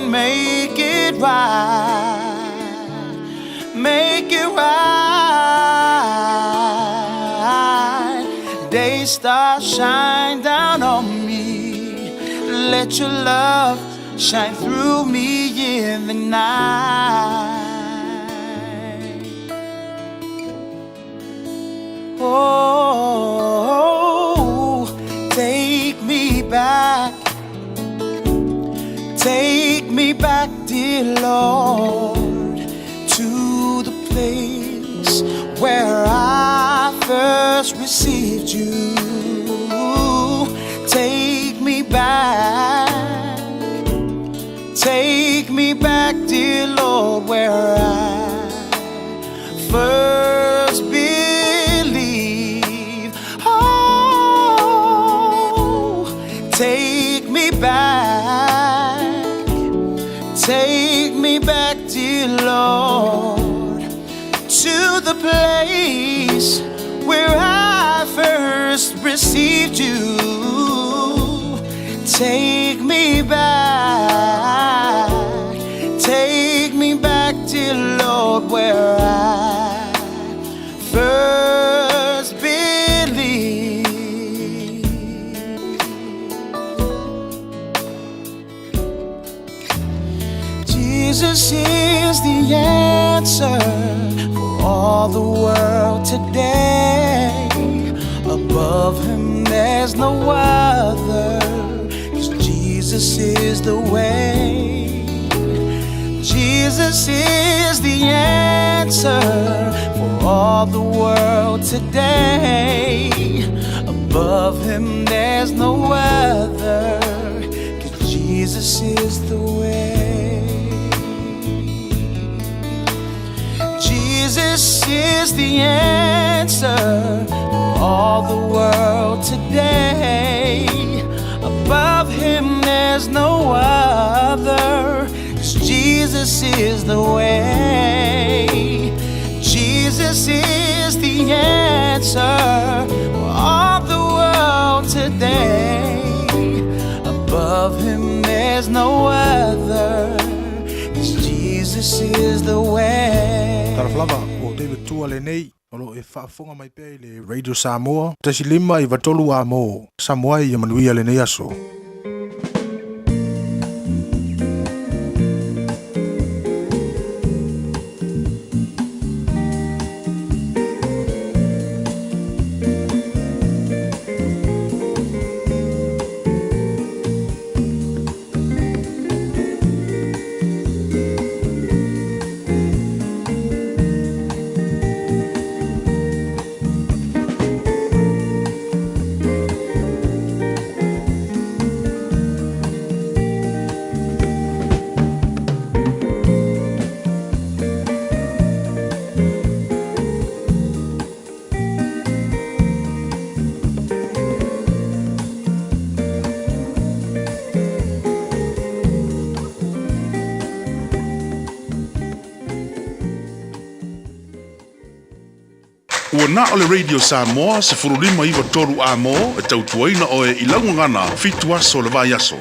and make it right. Make it right. Day star shine down on me. Let your love shine through me in the night. Oh, take me back. Take me back, dear Lord, to the place where I first received you. Take me back. Take me back, dear Lord, where I first believed. Oh, take me back. Take me back, dear Lord, to the place where I first received you. Take me back. Take me back, dear Lord, where I first believed. Jesus is the answer for all the world today. Above him, there's no other, 'cause Jesus is the way. Jesus is the answer for all the world today. Above him, there's no other, 'cause Jesus is the way. Jesus is the answer for all the world today. Above him, there's no other, 'cause Jesus is the way. Jesus is the answer for all the world today. Above him, there's no other, 'cause Jesus is the way. Talofa lava, ua David Tua lenei, o lo o e faafofoga mai pea i le Radio Samoa, 1.5 93 amo, Samoa ia manuia lenei aso. Ua na o le Radio Samoa 15 93 amo e tautuaina oe i lau gagana 7 aso o le vaiaso.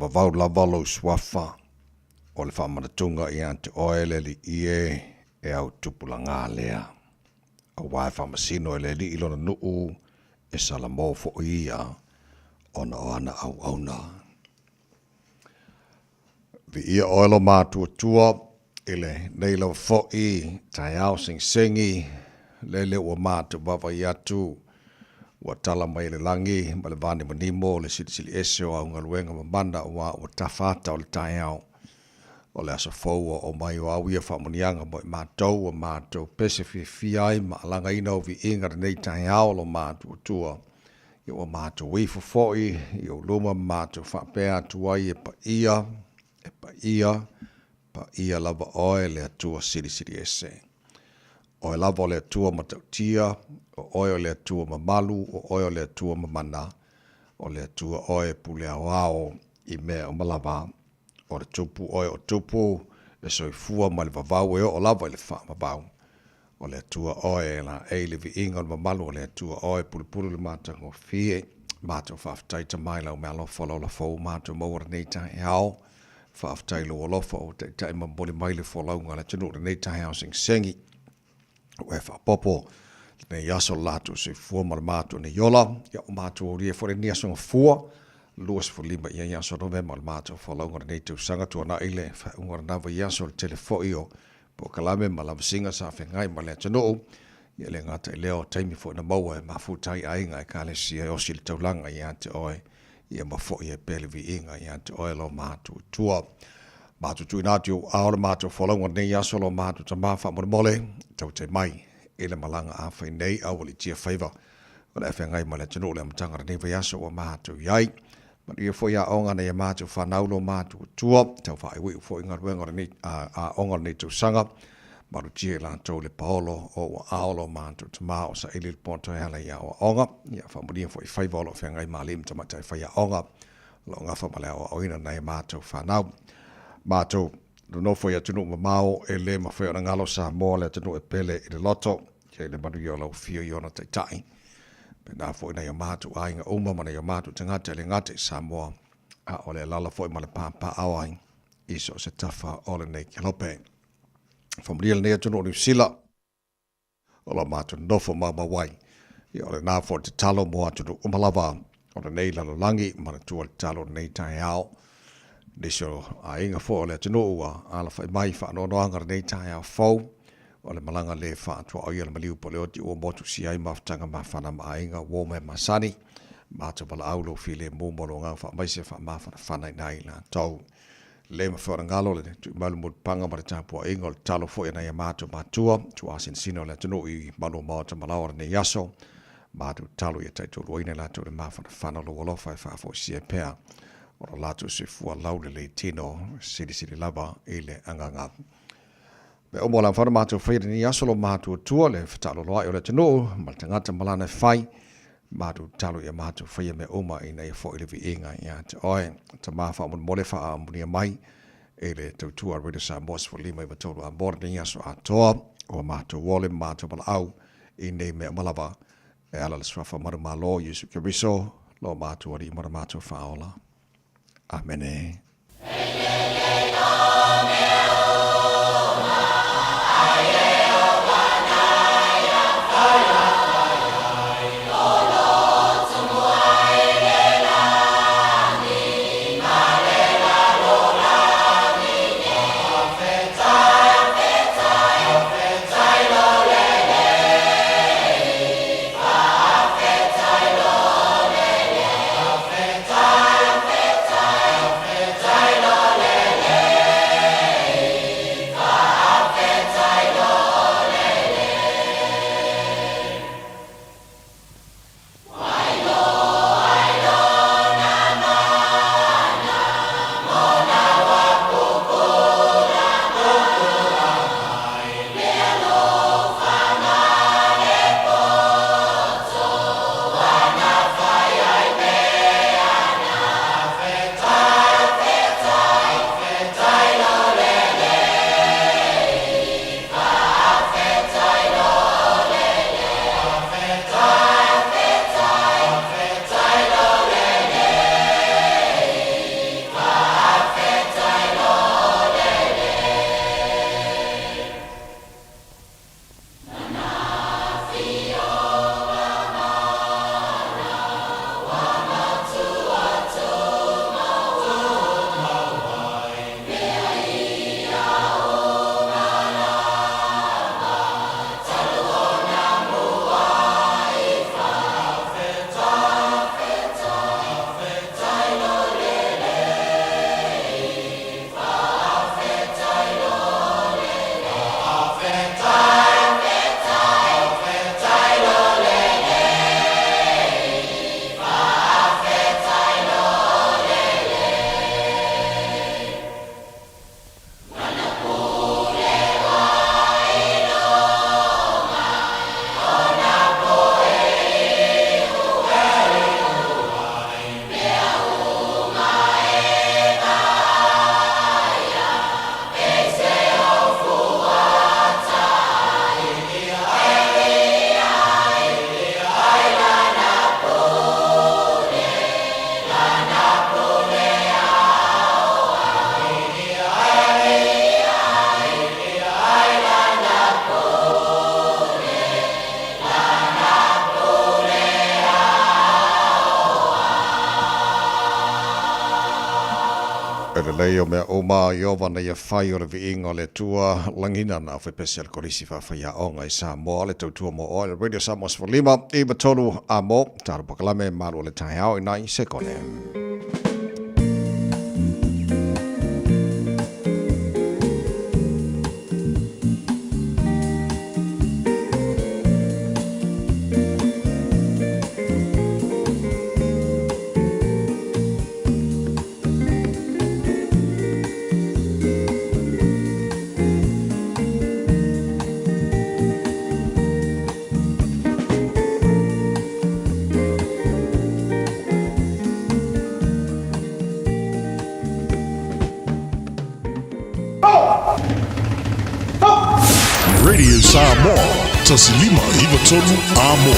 faavavau lava lou suafa o le faamanatuga ia te oe le Alii e, e au tupulaga lea. Auā e faamasino e le Alii lona nuu, e salamo foi ia ona o ana auauna. Viia oe lo matuatua i lenei lava foi taeao segisegi, lele ua matou vaavaai atu ua tala mai e le lagi ma le vanimonimo le silisili ese o au galuega mamana aua ua tafa ata o le taeao o le aso fou ua oo mai o au ia faamanuiaga mo i matou ua matou pese fiafia ai ma alagaina o viiga lenei taeao lo matuatua. Ia ua matou ifo foi i ou luma ma matou faapea atu ai, E paia, e paia, paia lava oe le Atua Silisili Ese. Oe lava o le Atua matautia, o oe o le Atua mamalu, o oe o le Atua mamana, o le Atua oe e pule aoao i mea uma lava. O le Tupu oe o tupu, e soifua mai le vavau e oo lava i le faavavau. O le Atua oe e laei le viiga o le mamalu o le Atua oe pulepule le matagofie. Matou faafetai Tama i lau meaalofa o lau lafo ua matou maua lenei taeao. Faafetai i lou alofa ua taitai ma momoli mai le folauga a le atunuu i lenei taeao segisegi. Ua e faaopoopo lenei aso le latou soifua ma le matou nei ola. Ia ua matou aulia foi lenei aso gafua 25 ia aso Novema o le matou folauga o lenei tausaga tuanai le faaiuga o lena vaiaso le tele foi o polokalame ma lavasiga sa feagai ma le atunuu. Ia le gata i lea o taimi foi na maua e mafuta ai aiga ekalesia e osi le taulaga ia te oe, ia ma foi ai pea le viiga ia te oe lo matou Atua. Matou tuuina atu i ou aao le matou folauga lenei aso lo matou Tama faamolemole, tautai mai i le malaga a fai nei a ua litia faiva o le a feagai ma le atunuu le amataga o lenei vaiaso ua matou i ai. Manuia foi aoga a nai a matou fanau lo matou Atua, tau faaiuiu foi galuega o lenei aoga o lenei tausaga, malutia i latou le paolo o ua ao lo matou Tama o saili le poto e ala i aoaoga, ia faamanuia foi faiva o lo o feagai ma alii ma tamaitai faiaoga o lo o gafa ma le aoaoina nai a matou fanau. Matou nonofo i atunuu mamao e le mafai ona galo Samoa le atunuu e pele i le loto, ia i le manuia o lau afio i ona taitai. Pēnā foi nai o matou aiga uma ma nai o matou tagata e le gata i Samoa, a o le alaala foi ma le papaaao ai i so o se tafa o lenei kelope. Faamanuia lenei atunuu o Niu Sila, o lo matou nofo maumau ai. Ia o lena foi le tatalo mo atunuu uma lava o lenei lalolagi, manatua le tatalo o lenei taeao. Nisi o aiga foi o le atunuu ua alafai mai i faanoanoaga lenei taeao fou, o le malaga le faatuaoia le maliu po o le oti ua motusia ai mafutaga mafana ma aiga, uo ma e masani. Matou valaau lou filemu ma lou agaga faamaise faamafanafana i nai latou. Le mafai ona galo le tuimau le mulipaga ma le tapuaiga o le tatalo foi a nai a matou matua, tuasinasina o le atunuu i malu o maota malaoa lenei aso. Matou tatalo ia taitoaluaina i latou le mafanafana o lou alofa e faafoisia pea o lo latou soifua laulelei tino silisili lava i le agaga. Mea uma o le a mafai ona matou faia i lenei aso lo matou Atua, le fetaaloloai o le atunuu ma le tagata ma lana e fai, matou tatalo ia matou faia mea uma ina ia foi le viiga ia te oe. Tama faamolemole faaamunia mai i le tautua a Radio Samoa 15 93 a mo lenei aso atoa ua matou ole ma matou valaau i nei mea uma lava e ala le suafa manumalo Iesu Keriso lo matou Alii ma lo matou Faaola. Amene. E lelei o mea uma Ieova na ia fai o le viiga o le Atua lagina na fepesi a le Kolisi Faafaiaoga i Samoa le tautua mo oe le Radio Samoa 15 93 a mo talo pakalame malu o le taeao i nai sekone. Radio Samoa, tasilima ivatolu amo.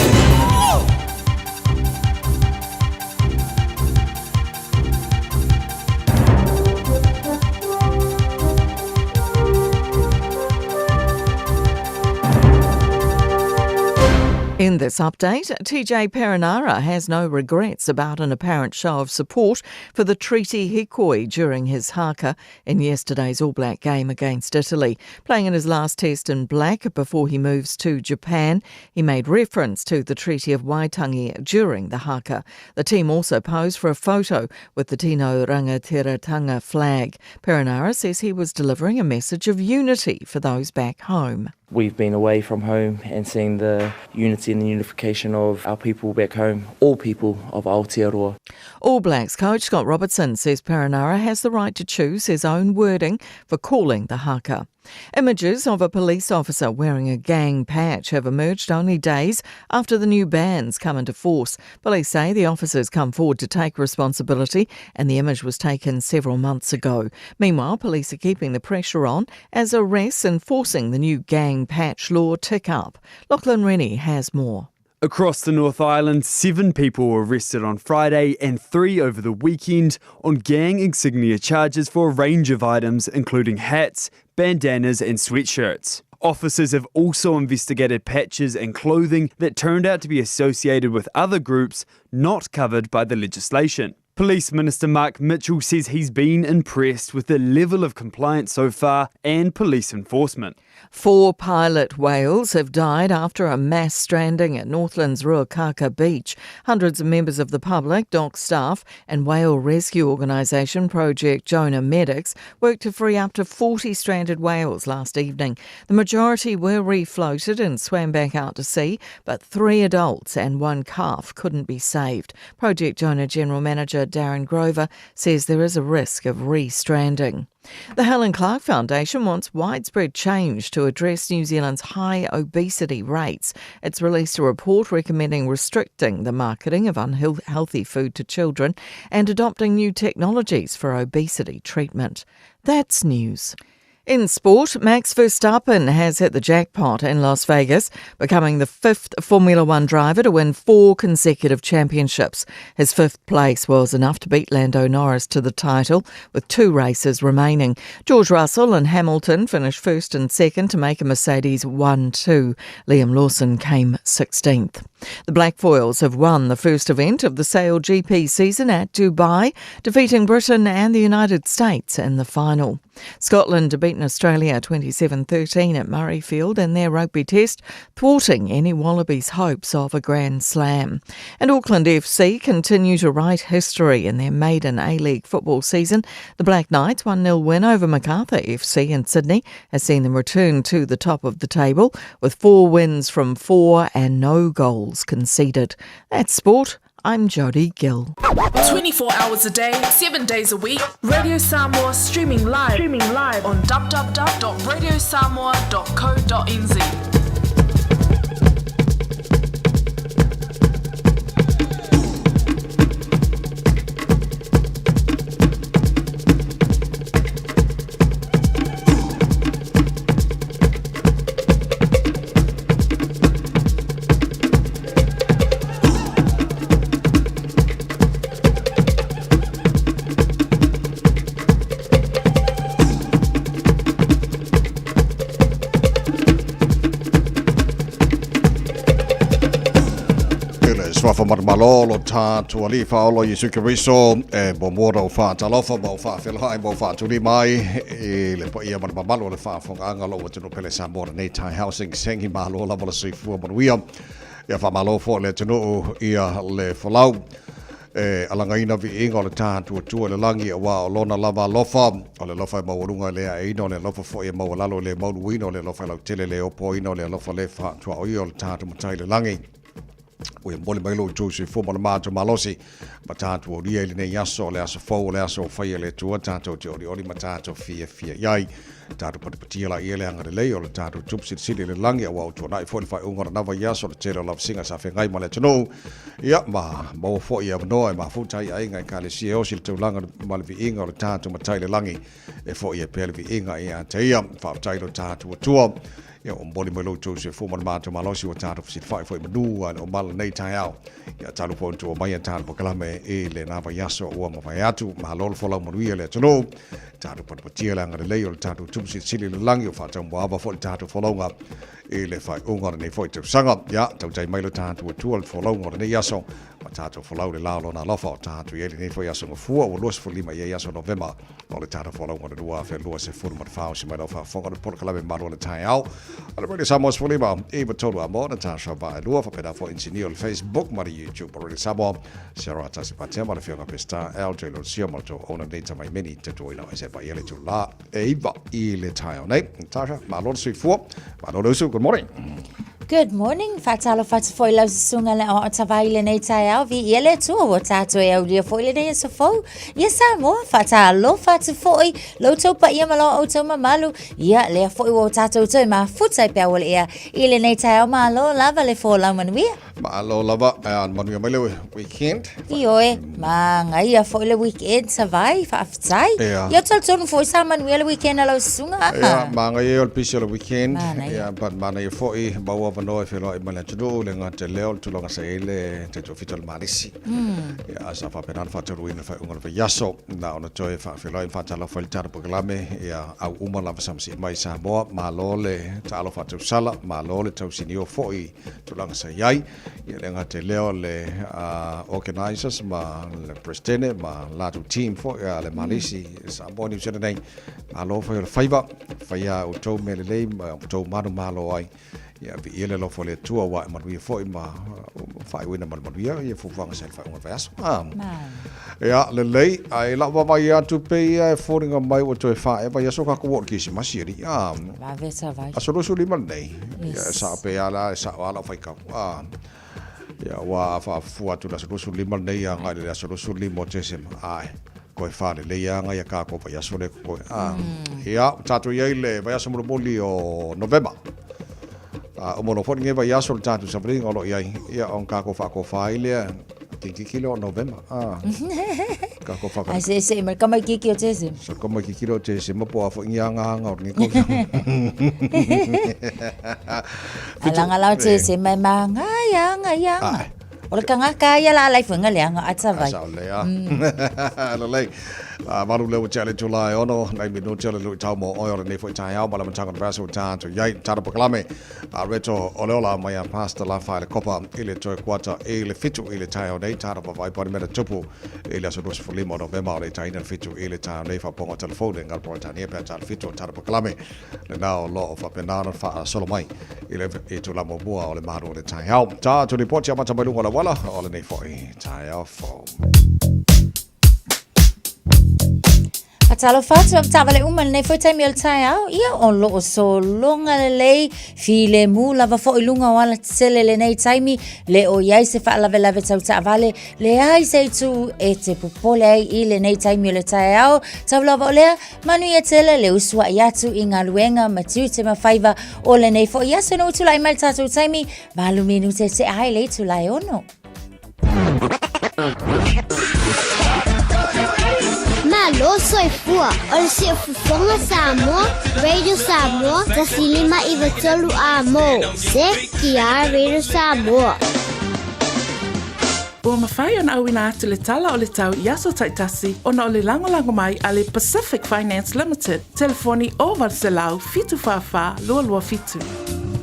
In this update, TJ Perenara has no regrets about an apparent show of support for the Treaty Hikoi during his haka in yesterday's All Black game against Italy. Playing in his last test in black before he moves to Japan, he made reference to the Treaty of Waitangi during the haka. The team also posed for a photo with the Tino Rangatiratanga flag. Perenara says he was delivering a message of unity for those back home. We've been away from home and seeing the unity and the unification of our people back home, all people of Aotearoa. All Blacks coach Scott Robertson says Perenara has the right to choose his own wording for calling the haka. Images of a police officer wearing a gang patch have emerged only days after the new bans come into force. Police say the officers come forward to take responsibility and the image was taken several months ago. Meanwhile, police are keeping the pressure on as arrests enforcing the new gang patch law tick up. Lachlan Rennie has more. Across the North Island, 7 people were arrested on Friday and 3 over the weekend on gang insignia charges for a range of items, including hats, bandanas and sweatshirts. Officers have also investigated patches and clothing that turned out to be associated with other groups not covered by the legislation. Police Minister Mark Mitchell says he's been impressed with the level of compliance so far and police enforcement. 4 pilot whales have died after a mass stranding at Northland's Ruakaka Beach. Hundreds of members of the public, dock staff and whale rescue organisation Project Jonah Medics worked to free up to 40 stranded whales last evening. The majority were refloated and swam back out to sea, but 3 adults and 1 calf couldn't be saved. Project Jonah General Manager Darren Grover says there is a risk of re-stranding. The Helen Clark Foundation wants widespread change to address New Zealand's high obesity rates. It's released a report recommending restricting the marketing of unhealthy food to children and adopting new technologies for obesity treatment. That's news. In sport, Max Verstappen has hit the jackpot in Las Vegas, becoming the 5th Formula One driver to win 4 consecutive championships. His 5th place was enough to beat Lando Norris to the title, with 2 races remaining. George Russell and Hamilton finished 1st and 2nd to make a Mercedes 1-2. Liam Lawson came 16th. The Black Foils have won the first event of the Sail GP season at Dubai, defeating Britain and the United States in the final. Scotland have beaten Australia 27-13 at Murrayfield in their rugby test, thwarting any Wallabies' hopes of a Grand Slam. And Auckland FC continue to write history in their maiden A-League football season. The Black Knights' 1-0 win over Macarthur FC in Sydney has seen them return to the top of the table with 4 wins from 4 and no goals conceded. That's sport. I'm Jodie Gill. 24 hours a day, 7 days a week, Radio Samoa streaming live on www.radiosamoa.co.nz. suafa manumalo o lo tatou Alii Faaola Iesu Keriso, e muamua ona ou faatalofa ma ou faafeloai ma ou faatulima ai i le paia ma le mamalu o le faafofogaaga o lou atunuu pele Samoa lenei taeao segisegi malo lava le soifua manuia. Ia faamalo foi le atunuu ia le folau e alagaina viiga o le tatou Atua i le lagi aua o lona lava alofa, o le alofa e maualuga e le aeina, o le alofa foi e maualalo e le mauluina, o le alofa e lautele e le opoina, o le alofa le faatuaoia o le tatou Matai i le lagi. Ua momoli mai lo outou soifua ma le matou malosi ma tatou aulia i lenei aso, o le aso fou, o le aso ua faia e le Atua, tatou te olioli ma tatou fiafia i ai. Tatou patipatia laia le agalelei o le tatou Tupu Silisili i le lagi, aua ua tuanai foi le faaiuga o lena vaiaso, le tele o lavasiga sa feagai ma le atunuu, ia, ma maua foi avanoa e mafuta ai aiga Ekalesia e osi le taulaga ma le viiga o le tatou Matai i le lagi, e foi ai pea le viiga ia te ia. Faafetai i lo tatou Atua. Ia, ua momoli mai lo outou soifua ma le matou malosi, ua tatou fesilafai foi i manu a le omala lenei taeao. Ia, talu foi ona tuua mai a tatou polokalame i lena vaiaso ua mavae atu. Malo le folau manuia le atunuu. Tatou patipatia le agalelei o le tatou Tupu Silisili i le lagi, o faataumuaava foi le tatou folauga i le faaiuga o lenei foi tausaga. Ia, tautai mai lo tatou Atua le folauga o lenei aso, ma tatou folau le la o lona alofa o tatou i ai lenei foi aso gafua, ua 25 i ai aso Novema o le tatou folauga o le 2024. O si mai lau faafofoga le polokalame malu o le taeao a le Radio Samoa 15 i 3 a mo Natasha Vaelua, faapena foi inisinia o le Facebook ma le YouTube o Radio Samoa, Sarah Tasi Patea ma le afioga Pestar LJ Lucia ma le tou ona nei tamaimeni te tuuina o ese paia le tula e iva i le taeao nei. Natasha, malo le soifua, malo le usu, good morning. Good morning, whātalo whatu foi lau susunga le o tawai le nei taeao, vi ia le atua ua tātou e aulia foi le nei aso fou. Ia Samoa, whātalo whatu foi, lau tau paia ma lau au tau mamalu, ia lea foi ua tātou toe mafuta i pea ua le ea i le nei taeao malo lava le folau manuia. Malo lava, a manuia mai le weekend. Ioe, magaia foi le weekend sa vai, faafetai. Ia. Ia talitonu foi sa manuia le weekend a lau susuga. Ia, magaia o le pisi o le weekend. Manaia. Ia, but manaia foi, maua avanoa e feiloai ma le atunuu, le gata i lea o le tulaga sa i ai le taitoafitu o le Malisi. Ia, sa faapena ona faataunuuina le faaiuga o le vaiaso. Na ona toe faafeiloai ma faatalofa i le tatou polokalame, ia, au uma lava sa masii mai i Samoa, malo le taalo faatausala, malo le tausinio foi tulaga sa i ai. Ia le gata i lea o le organizers ma le presidente ma latou team foi a le Malisi Samoa New Zealand nei. Malo fai o le faiva, faia outou mea lelei ma outou manumalo ai. Ia viia le alofa o le Atua ua ae manuia foi ma faaiuina ma le manuia ia fuafuaga sa i le faaiuga o le vaiaso. Ia, lelei, ae lau vaavaai atu pei e foliga mai ua toe faaea vaiaso tatou oo i le Kerisimasi alii. Vave sa vai. Aso 25 lenei. Ia, e sao pei lava la, e sao lava lau faitau. Ia, ua faafua atu i le aso 25 lenei agai i le aso 25 o Tesema. Ae, koe faalelei lava ia tatou vaiaso lea e totoe. Ia, ua tatou i ai i le vaiaso mulimuli o Novema. A uma loa foi lenei vaiaso le tatou savaliga o lo o i ai, ia ona tatou faatofa ai lea kikiki lea o Novema. Tatou whaka... Ai se se mai kama kiki o Tesema. So kama kiki o Tesema po a fo ingi anga anga o lenei kau. Alanga lau Tesema e maangai anga i anga. O le kangaka ia la lai fuenga le anga ata vai. Sa le a. Lelei. Malu lea ua tea le itula e ono, nai minuti o le luitau mo oe o lenei foi taeao ma le amataga o le vaiaso ua tatou i ai. Tata polokalame a Reto o le ola mai a Pastor Lafa i le Kopa i le toe kuata i le 7 i le taeao nei. Tata vaavaai po o ni mea na tupu i le aso 25 o Novema o le itaina le 7 i le taeao nei. Faapopoga o telefone i Peretania pe a ta le 7 o tata polokalame lena o lo o faapena ona faasolo mai i le itula muamua o le malu o le taeao. Tatou lipoti amata mai luga o le auala o lenei foi taeao fou. Faatalofa atu i taavale uma i lenei foi taimi o le taeao. Ia, o lo o sologa lelei, filemu lava foi i luga o alatetele lenei taimi, le o i ai se faalavelave tau taavale, leai se itu e te popole ai i lenei taimi o le taeao. Tau lava o lea, manuia tele le usuai atu i galuega ma tiute ma faiva o lenei foi aso ina ua tulai mai le tatou taimi, 8 minute tea ai le itula e 6. Malo soifua o le Siufofoga Samoa, Radio Samoa, 105 93 A mo, CTR Radio Samoa. Ua mafai ona auina atu le tala o le tau i aso taitasi ona o le lagolago mai a le Pacific Finance Limited, telefoni 0800 744 227.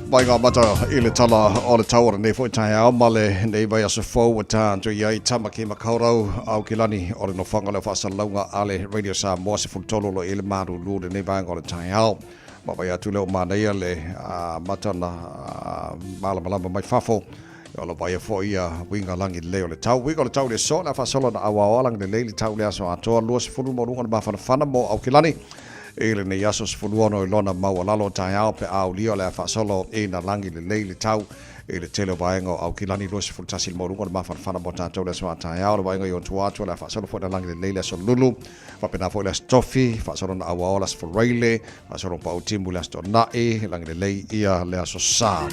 Mai ngā mata i le tala o le tau o lenei foi taeao ma lenei vaiaso fou ua tatou i ai Tamaki Makaurau Aukilani o le nofoaga lea o faasalalauga a le Radio Samoa 13 o lo o i ai le malulu i lenei vaega o le taeao. Vaavaai atu lea ua manaia le amata ona malamalama mai fafo o lo o vaaia foi ia uiga lagi lelei o le tau. Uiga o le tau i le aso o le a faasolo ona auaoa lagi lelei le tau i le aso atoa 20 maualuga le mafanafana mo Aukilani i lenei aso 16 i lona maualalo taeao pe a aulia o le a faasolo ina lagi lelei le tau i le tele o vaega o Aukilani 21 le maualuga le mafanafana mo tatou i le aso a taeao. Le vaega i ona tua atu o le a faasolo foi ina lagi lelei le aso Lulu faapena foi le aso Tofi faasolo ina auaoa le aso Faraile faasolo pau timu le aso Toonai lagi lelei ia le aso Sa.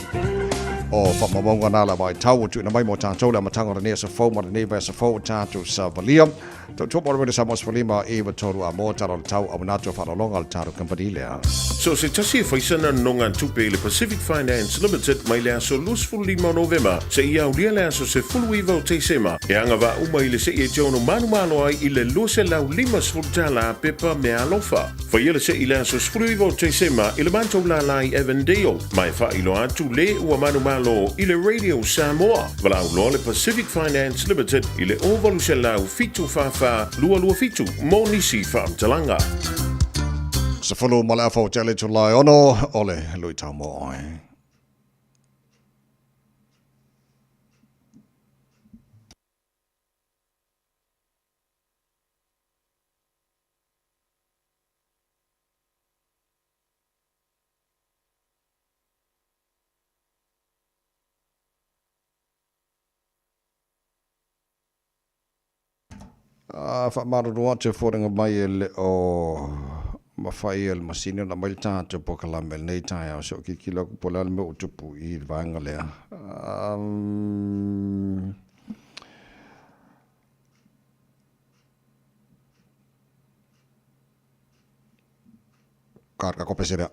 O faamaumauga na le vaitau ua tuuina mai mo tatou le amataga o lenei aso fou ma lenei vaiaso fou o tatou savalia. Tautua mo le Radio Samoa 15 i 3 a mo tala o le tau au manatu o faaaloaloga o le tatou kamupani lea. So se tasi e faisana nonogatupe i le Pacific Finance Limited mai le aso 25 o Novema seia aulia le aso 19 o Tesema, e agavaa uma i le se'i e te ono manumalo ai i le $250 pepa meaalofa. Faia le se'i i le aso 19 o Tesema i le matou lālā i Avondale, ma e faailoa atu le ua manumalo i le Radio Samoa. Valaau loa le Pacific Finance Limited i le 0800 744 227 mo nisi faamatalaga. Sefulu ma le afa o tele itula e ono o le luitau mo oe. A faamalulu atu e foliga mai e le o mafai e le masini ona aumai le tatou polokalame i lenei taeao. Se o kilokilo atu po o le a le mea ua tupu i le vaega lea. Ka kope se lea.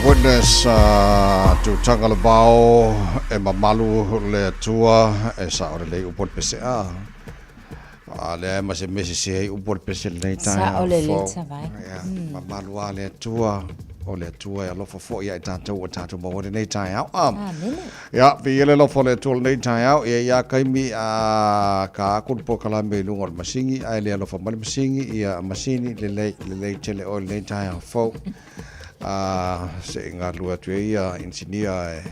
Witness, tutaga le vao e mamalu le Atua e sao lelei upu o le pese a. A lea e ma se mea sese ai upu o le pese lenei taeao Sao lelei fou. Tavai. Ia, mamalu a le Atua, o le Atua e alofa foi ia i tatou ua tatou maua ai lenei taeao. A. Amene. Ia, viia le alofa o le Atua i lenei taeao, ia ia taimi a ka aku le polokalame i luga o le masini, ae le alofa mai le masini, ia masini lelei, lelei tele oe i lenei taeao fou. A se i galulue atu ai ia inisinia e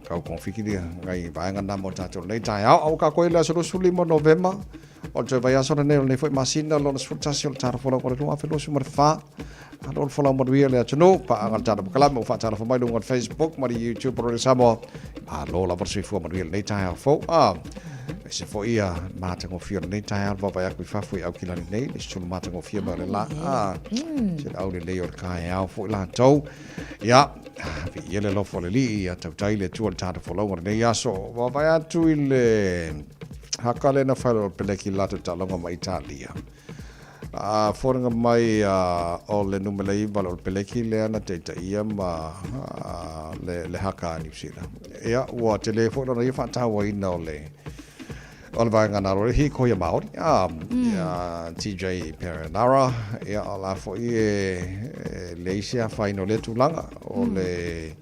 tau togafiti nai vaega na mo tatou i lenei taeao. A ua tatou i le aso 25 o Novema, o le toe vaiaso lenei o lenei foi masina lona 11 o le tala folau o le 2024. Malo le folau manuia le atunuu, paaga le tatou polokalame ua faatalofa mai luga o le Facebook ma le YouTube o Radio Samoa. Malo lava le soifua manuia lenei taeao fou. A ese foi ia matagofie o lenei taeao le vaavaai atu i fafo i Aukilani nei, le sulu matagofie mai o le la. A se le au lelei o le taeao foi latou. Ia, viia le alofa o le Alii, ia tautai le Atua i le tatou folauga o lenei aso. Vaavaai atu i le haka lea na fai o le peleki i le latou taaloga ma Italia. A foliga mai o le numera 9 o le peleki lea na taitaia ma le haka a Niu Sila. Ia, ua tele foi lona ia faatauaina o le o le vaega na le hīkoi a Māori, a ia TJ Perenara, ia o la foi e leai se afaina o lea tulaga, o le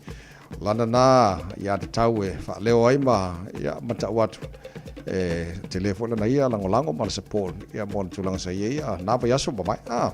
lana nā ia tatau e faaleo ai ma ia ma tau atu e tele foi lana ia lagolago ma le support ia mo le tulaga sa i ai ia nā vaiaso ua mavae. Ah.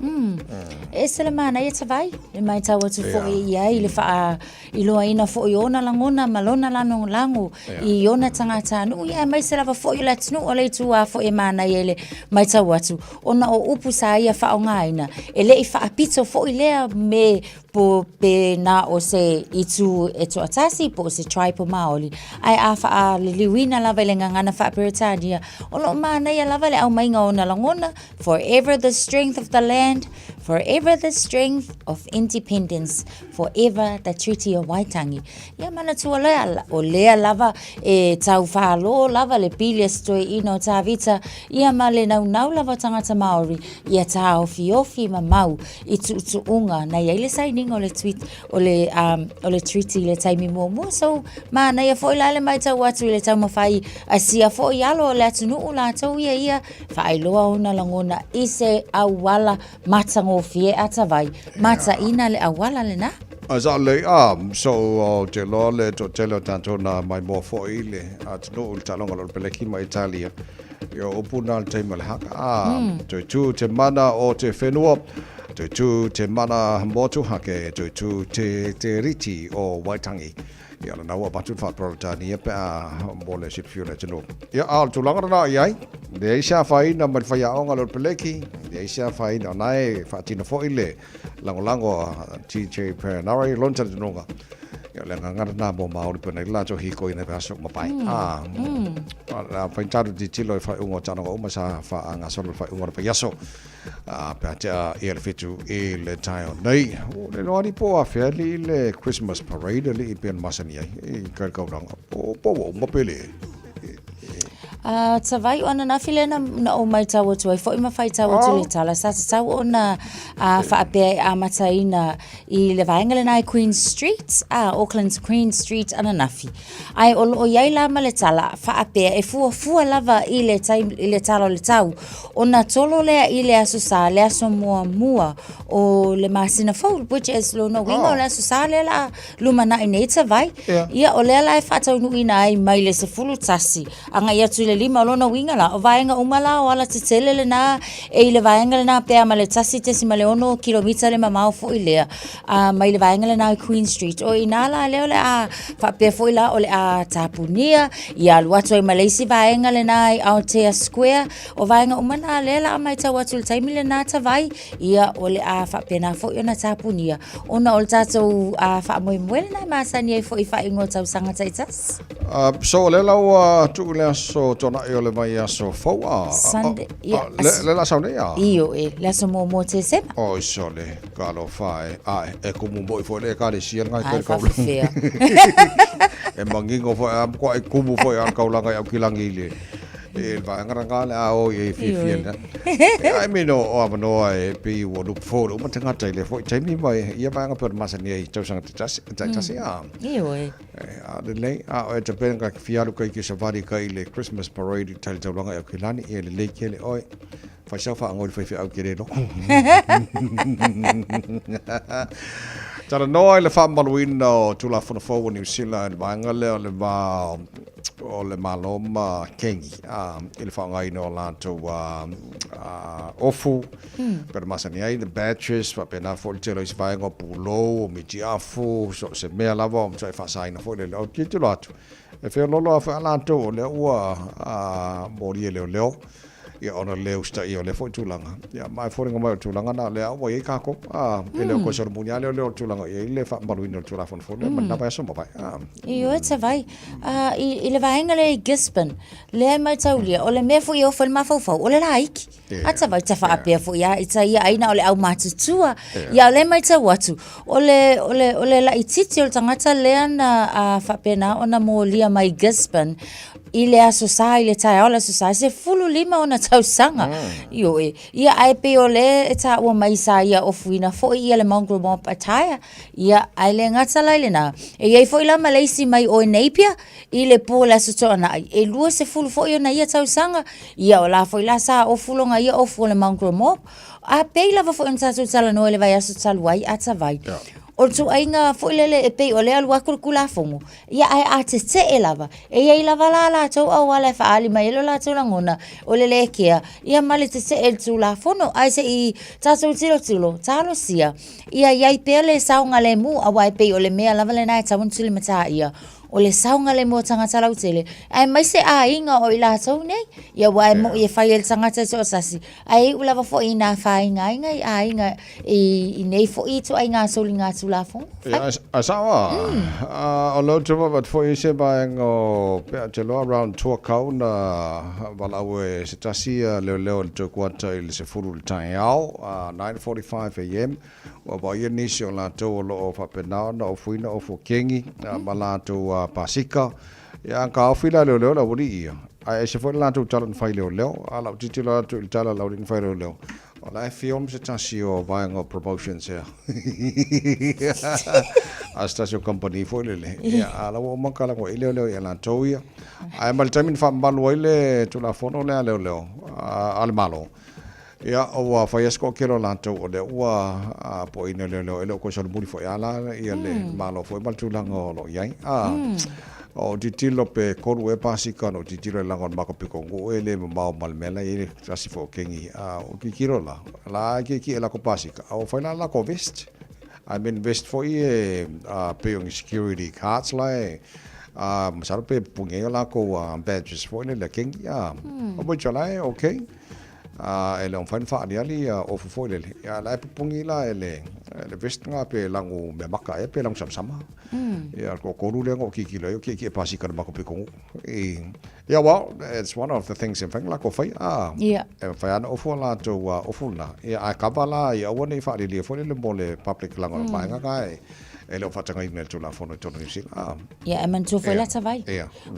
E ese le manaia Tavai, e matau atu foi i ai le faailoaina foi o ona lagona ma lona lagolago i ona tagatanuu, ia aemaise lava foi o le atunuu o le ituā foi e manaia i le matau atu, ona o upu sa ia faaaogaina, e le i faapito foi lea me po pe na o se itu e toatasi po o se tribe o Māori, ae a faaliliuina lava i le gagana faa-Peretania, o lo o manaia lava le aumaiga o ona lagona, Forever the strength of the land, forever the strength of independence, forever the Treaty of Waitangi. Ia manatua lea, o lea lava e tau whālō lava le pili a se toeaina o Tavita, ia ma le naunau lava o tagata Māori, ia tāofiofi ma mau i tuutuuga na i ai le sainiga o le tweet, o le, um, o le treaty i le taimi muamua. So, manaia foi la le matau atu i le taumafai a sia foi alo o le atunuu latou ia ia faailoa ona lagona i se auala matagofie atawai. Mataina le auala lena. A sa lei a, so o te loa le toatele o tatou na maimoa foi i le atunuu i le taaloga o le Peleki ma Italia. Ia o upu na le taimi o le haka. A, toe tū te mana o te whenua, toe tū te mana motuhake, toe tū te te riti o Waitangi. Ia lena ua avatu le faa-Peretania pe a mo le silafia o le atunuu. Ia, a o le tulaga lena i ai, leai se afaina mai le faiaoga le Peleki, leai se afaina, o na e faatino foi le lagolago a TJ Perenara i lona talitonuga. Ia, o le agaga lena mo Māori pei ona i ai le latou hīkoina i vaiaso ua mavae. A, a fai tatou tilotilo i faaiuga o taaloga uma sa faagasolo i le faaiuga o le vaiaso. A, pe a tea ia le 7 i le taeao nei. O le loa alii po o afea alii le Christmas parade alii pei ona masani ai i kai le kaulanga. Po, po ua uma pe le. A, tawai o ananafi lea na, na ou maitau atu ai foi ma faitau atu le tala. Sa tatau ona a, faapea e amataina i le vaega lena i Queen Street, a, Auckland's Queen Street ananafi. Ae o lo o i ai la ma le tala faapea e fuafua lava i le, taimi, i le tala o le tau, ona tolo lea i le Aso Sa, le aso muamua o le masina fou, which is lona uiga o le Aso Sa lea la lumanai nei Tavai. Yeah. Ia, o lea la e faataunuuina ai mai le 11 agai atu i le 5, o lona uiga la, o vaega uma la o alatetele lena e i le vaega lena pea ma le 1.6 kilomita le mamao foi lea, a, mai le vaega lena i Queen Street. O i inā la lea o le a faapea foi la o le a tapunia, ia alu atu ai ma le isi vaega lena i Aotea Square. O vaega uma na lea la a matau atu i le taimi lena Tavai, ia o le a faapena foi ona tapunia ona o le tatou faamoemoe lena e masani ai foi i faaiuga o tausaga taitasi. So o lea la ua tuu i le aso tuanai o le vaiaso fou a? Sunday, ia. Le la sau nei a? Ioe, le aso muamua o Tesema. Oi sole, talofa e, ae, e kumu moi foi le ekalesia lengai Ai, koe le kaulanga. faafefea. E mangingo foi, a matua e kumu foi a le kaulanga i Aukilagi i le. E le vaega lena le a o i ai fiafia lena. I mean, o avanoa e pei ua look forward uma tagata i lea foi taimi ma ia vaega pei ona masani ai i tausaga taitasi a. Ioe. A lelei, a o e tapena ka fia alu kai ki savali kai i le Christmas parade i tali taulaga i Aukilani, ia lelei tele oe. Fai sau faangoi le faifeau ke le loko. Talanoa i le faamamaluina o Tulafono fou o Niu Sila i le vaega lea o le va o le Malo ma Kengi i le faaaogaina o latou ofu pei ona masani ai, the badges, faapena foi le tele o isi vaega o pulou, o mitiafu, so o se mea lava o matuai faasaina foi le leo. Tilotilo atu, e feoloolo lava foi a latou o lea ua molia e leoleo ia ona le usitaia o lea foi tulaga. Ia ma e foliga mai o le tulaga na lea ua i ai kākou. A, e le o toe solomuli lava lea o le tulaga i ai le faamamaluina o le Tulafono fou lea ma lena vaiaso ua mavae. A. Ioe Tavai, a, i le vaega lea i Gisborne, lea e maitaulia, o le mea foi e ofo ai le mafaufau, o le laiki. A Tavai, ta faapea foi lava i tai ai na o le aumatutua. Ia o lea e maitau atu, o le, o le, o le laitiiti o le tagata lea na a, faapena ona molia mai Gisborne, i le Aso Sa, i le taeao o le Aso Sa, e 15 ona tausaga. Ioe. Ia, ae pei o lea e taua mai sa ia ofuina foi ia le Mongrel Mob attire. Ia, ae le gata la i lena, e i ai foi la ma le isi mai o Napier i le po o le Aso Toonai, e 20 foi ona ia tausaga. Ia, o la foi la sa ofu lona ia ofu o le Mongrel Mob. A pei lava foi ona tatou talanoa i le vaiaso talu ai, a Tavai. O le ituaiga foi lele e pei o lea e alu atu le Tulafono, Ia, ae a tetee lava, e i ai lava la latou auala e faaali mai ai lo latou lagona, o le lē kea, ia ma le tetee i le Tulafono. Ae se i tatou tilotilo, talosia, ia i ai pea le saogalemu, aua e pei o le mea lava lena e tatau ona tulimatāia, o le saogalemu o tagata lautele, aemaise aiga o i latou nei. Ia, aua e moni e fai e le tagata e toatasi, ae iu lava foi ina afaina ai aiga i nei foi ituaiga soligatulafono. Ia, ae sao a? O lea ou te vaavaai atu foi i se vaega o pe a te loa round Tuakau na valaau e se tasi leoleo i le toe kuata i le 10 i le taeao, 9:45 am, ua vaaia nisi o latou o lo o faapena ona ofuina ofu o kengi ma latou pasika. Ia, a taofi la leoleo le aualii ia, ae ese foi le latou tala na fai leoleo. A lau tilotilo atu i le tala a le aualii na fai leoleo, o la e film se tasi o vaega o promotions ea a se tasi o company foi lele. Ia, a la ua uma ona kala i leoleo ia latou ia. Ae ma le taimi na faamamalu ai le Tulafono lea a leoleo a le Malo, Ia, ua fai lava si toatele o latou o lea ua poina leoleo, e le o toe solomuli foi lava la ia le Malo foi ma le tulaga o lo o i ai. O tilotilo pe 3 ea pasika ona ou tilotilo i laga o le matou pitonuu e le mamao ma le mea la e i ai le tasi foi o kengi. O tilotilo la, o la e tietie i latou pasika, a ua fai la latou vest. I mean vest foi e pei o ni security guards la e masalo pe pupuni ai o latou badges foi lele a kengi. O which o la e okay. A e le o mafai ona faaaliali ia ofu foi lele. Ia la e pupuni la e le le vest nga pe lagu mea maka ea pe lagu samasama. Ia le toatolu lea na ou tilotilo ai o tietie pasika i le matou pitonuu. I ia well, it's one of the things e mafai ona latou faia. A e mafai lava ona ofu a latou ofu lena. Ia ae kava la ia aua ne i faalialia foi lele mo le public leaga o le vaega na e e le o faatagaina e le Tulafono i totonu o Niu Sila. Ia, e manatua foi la Tavai.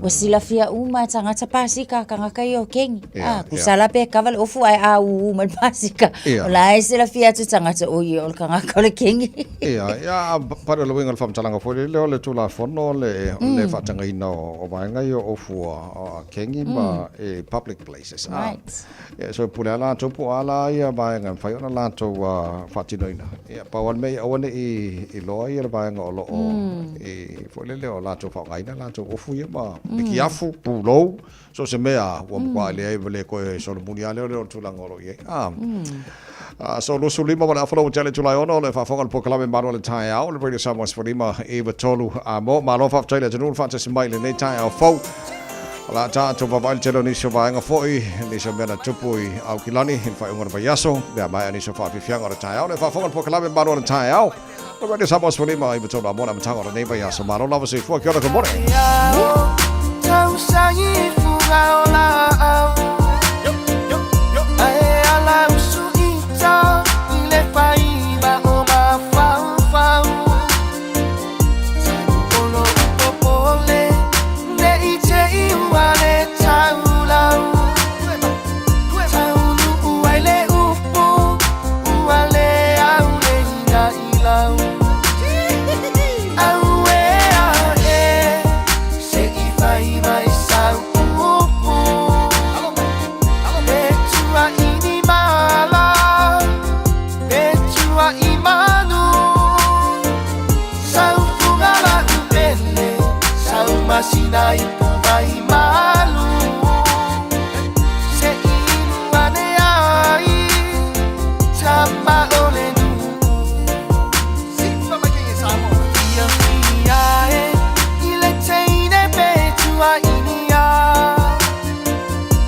Ua silafia uma e tagata pasika, tagata ia o kengi. Ah, tusa la pe kava le ofu ae a uu mai le pasika. O la e silafia atu tagata, oi o le tagata o le kengi. Ia, ia, pale o le uiga o le faamatalaga foi lele o le Tulafono le, o le faatagaina o vaega ia o ofu a kengi ma e public places. Right. Ia, so e pule lava latou po o a la ia vaega e mafai ona latou faatinoina. Ia, pau lava le mea ia aua ne i iloa ia le vaega o lo o i foi lele o latou faaaogaina latou ofu ia ma mikiafu, pulou, so o se mea ua matua leai ma le toe solomuli lava lea o le tulaga o lo o i ai. So 25 ma le afa ua tea le itula e 6 o lo o faafofoga i le polokalame Malu o le Taeao, le Radio Samoa 15 93 a mo. Malo faafetai le atunuu le faatasi mai i lenei taeao fou. O le a tatou vaavaai le tele o nisi o vaega foi, nisi o mea na tupu i Aukilani i le faaiuga o le vaiaso, mea maea nisi o faafiafiaga o le taeao. Le faafofoga i le polokalame Malu o le Taeao, le Radio Samoa 15 93 a mo le amataga o lenei vaiaso. Malo lava soifua, kia ora, good morning. masina ipu vai malu Se inu ane ai Tama o le nuu Sifa mai ke Samoa Ia fia e I le teine pe tua inia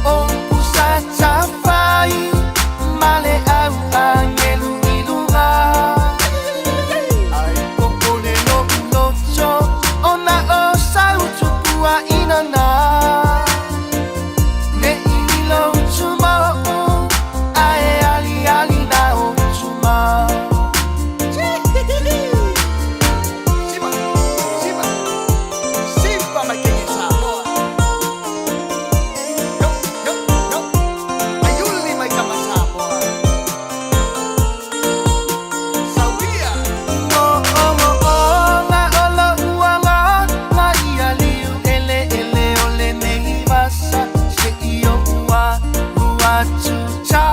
O pusa tafai Ma le au angelu i luga Ai popole lo loto Ona o sau tupua ina nā Ne i lo tuma o Ae ali ali na o tuma Sipa, sipa, sipa mai ke Samoa Yo, yo, yo Ayuli mai kama Samoa Sawia O o o o nga o lo uanga Nga ia liu ele ele o le nei vasa Se i o ua ua tu ta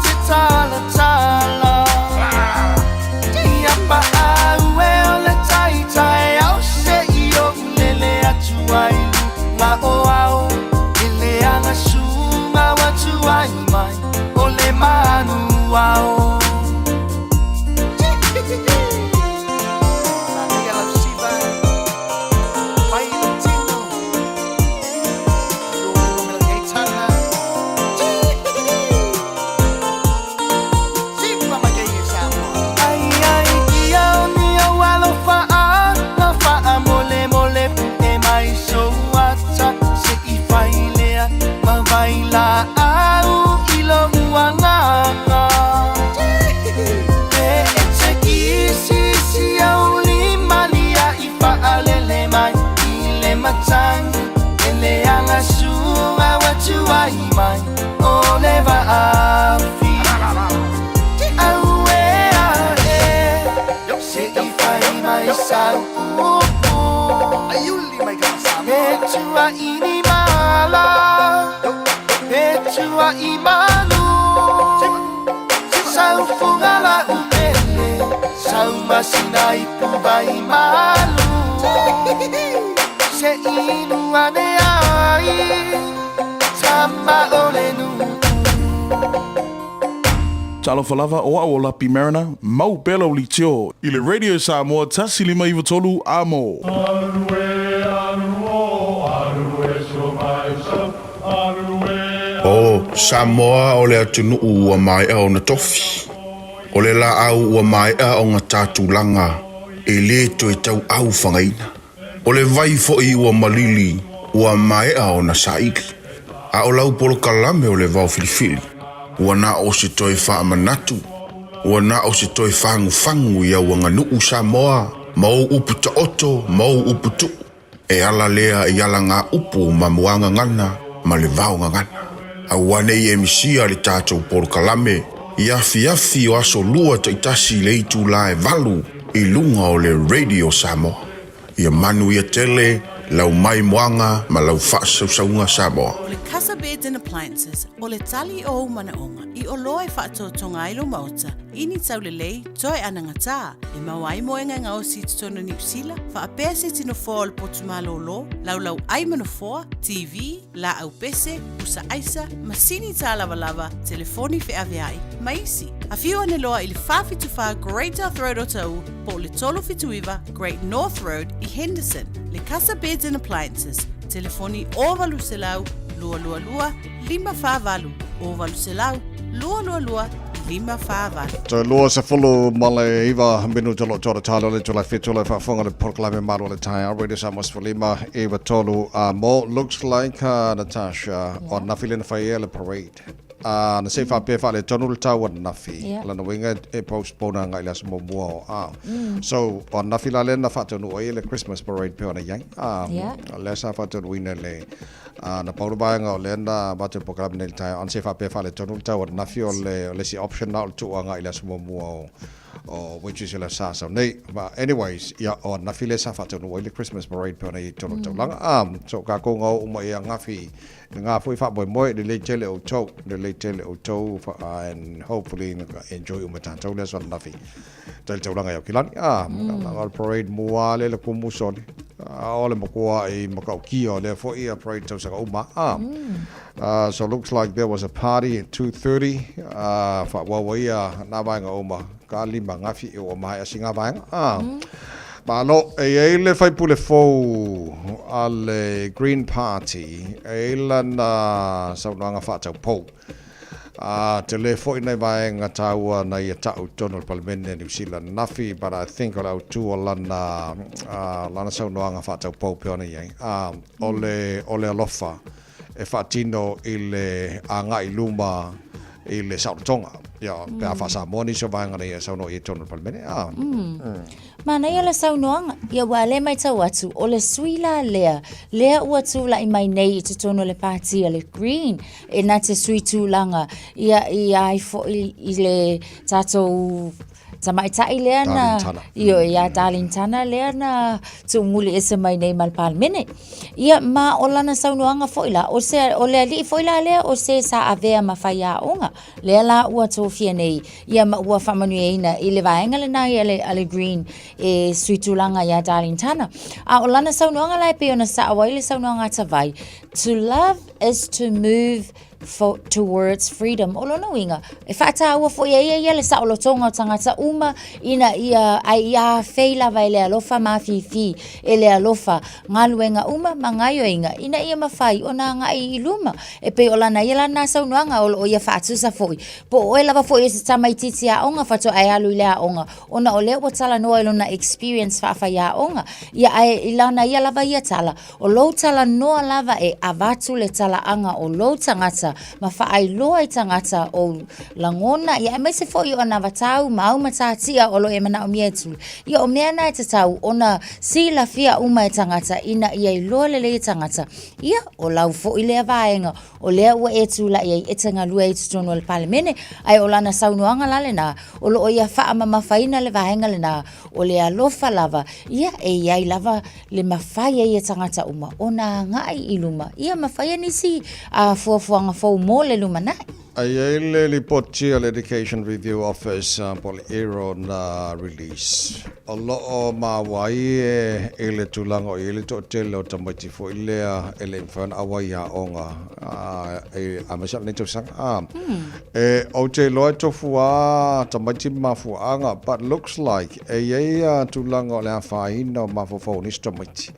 te tala tala Ia pa au e o le tai tai au se i o lele atu ai Nga o au ele anga sunga watu ai mai O le manu ao Ai ai ia o ni au alofa a Nga wha mole mole e mai so ata Se i whailea ma vai la au i lo uanganga E e te kisi si au lima lia i whaalele mai I le matangi e le anga sunga watu ai mai O le vaafi Au e a e Se i whai mai sau upu E tua ini mala E tua i manu Sau funga la upele Sau masina ipu vai malu Se inu ane ai Tama o le nuu Talofa lava o au o Lapi Mariner, mau pea lau litio i le Radio Samoa 1 5 3 a mo. O Samoa o le atunuu ua maea ona tofi. O le laau ua maea ona tatulaga e lē toe tauau fagaina. O le vai foʻi ua malili ua maea ona saili. A o lau polokalame o le vaofilifili. Ua na o se toe faamanatu. Ua na o se toe fagufagu i au aganuu Samoa ma ou upu taoto ma ou upu tuu. E ala lea i ala ngā upu ma muagagana ma le vaogagana. Auā nei e misia le tatou polokalame i afiafi o aso lua taitasi i le itulā e 8 i luga o le Radio Samoa. Ia manu ia tele, lau mai moaga ma lau faasausauga Samoa. O le Casa Beds and Appliances, o le tali o ou manaoga i oloa e faatotoga ai lou maota, i ni taulelei, toe anagatā, e maua ai moega e gaosi i totonu o Niu Sila, faapea se tino foa o le potu malōlō, laulau ai ma nofoa, TV, laau pese, pusa aisa, masini tālavalava, telefoni feaveai, ma isi. Afio ane loa i le 474 Great South Road o Ta'u, po o le 379 Great North Road i Henderson. Le Casa Beds and Appliances, telefoni 0800 222 548, 0800 222 548. Toe 29 minuta lo tora talo le tula fitu le faafofoga le polokalame malu o le taeao Radio Samoa 15 93 a mo. Looks like Natasha o ananafi lena fai ea le parade. Na se faapea faaletonu le tau ananafi. Lana uiga e postpone agai le aso muamua o a. So o ananafi la lea na faataunuu ai le Christmas parade pe ona iai. Lea sa faataunuuina le na pau le vaega o lea na avatu le polokalame nei i le taeao ana se faapea faaletonu le tau ananafi o le o le isi option na o le tuu agai i le aso muamua o which is le sa sau nei. But anyways, ia o ananafi lea sa faataunuu ai le Christmas parade pe ona i totonu o le taulaga. So kākou ngao uma ia gafi ngā foi faamoemoe lelei tele outou, lelei tele outou and hopefully enjoy uma tātou le aso ananafi. Tai le taulaga i Aukilani. La parade mua le le kumu soli. O le matua i matautia o lea foi parade tausaga uma. So looks like there was a party at 2:30, faaauau ai nā vaega uma, ka lima gafi ua maea sina vaega. Malo, e i ai le faipule fou a le Green Party, e i ai lana saunoaga faataupou. A tele foi nai vaega taua na ia ta'u i totonu o le Palemene a Niu Sila ananafi, but I think o le autu o lana, lana saunoaga faataupou pei ona i ai, o le, o le alofa e faatino i le agai i luma i le saolotoga. Ia, pe a faa-Samoa nisi o vaega na ia saunoa i ai i totonu o le Palemene. Manaia le saunoaga, ia ua le matau atu, o le sui la lea, lea ua tulai mai nei i totonu o le pāti a le Green, e na te sui tulaga, ia i ai foi i le tatou tamaitai lea na, ioe, ia Darlene Tana lea na tuumuli ese mai nei ma le Palemene. Ia ma o lana saunoaga foi la, o, se, o le alii foi la lea o se sa avea ma faiaoga, lea la ua tofia nei, ia ma ua faamanuiaina i le vaega lena a le, a le Green e sui tulaga iā Darlene Tana. A o lana saunoaga la e pei ona sao ai le saunoaga a Tavai, to love is to move for, towards freedom. O lona uiga, e faataua foi e ia ia le saolotoga o tagata uma ina ia ai ia afei lava e le alofa mafifi, e le alofa galuega uma ma gaioiga ina ia mafai ona agai i luma. E pei o lana ia lana saunoaga o loo ia faatusa foi Po o oe lava foi o se tamaitiiti aoga faatoa e alu i le aoga, ona o lea ua talanoa i lona experience faafaiaoga. Ia ae i lana ia lava ia tala, o lou talanoa lava e avatu le talaaga o lou tagata ma faailoa i tagata ou lagona, ia aemaise foi o anavatau ma au matatia o lo o e manaomia e tuli. Ia o mea na e tatau ona silafia uma e tagata ina ia iloa lelei e tagata, ia o lau foi lea vaega O lea ua e tulai ai e te galue ai i totonu o le Palemene, ae o lana saunoaga la lena, o lo o ia faamamafaina le vaega lena, o le alofa lava, ia e i ai lava le mafai ai e tagata uma ona agai i luma, ia ma faia nisi fuafuaga fou mo le lumanai. E i ai le lipoti a le Education Review Office po o le ERO na release, o lo o maua ai e le tulaga o i ai le toatele o tamaiti foi lea e le i mafai ona auai i aoga aemaise o lenei tausaga. E, ou te iloa e tofu lava tamaiti ma mafuaaga, but looks like e i ai tulaga o le afaina o mafaufau o nisi tamaiti.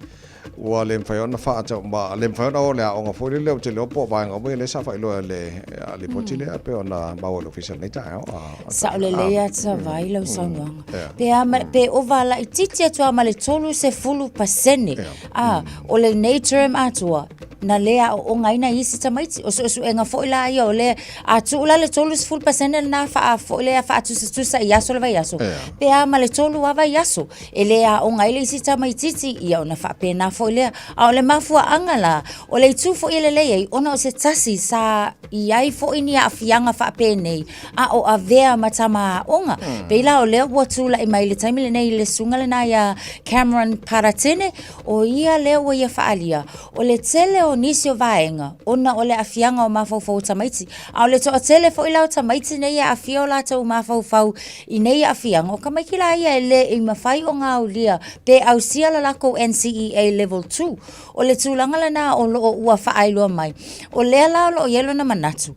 Ua le mafai ona faatau ma le mafai ona o le aoga foi lele, ou te iloa po o vaega uma ia lea sa faailoa e le lipoti lea pei ona maua e le ofisa i lenei taeao. Sao lelei lava Tavai lau saunoaga. Pe a ma, pe ova laitiiti atu lava ma le 30% a o lenei term atoa na le aoogaina ai isi tamaiti. O suesuega foi la ia o lea a tuu la le 30% lena faa foi lea faatusatusa i aso o le vaiaso, pe a ma le tolu lava vaiaso. E le aoga ai le isi tamaitiiti, ia ona faapena foi lea. A o le mafuaaga la, o le itu foi e lelei ai, ona o se tasi sa i ai foi ni aafiaga faapenei, a o avea ma tama aoga. Mm. Pei la o lea ua tulai mai i le taimi lenei le susuga lena ia Cameron Paratene, o ia lea ua ia faaalia, o le tele o nisi o vaega, ona o le aafiaga o mafaufau o tamaiti. A o le toatele foi la o tamaiti nei e aafia o latou mafaufau i nei aafiaga, o tamaiti la ia e le i mafai ona aulia pe ausia la latou NCEA Level 2. O le tulaga lena o lo o ua faailoa mai. O lea la o lo o i ai lona manatu,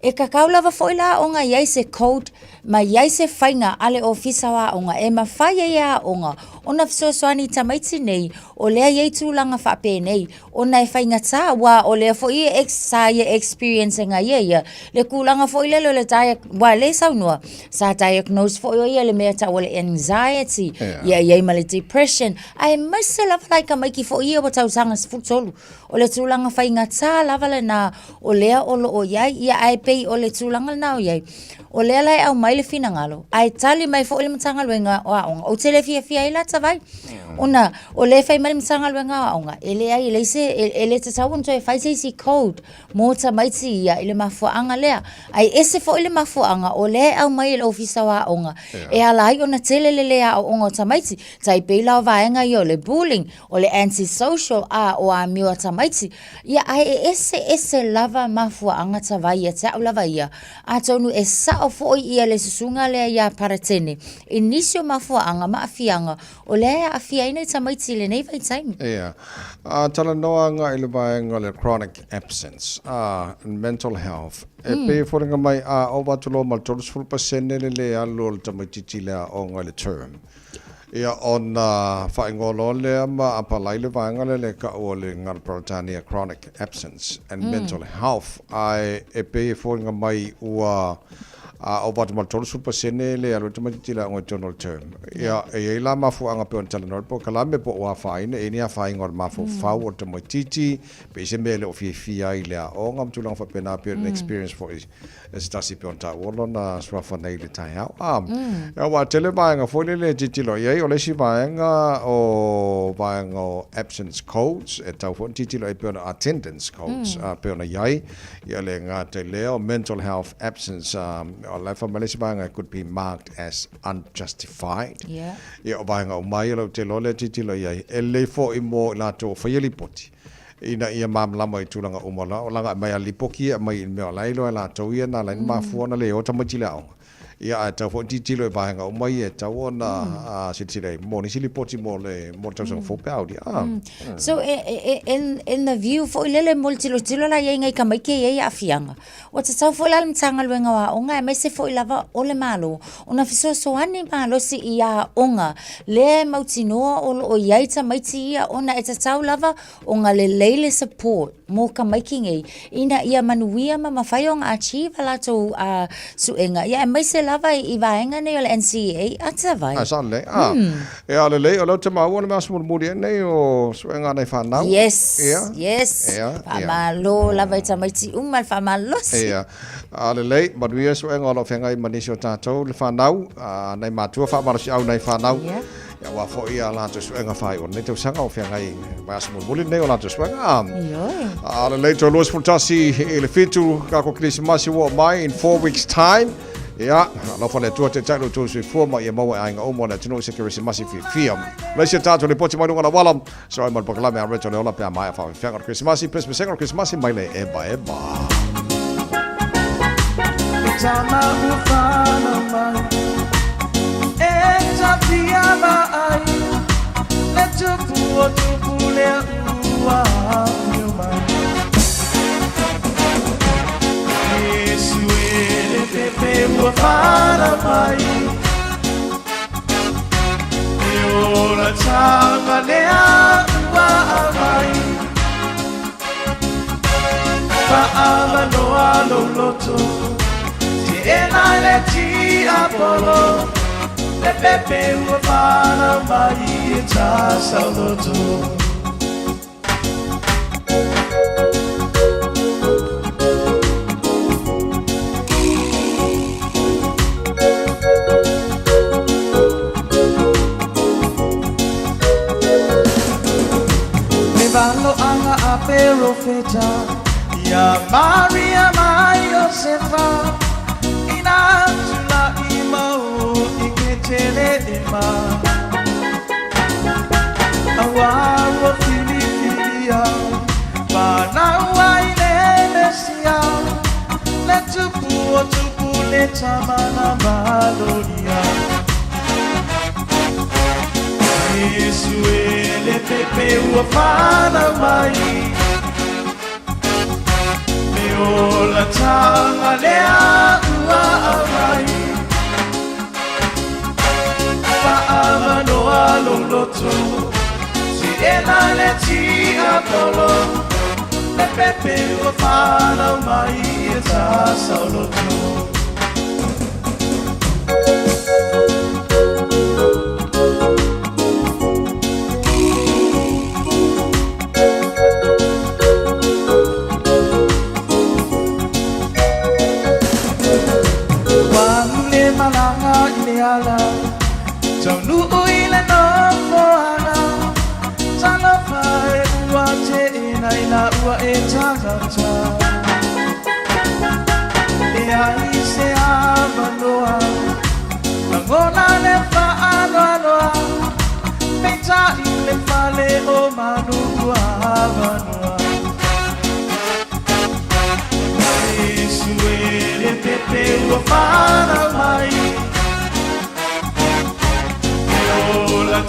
e tatau lava foi la ona i ai se code ma i ai se faiga a le Ofisa o Aoga e mafai ai e aoga ona fesoasoani i tamaiti nei o lea e i ai tulaga faapenei ona e faigata aua o lea foi e sa ia experience ina ia ia le tulaga foi lele o le diag aua lea e saunoa sa diagnose foi o ia le mea tau o le anxiety yeah. Ia i ai ma le depression aemaise lava la i tamaiti foi ia ua tausaga 13 o le tulaga faigata lava lena o lea o lo o i ai ia ae pei o le tulaga lena o i ai o lea la e aumai le finagalo ae tali mai foi le Matagaluega o Aoga ou te le fiafia ai la Tavai ona o lea e fai mai le Matagaluega o Aoga e leai e leai se e le tatau ona toe fai se isi code mo tamaiti ia i le mafuaaga lea ae ese foi le mafuaaga o lea e aumai e le Ofisa o Aoga e ala ai ona tele le le aooga o tamaiti tai pei la o vaega ia o le bullying o le anti-social a o amio a tamaiti Ia, ae e eseese lava mafuaaga tavai ia te au lava ia, atonu e sao foi ia le susuga lea iā Paratene i nisi o mafuaaga ma aafiaga O lea e aafia ai nai tamaiti i lenei vaitaimi. Ia. A talanoa agai i le vaega o le chronic absence, a, mental health, e pei e foliga mai a ova atu loa ma le 30% le le alu o le tamaitiiti i le aoga i le term. Ia ona faaigoa loa lea ma apalai le vaega lea le kau o le ngalo Peretania chronic absence and mental health ae e pei e foliga mai ua a ova atu ma le 30% le alu ai le tamaitiiti i le aoga i totonu o le term. Ia e i ai la mafuaaga pei ona talanoa i le polokalame po o afaina, e i ai ni afaina o le mafaufau o le tamaitiiti, pe i ai se mea e le o fiafia ai i le aoga ma tulaga faapena pei o le experience foi e se tasi pei ona taua lona suafa nei i le taeao. A, aua e tele vaega foi lele e tilotilo i ai, o le isi vaega o vaega o absence codes, e tatau foi ona tilotilo i ai pei ona attendance codes, a, pei ona i ai, ia le gata i lea o mental health absence, o la e fai mai le isi vaega could be marked as unjustified. Ia o vaega uma ia lau te iloa lea e tilotilo i ai, e lelei foi mo i latou o faia lipoti, ina ia malamalama i tulaga uma o laga aumai a lipoti ia aumai i le mea o la e iloa e latou ia na ala ai ona mafua ona le o tamaiti i le aoga. Ia ae tatau foi ona tilotilo i vaega uma ia e tatau ona silasila ai mo nisi lipoti mo le mo le tausaga fou pe a aulia. So in in the view foi lele mo le tilotilo la i ai ngai tamaiti e i ai aafiaga, ua tatau foi la le Matagaluega o Aoga aemaise foi lava o le Malo ona fesoasoani malosi i aoga lea e mautinoa o lo o i ai tamaiti ia ona e tatau lava ona lelei le support mo tamaiti nei ina ia manuia ma mafai ona achieve a latou suega, ia aemaise lava i vaega nei o le NCEA atavai. Ae sao lelei. Ah. Ia lelei, o lea ou te maua le mea aso mulimuli ai nei o suega a nai fanau. Yes. Ia. Yes. Ia. Ia. Faamalo lava i tamaiti uma le faamalosi. Ia. A lelei, manuia suega o lo o feagai ma nisi o tatou le fanau, a nai matua faamalosiau nai fanau. Ia. Ia aua foi a latou suega faaiu o lenei tausaga o feagai vaiaso mulimuli lenei o latou suega. Ioe. A lelei toe 21 i le 7 kako Kerisimasi ua oo mai in 4 weeks time. Ia, alofa le Atua taitai lo outou soifua ma ia maua e aiga uma o le atunuu se Kerisimasi fiafia. Le isi a tatou lipoti mai luga o le auala, so ai ma le polokalame a Rachel le Ola pe a maea faafeafeaga o le Kerisimasi, pesepesega o le Kerisimasi mai le eba eba.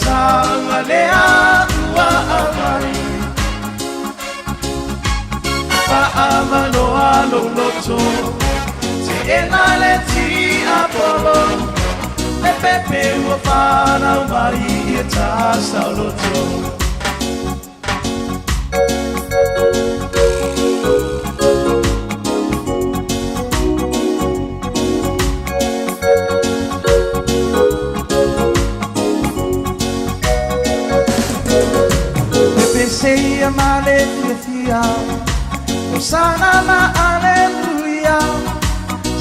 Ola lea ua aumai Faamaloa lou loto Teena le tiapolo Le pepe ua fanau mai ia tasaoloto. Pepe ma le fiafia Hosana ma aleluia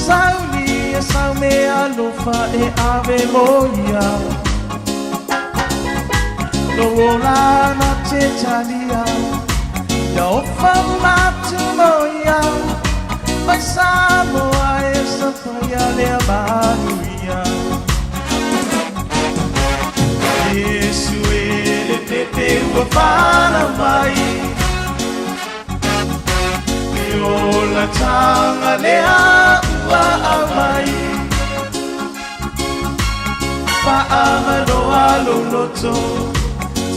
Sauli e saume alofa e ave moia Lo ola na te talia Ia ofa matu moia Mai Samoa e sapaia lea manuia Yesu e le pepe ua fanau mai E ola taga lea ua aumai Faamaloa lou loto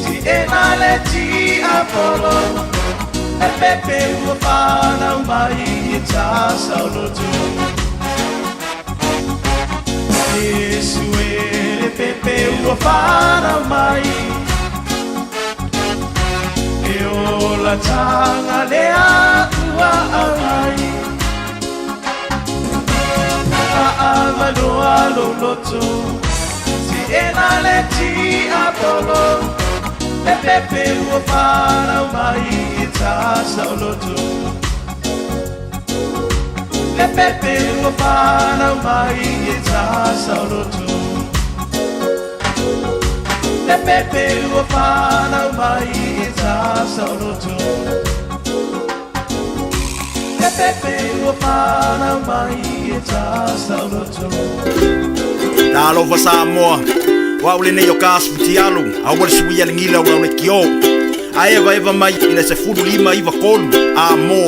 Tiena le tiapolo Le pepe ua fanau mai i tasaoloto Yesu e le pepe ua fanau mai E ola taga lea ua aumai Faamaloa lou loto Tiena le tiapolo Le pepe ua fanau mai i tasaoloto Le pepe ua fanau mai i tasaoloto Le pepe ua fanau mai i tasaoloto Le pepe ua fanau mai i tasaoloto. Talofa Samoa, o au lenei o ka asu futialu, aua le suia le gila o lau leitio. Ae evaeva mai i le 15 93 a mo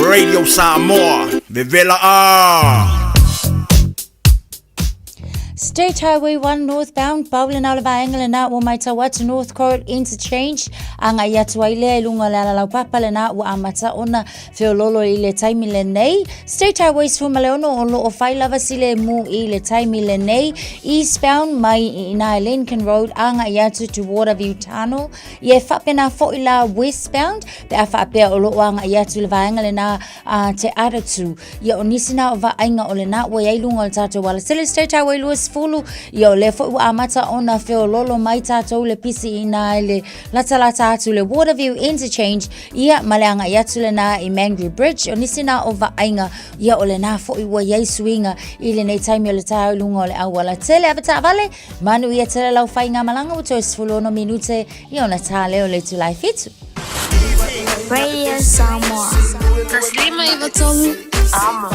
Radio Samoa, vevela a. State Highway 1 northbound, pau lena o le vaega lena ua matau atu Northcote Interchange, agai atu ai lea i luga o le alalaupapa lena ua amata ona feololo i le taimi lenei. State Highway 16 o loo fai lava silemu i le taimi lenei, eastbound mai i ina i Lincoln Road agai atu to Waterview Tunnel. Ia e faapena foi la westbound pe a faapea o loo agai atu le vaega lena a Te Aratū. Ia o nisi na o vaaiga o lena ua i ai luga o le tatou alatele State Highway 20, ia o lea foi ua amata ona feololo mai tatou le pisi i ina i le latalata atu le Waterview Interchange, ia ma le agai atu lena i Mangere Bridge. O nisi na o vaaiga, ia o lena foi ua i ai suiga i lenei taimi o le taeao i luga o le aualatele. Ave taavale, manu ia tele lau faigamalaga ua toe 16 minute ia ona tā lea o le itula e 7. Radio Samoa. 159 Amo.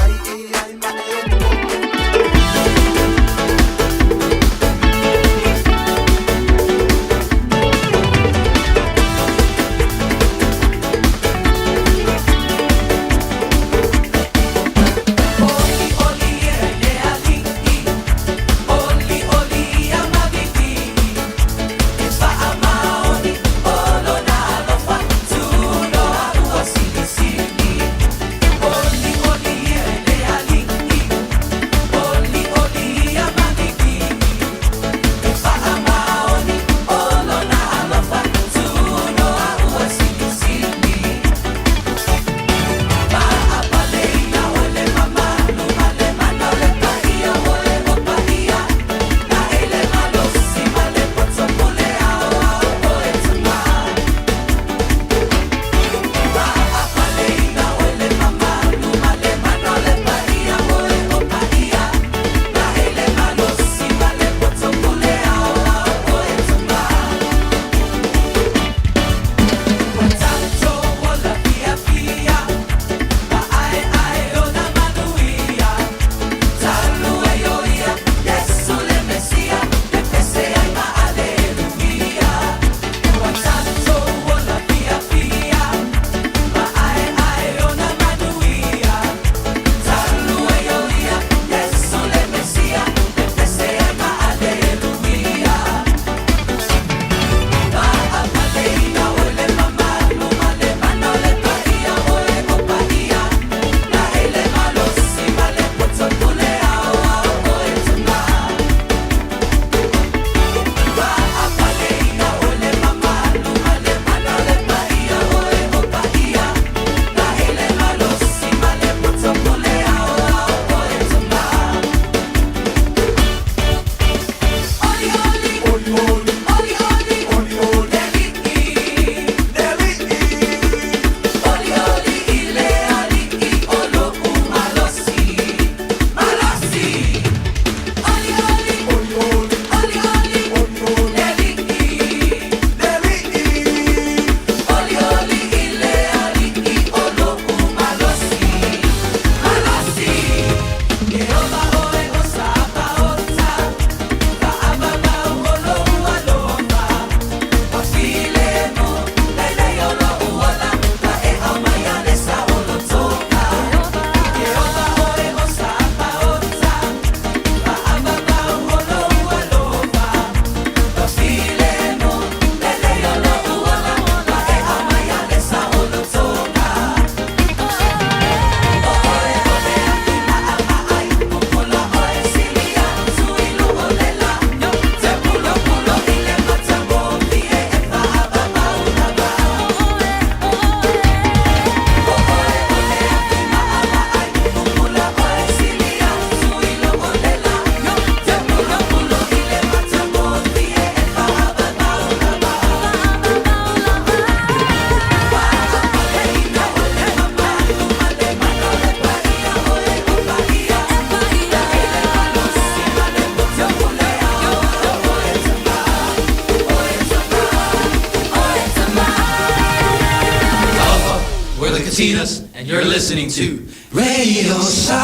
We're the Katinas, and you're listening to Radio Samoa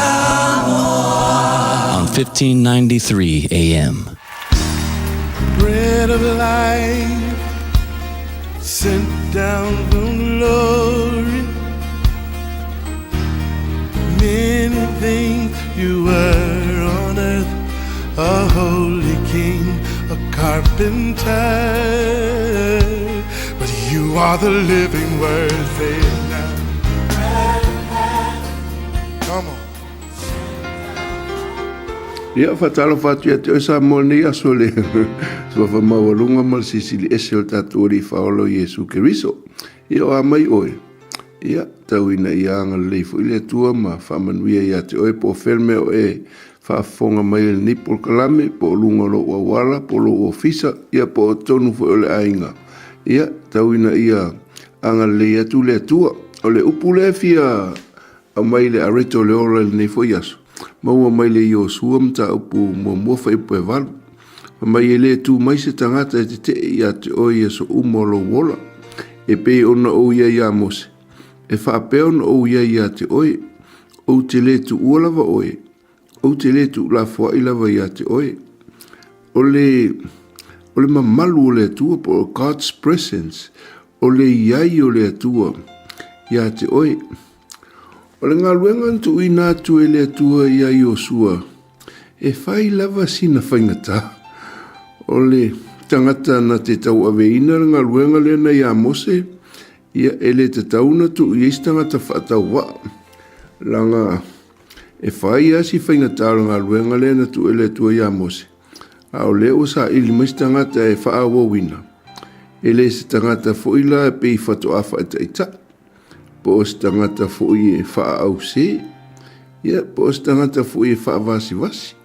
on 1593 AM. Bread of life, sent down from glory. Many things you were on earth, a holy king, a carpenter. But you are the living word, say it now. Come on. Ia, faatalofa atu ia te oe Samoa i lenei aso le suafa maualuga ma le silisili ese o le tatou Alii Faaola o Iesu Keriso. Ia o a mai oe, ia, tau ina ia agalelei foi le Atua ma faamanuia ia te oe po o fea le mea o e faafofoga mai ai i lenei polokalame, po o luga o lou auala, po o lou ofisa, ia po o totonu foi o le aiga. Ia, tau ina ia agalelei atu le Atua. O le upu lea e fia aumai i le areto o le ola i lenei foi aso, maua mai le Iosua mataupu muamua fuaiupu e 8. Fai mai e le tu mai se tagata e tetee ia te oe i aso uma o lou ola, e pei ona ou i ai iā Mose, e faapea ona ou i ai ia te oe, ou te le tuua lava oe, ou te le tuulafoai lava ia te oe. O le, o le mamalu o le Atua po o God's presence, o le i ai o le Atua ia te oe. O le galuega na tuuina atu e le Atua iā Iosua, e fai lava sina faigata. O le tagata na te tauaveina le galuega lea na iā Mose, ia e le tatau ona tuu i ai se tagata faatauvaa, leaga e fai lava si faigata o le galuega lea na tuu e le Atua iā Mose, a o lea ua saili mai se tagata e faaauauina, e le se tagata foi la e pei faatoa faataitai. Po o se tagata foi e faaaause, ia, po o se tagata foi e faavasivasi.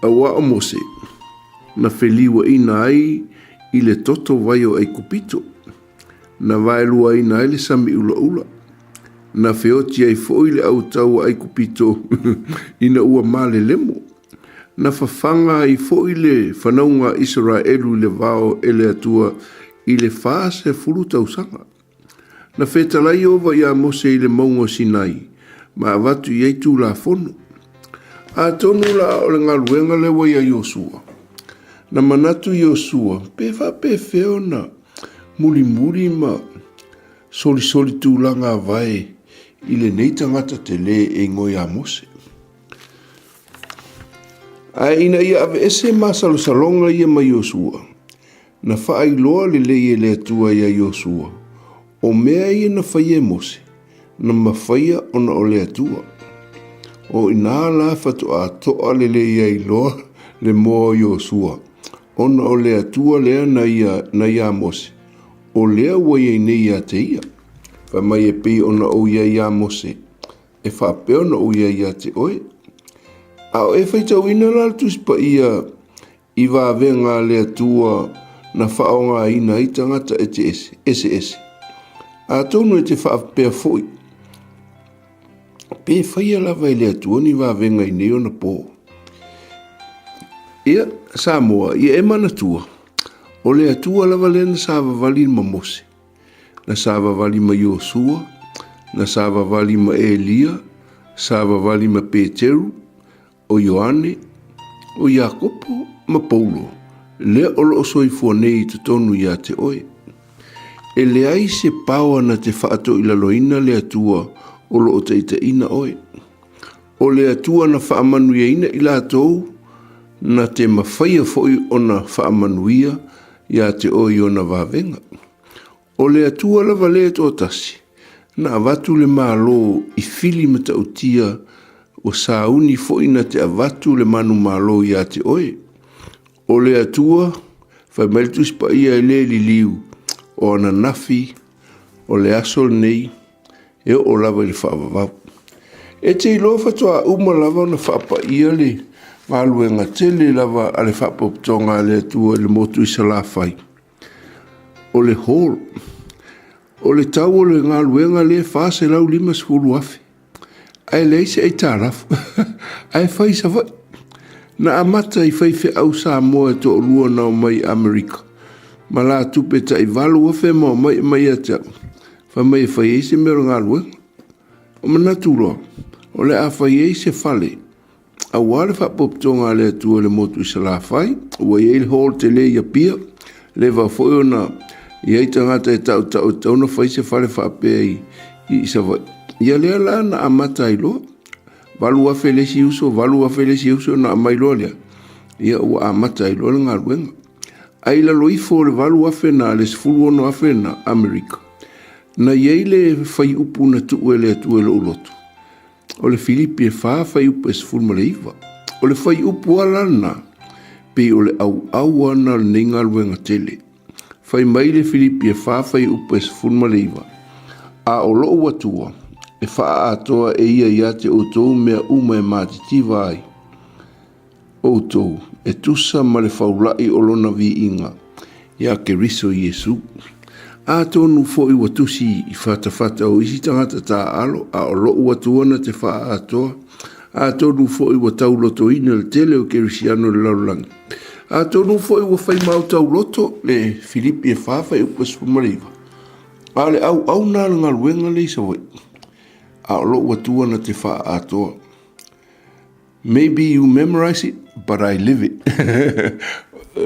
Auā o Mose, na feliuaina ai i le toto vai o Aikupito, na vaeluaina ai le sami ulaula, na feoti ai foi le autau a Aikupito ina ua malelemo, na fafaga ai foi le fanauga a Isaraelu i le vao e le Atua i le 40 tausaga. Na fetalai Ieova iā Mose i le mauga o Sinai, ma avatu i ai Tulafono. Atonu la o le galuega lea ua iā Iosua. Na manatu Iosua, pe faapefea ona mulimuli ma solisoli tulaga avae i lenei tagata tele e igoa iā Mose. Ae ina ia aveese masalosaloga ia ma Iosua, Na faailoa lelei e le Atua iā Iosua, o mea ia na faia e Mose, na mafaia ona o le Atua. O inā la faatoa toa lelei ai loa le moa o Iosua, ona o le Atua lea na ia na iā Mose, o lea ua i ai nei iā te ia. Fai mai e pei ona ou i ai iā Mose, e faapea ona ou i ai iā te oe. A o e faitauina la le Tusi Paia I vavega a le Atua na faaaogaina ai tagata eseese, eseese. Atonu e te faapea foi, Pe faia lava e le Atua ni vavega i nei ona po. Ia, Samoa, ia e manatua, o le Atua lava lea na savavali ma Mose, na savavali ma Iosua, na savavali ma Elia, savavali ma Peteru, o Ioane, o Iakopo ma Paulo, lea o lo o soifua nei i totonu ia te oe. E leai se paoa na te faatoilaloina le Atua o lo o taitaiina oe. O le Atua na faamanuiaina i latou, na te mafaia foi ona faamanuia ia te oe i ona vavega. O le Atua lava lea e toatasi, na avatu le malo i fili matautia, ua sauni foi na te avatu le manumalo ia te oe. O le Atua, fai mai le Tusi Paia e le liliu, o ananafi, o le aso lenei, e oo lava i le faavavau. E te iloa faatoa uma lava ona faapaia le galuega tele lava a le Faapotopotoga a le Atua i le motu i Salafai. O le hall, o le tau o le galuega lea e $450,000, ae leai se aitalafu, ae fai i Savaii. Na amata i faifeau Samoa e toalua na omai i Amerika, ma la tupe tai $8,000 ma omai aumai ia te au. Fai mai e fai ai se mea o le galuega. O manatu loa, o le a fai ai se fale aua le faapotopotoga a le Atua i le motu i Salafai, ua i ai le hall tele i Apia, leva foi ona i ai tagata e tautau e tatau ona fai se fale faapea i, i Savaii. Ia lea la na amata ai loa. 8,000 le isi uso, 8,000 le isi uso, na aumai loa lea, ia ua amata ai loa le galuega. Ae i lalo ifo o le 8,000 na, le 16,000 na Amerika, na i ai le fuaiupu na tuu e le Atua i lou loto, o le Filipi e 4 fuaiupu e 19. O le fuaiupu lava la lena, pei o le auau lava lena o lenei galuega tele. Fai mai le Filipi e 4 fuaiupu e 19, A o lou Atua, e faaatoa e ia ia te outou mea uma e matitiva ai outou, e tusa ma le faula'i o lona viiga iā Keriso Iesu. Atonu foi ua tusi i fatafata o isi tagata taaalo, a o lou Atua na te faaatoa. Atonu foi ua taulotoina le tele o Kerisiano i le lalolagi. Atonu foi ua fai mau tauloto le Filipi e 4 fuaiupu e 19. A o le auau lena o le galuega lea i Savaii, a o lou Atua na te faaatoa. Maybe you memorize it, but I live it.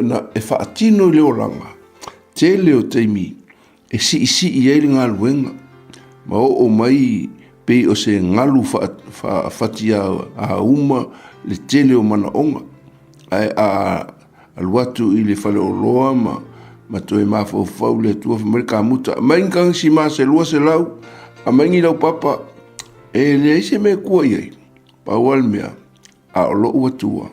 Na, e faatino i le olaga, tele o taimi e siisii ai le galuega ma oo mai pei o se galu faafatiauma le tele o manaoga. Ae a alu atu i le faleoloa ma, ma toe mafaufau le Atua, fai mai le kamuta, aumai ni kagisima se 200, aumai ni laupapa, e leai se mea e kua i ai. Pau lava le mea, a o lou Atua,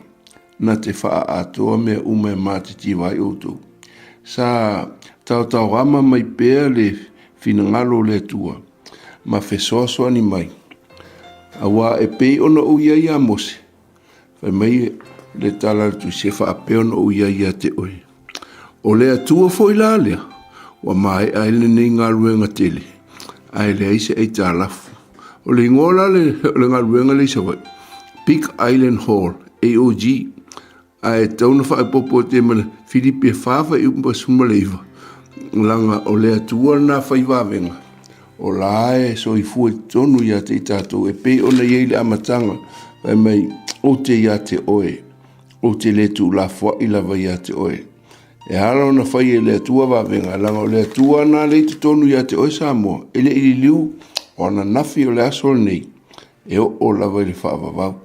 na te faaatoa mea uma e matitiva ai outou. Sa taotaoama mai pea le finagalo o le Atua ma fesoasoani mai, auā e pei ona ou i ai iā Mose, fai mai le tala a le Tusi, e faapea ona ou i ai ia te oe. O le Atua foi la lea, ua maea ai lenei galuega tele, ae leai se aitalafu. O le igoa la o le galuega lea i Savaii, Big Island Hall, AOG, ae tatau ona faaopoopo atu i ai ma le Filipi e 4 fuaiupu 19, leaga o le Atua lena fai vavega, o la e soifua i totonu ia te i tatou, e pei ona i ai i le amataga, fai mai, ou te ia te oe, ou te le tuulafoai lava ia te oe. E ala ona fai e le Atua vavega, leaga o le Atua lena lea i totonu ia te oe Samoa, e le i liliu o ananafi o le aso lenei, e oo lava i le faavavau.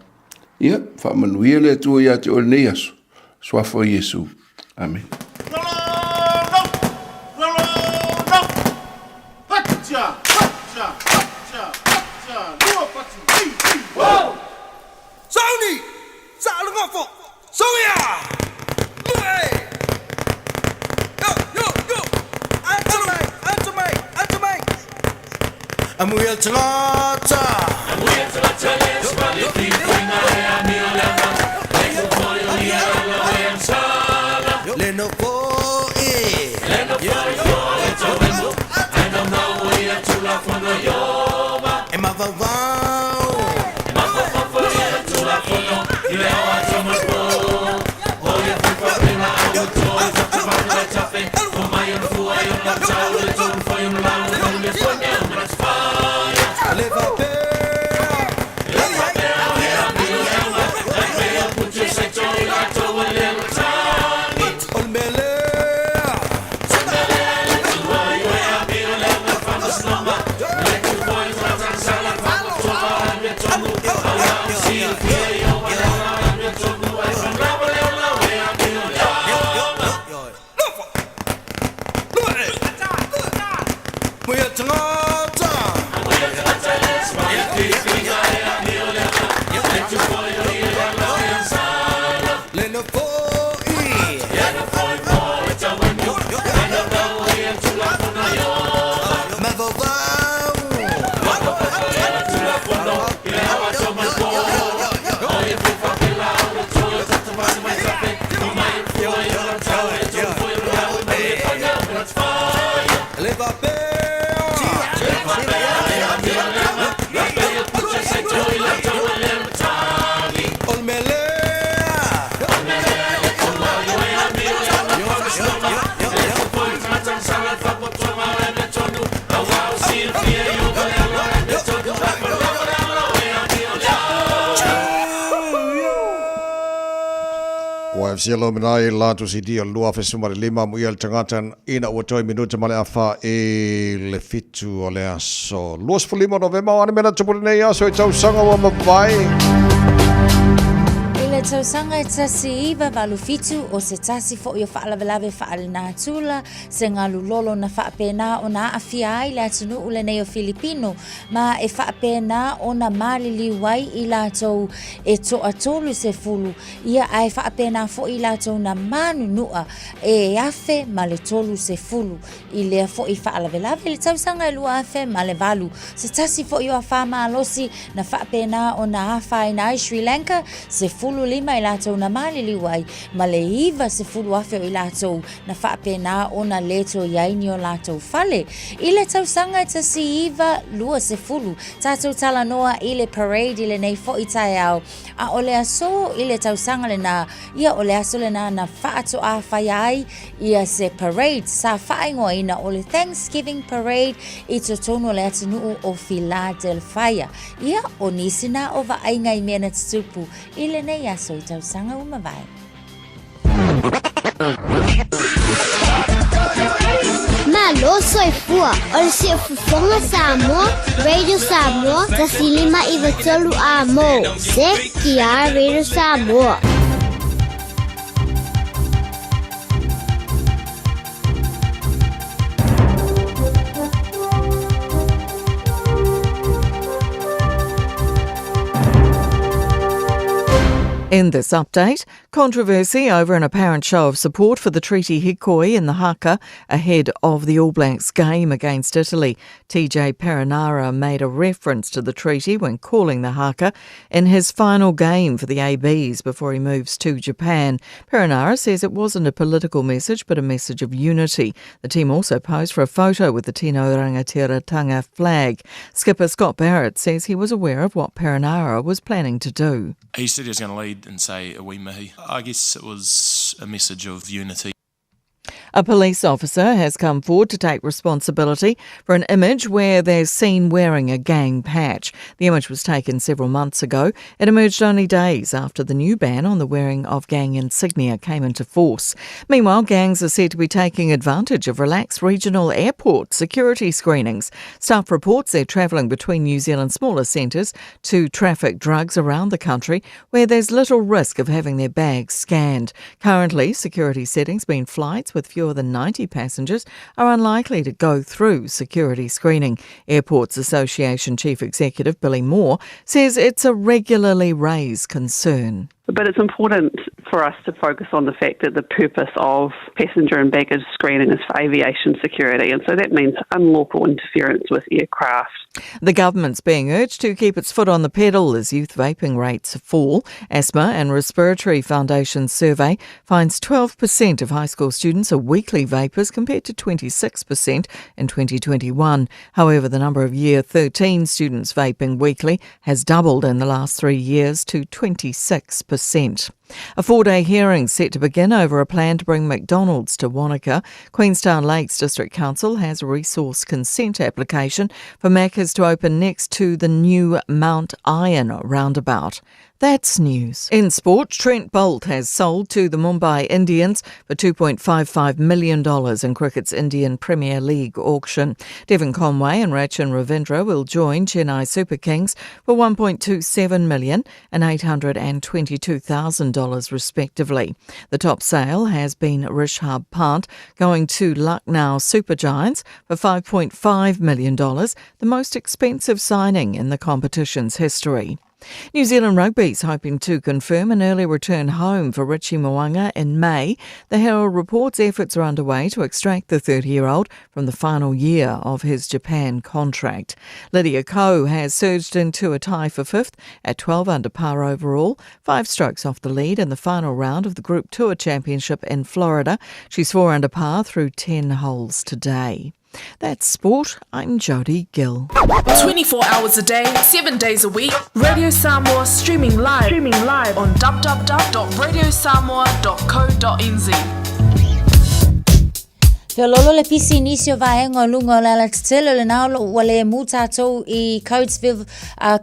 Ia, faamanuia le Atua ia te oe lenei aso. Suafa o Iesu. Amene. Sauni! Saalogofo! Soia! Lue! Yo, yo, yo! Ata mai, ata mai, ata mai! Amuia le tagata! Amuia le tagata le smali fi fina e amio le anga Le fufoi o ia ala o e ansala Le no foi Le no foi fo le tauemu Ai no mau o ia tula fono ioma E mavauvau E mafaufau foi ia tula fono I le ao atoa mo le po O ia fai faapena au e toi Tafutafanu le tafe O mai ona fua i ona tau Le tolu foi ona lau Tolu mea foi mea uma na te faia Le faapea Le faapea o le amio le anga Ai pei o putu se toi latou e le matagi O le mea lea O le mea lea le tua i oe amio le anga faamasinoga Le tu foi o tagata sala faapotoa amio tonu Aua o silafia i o manaoga amio tonu Ai faalava le ola o e amio le anga Amuia le tagata Amuia le tagata le smile filifiliga e amio le anga Le tu foi o ia le ala o e ansala Le no foi Le no foi fo le tauemu Le no nau o ia tulafono ioma Mavauvau Mafaufau ia tulafono I le ao atoa ma le po O ia foi faapela au e toi O tata fasi mai tafe O mai ona fua i ona tau Le tolu foi ona lau E malie foi mea uma na te faia Le faapea Le faapea le amio le anga Le pei o puta se toi latou e le matagi O le mea lea O le mea lea le tua i oe amio le anga faamasinoga Le tu foi o tagata na sala le faapotopotoga o le amiotonu Aua o silafia FC Alumni la tu sidi o 2015 mo ia le tagata ina ua toe minuta ma le afa i le 7 o le aso 25 Novema o ane mena tupu lenei aso i tausaga ua mavae. I le tausaga e 1987, o se tasi foi o faalavelave faalenatura, se galu lolo na faapena ona aafia ai le atunuu lenei o Filipino, ma e faapena ona maliliu ai i latou e toa-30, ia ae faapena foi i latou na manunua e 1030 i lea foi faalavelave i le tausaga e 2008. Se tasi foi o afā malosi na faapena ona afaina ai Sri Lanka, 15 i latou na maliliu ai, ma le 90,000 o i latou na faapena ona lē toe i ai ni o latou fale. I le tausaga e 1920, tatou talanoa i le parade i lenei foi taeao, a o le aso i le tausaga lenā, ia o le aso lenā na faatoa faia ai ia se parade sa faaigoaina o le Thanksgiving Parade i totonu o le atunuu o Philadelphia. Ia, o nisi nā o vaaiga i mea na tutupu i lenei aso i tausaga ua mavae. Malo soifua o le Siufofoga Samoa, Radio Samoa, 159 Amo, CKR Radio Samoa. In this update, Controversy over an apparent show of support for the Treaty Hikoi in the haka ahead of the All Blacks game against Italy. TJ Perenara made a reference to the treaty when calling the haka in his final game for the ABs before he moves to Japan. Perenara says it wasn't a political message but a message of unity. The team also posed for a photo with the Tino Rangatiratanga flag. Skipper Scott Barrett says he was aware of what Perenara was planning to do. He said he was going to lead and say a wee mihi. I guess it was a message of unity. A police officer has come forward to take responsibility for an image where they're seen wearing a gang patch. The image was taken several months ago. It emerged only days after the new ban on the wearing of gang insignia came into force. Meanwhile, gangs are said to be taking advantage of relaxed regional airport security screenings. Staff reports they're travelling between New Zealand's smaller centres to traffic drugs around the country where there's little risk of having their bags scanned. Currently, security settings mean flights with fewer than 90 passengers are unlikely to go through security screening. Airports Association Chief Executive Billy Moore says it's a regularly raised concern. But it's important for us to focus on the fact that the purpose of passenger and baggage screening is for aviation security, and so that means unlawful interference with aircraft. The government's being urged to keep its foot on the pedal as youth vaping rates fall. Asthma and Respiratory Foundation survey finds 12% of high school students are weekly vapers compared to 26% in 2021. However, the number of year 13 students vaping weekly has doubled in the last 3 years to 26%. A 4-day hearing set to begin over a plan to bring McDonald's to Wanaka. Queenstown Lakes District Council has a resource consent application for Macca's to open next to the new Mount Iron roundabout. That's news. In sport, Trent Boult has sold to the Mumbai Indians for $2.55 million in cricket's Indian Premier League auction. Devon Conway and Rachin Ravindra will join Chennai Super Kings for $1.27 million and $822,000 respectively. The top sale has been Rishabh Pant going to Lucknow Super Giants for $5.5 million, the most expensive signing in the competition's history. New Zealand Rugby is hoping to confirm an early return home for Richie Mo'unga in May. The Herald reports efforts are underway to extract the 30-year-old from the final year of his Japan contract. Lydia Ko has surged into a tie for fifth at 12 under par overall, 5 strokes off the lead in the final round of the Group Tour Championship in Florida. She's 4 under par through 10 holes today. That's sport. I'm Jodie Gill. 24 hours a day, 7 days a week. Radio Samoa streaming live on www.radiosamoa.co.nz. Feoloolo le pisi i nisi o vaega o luga o le alatetele o lena o lo o ua lemu tātou i Coatesville,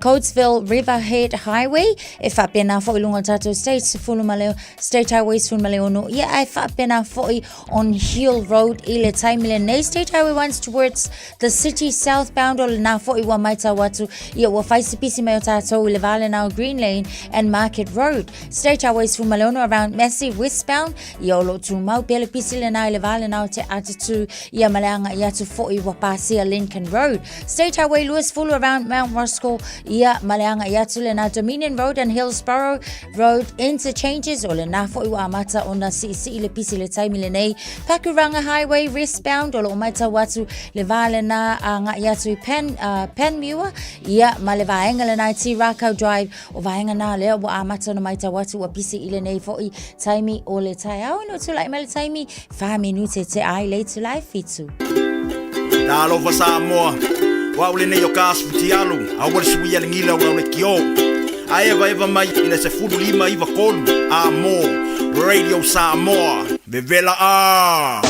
Coatesville Riverhead Highway e faapena foi i luga o le tātou State 16, State Highway 16, ia ae faapena foi on Hill Road i le taimi lenei. State Highway 1 towards the city southbound o lena foi ua maitau atu ia ua fai se pisi mai o tātou i le vā lena o Green Lane and Market Road. State Highway 16 around Massey westbound ia o lo o tumau pea le pisi lena i le vā lena o te Atatu ia ma le agai atu foi ua pasia Lincoln Road. State Highway 20 around Mount Roskill ia ma le agai atu lena Dominion Road and Hillsborough Road interchanges o lena foi ua amata ona siisii le pisi le taimi lenei. Pakuranga Highway westbound o lo o maitau atu le vā lena agai atu i Panmure ia ma le vaega lena i Tīrākau Drive. O vaega nā lea ua amata ona maitau atu ua pisi i lenei foi taimi o le taeao. Ina ua tulai mai le taimi, 4 minute te ai le itula e 7. Talofa Samoa, o au lenei o ka aso futialu, aua le suia le gila o lau lekiō. A evaeva mai i le 15 93 a mō Radio Samoa, vevela ā!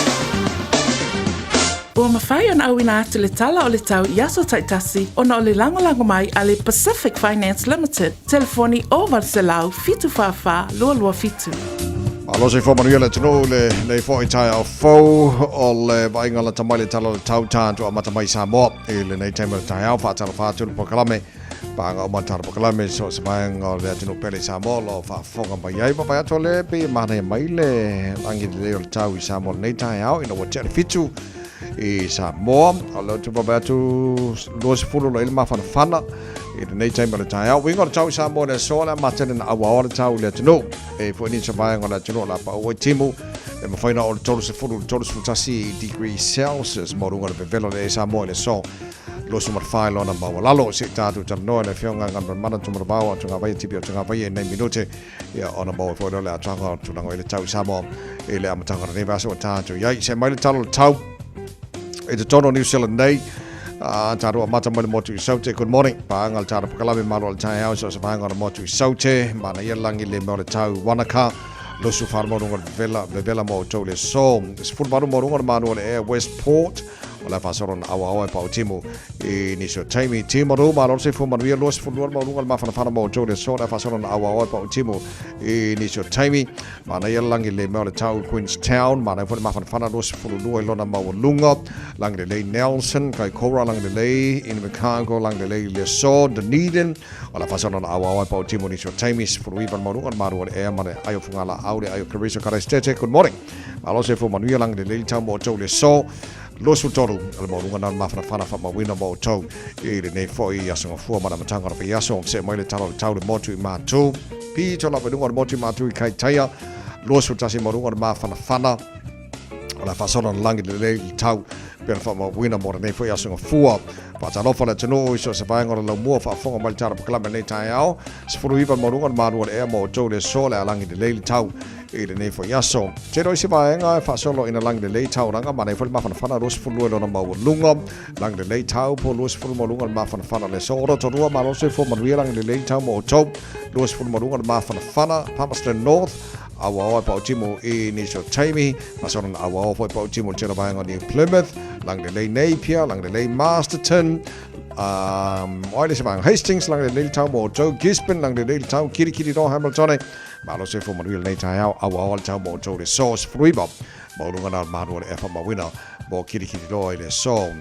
Ua mafai ona auina atu le tala o le tau i aso taitasi ona o le lagolago mai a le Pacific Finance Limited, telefoni 0800 744 227. Malo soifua manuia le atunuu le nei foi taeao fou o le vaaiga lata mai le tala o le tau tatou amata mai Samoa i lenei taimi o le taeao faatalofa atu le polokalame paga uma tala polokalame so se vaega o le atunuu pele i Samoa o lo o faafofoga mai ai vaavaai atu o le pei e manaia mai le lagi lelei o le tau i Samoa lenei taeao ina ua tea le 7 i Samoa. O lea ou te vaavaai atu 20 lo i le mafanafana i lenei taimi o le taeao. Uiga o le tau i Samoa i le aso, o le a matele na auaoa le tau i le atunuu. E foi nisi o vaega o le atunuu o le a paua i timu e mafai ona oo i le 30 i le 31 degree Celsius mo luga o le vevela o le Samoa i le aso 24 i lona maualalo. Se i tatou talanoa i le Afioga Galumalemana Tumanavao o Tugavaia Tipi o Tugavaia i nei minute ia ona maua foi lea o le atoaga o le tulaga i le tau i Samoa i le amataga o lenei vaiaso ua tatou i ai. Se mai le tala o le tau i totonu o New Zealand nei. Tatou amata mai le motu i Saute. Good morning. Paanga le tala pakalame malo o le taeao so se vaega o le motu i Saute. Mana ia langi le mea o le tau Wanaka. Losu wharamorunga le vevela, vevela mo outou le so. 18 morunga le manu o le Air Westport. O le faasolo na auaoa e Pautimu i nisi o taimi. Timaru, malo le soifua manuia, 22 le maualuga le mafanafana mo outou le aso. O le faasolo na auaoa e Pautimu i nisi o taimi. Manaia le lagi le mea o le tau Queenstown, manaia foi le mafanafana 22 i lona maualuga. Lagi lelei Nelson, Kaikoura lagi lelei, Invercargill lagi lelei le aso, Dunedin. O le faasolo na auaoa e Pautimu i nisi o taimi, 19 le maualuga le malu o le ea ma le ai o Fugalaau le ai o Keriso Karaistete. Good morning. Malo soifua manuia lagi lelei le tau mo outou le aso. 23 o le maualuga na o le mafanafana faamauina mo outou i lenei foi aso gafua ma le amataga o le vaiaso. See mai le tala o le tau le motu i Matu. Pito lava i luga o le motu i Matu i Kaitaia. 21 maualuga o le mafanafana o le faasolo na lagi lelei le tau pei ona faamauina mo lenei foi aso gafua. Faatalofa le atunuu i so o se vaega o le laumua faafofoga mai le tala pakalame lenei taeao. 19 maualuga o le malu o le ea mo outou le aso o le a lagi lelei le tau i lenei foi aso. Tele o isi vaega e faasolo ina lagi lelei taulaga manaia foi le mafanafana 22 i lona maualuga. Lagi lelei tau po 20 maualuga le mafanafana le aso. O Rotorua malo soifua manuia lagi lelei tau mo outou. 20 maualuga le mafanafana Palmerston North auaoa e pautimu i nisi o taimi. Faasolo na auaoa foi pautimu i le tele o vaega o New Plymouth. Lagi lelei Napier, lagi lelei Masterton. O ai le isi vaega Hastings, lagi lelei le tau mo outou. Gisborne, lagi lelei le tau. Kirikiriroa Hamilton. Malo soifua manuia lenei taeao, auaoa le tau mo outou le aso. 19 maualuga na o le malu o le ea faamauina mo Kirikiriroa i le aso.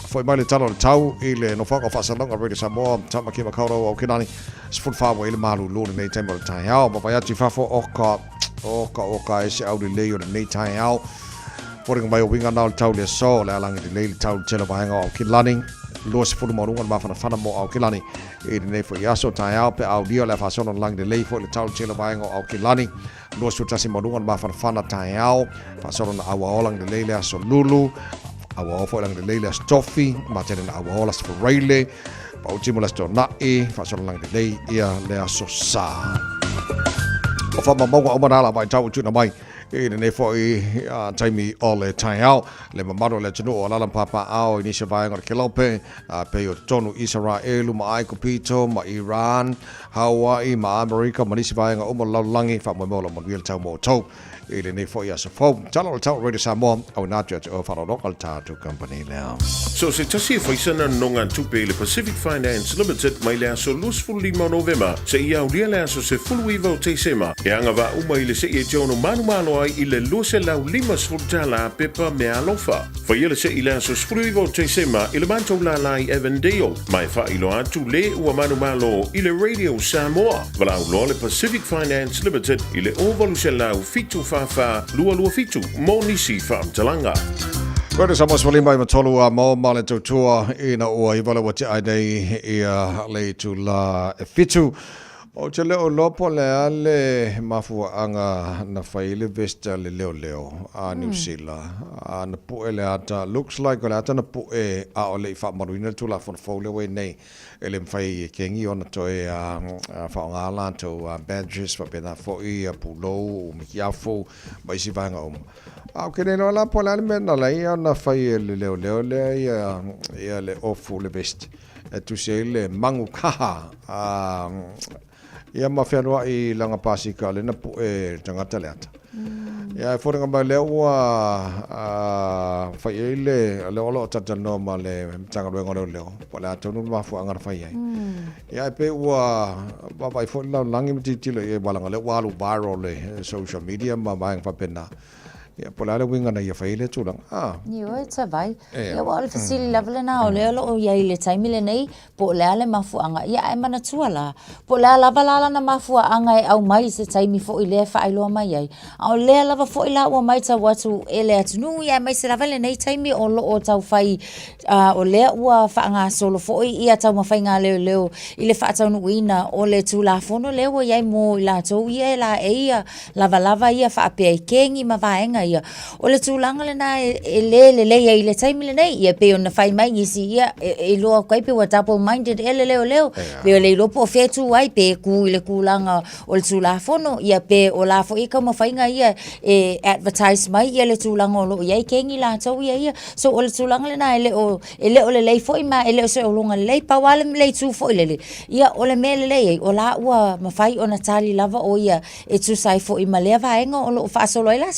Foi mai le tala o le tau i le nofoaga o faasalalauga Radio Samoa, Tamaki Makaurau Aokinani, 14 ua i le malulu lenei taimi o le taeao. Vaavaai atu i fafo, oka, oka, oka, e se aulelei o lenei taeao. Foliga mai o uiga na o le tau le aso, le alangi lelei le tau le tele o vaega o Aokinani. 20 maualuga le mafanafana mo Aokinani i lenei foi aso taeao pe aulia o le a faasolo na lagi lelei foi le tau le tele o vaega o Aokinani. 21 maualuga le mafanafana taeao, faasolo na auaoa lagi lelei le aso Lulu, auaoa foi lagi lelei le aso Tofi, matele na auaoa le aso Faraile, pautimo le aso Tona'i, faasolo lagi lelei ia le aso Sa. O faamaumauga uma na la vaitau ua tuuina mai i lenei foi taimi o le taeao, le mamalu o le atunuu o alaala ma papaaao i nisi o vaega o le Kelope, pei o totonu Isaraelu ma Aikupito ma Iran, Hawaii ma Amerika ma nisi vaega uma o le lalolagi, faamoemoe o lo o manuia le tau mo outou. i lenei foi aso fou. Tala o le tau Radio Samoa, auina atu ia te oe faaaloaloga le tatou company lea. So se tasi e faisana nonogatupe i le Pacific Finance Limited mai le aso 25 o Novema seia aulia le aso 19 o Tesema e agavaa uma i le se'i e te ono manumalo ai i le $250 pepa meaalofa. Faia le se'i i le aso 19 o Tesema i le matou lālā i Avondale ma e faailoa atu le ua manumalo i le Radio Samoa. Valaau loa le Pacific Finance Limited i le 0800 744 227 mo nisi faamatalaga. Radio Samoa 15 i a mo ma le tautua ina ua iwa le ua tea ai nei ia le itula e fitu. Ou te le o iloa po o le a le mafuaaga na fai ai le vest a le leoleo a Niu Sila, a na pue le ata, looks like o le ata na pue a o le i faamaluina le Tulafono fou lea ua i ai nei, e le mafai ai e kengi ona toe faaaoga latou badges faapena foi pulou, mikiafu ma isi vaega uma. A ou te le iloa la po o le a le mea na ala ai ona fai e le leoleo lea ia le ofu le vest. E tusi ai le magu kaha a ia ma fealuai i lana pasika lea na pue e le tagata le ata. Ia e foliga mai lea ua fai ai le lea o lo o talatalanoa ma le Matagaluega o Leoleo po o le a tonu le mafuaaga na fai ai. Ia e pei ua vaavaai foi le lalolagi ma tilotilo i ai aua leaga o lea ua alu viral le social media ma vaega faapena. Ia, po o le a le uiga na ia fai ai lea tulaga. Ah. Ioe, Tavai. Ia, aua o le fesili lava lena, o lea o lo o i ai i le taimi lenei, po o le a le mafuaaga. Ia, ae manatua la, po o le a lava la lana mafuaaga e aumai i se taimi foi lea e faailoa mai ai, a o lea lava foi la ua matau atu e le atunuu, ia aemaise lava lenei taimi o lo o tau fai, o lea ua faagasolo foi ia taumafaiga a leoleo i le faataunuuina o le Tulafono lea ua i ai mo i latou ia e laei ia lavalava ia faapea i kegi ma vaega ia. O le tulaga lena e le lelei ai i le taimi lenei, ia pei ona fai mai nisi, ia e iloa atu ai pe ua double minded ea le leoleo, pe le iloa po o fea e tu ai, pe tu i le tulaga o le Tulafono, ia pe o la foi taumafaiga ia e advertise mai ia le tulaga o lo o i ai kegi latou ia ia. So o le tulaga lena e le o, e le o lelei foi ma e le o se ologa lelei, pau lava le itu foi lele, ia o le mea lelei ai, o la ua mafai ona tali lava o ia e tusa ai foi ma lea vaega o lo o faasolo ai la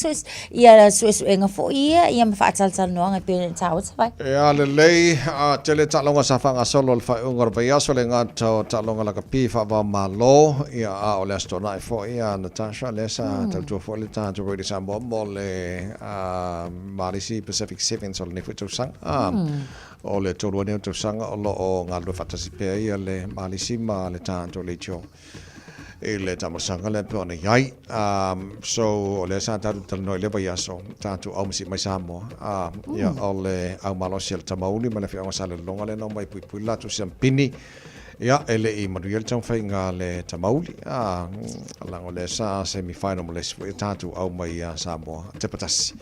ia suesuega foi ia, ia ma faatalatalanoaga e pei ona taua Tavai. Ea lelei, a tele taaloga sa faagasolo i le faaiuga o le vaiaso, le gata o taaloga lakapi faava-o-Malo, ia a o le Aso Toonai foi a Natasha lea sa tautua foi le tatou Radio Samoa mo le Malisi Pacific Sevens o lenei foi tausaga. O le toalua nei o tausaga o lo o galulue faatasi pea ia le Malisi ma le tatou Leitio. i le taumasaga lea pei ona i ai. So, o lea sa tatou talanoa i lea vaiaso, tatou aumasi mai Samoa, ia, o le au malosi a le Tamauli ma le afioaga o Salelologa lea na omai e puipui le latou siampini, ia, e le i manuia le taumafaiga a le Tamauli, leaga o lea sa semi final ma le isi foi o tatou au mai Samoa, Tepatasi.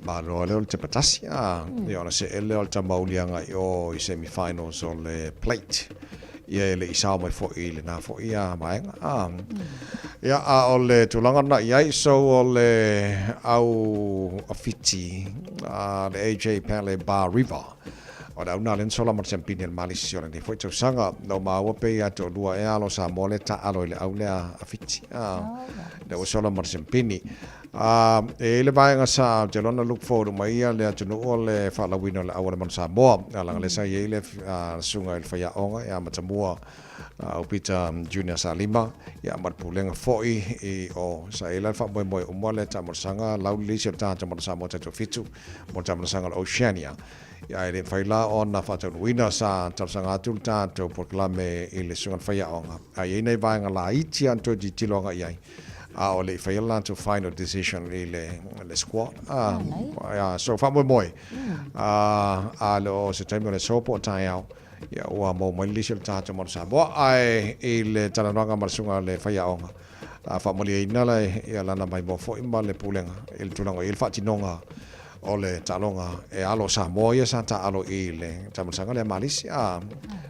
Malo lea o le Tepatasi, ia ona see lea o le Tamauli agai i o i semi finals o le plate. Ia e le i sao mai foi i lena foi vaega. Ia, a o le tulaga lena i ai, so o le au a Fiti, le AJ Pele Bar River, o le au na lea na sola ma le siampini a le Malisi o lenei foi tausaga. Na ou maua pe ia toalua ea alo Samoa lea taalo i le au lea a Fiti, lea ua sola ma le siampini. A e i ai le vaega sa ou te iloa na look forward uma ai le atunuu o le faalauina o le au a le Manu Samoa. A leaga lea sa i ai le susuga i le faiaoga ia Matamua o Peter Junior Salima ia ma le pulega foi i o sa i ai la le faamoemoe uma le taamolosaga laulelei si o le tagata Manu Samoa taitoafitu mo le taamolosaga o le Oceania. Ia e le mafai la ona faataunuuina sa talosaga atu le tatou polokalame i le susuga i le faiaoga. A i ai nai vaega laiti lava na toe tilotilo agai i ai. a o le i faia le latou final decision i le, le squad. So faamoemoe, a le o se taimi o le aso po o taeao, ia ua maua mai le lisi o le tatou Manu Samoa. Ae i le talanoaga ma le susuga le faiaoga, a faamalieina la ia lana maimoa foi ma le pulega i le tulaga o i ai le faatinoga o le taaloga e alo Samoa ia sa taaalo i le taamilosaga lea Malisi.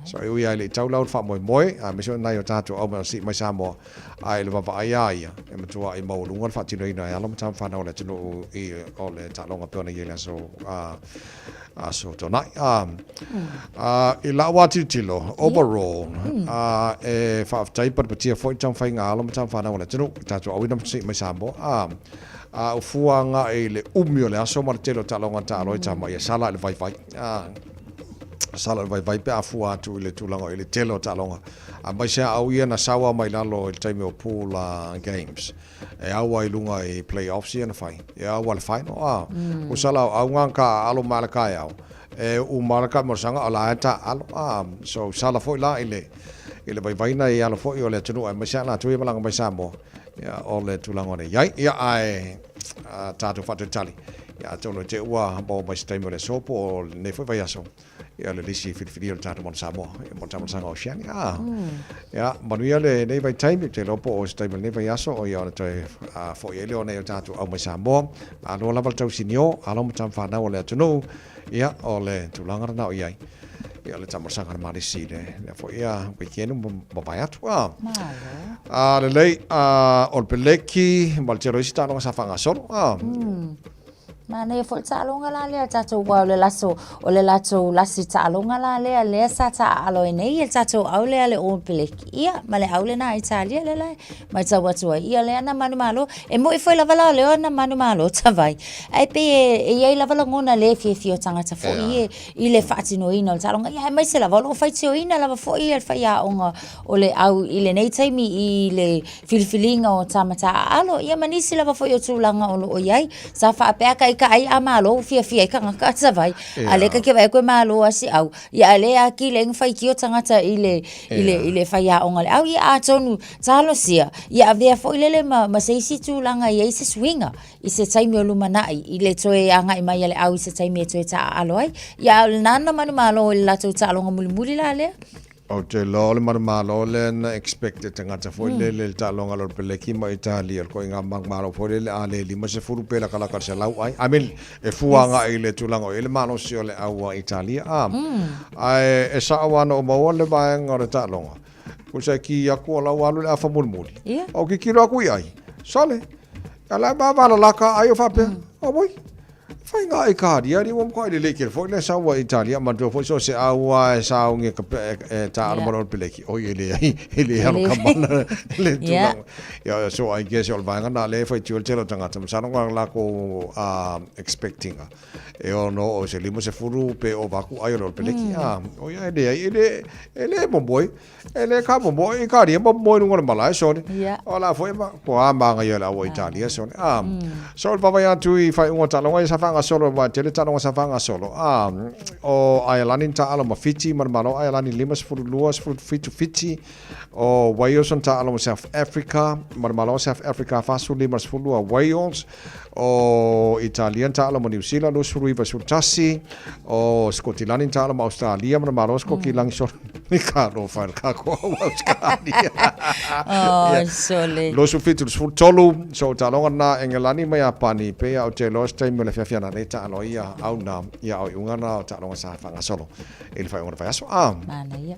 So e ui lava e le i tau lau le faamoemoe, aemaise o nai o tatou au mai sii mai Samoa, ae i le vaavaai lava ia, e matuai maualuga le faatinoina e alo ma tama fanau a le atunuu i o le taaloga pei ona i ai le aso aso Tuanai. I lau lava tilotilo, overall, e faafetai patipatia foi le taumafaiga a alo ma tama fanau a le atunuu i tatou auina ma sii mai Samoa. A o fua agai i le umi o le aso ma le tele o taaloga na taalo ai tama, ia sala i le vaivai. Sala i le vaivai pe a fua atu i le tulaga i le tele o taaloga. Aemaise a au ia na saua mai lalo i le taimi o pool games. E au ai i luga i play-offs ia na fai. E au a le final. Ua sala o au ngā ka alo mai le kaeao. E uma le ka mosaga o la e ta alo. So sala foi la i le i le vaivaina i alo foi o le atunuu aemaise a latou ia malaga mai Samoa. Ia, o le tulaga o le iai. Ia, ae tatou faatalitali. Ia, atonu e te ua maua mai se taimi o le aso po o lenei foi vaiaso. Ia, le lisi filifilia o le tatou Manu Samoa. Ia, mo le tamasaga o Oceania. Ia, manuia lenei vaitaimi. Ou te iloa po o se taimi o lenei vaiaso o ia ona toe foi ai lea o nai o tatou au mai Samoa. Malo lava le tausinio, alo ma tama fanau a le atunuu. Ia, o le tulaga lena o i ai. Ia, o le tamasaga a le Malisi i lea foi weekend ua mavae atu. Malo. Lelei, o le peleki ma le tele o isi taaloga sa faagasolo. Manaia foi le taaloga la lea tatou aua o le laso o le latou lasi taaloga la lea lea sa taaalo ai nei e le tatou au lea le All Black ia ma le au lena Italia lea la e matau atu ai ia lea na manumalo e moi foi lava la o lea na manumalo tavai ae pei e i ai lava lagona le fiafia o tagata foi e i le faatinoina o le taaloga ia aemaise lava o lo o faitioina lava foi le faiaoga o le au i lenei taimi i le filifiliga o tama taaalo ia ma nisi lava foi o tulaga o lo o i ai. Sa faapea ka ika ai a malo ua fiafia ai tagata a savai. A lea ka ke vaai atu e malo a si au, ia a lea a kile ai faitio tagata i le, i le, i le faiaoga o le au. Ia atonu talosia, ia avea foi lele ma, ma se isi tulaga e i ai se suiga i se taimi o lumanai i le toe agai mai a le au i se taimi e toe taaalo ai. Ia a o lena na manumalo i le latou taaloga mulimuli la lea. Ou te iloa o le manumalo lea na expect e tagata foi lele i le taaloga a le Peleki ma Italia, le ituaiga manumalo foi lele a le 50 pe latalata i le 100 ai. I mean, e fua agai i le tulaga o i ai le malosi o le au a Italia, a. Ae e sao lava na ou maua le vaega o le taaloga, tusa e ki atu o la ua alu i le afa mulimuli. Ou tilotilo atu i ai, sole, a la e vavalalata ai o faapea, auoi. Faiga Italia li ua matua lelei tele foi le sau a Italia manatua foi so o se au lava e sauni e e taalo ma le peleki oi e leai e le alo ka mana le tulaga ia so I guess o le vaega na lea e faitio ai le tele o tagata masalo na latou expecting e ono o se 50 pe ova atu ai o le peleki a oi e leai e le e le momoe E le ka momoe i Italia, ma momoe i luga o le malae, sole. O la foi ma, ko a māngai o le au o Italia, sole. A, so le vaavaai atu i faaiuga o taaloga ia sa faagasolo, aua e tele taaloga sa faagasolo. A, o Aialani na taaalo ma Fiti, ma le Malo o Aialani 52, 17 Fiti. O Wales na taaalo ma South Africa, ma le Malo o South Africa 45 12 Wales. O Italia na taaalo ma Niu Sila, 29 11. O Skotilani na taaalo ma Australia, ma le Malo o Skotilani, sole. I ka alofa e le kākou au Australia. Oh, sole. 27 13, so o taaloga na Engelani ma Iapani, pei a ou te iloa se taimi o le afiafi ana nei taalo ai ia au na, ia au iuga na o taaloga sa faagasolo i le faaiuga o le vaiaso. Ah. Manaia.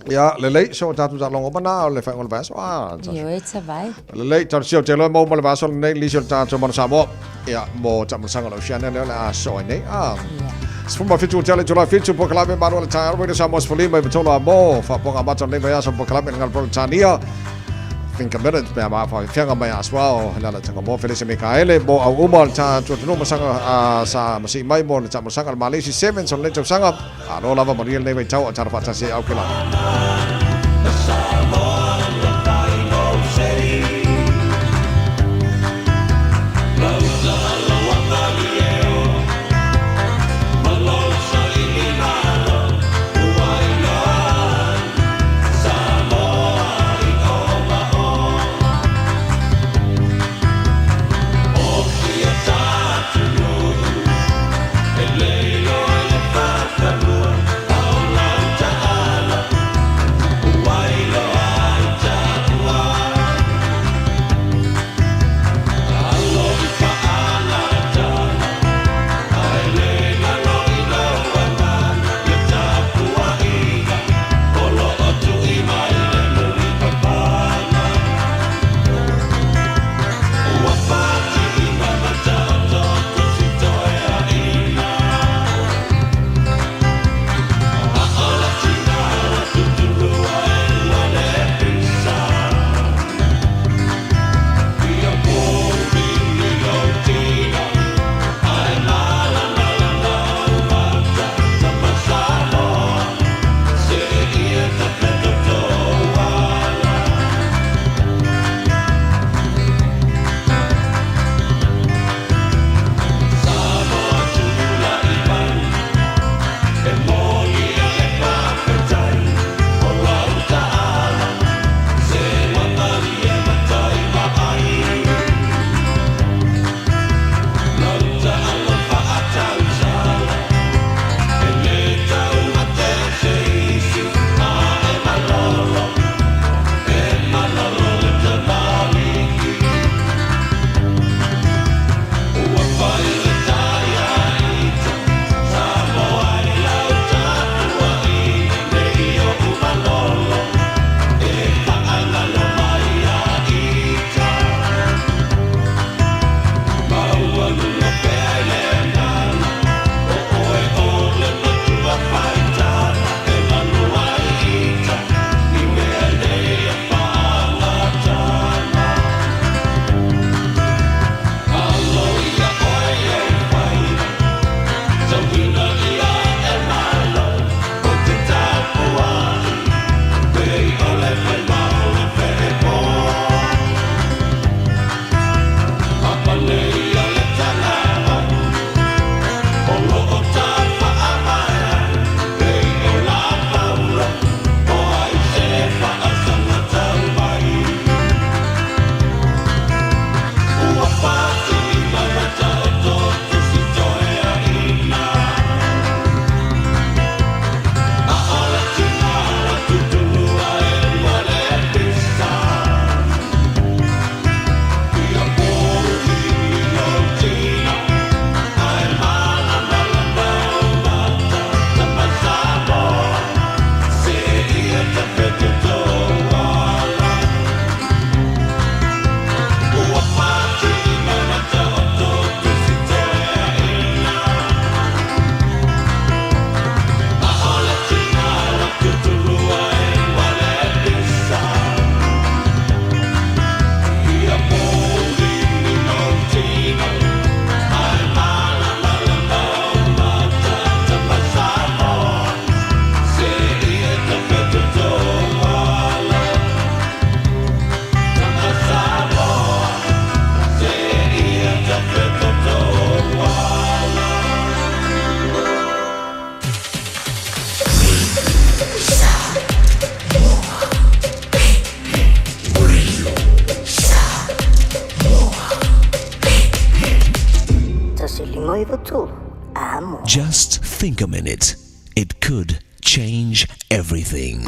Ia, lelei, so o tatou taaloga uma na o le faaiuga o le vaiaso. Ah, Ioe, tavai. Lelei, talosia ou te iloa e maua ma le vaiaso lenei lisi o le tatou Manu Samoa. Ia, mo Tamasanga o le Oceania lea o le a soo ai nei. Ah. 17 o tele July 7 polokalame malu o le taeao Radio Samoa 15 i tolu a mo faafofoga amata o lenei vaiaso polokalame le Galperetania. Think a minute pe a mafaafeaga mai as well le ala tanga mo Felise Mikaele mo au uma o le tatou atunuu masaga sa masii mai mo le tamasaga le Malesi Sevens o lenei tausaga. Alo lava manuia lenei vaitau o tala faatasi ai au ke lani. tolu a mo. Just think a minute. It could change everything.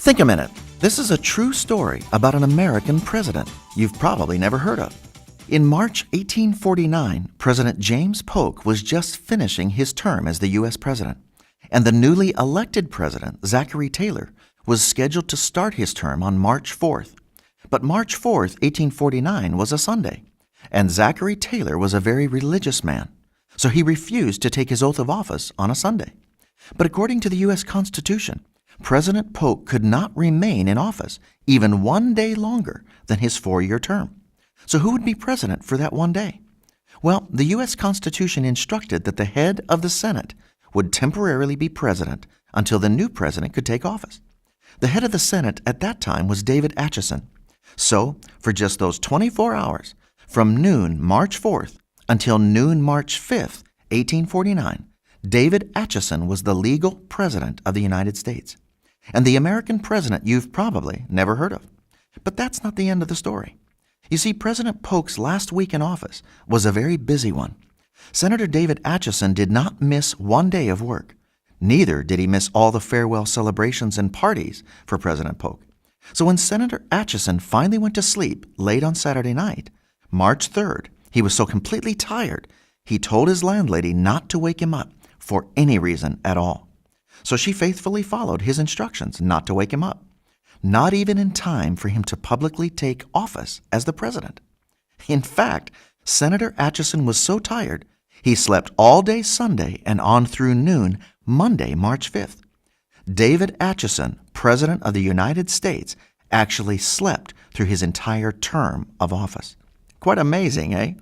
Think a minute. This is a true story about an American president you've probably never heard of. In March 1849, President James Polk was just finishing his term as the U.S. president, and the newly elected president, Zachary Taylor, was scheduled to start his term on March 4th. But March 4th, 1849, was a Sunday, and Zachary Taylor was a very religious man, so he refused to take his oath of office on a Sunday. But according to the U.S. Constitution, President Polk could not remain in office even one day longer than his 4 year term. So who would be president for that one day? Well, the U.S. Constitution instructed that the head of the Senate would temporarily be president until the new president could take office. The head of the Senate at that time was David Atchison. So, for just those 24 hours, from noon March 4th until noon March 5th, 1849, David Atchison was the legal president of the United States. And the American president you've probably never heard of. But that's not the end of the story. You see, President Polk's last week in office was a very busy one. Senator David Atchison did not miss one day of work. Neither did he miss all the farewell celebrations and parties for President Polk. So when Senator Atchison finally went to sleep late on Saturday night, March 3rd, he was so completely tired, he told his landlady not to wake him up for any reason at all. So she faithfully followed his instructions not to wake him up, not even in time for him to publicly take office as the president. In fact, Senator Atchison was so tired, he slept all day Sunday and on through noon Monday, March 5th. David Atchison, President of the United States, actually slept through his entire term of office. Quite amazing, eh?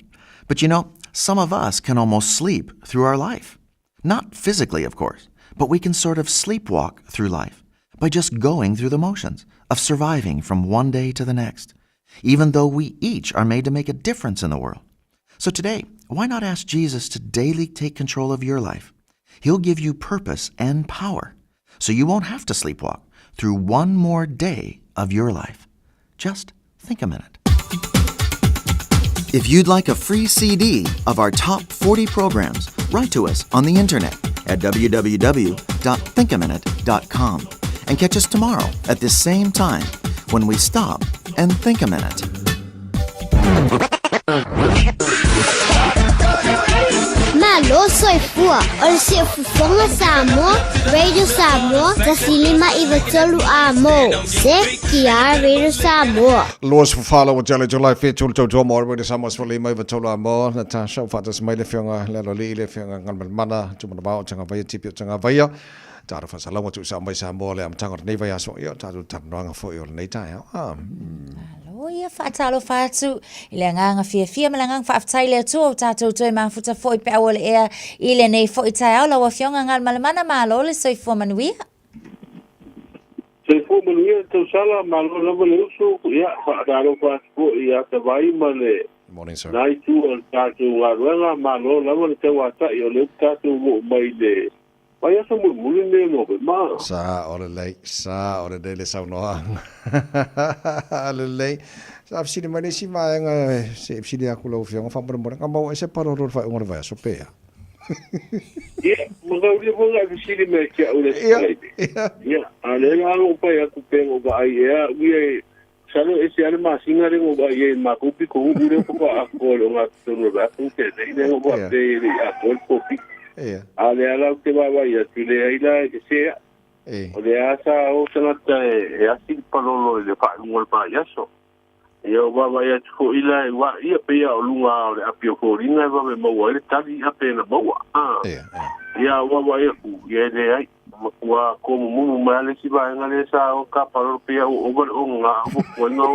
But you know, some of us can almost sleep through our life. Not physically, of course, but we can sort of sleepwalk through life by just going through the motions of surviving from one day to the next, even though we each are made to make a difference in the world. So today, why not ask Jesus to daily take control of your life? He'll give you purpose and power so you won't have to sleepwalk through one more day of your life. Just think a minute. If you'd like a free CD of our top 40 programs, write to us on the internet at www.thinkaminute.com and catch us tomorrow at this same time when we stop and think a minute. Malo soifua o le siufofoga Samoa, Radio Samoa, 1593 a mo. Se ki Radio Samoa. Lua se fa lau tele July 7 le tautua mo Radio Samoa 1593 a mo. Natasha, faatasi mai le Afioga le Aloalii le Afioga Galumalemana Tumanavao o Tagavaia Tipi o Tagavaia. Tatou faasalauga tuusa mai Samoa le amataga o lenei vaiaso ia o tatou talanoaga foi o lenei taeao. Ah. Malo ia faatalofa atu i le agaga fiafia ma le agaga faafetai i le Atua ua tatou toe mafuta foi peau o le ea i lenei foi taeao. Lau Afioga Galumalemana, malo le soifua manuia. Soifua manuia le tausala, malo lava le uso, ia faatalofa atu foi ia Tavai ma le Morning, sir. Na itu o le tatou galuega, malo lava le tauata'i o lea ua tatou oo mai i le vaiaso mulimuli lenei o Novema. Sa o lelei, sa o lelei le saunoaga. Lelei. Sa fesili mai le isi vaega, se i fesili aku lau Afioga faamolemole, na maua ai se palolo i le faaiuga o le vaiaso pe a? Ia, mataulia foi na e fesili mai ia te au i le aso Faraile. Ia, a o lea la na ou pai atu pea na ou vaai ea, ui e, masalo e ese lava le masina lea na ou vaai ai i le matou pitonuu lea faatoa atoa i le ogatotonu o le vaiaso na tea nei, lea na ou faapea e le i atoa le polokiki. A o lea la ou te vaavaai atu, leai la e sese a'u. O lea sa o tagata e asi le palolo i le faaiuga o le vaiaso. Ia o vaavaai atu foi la e ua ia pei a o luga o le api o foliga e vave maua ai le tali ia pe na maua. Ia o vaavaai atu, ia e leai. Matua komumumu mai a le isi vaega lea sa o ka palolo pei a ua ova le ogaga ua puaiga o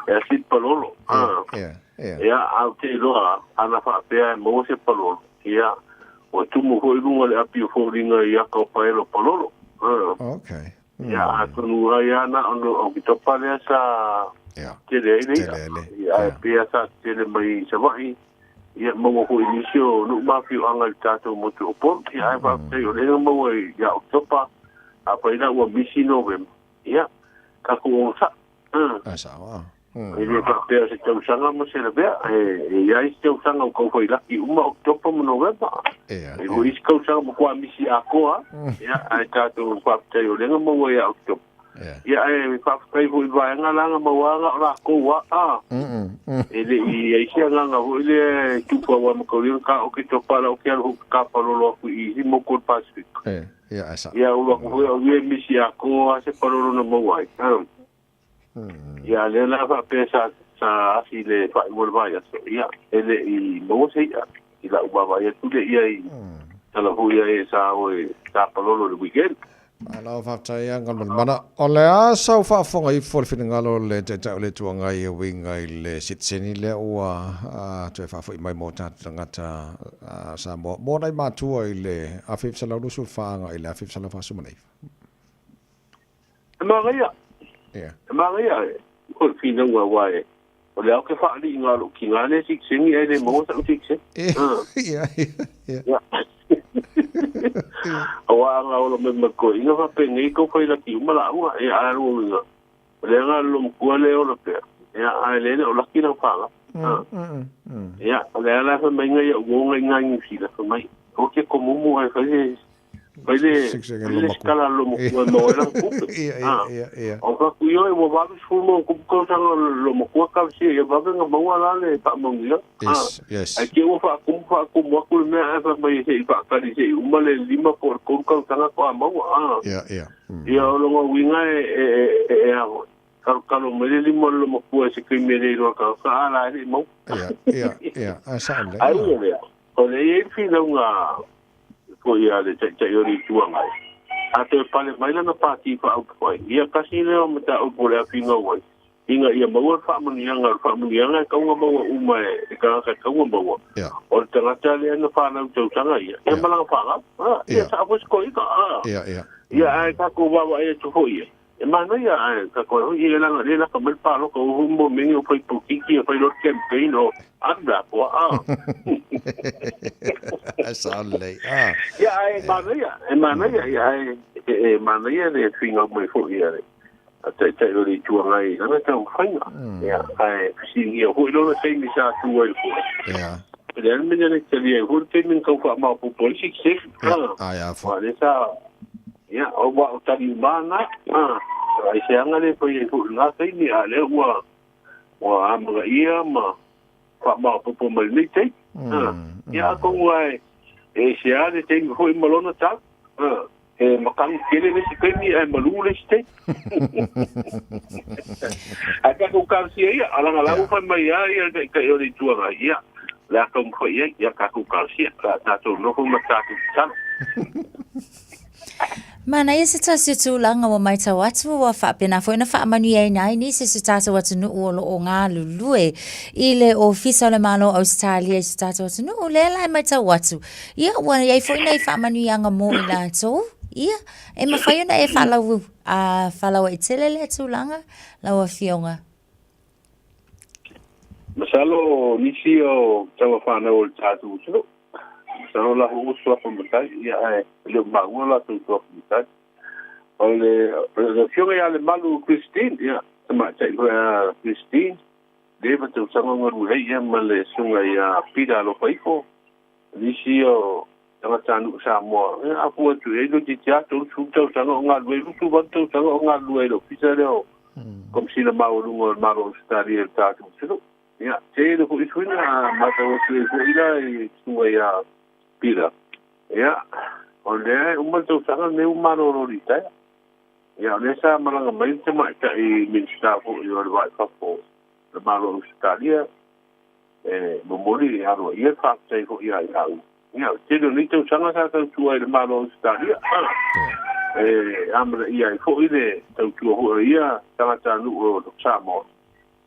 e asi le palolo. Ia a ou te iloa ana faapea e maua se palolo. Ia ua tumu foi luga le api o foliga i aka o paelo palolo. Ia, atonu ai a na ono o Oketopa lea sa tele ai le i'a. Ia, ae pea sa tele mai i Savaii, ia maua foi nisi o nuu ma afioaga i le tatou motu o Upolu. Ia, ae faafetai o lea na maua ia Oketopa, afai la ua misi Novema. Ia, tatou onosai. Ai sao a. E le faapea o se tausaga ma se lavea, e i ai isi tausaga ua taufailaki uma Oketopa ma Novema. E foi isi kausaga matuā misi atoa lava, ia, ae tatou faafetai o lea na maua ia Oketopa. Ia, ae faafetai foi i vaega la na maua na o latou lava, a. E le i i ai se agaga foi lea e tupu aua mataulia na ta Oketopa la ou te alu foi ou te tapalolo atu i isi motu o le Pasefika. Ia, ou alu atu foi au ia e misi atoa lava se palolo na maua ai. Ia, lea la faapea sa sa asi i le faaiuga o le vaiaso, ia, e le i maua se i'a i la'u vaavaai atu lea i ai, tala foi ia e sa o e tapalolo i le weekend. Malo faafetai a Galumalemana. O le a sau faafofoga ifo le finagalo o le Taitai o le Itu Agai e uiga i le sitiseni lea ua toe faafoi mai mo tatou tagata Samoa mo nai matua i le 1924 agai i le 1949. E manaia. E manaia o le finauga aua e o le ao ke faalii o lou tigā lea sitiseni ae le maua sa'u sitiseni. Auā ana ola mai ma le toeaina faapenei tau failaki uma lauga, ia ae lona uiga o le aga a le loomatua lea e ola pea, ia ae lea e le o laki lana fanau. Ia o le ala e faimaiga ia uo na i ina i Niu Sila faimai aua te tomumu ae fai le fai le fai le lesitala a le loomatua e maua ai lana tupe. O fai atu, ioe, ua 80 ma ono tupu tausaga o le loomatua talosia ia vave ona maua la le faamanuiaga. Ae te i ua faatumu faatumu atu le mea ae fai mai se i faatali se i uma le 5 po o le 3 tausaga faatoa maua. Ia o lona uiga e e e a foi kalokalo mai le lima o le loomatua i se taimi e le iloa e tagata a la e le i maua. Ae ui o lea, o lea e i ai le finauga foi a le Taitai o le Itu Agai, a toe pale mai lana Pati Faaupufai, ia tasi lea o mataupu o le a finau ai, ina ia maua le faamanuiaga. O le faamanuiaga e tatau ona maua uma e tagata e tatau ona maua. O le tagata lea na fanau i tausaga ia, ia ma lana fanau. Ia sao foi se toeaina. Ia ae tatou vaavaai atu foi ia, E manaia ae ka koe hoi e langa le laka mai le paloka o hu mo mengi o fai polokiki e fai loa le campaign o alu le atoa a. Ai sao lelei a. Ia ae manaia, e manaia ia ae e manaia le finau mai foi a le Taitai o le Itu Agai i lana taumafaiga. Ia ae fesiligia foi lona taimi sa tu ai i le foe. Ia. O le a le mea na le talia ai foi le taimi na tau faamaopoopo ai le sitiseni. Ai a foi. Aua lea sa Ia, aua o tali uma na, ai se aga le fai ai foi i lena taimi, a o lea ua ua amanaia ma faamaopoopo mai lenei taimi. Ia, atonu lava e ese lava le taimi foi ma lona tau. E matagi tele le isi taimi ae malu le isi taimi. Ae tatou talosia ia, a leaga la ua fai mai lava le Taitai o le Itu Agai, ia, o le a taumafai i ai, ia tatou talosia, o le a tatou nofo ma tatou tatalo. Manaia se tasi o tulaga ua matau atu ua faapena foi ona faamanuiaina ai nisi o si tatou atunuu o lo o galulue i le Ofisa o le Malo o Ausetalia i si tatou atunuu. Lea la e matau atu, ia ua i ai foi nai faamanuiaga mo i latou, ia e mafai ona e faalau, faalauaitele lea tulaga lau Afioga. Masalo o nisi o tama fanau o le tatou atunuu, masalo o la foi ua suafa matai, ia ae le o maua latou suafa matai. O le afioga ia Lemalu Christine, ia tamaitai foi a Christine, leva tausaga o galue ai ia ma le susuga ia Peter Alofaifo, nisi o tagatanuu Samoa, ia a fua atu i ai toeitiiti lava 30 tausaga o galulue, 28 tausaga o galulue ai i le ofisa lea o Komesina Maualuga o le Malo o Ausetalia i le tatou atunuu. Ia, tele foi suiga a matau atu ai foi la i susuga ia Peter. Ia, o lea e uma le tausaga lenei ua malolo litaea. Ia, o lea sa malaga mai le tamaitai Minisita foi o le Va i Fafo o le Malo o Ausetalia, e momoli e aloaia le faafetai foi ia i au. Ia, o le tele o nei tausaga sa tautua ai i le Malo o Ausetalia, e amanaia ai foi le tautua foi o ia tagatanuu o Samoa,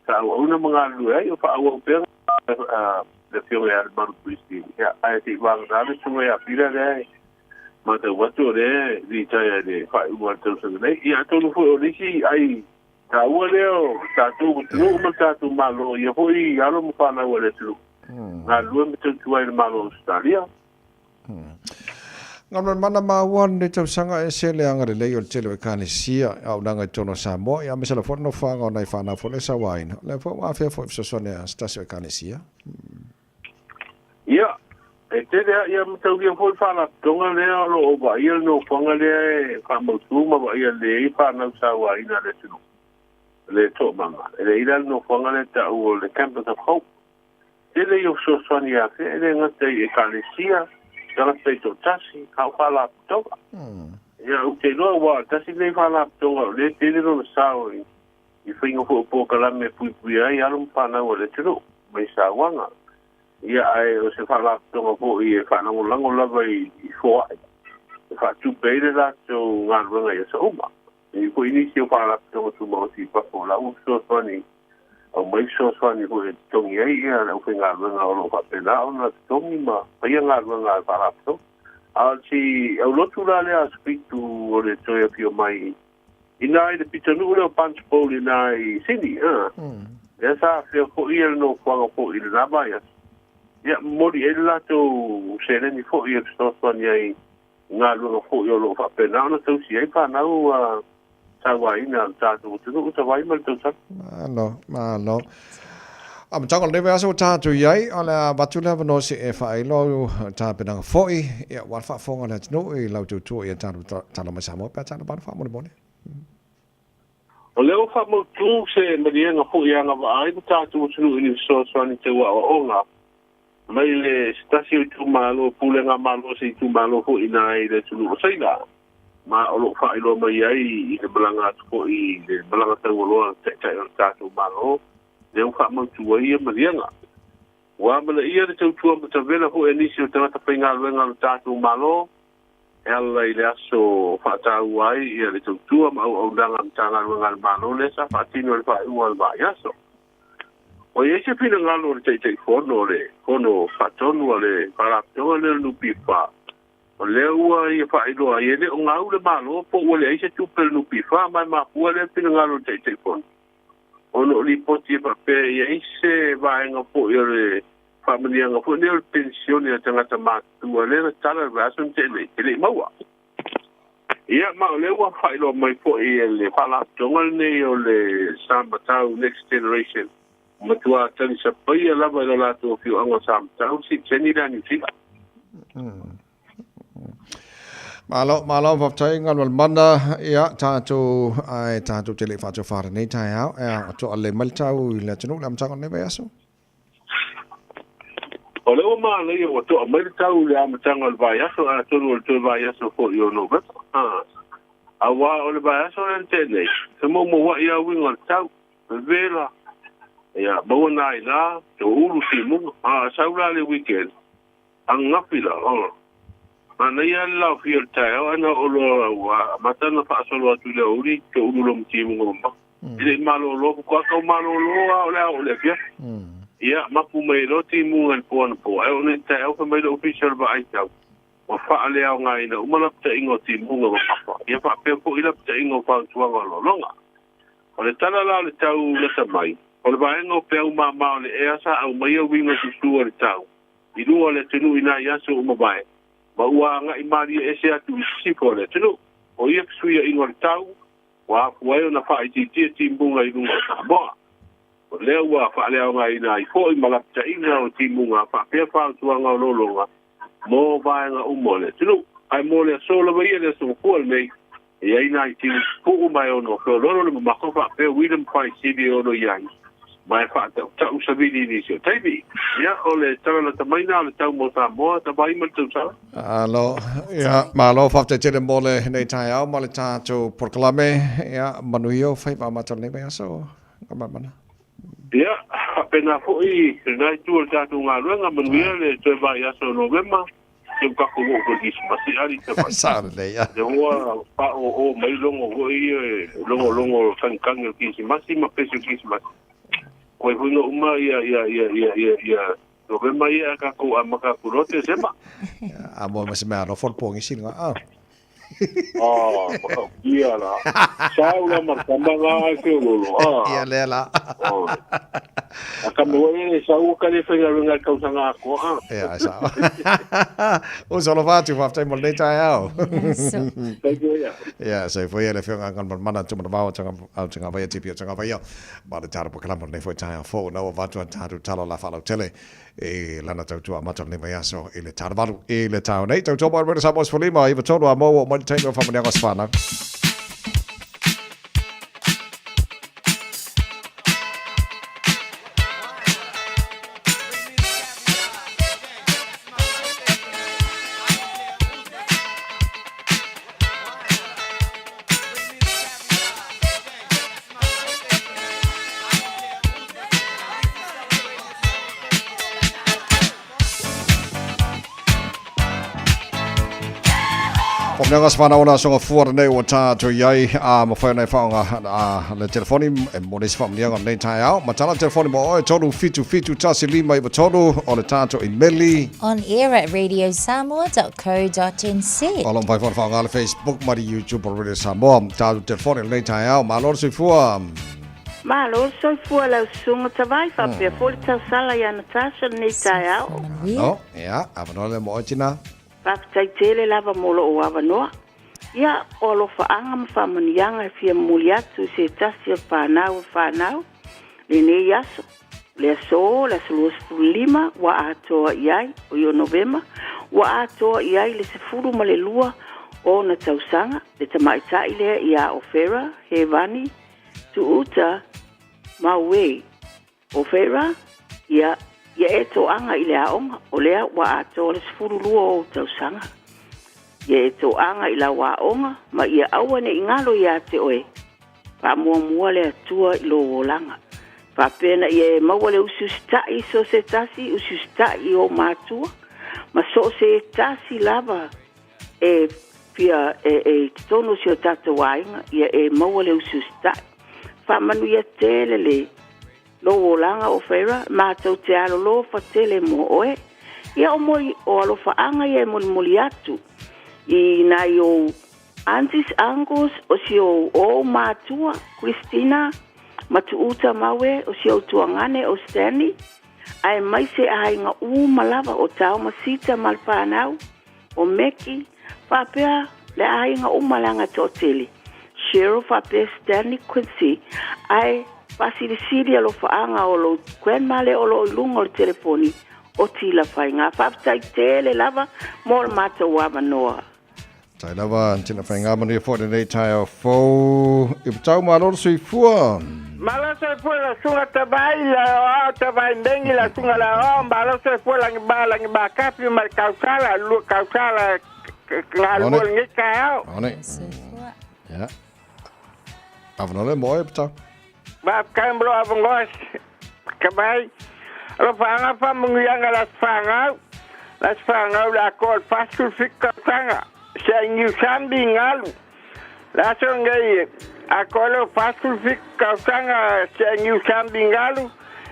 sa auauna ma galulue ai, o faaauau pea le Afioga ia Lemalu Christine. Ia, ae se i vagana le susuga ia Pila lea e matau atu o lea e litaea i le faaiuga o le tausaga nei. Ia, atonu foi o le isi ai taua lea o tatou atunuu ma le tatou Malo, ia foi alo ma fanau a le atunuu, galulue ma tautua ai i le Malo o Ausetalia. Galumalemana maua lenei tausaga e ese le agalelei o le tele o Ekalesia i auaunaga i totonu o Samoa, ia aemaise lava foi le nofoaga o nai fanau foi lea e sauaina. O lea foi ua afea foi i fesoasoani a se tasi o Ekalesia. Ia, e tele lava, ia mataulia foi le faalapotopotoga lea o lo o vaaia le nofoaga lea e faamautu ma vaaia lelei ai fanau sauaina a le atunuu, le toomaga. E leai la le nofoaga lea e tau o le Campus of Hope. Tele ia o fesoasoani e afea, e le gata i Ekalesia, tagata taitoatasi, a o faalapotopotoga. Ia, ou te iloa aua tasi lenei faalapotopotoga o lea e tele lona sao i i faiga foi o polokalame e puipuia ai alo ma fanau a le atunuu mai sauaga. Ia, ae o se faalapotopotoga foi e faalagolago lava i foai e faatupe ai le latou galuega i aso uma. E i ai foi nisi o faalapotopotoga tumaoti i fafo o la ua fesoasoani, aumai fesoasoani foi e totogi ai le aufaigaluega o lo o faapena ona totogi ma faia galuega a le faalapotopotoga. A o si aulotu la lea aso 7 o le toe afio mai ina i le pitonuu lea o Punchbowl ina i Sydney, a. Lea sa afea foi le nofoaga foi i lena vaiaso. Ia, momoli i ai le latou seleni foi e fesoasoani ai i galuega foi o lo o faapena ona tausi ai fanau sauaina a le tatou atunuu talu ai ma le tausaga. Malo, malo. Amataga o lenei vaiaso ua tatou i ai, o le a avatu le avanoa se i e faailoa au tapenaga foi, ia, aua le faafofoga a le atunuu i lau tautua ia tatou tala mai Samoa pe a tatou vana faamolemole. O lea ua faamautu se maliega foi e agavaa ai le tatou atunuu i ni fesoasoani tau aoaoga mai le se tasi o itumalo pulega malo se itumalo foi ina i le atunuu o Saina, ma o lo o faailoa mai ai i le malaga atu foi i le malaga taualoa a le Taitai o le tatou Malo, lea ua faamautu ai ia maliega. Ua amanaia le tautua matavela foi a nisi o tagata faigaluega a lo tatou Malo e ala i le aso faataua ai ia le tautua ma auaunaga a Matagaluega a le Malo lea sa faatino i le faaiuga o le vaiaso. Ua i ai se finagalo o le Taitaifono o le Fono Faatonu a le Faalapotopotoga lea o le NPF, o lea ua ia faailoa ai e le o gau le Malo po ua leai se tupe a le NPF, ma e mafua lea finagalo o le Taitaifono ona o lipoti e faapea e i ai se vaega foi o le faamanuiaga foi lea o le penisione a tagata matutua lea na tala i le vaiaso na tea nei, e le i maua. Ia, ma o lea ua faailoa mai foi e le Faalapotopotoga lenei o le Samatau Next Generation, ua matua talisapaia lava i lo latou afioaga o Samatau le sitiseni lea a Niu Sila. Malo, malo, faafetai Galumalemana, ia, tatou, ae tatou te le i faatofa lenei taeao, ea, o toalelei mai le tau i le atunuu i le amataga o lenei vaiaso. O lea ua manaia ua toa mai le tau i le amataga o le vaiaso, atonu o le toe vaiaso foi o Novema. Aua o le vaiaso lea na tea nei, e moumouai lava uiga o le tau, vevela, ia, maua nai la, toulu timuga. A sau la le weekend, ananafi la, oh, manaia lava le laofia o le taeao ae na oo loa ua amata ona faasolo atu i le aoauli, toulu loa ma timuga mamafa. E le i malolo, faatoa tau malolo lava o le a oo i le afiafi. Ia, mapu mai ai loa timuga i le po anapo, ae oo nei i le taeao fai mai le Ofisa o le Vaai Tau, ua faaleaogaina uma lapataiga o timuga mamafa, ia faapea foi lapataiga o fautuaga o lologa. O le tala la o le tau lata mai, o le vaega o peau mama o le ea sa aumaia uiga susu o le tau i luga o le atunuu i nai aso ua mavae, ma ua agai malie ese atu i sisifo o le atunuu. O ia fesuiaiga o le tau, ua afua ai ona faaitiitia timuga i luga o Samoa. O lea ua faaleaogaina ai foi ma lapataiga o timuga faapea fautuaga o lologa mo vaega uma o le atunuu. Ae mo le aso lava ia, le aso Gafua lenei, e i ai nai timu pupuu ma e ono feoloolo le mamafa faapea uila ma faisili e ono i ai ma e faatautau savili i nisi o taimi. Ia, o le tala lata mai na o le tau mo Samoa, tavai ma le tausala. Alo, ia, malo faafetai tele mo lenei taeao ma le tatou polokalame. Ia, manuia o faiva amata o lenei vaiaso. Galumalemana. Ia, faapena foi lena itu o le tatou galuega, manuia le toe vaiaso o Novema, seu tatou oo foi i le Kirisimasi ali tavai. Sao lelei. Lea ua faaoo mai logo foi ia, logologo tagitagi o le Kirisimasi ma pesi o le Kirisimasi. Koe foi na uma ia ia ia ia ia ia Novema ia ae tatou amata atu loa Tesema. A moe ma se meaalofa o le pogisi lena. Ah, makautia la. Sau la ma tama la ai feololo. Ah. Ia lea la. Oh. A ka me wale le sau ka le whainga runga kausanga ako. Ah. Ia, ai sao. O solo fatu, whaftai mo lenei taeao. Thank you, ia. Ia, so foi ele whionga ngan mana tumana vao tanga au tanga vaia tipi o tanga vaia. Ma le tāru pakalama lenei foi taeao fō. Na ua vatu an tāru talo la whalau tele. E lana tautua amata lenei vaiaso i le tāru i le tāo nei. Tautua mai rena Samoa 15, iwa tolu a mō o mai le taimi o whamaniaga o se whānau. Whamaniaga se whanau ona songa fua nei ua tātou i ai a mawhai nei whaonga a le telefoni e mo nisi whamaniaga nei tae ao. Matala telefoni mo oe 3 7 7 1 5 9 3 o le tātou i meli. On air at radiosamoa.co.nz. O lo mawhai whaonga le Facebook ma le YouTube o Radio Samoa. Tātou telefoni nei tae ao. Malo le soifua. Malo le soifua lau susuga Tavai faapea foi le tausala ia Natasha lenei taeao. No, ia, avanoa le mo oe tina. Faafetai tele lava mo lou avanoa. Ia, o alofaaga ma faamanuiaga e fia momoli atu i se tasi o le fanau o fanau lenei aso. O le aso, le aso 25 ua atoa i ai, o ia o Novema, ua atoa i ai le 12 o ona tausaga, le tamaitai lea ia Ofera Hevani Tuuta Mauei. Ofera, ia, ia e toaga i le aoga, o lea ua atoa le 12 o ou tausaga. Ia e toaga i lau aoga, ma ia aua ne i galo iā te oe. Faamuamua le Atua i lou olaga. Faapea na ia e maua le usiusitaʻi i so o se tasi, usiusitaʻi i ou matua, ma so o se tasi lava e fia e, e i totonu o si o tatou aiga, ia e maua le usiusitaʻi. Faamanuia tele le lou olaga o Farah, matou te alolofa tele mo oe. Ia o moi o alofaaga ia e molimoli atu i nai ou aunties, uncles, o si ou ou matua, Christina, ma Tuuta Maue, o si ou tuagane o Stanley, aemaise aiga uma lava o Tao ma Sita ma le fanau, o Meki, faapea le aiga uma leaga toatele, Cheryl faapea Stanley Quincy, ae faasilisili alofaaga o lou grandma lea o lo o i luga o le telefoni o Tila Faiga. Faafetai tele lava mo le matou avanoa. Tai lava, tena whainga manuia fo lenei taeao fou. I patau malo le soifua. Malo soifua la sunga tavai la o tavai mengi la sunga la o malo soifua la ba la ba kapi ma kausala lu kausala nga lu ngi ka o. One. Ya. Avanoa le mo e patau. Ba kambro avongos kabai. Alo whaanga whamungianga la whangau. La whangau la ko fasul fikatanga. Se ngiu sambi ngalu. La so ngai a ko lo fasul fikatanga se ngiu sambi ngalu.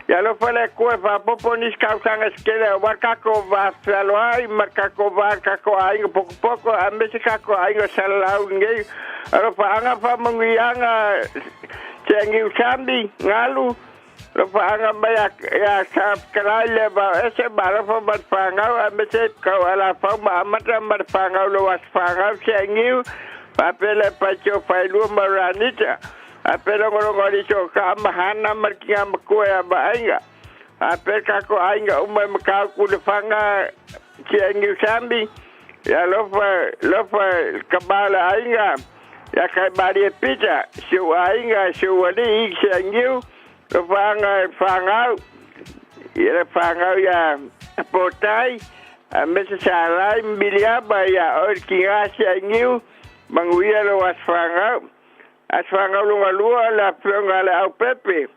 Ia lo fale koe whapopo nis kausanga skele wa kako va fealoai ma kako va kako ainga poko poko a mese kako ainga salalau ngai. Alo whaanga whamungianga se ngiu sambi ngalu. Lo whaanga mai a ia sa kalai le ba ese ba lo fa ba whangau a mese kau ala fau ma amata ma whangau lo was whangau se ngiu pa pele pa cho whailua ma ranita a pele ngoro ngori cho ka ama hana ma ki ngā makua a ba ainga a pele kako ainga uma ma kau ku le whanga ki ngiu sambi ia lofa lofa kabala ainga ia kai bari e pita si u ainga si u ali i se ngiu Le whāngai whāngau, i le whāngau ia Pōtai, a mese sa lai miliaba ia oi ki ngā sia ngiu, manguia lo as whāngau. As whāngau lunga lua la whionga le au pepe.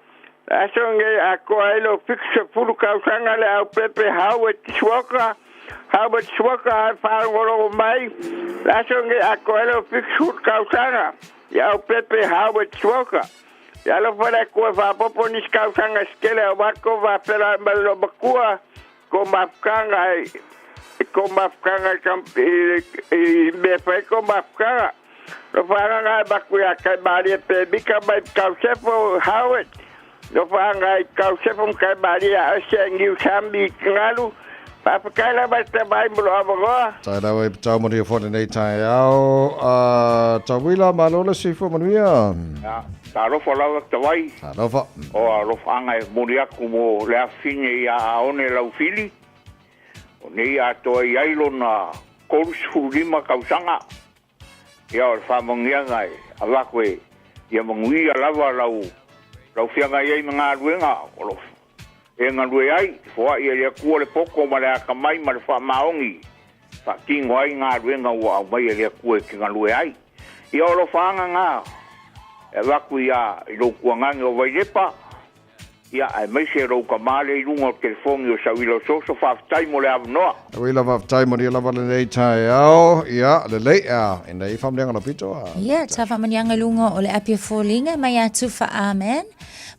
Aso nge a koa e lo fiksa fulu kausanga le au pepe hau e tiswaka, hau e tiswaka ai whārongolongo mai. Aso nge a koa e lo fiksa fulu kausanga i au pepe hau e tiswaka. Ia alofa le Atua e faapopo nisi kausaga se tele aua ko faapela ai ma le loomakua ko mafukanga ai i ko mafukanga i kam i i mea fai ko mafukanga. No whaanga e maku ia kai maria pe mika mai kau sefo Howard. No whaanga i kau sefo kai maria ase ngiu sambi ngalu. Faafetai lava i te mai mo lou avanoa. Tai lava i tau manuia fo lenei taeao. Uh, Tauila, malo le soifua manuia. Ia, talofa lava Tawai. Talofa. O alofaga e momoli atu mo le afafine ia Aone Laufili, o nei atoa i ai lona 35 tausaga. Ia o le faamanuiaga e avatu e ia manuia lava lau lau feagai ai ma galuega o lo e galue ai, foai e le Atua le poto ma le akamai ma le faamaoni, faatino ai galuega ua aumai e le Atua e te galue ai. Ia o alofaaga na e avatu ia i lou tuagage o Vailepa, Ia, aemaise lou tama lea i luga o le telefoni o Sauila Ososo, faafetai mo le avanoa. Sauila, faafetai manuia lava lenei taeao. Ia, lelei, a, ina i faamanuiaga lau pito, a. Ia, ta faamanuiaga i luga o le api o foliga mai a Tufa Amen.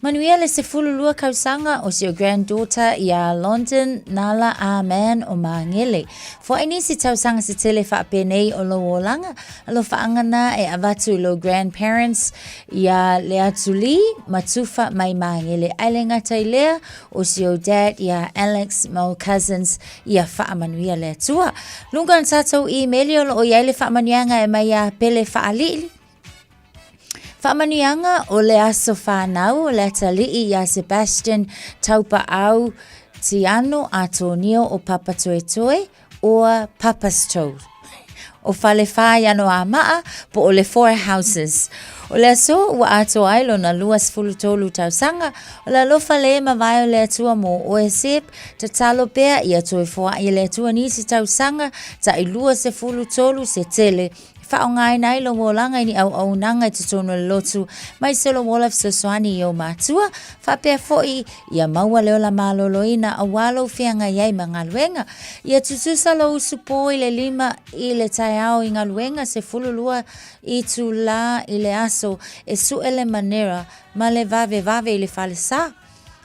Manuia le 12 kausaga o si o granddaughter ia London Nala Amen o Magele. Foai nisi tausaga se tele faapenei o lou olaga, alofaaga na e avatu i lou grandparents Ia Leatuli ma Tufa mai Magele ae le gata i lea o si ou dad ia Alex ma ou cousins ia faamanuia le Atua. Luga o le tatou imeli o loo iai le faamanuiaga e mai ia Pele Faaliili. Faamanuiaga o le aso whanau o le atalii ia Sebastian Taupaau Tiano Atonio o Papatoetoe or Papastow. O Falefā i Anoamaa po o le Four Houses. O le aso ua atoa ai lona 23 tausaga, o le alofa le mavae o le Atua mō oe Seb, tatalo pea ia toe foai e le Atua nisi tausaga ta'i 23 se tele, Faaaogaina ai lou olaga i ni auaunaga i totonu o le lotu mai se lou ola fesoasoani i ou matua, faapea foi ia maua le ola maloloina aua lou feagai ai ma galuega. Ia tutusa lou usupo i le 5 i le taeao i galuega, 12 itulā i le aso e sue le manera ma le vavevave i le falesa.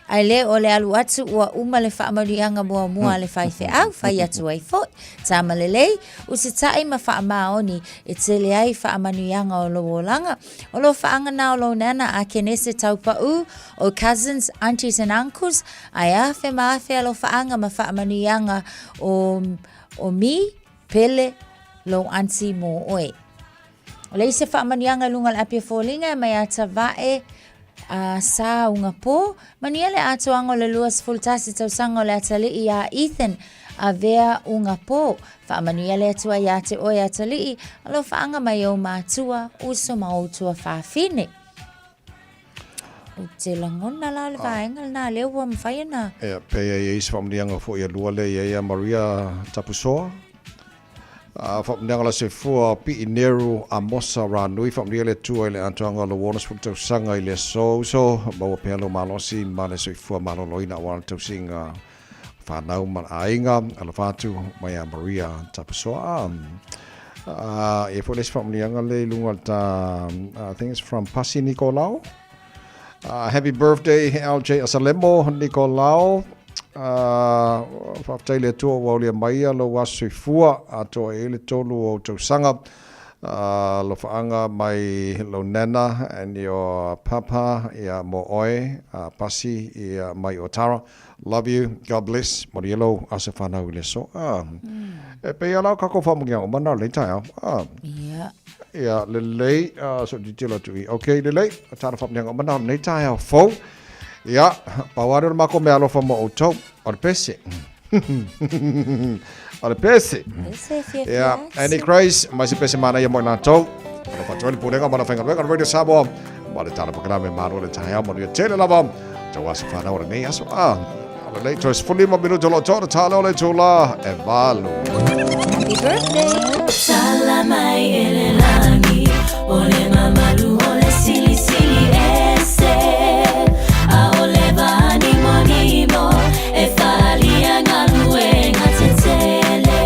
Ae le o le alu atu ua uma le faamanuiaga muamua a le faifeau, fai atu ai foi. Tama lelei, usitai ma faamaoni e tele ai faamanuiaga o lou olaga. O lou faagana o lou nana a Kenese Taupaʻu, o cousins, aunties and uncles, ae afe ma afe alofaaga ma faamanuiaga o, o Mi, Pele, lou auntie mō oe. O le isi faamanuiaga i luga o le api o foliga e mai a Tavae a Sa Ugapō, manuia le atoaga o le 21 tausaga o le atalii iā Ethan Avea Ugapō. Faamanuia le Atua iā te oe atalii, alofaaga mai ou matua, uso ma ou tuafafine. Ou te lagona la o le vaega lena lea ua mafai ona. Ia, pei e i ai se faamanuiaga foi a lua lea i ai ia Maria Tapusoa. Faamanuiaga la soifua Pii Neru Amosa Ranui faamanuia le Atua i le atoaga o lou 60 tausaga i le aso uso maua pea lou malosi ma le soifua maloloina aua le tausiga fanau ma le aiga alofa atu mai ia Maria Tapusoa. E foi le isi faamanuiaga le i luga o le ta I think it's from Pasi Nikolao. Happy birthday LJ Asalemo Nikolao. Faafetai le Atua ua aulia mai ia lou aso soifua atoa i le tolu o tausaga. Alofaaga mai lou nana and your papa ia mo oe pasi ia mai o Tara. Love you. God bless. Manuia lou aso whanau i le aso. E pei ala o kako whamungia o mana lei taeao. Ia. Ia, lelei, so titilo atu i. Ok, lelei, tala whamungia o mana lei taeao fou. Ia, pau are o le mako mea alofa mo outou. O le pese. O le pese. Pese fia Ia, Annie Grace, mai se pese mana ia mo i latou. Alofa atu ai le pulega ma le faigaluega o le Radio Samoa. Ma le tala pakalame malo le taeao manuia tele lava. Tau aso whanau o lenei aso. Ah, o lenei toe 15 minuto lo tōna tāle o le tūlā e valu. Happy birthday! Tala mai e le lagi, o le mamalu o le silisili ese. A o le vānimonimo e whaalia galuega tetele.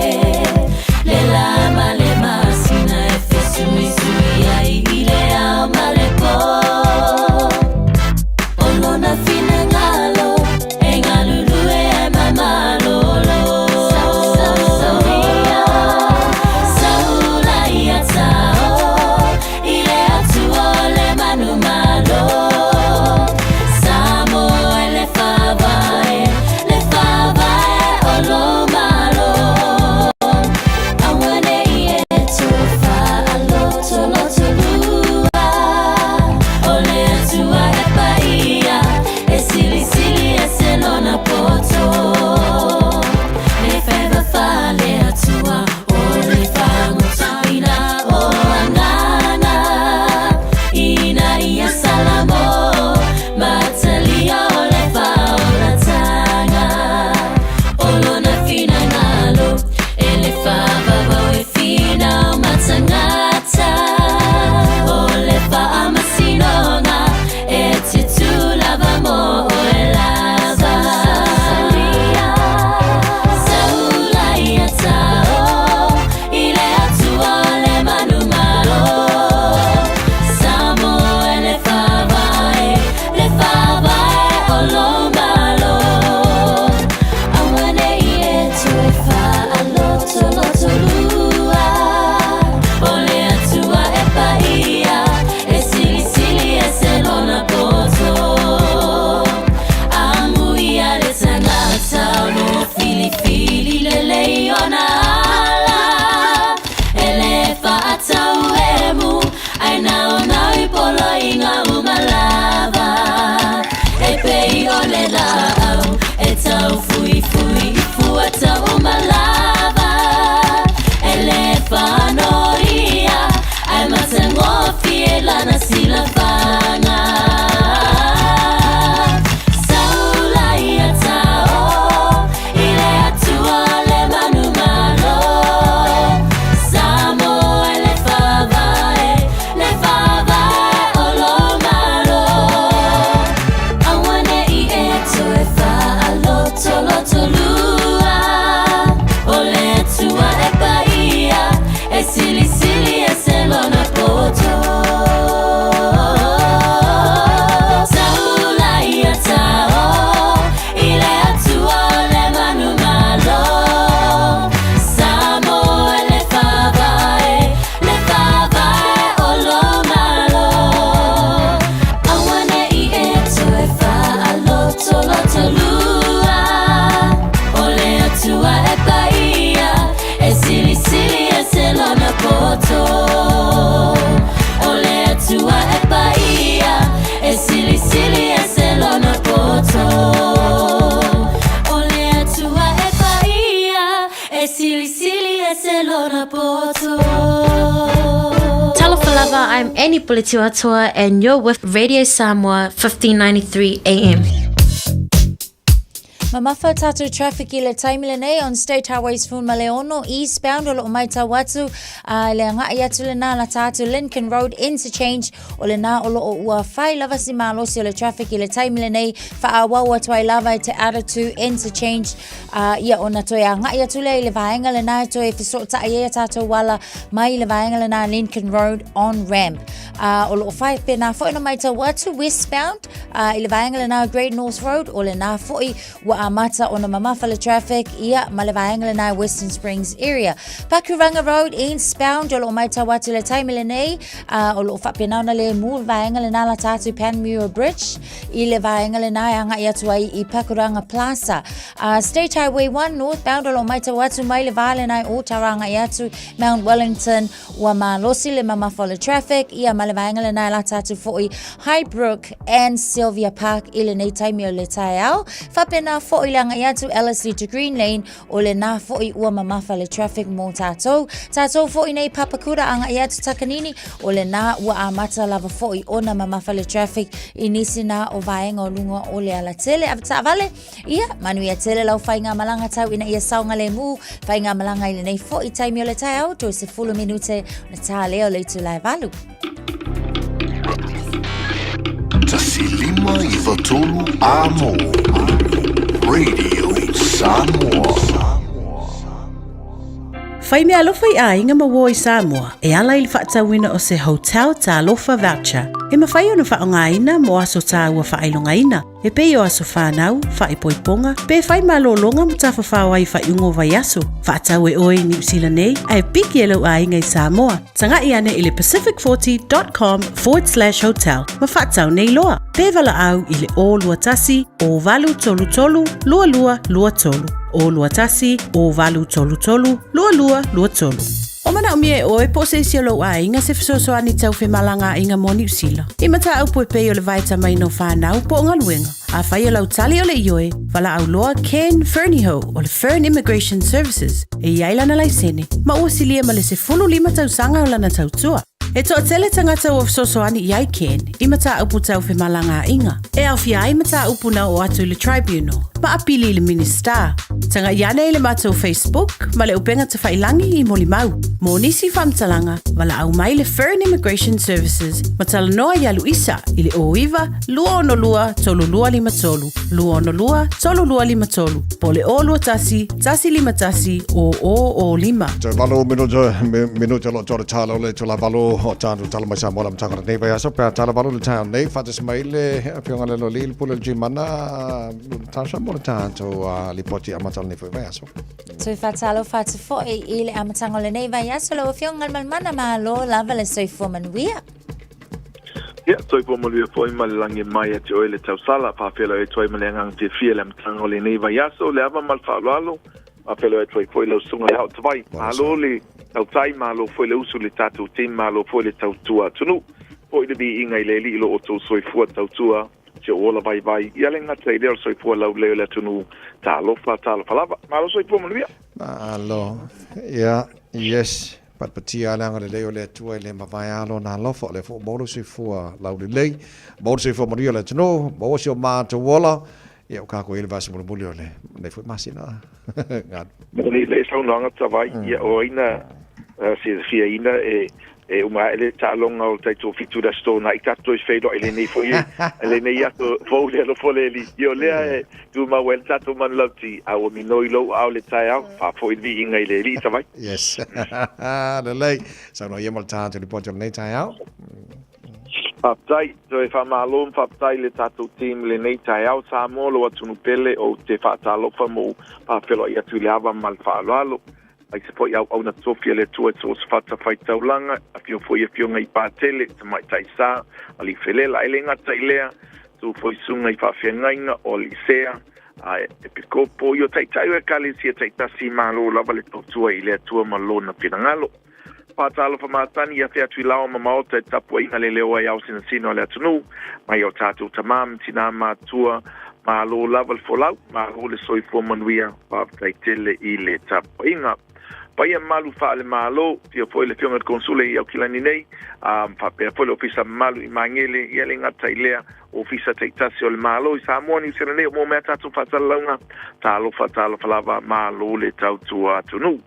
Le lā ma le masina e fesuisui ai i le ao ma le pō. O lona finagalo e galulue ai ma malolo. Silisili ese lona poto. Talofa lava, I'm Annie Pulitiwatoa and you're with Radio Samoa 1593 AM. Mamafa tātou traffic i le taimi lenei on State Highway 16 eastbound o loo maitau atu a le agai atu lena lata atu Lincoln Road interchange o lena o loo ua fai lava si malosi o le traffic i le taimi lenei faaauau atu ai lava i te Aratu interchange a ia ona toe agai atu lea i le vaega lena e toe fesootai ai a tātou ala mai le vaega lena Lincoln Road on ramp. A o loo faapena foi ona maitau atu westbound A i le vaega lena Great North Road, o lena foi ua amata ona mamafa le traffic, ia ma le vaega lena Western Springs area. Pakuranga Road, eastbound, o loo maitau atu le taimi lenei, a o loo faapena ona le mu le vaega lena lata atu Panmure Bridge, i le vaega lena e agai atu ai i Pakuranga Plaza. A State Highway 1 northbound, o loo maitau atu mai le va lena i Ōtara agai atu Mount Wellington, Ua malosi le mamafa o le traffic, ia ma le vaega lena e lata atu foi Highbrook and Sylvia Park i lenei taimi o le taeao. Faapena foi le agai atu Ellerslie to Green Lane, o lena foi ua mamafa le traffic mō tātou. Tātou foi nei Papakura agai atu Takanini, o lena ua amata lava foi ona mamafa le traffic i nisi na o vaega o luga o le alatele. Avetaavale, Ia, manuia tele lau faigamalaga tau ina ia saogalemu faigamalaga i lenei foi taimi o le taeao, toe 10 minute ona tā lea o le itula e 8. 1593 Amo Radio Samoa. Fai mea alofa i aiga ma uo i Samoa e ala i le faatauina o se Hotel Talofa Voucher e mafai ona faaaogaina mo aso tāua faailogaina e pei o aso whānau, whaipoiponga, pe whai malōlōga ma tafafao ai faaiuga o vaiaso. Faatau e oe i Niu Sila nei, ae piki e lou aiga i Samoa. Taga'i ane i le pacific40.com forward slash hotel ma faatau nei loa. Pe valaau i le 021 0833 2223. 021 0833 2223. O manaomia e oe po o se isi o lou aiga se fesoasoani tau femalagaaiga mo Niu Sila. I mataupu e pei o le vaetamaina o fanau po o galuega. Afai o lau tali o le ioe, valaau loa Ken Fernihough o le Fern Immigration Services e i ai lana laisene ma ua silia ma le 15 tausaga o lana tautua. E toatele tagata ua fesoasoani i ai Ken i mataupu tau femalagaaiga, e aofia ai mataupu na oo atu i le Tribunal ma apili i le Minisita. Tagai ane i le matou Facebook ma le upega tafailangi i molimau. Mo nisi faamatalaga, valaau mai le Fern Immigration Services ma talanoa iā Luisa i le 09 262 3253, 262 3253, po o le 021 151 0005. Toe valu minute, minute lo tore tala o le tula valu o tānu tala mai Samoa la matanga nei vai aso pea tala valu le taeao nei faatasi mai le afioga le loli le pule le Gimana tāsa mo le tātou lipoti amata lenei foi vaiaso. Toe faatalofa atu foi i le amataga o lenei vaiaso lau afioga Galumalemana malo lava le soifua manuia. Ia, soifua manuia foi ma le lagi mai ia te oe le tausala, faafeiloai atu ai ma le agaga fiafia i le amataga o lenei vaiaso, le ava ma le faaaloalo, faafeiloai atu ai foi lau susuga le Aotavai. Malo le tautai, malo foi le usu i le tatou team, malo foi le tautua atunuu. Foi le viiga i le Alii lo outou soifua tautua, si ou ola vaivai, ia le gata i lea o le soifua laulelei o le atunuu. Talofa, talofa lava. Malo soifua manuia. Malo. Ia, yes. Patipatia le agalelei o le Atua i le mavae a Lona alofa, o lea foi ua maua lou soifua laulelei, maua le soifua manuia o le atunuu, maua si o matou ola, ia ua kākou i ai le vaiaso mulimuli o lenei foi masina. Galu. Moni le saunoaga Tavai, ia o ai na silafiaina e e uma ae le taaloga o le taitoafitu i le Aso Toonai, tatou toe feiloai lenei foi lenei aso fou le alofa o le Alii. Ia o lea e tumau ai le tatou manulauti, a ua minoi lou aao i le taeao, faafoi le viiga i le Alii Tavai. Yes. Lelei. Saunoa ia mo le tatou lipoti o lenei taeao. Faafetai, toe faamalo ma faafetai i le tatou team i lenei taeao. Samoa, lou atunuu pele, ou te faatalofa ma ou faafeiloai atu i le ava ma le faaaloalo. Aise foi auauna tofi a le Atua i so o se fatafaitaulaga, afio foi afioga i Patele, Tamaitai Sa, Alii Felela, e le gata i lea, tu foi susuga i faafeagaiga o Alii Sea, a Epikopo, i o Taitai o Ekalesia taitasi, malo lava le tautua i le Atua ma Lona finagalo. Faatalofa matani ia fea atu i lao ma maota e tapuaiga le leo ai ao sinasina o le atunuu, mai o tatou tamā ma tinā matua, malo lava le folau, malo le soifua manuia, faafetai tele i le tapuaiga. Paia mamalu faale-Malo, afio foi le Afioga i le Konesule i Aukilani nei, a faapea foi le Ofisa mamalu i Magele, ia le gata i lea, Ofisa taitasi o le Malo i Samoa, Niu Sila nei, o mo mea tatou faasalalauga, talofa, talofa lava, malo le tautua atunuu.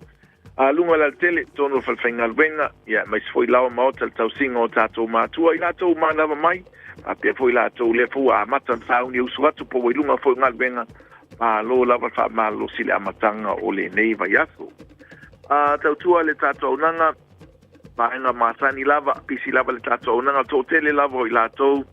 A luga o le alatele, totonu o le falefaigaluega, ia aemaise foi laoa maota le tausiga o tatou matua i latou manava mai, faapea foi latou lea foi ua amata ona sauni e usu atu po ua i luga foi o galuega, malo lava le faamalolosi i le amataga o lenei vaiaso. A tautua le tatou auaunaga, vaega masani lava, pisi lava le tatou auaunaga, toatele lava o i latou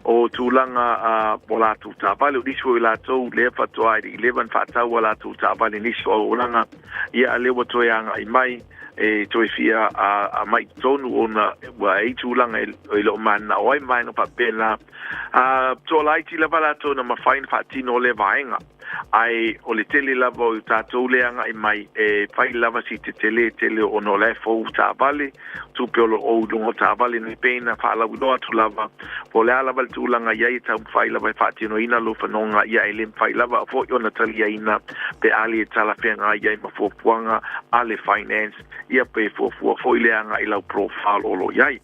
o tulaga o latou taavale, o nisi foi o i latou lea faatoa i le 11 faatau a latou taavale nisi o auaunaga, ia a lea ua toe agai mai e toe fia aumai i totonu ona ua i ai tulaga e le o mananao ai ma vaega faapena. A toalaiti lava latou na mafai ona faatino lea vaega, ae o le tele lava o tatou lea agai mai e fai lava si tetele tele ona o la e fou taavale, tupe o lo o i luga o taavale nei pei na faalauiloa atu lava, po o le a lava le tulaga i ai e taumafai lava e faatinoina lou fanoga, ia e le mafai lava foi ona taliaina pe a le talafeagai ai ma fuafuaga a le finance, ia pe fuafua foi le agai i lau profile o lo o i ai.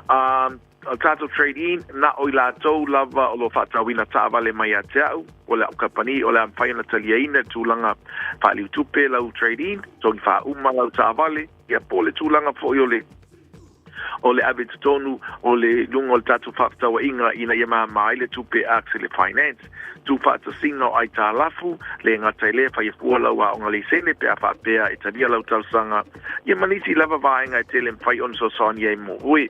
A o le tatou trade-in, na o i latou lava o lo o faatauina taavale mai ia te au, o le au kamupani, o le a mafai ona taliaina le tulaga faaliutupe lau trade-in, togi faauma lau taavale, ia po o le tulaga foi o le o le ave i totonu o le luga o le tatou faafetauaiga ina ia māmā ai le tupe a le finance. Tuufaatasiga o aitalafu, le gata i lea, faia fua lau aoga leisene pe a faapea e talia lau talosaga, ia ma nisi lava vaega e tele mafai ona fesoasoani ai mo oe.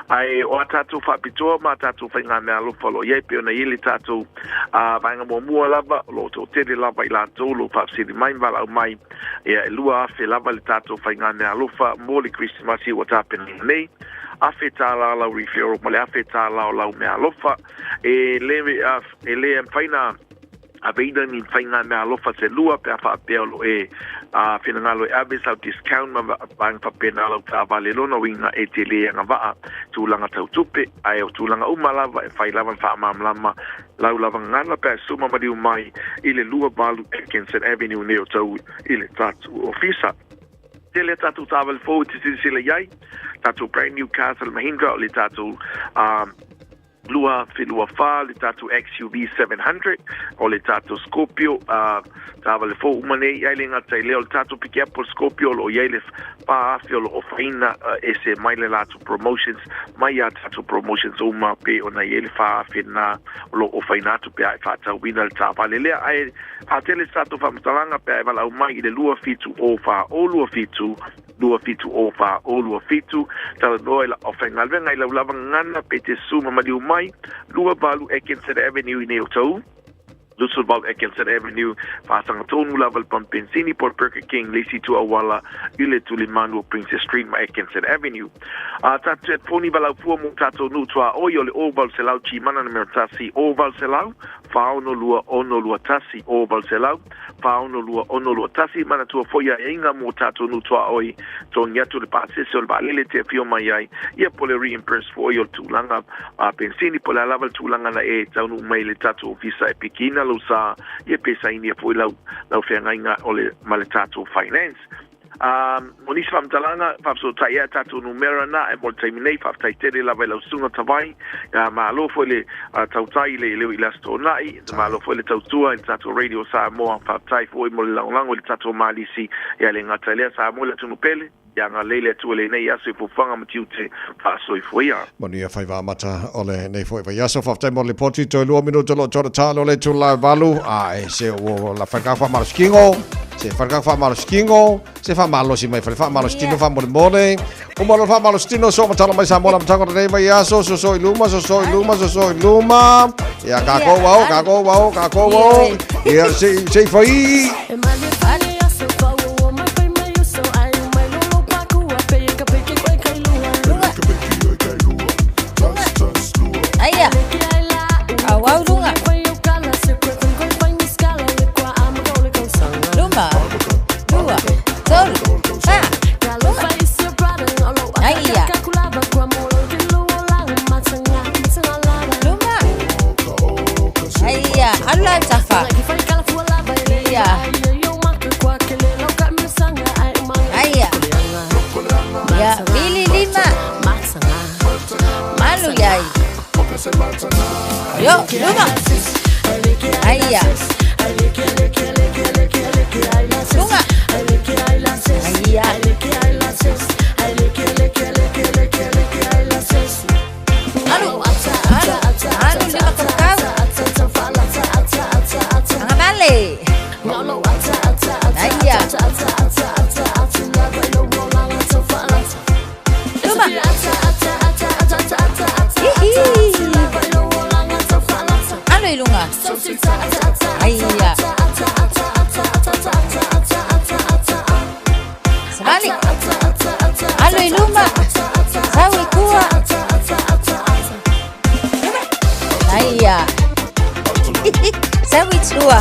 Ae o a tatou faapitoa ma a tatou faigameaalofa o lo o i ai pei ona i ai le tatou vaega muamua lava, o lo o toatele lava i latou o lo o faafesili mai ma valaau mai, ia e 2,000 lava le tatou faigameaalofa mo le Kerisimasi ua tapenaina nei. $1,000 lau referral ma le $1,000 o lau meaalofa. E le, e le mafai ona aveina ni faigameaalofa se lua pe a faapea o lo o e finagalo e ave sau discount ma vaega faapena lau taavale lona uiga e te le agavaa tulaga tau tupe, ae o tulaga uma lava e fai lava na faamalamalama lau lava gagana pe a suma maliu mai i le 28 Atkinson Avenue nei o tau i le tatou ofisa. Tele a tatou taavale fou e te silasila i ai, tatou brand new cars a le Mahindra o le tatou 2024, le tatou XUV 700, o le tatou Scorpio, taavale fou uma nei, ai le gata i lea o le tatou pikiapo o le Scorpio o lo o i ai le 4,000 o lo o ofaina ese mai le latou promotions, mai a tatou promotions uma pe ona i ai le 4,000 na o lo o ofaina atu pe a e faatauina le taavale lea. Ae faatele se tatou faamatalaga pe a e valaau mai i le 27 o 4 o 27 27 o 4 o 27, talanoa i lau aufaigaluega i lau lava gagana pe te susu ma maliu mai, 28 Atkinson Avenue i nei o Tauu, 28 Atkinson Avenue, whātanga tonu lava le pump bensini po le Burger King le isi itu auala i le tulimanu o Princess Street ma Atkinson Avenue. A tātou e poni walau fua mō tātou nuu tuaoi o le 0800 Gmana numera 1, 0800 462 621, 0800 462 621, manatua foi aiaiga mō tātou nuu tuaoi, togi atu le pasese o le vaalele te afio mai ai, ia po le reimburse foi o le tulaga a penisini po o le a lava le tulaga na e taunuu mai i le tatou ofisa e pikiina lou sa, ia pe sainia foi lau, lau feagaiga o le, ma le tatou finance. Mo nisi faamatalaga, faafesootai ea tatou numera na e mo le taimi nei, faafetai tele lava i lau susuga Tavai, malo foi le tautai i le leo i le Aso Toonai, malo foi le tautua i le tatou Radio Samoa, faafetai foi mo le lagolago i le tatou Malisi, ia le gata i lea Samoa le atunuu pele. Ia agalelei le Atua i lenei aso i fuafuaga ma tiute faasoifua ia. Manuia faiva amata o lenei foi vaiaso. Faafetai mo le lipoti. Toe 2 minuta o lo o toa talo le itula e 8. Ae se ua la whaikaka whaamalosikino. Se whaikaka whaamalosikino. Se whaamalosi mai whare whaamalositino whaamolemole. O malo whaamalositino so matala mai Samoa la matanga o lenei vaiaso. So so i luma, so so i luma, so so i luma. Ia kākou wao, kākou wao, kākou wao. Ia se se whai. Aia. Au au runga. Luma. Lua. Tolu. Fa. Luma. Aia. Luma. Aia. Alu lau tafa. Ia. Yo, luma. Aia. Luga. Aia. Alu, alu, alu lima kamakau. Agavale. Aia. Luma. Hihi. Alu i luga. Aia. Savali. Alu i luma. Sau i tua. Aia. Sau i tua.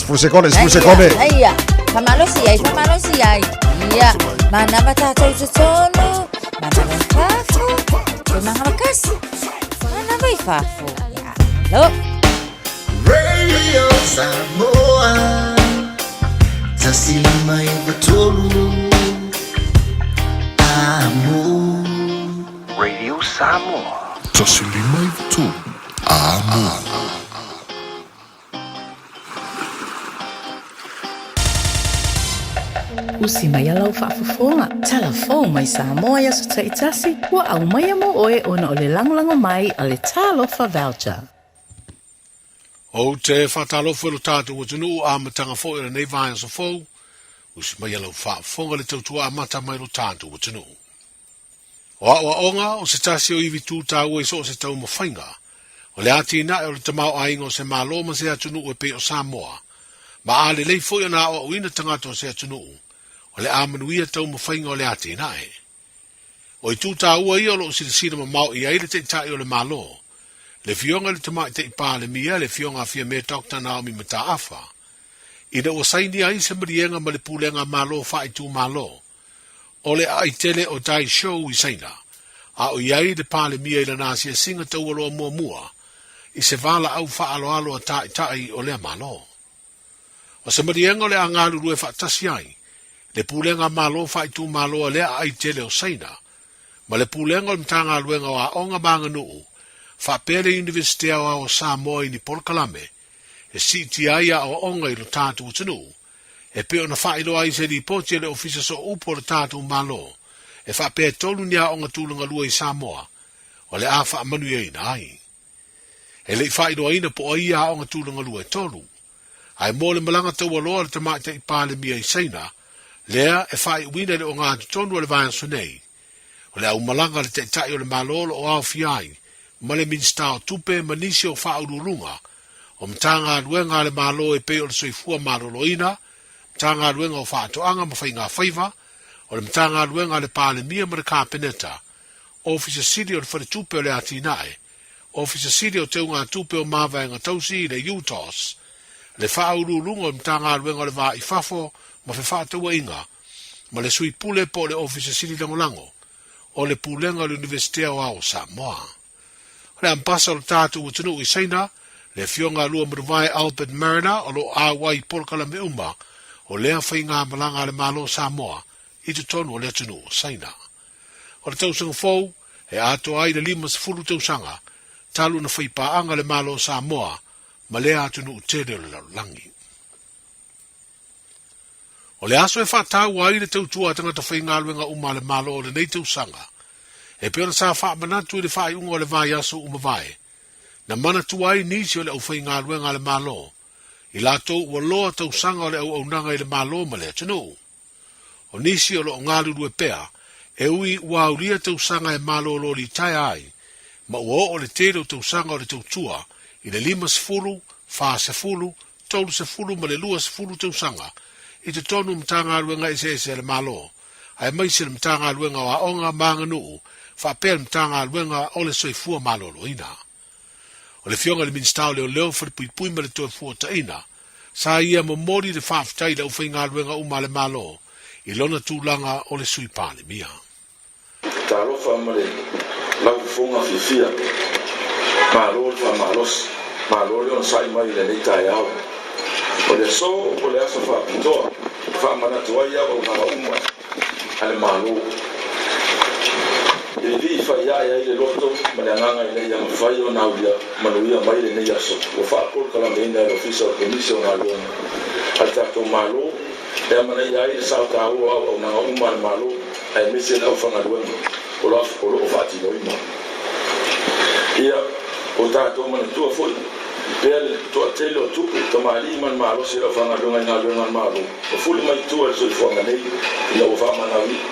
10 sekone, 10 sekone. Aia. Famalosi ai, famalosi ai. Ia. Manava tātou i totonu. Manava i fafo. Te mangavakasi. Manava i fafo. Ia. Lo. Radio Samoa 159 Amo. Radio Samoa. 159 Amo. Usi mai a lau faafofoga. Talafou mai Samoa i aso taitasi, ua aumaia mo oe ona o le lagolago mai a le Talofa Voucher. Ou te faatalofa i lo tatou atunuu amataga foi o lenei vaiaso fou, usi mai a lau faafofoga le tautua amata mai lo tatou atunuu. O aoaoga o se tasi o ivi tu taua i so o se taumafaiga, o le atinae o le tamaoaiga o se Malo ma se atunuu e pei o Samoa, ma a lelei foi ona aoaoina tagata o se atunuu, o le a manuia taumafaiga o le atinae. O itu taua ia o loo silasila mamao i ai le Taitai o le Malo, le Afioga i le Tamaitai Palemia, le Afioga a Fiame Doctor Naomi Mataafa, ina ua sainia ai se maliega ma le Pulega Malo Faaitumalo o le aai tele o Dai Shou i Saina, a o i ai le Palemia i lana asiasiga taualoa muamua i se valaau faaaloalo a Taitai o lea Malo. O se maliega o le a galulue faatasi ai le Pulega Malo Faaitumalo a lea aai tele o Saina ma le Pulega o le Matagaluega o Aoga ma Aganuu faapea le Iunivesite Aoao o Samoa i ni polokalame e siitia ai aoaoga i lo tatou atunuu e pei ona faailoa ai se lipoti a le Ofisa Sooupu o le tatou Malo e faapea e tolu ni aoga tulaga lua i Samoa o le a faamanuiaina ai. E le i faailoaina po o ai ia aoga tulaga lua e tolu. Ae mo le malaga taualoa a le Tamaitai Palemia i Saina, lea e faaiuina i le ogatotonu o le vaiaso nei, o le aumalaga a le Taitai o le Malo o lo o aofia ai ma le Minisita o Tupe ma nisi o faauluuluga o Matagaluega a le Malo e pei o le Soifua Maloloina, Matagaluega o Faatoaga ma Faigafaiva, o le Matagaluega a le Palemia ma le Kapeneta, Ofisa Sili o le Faletupe o le Atinae, Ofisa Sili o Teugatupe o Mavaega Tausi i le UTOS, le Faauluuluga o le Matagaluega o le Va i Fafo ma Fefaatauaiga, ma le Sui Pule po o le Ofisa Sili Lagolago o le Pulega o le Iunivesite Aoao o Samoa. O le Ambasa o le tatou atunuu i Saina, le Afioga a Lua Manuvae Albert Mariner o lo o auai i polokalame uma o lea faigamalaga a le Malo o Samoa i totonu o le atunuu o Saina. O le tausaga fou, e atoa ai le 50 tausaga talu ona faipaaga le Malo o Samoa ma lea atunuu tele o le lalolagi. O le aso e faataua ai le tautua a tagata faigaluega uma a le Malo o lenei tausaga, e pei ona sa faamanatu i le faaiuga o le vaiaso ua mavae, na manatua ai nisi o le aufaigaluega a le Malo, i latou ua loa tausaga o le auaunaga i le Malo ma le atunuu. O nisi o lo o galulue pea, e ui ua aulia tausaga e malolo litaea ai, ma ua oo le tele o tausaga o le tautua i le 50, 40, 30 ma le 20 tausaga i totonu o Matagaluega eseese a le Malo, aemaise le Matagaluega o Aoga ma Aganuu faapea le Matagaluega o le Soifua Maloloina. O le Afioga i le Minisita o Leoleo, Falepuipui ma le Toefuataiga, sa ia momoli le faafetai i le aufaigaluega uma a le Malo i lona tulaga o le Sui Palemia. Talofa ma le laufofoga fiafia. Malo le faamalosi. Malo le onosai mai i lenei taeao. O le aso o le aso faapitoa e faamanatu ai auaunaga uma a le Malo. E vivii faiae ai le loto ma le agaga ina ia mafai ona aulia manuia mai lenei aso ua faapolokalameina e le Ofisa o le Komisi o Galuega a le tatou Malo e amanaia ai le sao taua o auaunaga uma a le Malo aemaise le aufaigaluega o lo o faatinoina. Ia o tatou manatua foi pea le toatele o tupu, tamalii ma le malosi o le aufaigaluega i galuega a le Malo ua fuli mai tua i le soifuaga nei ina ua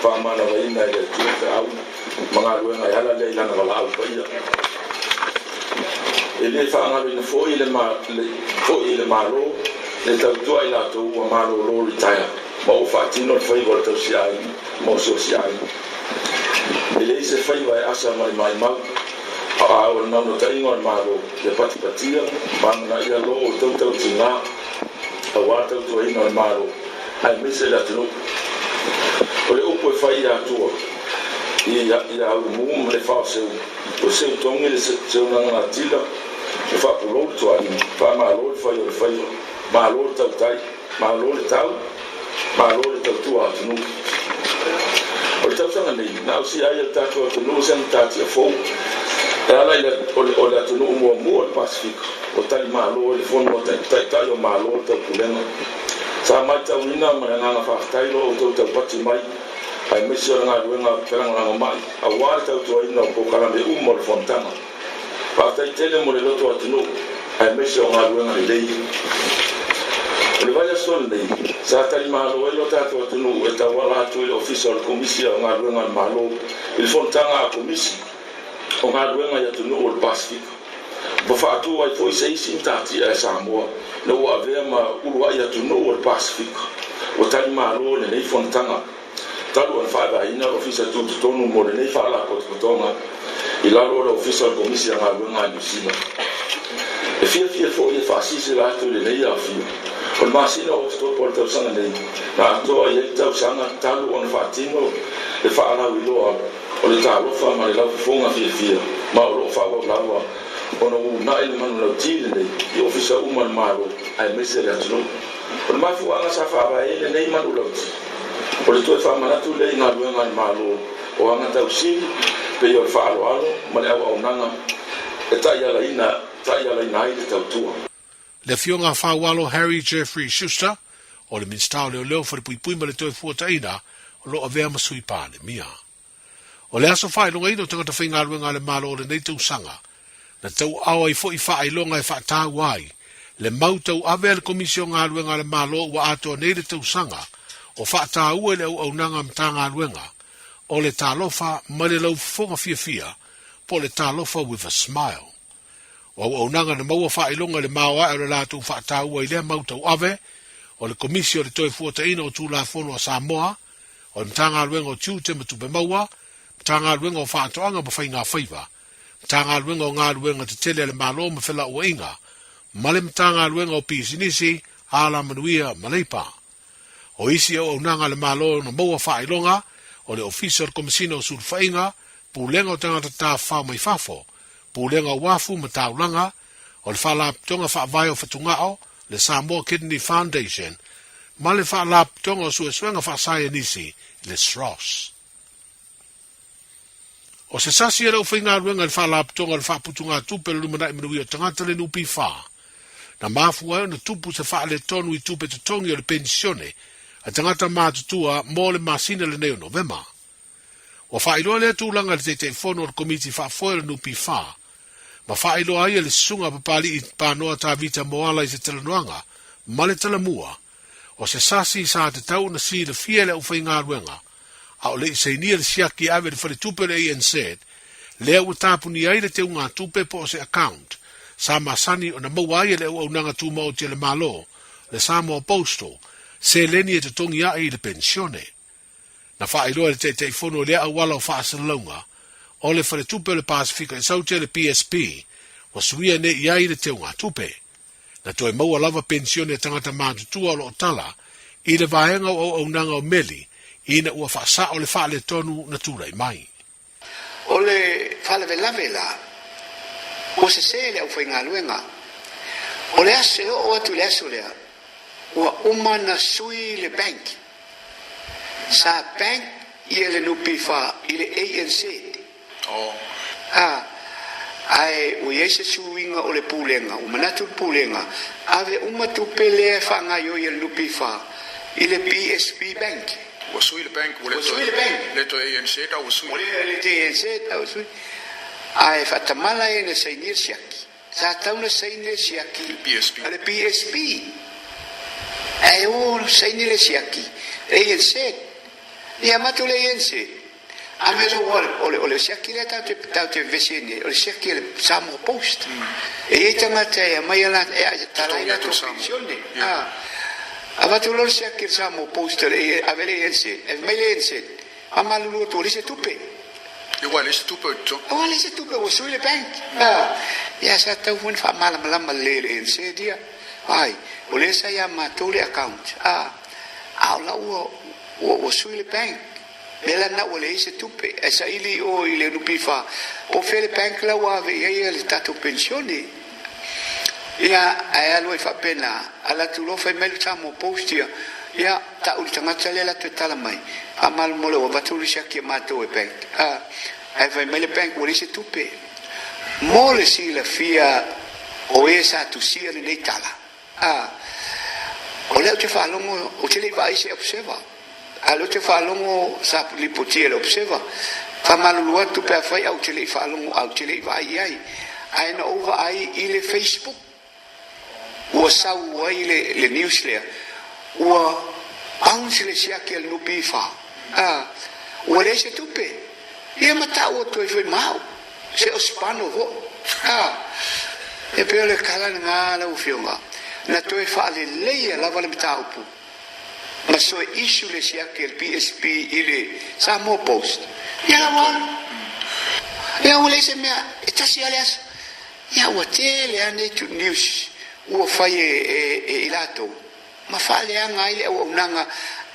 faamanavaina e le Atua feau ma galuega e ala lea i Lana valaau paia. E le faagaloina foi le foi i le Malo le tautua i latou ua malolo litaea ma ua faatino le faiva o le tausiaiga ma o siosiaiga. E leai se faiva e asa ma le maimau, a o le naunautaiga o le Malo ia patipatia ma amanaia lo outou tautiga aua le tautuaina o le Malo aemaise le atunuu. O le upu e fai i Atua i ia Ulumu ma le Faoseu, o seu togi le seunaganatila, e faapulou le tualima, faamalo le fai o le faiva, malo le tautai, malo le tau, malo le tautua atunuu. O le tausaga nei, na ausia ai e le tatou atunuu se matatia fou e ala i le o le atunuu muamua o le Pasefika ua tali malo i le fono a taitai o Malo o le Taupulega. Sa matauina ma le agaga faafetai lo outou taupati mai aemaise o le galuega felagolagomai aua le tautuaina o polokalame uma o le fonotaga. Faafetai tele mo le loto atunuu aemaise o galuega lelei. O le vaiaso lenei, sa tali malo ai lo tatou atunuu e tauala atu i le Ofisa o le Komisi o Galuega a le Malo i le fonotaga a Komisi o Galuega i atunuu o le Pasefika. Ua faatu ai foi se isi matatia e Samoa ina ua avea ma uluai atunuu o le Pasefika ua tali malo i lenei fonotaga talu ona faavaeina le Ofisa Tutotonu mo lenei Faalapotopotoga i lalo o le Ofisa o le Komisi a Galuega a Niu Sila. E fiafia foi e faasilasila atu i lenei aofia, o le masina o Oketopa o le tausaga nei na atoa i ai le tausaga talu ona faatino le faalauiloa o le talofa ma le laufofoga fiafia ma o lo o faaauau lava ona uunai le manulauti lenei i ofisa uma o le Malo aemaise le atunuu. O le mafuaaga sa faavae ai lenei manulauti, o le toe faamanatu lea i galuega a le Malo o aga tausili pei o le faaaloalo ma le auaunaga e taialaina taialaina ai le tautua. Le Afioga a Faualo Harry Jeffrey Schuster, o le Minisita o Leoleo, Falepuipui ma le Toefuataiga, o lo o avea ma Sui Palemia. O le aso faailogaina o tagata faigaluega a le Malo o lenei tausaga, na tauaao ai foi faailoga e faataua ai le mau tauave a le Komisi o Galuega a le Malo ua atoa nei le tausaga o faataua i le auaunaga a Matagaluega o le Talofa ma le Laufofoga Fiafia po o le Talofa with a Smile. O auaunaga na maua faailoga i le maoae o le latou faataua i lea mau tauave o le Komisi o le Toefuataiga o Tulafono a Samoa, o le Matagaluega o Tiute ma Tupe Maua, Matagaluega o Faatoaga ma Faiga Faiva, Matagaluega o Galuega Tetele a le Malo ma Felauaiga, ma le Matagaluega o Pisinisi, Alamanuia ma Leipa. O isi auaunaga a le Malo na maua faailoga, o le Ofisa o le Komesina o Sulufaiga, Pulega o Tagata Tafafao mai Fafo, Pulega o Uafu ma Taulaga, o le Faalapotopotoga Faavae o Fatugao, le Samoa Kidney Foundation, ma le Faalapotopotoga o Suesuega Faasaienisi, le SROS. O se sasi e le aufaigaluega i le Faalapotopotoga o le Faaputugatupe o le Lumanai Manuia o Tagata le NPF, na mafua ai ona tupu se faaletonu i tupe totogi o le penisione a tagata matutua mo le masina lenei o Novema. Ua faailoa lea tulaga e le Taitaifono o le Komiti Faafoe o le NPF, ma faailoa ai e le Susuga a Papali'i Panoa Tavita Moala i se talanoaga ma le Talamua, o se sasi sa tatau ona silafia e le aufaigaluega, a o le i sainia le siaki e ave i le faletupe o le ANZ, lea ua tapunia ai le teugatupe po o se account sa masani ona maua ai e le auaunaga tumaoti a le Malo, le Samoa Postal, seleni e totogi ae i le penisione. Na faailoa e le Taitaifono i lea auala o faasalalauga o le Faletupe o le Pasefika i Saute, le PSP, ua suia nei i ai le teugatupe. Na toe maua lava penisione a tagata matutua o lo o tala i le vaega o auaunaga o meli ina ua faasao le faaletonu na tulai mai. O le faalavelave la, ua sese le aufaigaluega. O le aso e oo atu i le aso lea, ua uma na sui le bank. Sa bank ia le NPF i le ANZ. A, ae ua i ai se suiga o le Pulega, ua manatu le Pulega, ave uma tupe lea e faagaioi e le NPF i le PSB Bank. Ua sui le bank, ua le toe, le toe ANZ a ua sui. Ua le toe ANZ a ua sui. Ae faatamala e na sainia le siaki. Sa tatau ona saini le siaki a le PSP. Ae o saini le siaki ANZ. Ia matou le ANZ. A me lo o le o le siaki lea tatou te tatou te vevesi ai nei, o le siaki a le Samoa Post. E i ai tagata e aumai a la e tala ai latou penisione. A avatu loa le siaki a le Samoa Post e ave le ANZ, e ave mai le ANZ, a malulu atu ua leai se tupe. Ua leai se tupe o i Ua leai se tupe, ua sui le bank. A ia sa tatau foi ona faamalamalama lelei e le ANZ ia. Ai, o lea sa ia matou le account, a a o la ua ua sui le bank. Mea la lena ua leai se tupe ae saili i o i le NPF po o fea le bank la ua ave i ai le tatou penisione. Ia, ae alu ai faapena, ala atu loa fai mai le Samoa Post ia, ia, tau i le tagata lea la toe tala mai, faamalomole ua avatu le siaki a matou e bank, a, ae fai mai le bank ua leai se tupe. Mo le silafia o e sa tusia lenei tala, A, o lea ou te faalogo, ou te le i vaai i se Observer, a o lea ou te faalogo sa lipotia e le Observer. Faamalulu atu pe afai ae ou te le i faalogo ae ou te le i vaai i ai. Ae na ou vaai i le Facebook ua sau ai le, le news lea, ua bounce le siaki a le NPF. A, ua leai se tupe. Ia ma tau atu ai foi ma au. Se o Spano foi. A, e pei o le tala lena lau Afioga, na toe faaleleia lava le mataupu ma soe issue le siaki a le PSP i le Samoa Post. Ia la ua alu. Ia ua leai se mea, e tasi lava le aso. Ia ua tele lava nei news ua fai e, e, e i latou ma faaleaga ai le auaunaga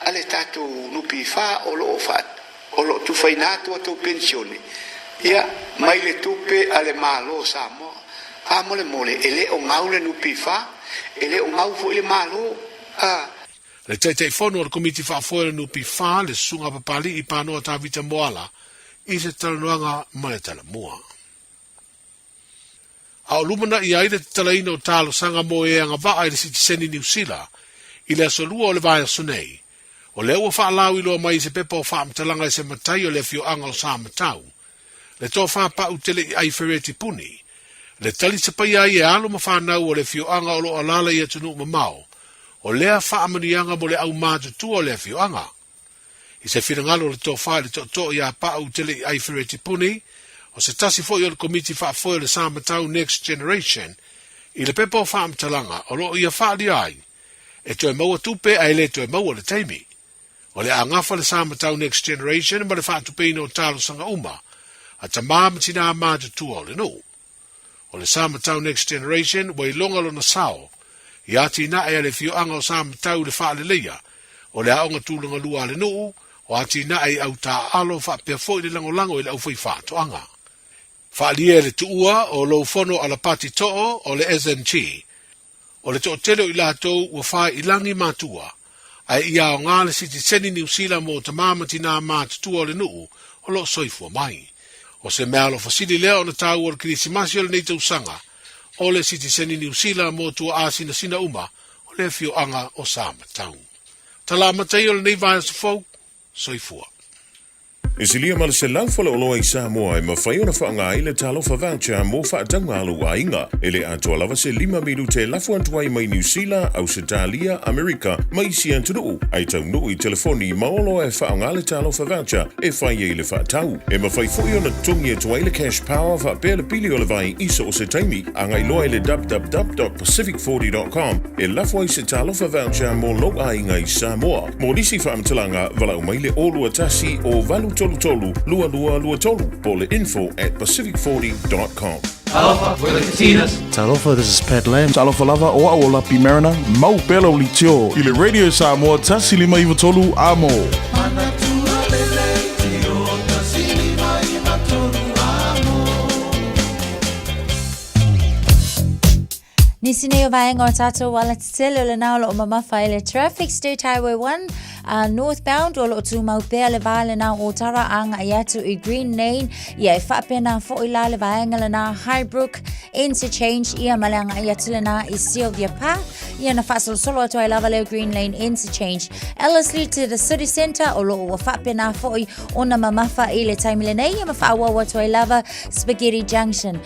a le tatou NPF o lo o faa, o lo o tufaina atu a tou penisione, ia, mai le tupe a le Malo o Samoa. Faamolemole, e le o gau le NPF, e le o gau foi le Malo, a. Le Taitaifono o le Komiti Faafoe o le NPF, le Susuga Papali'i Panoa Tavita Moala, i se talanoaga ma le Talamua. A o lumanai ai le tatalaina o talosaga mo e agavaa i le sitiseni Niu Sila i le aso Lua o le vaiaso nei, o lea ua faalauiloa mai i se pepa o faamatalaga e se matai o le afioaga o Samatau, le tofa pau tele i ai Fereti Puni, le tali sapaia ai e alo ma fanau o le afioaga o lo o alaala i atunuu mamao, o lea faamanuiaga mo le aumatutua o le afioaga. I se finagalo o le tofa i le tootoo iā Paʻu Tele i ai Fereti Puni, o se tasi foi o le Komiti Faafoe o le Samatau Next Generation, i le pepa o faamatalaga o lo o ia faaalia ai, e toe maua tupe ae le toe maua le taimi. O le a gafa le Samatau Next Generation ma le faatupeina o talosaga uma a tamā ma tinā matutua o le nuu. O le Samatau Next Generation ua iloga lona sao i atinae a le afioaga o Samatau i le faaleleia o le aoga tulaga lua a le nuu, o atinae i autaaalo faapea foi le lagolago i le aufaifaatoaga. Faaalia e le tuua o lou fono alapati too o le SNG, o le toatele o i latou ua fai i lagi matua, ae ia aoga le sitiseni Niu Sila mo tamā ma tinā matutua o le nuu o lo o soifua mai. O se meaalofa sili lea ona taua o le Kerisimasi o lenei tausaga, o le sitiseni Niu Sila mo tuaasinasina uma o le afioaga o Samatau. Tala amata ia o lenei vaiaso fou, soifua. E silia ma le 100 faleoloa i Samoa e mafai ona faaaoga ai le Talofa Voucher mo faatauga a lou aiga. E le atoa lava se lima minute e lafo atu ai mai Niu Sila, Ausetalia, Amerika ma isi atunuu, ae taunuu i telefoni ma oloa e faaaoga le Talofa Voucher e fai ai le faatau. E mafai foi ona totogi atu ai le Cash Power faapea le pili o le vai i so o se taimi. Agai loa i le www.pacific40.com e lafo ai se Talofa Voucher mo lou aiga i Samoa. Mo nisi faamatalaga, valaau mai le 021 o 833 2223 po o le info at pacific40.com. Talofa, we're the Katinas. Talofa, this is Pat Lam. Talofa lava, o au o Lapi Mariner, mau pea lau litio i le Radio Samoa 1593 Amo. Nisi nei o vaega o tātou ala tetele o lena o lo o mamafa ai le traffic State Highway 1. Northbound o lo o tumau pea le va lenā o Otara agai atu i Green Lane, ia e faapena foi la le vaega lenā Highbrook Interchange, ia ma le agai atu lenā i Sylvia Park, ia na faasolosolo atu ai lava lea Green Lane Interchange. Ellerslie to the city centre o lo o ua faapena foi ona mamafa i le taimi lenei, ia ma faaauau atu ai lava Spaghetti Junction.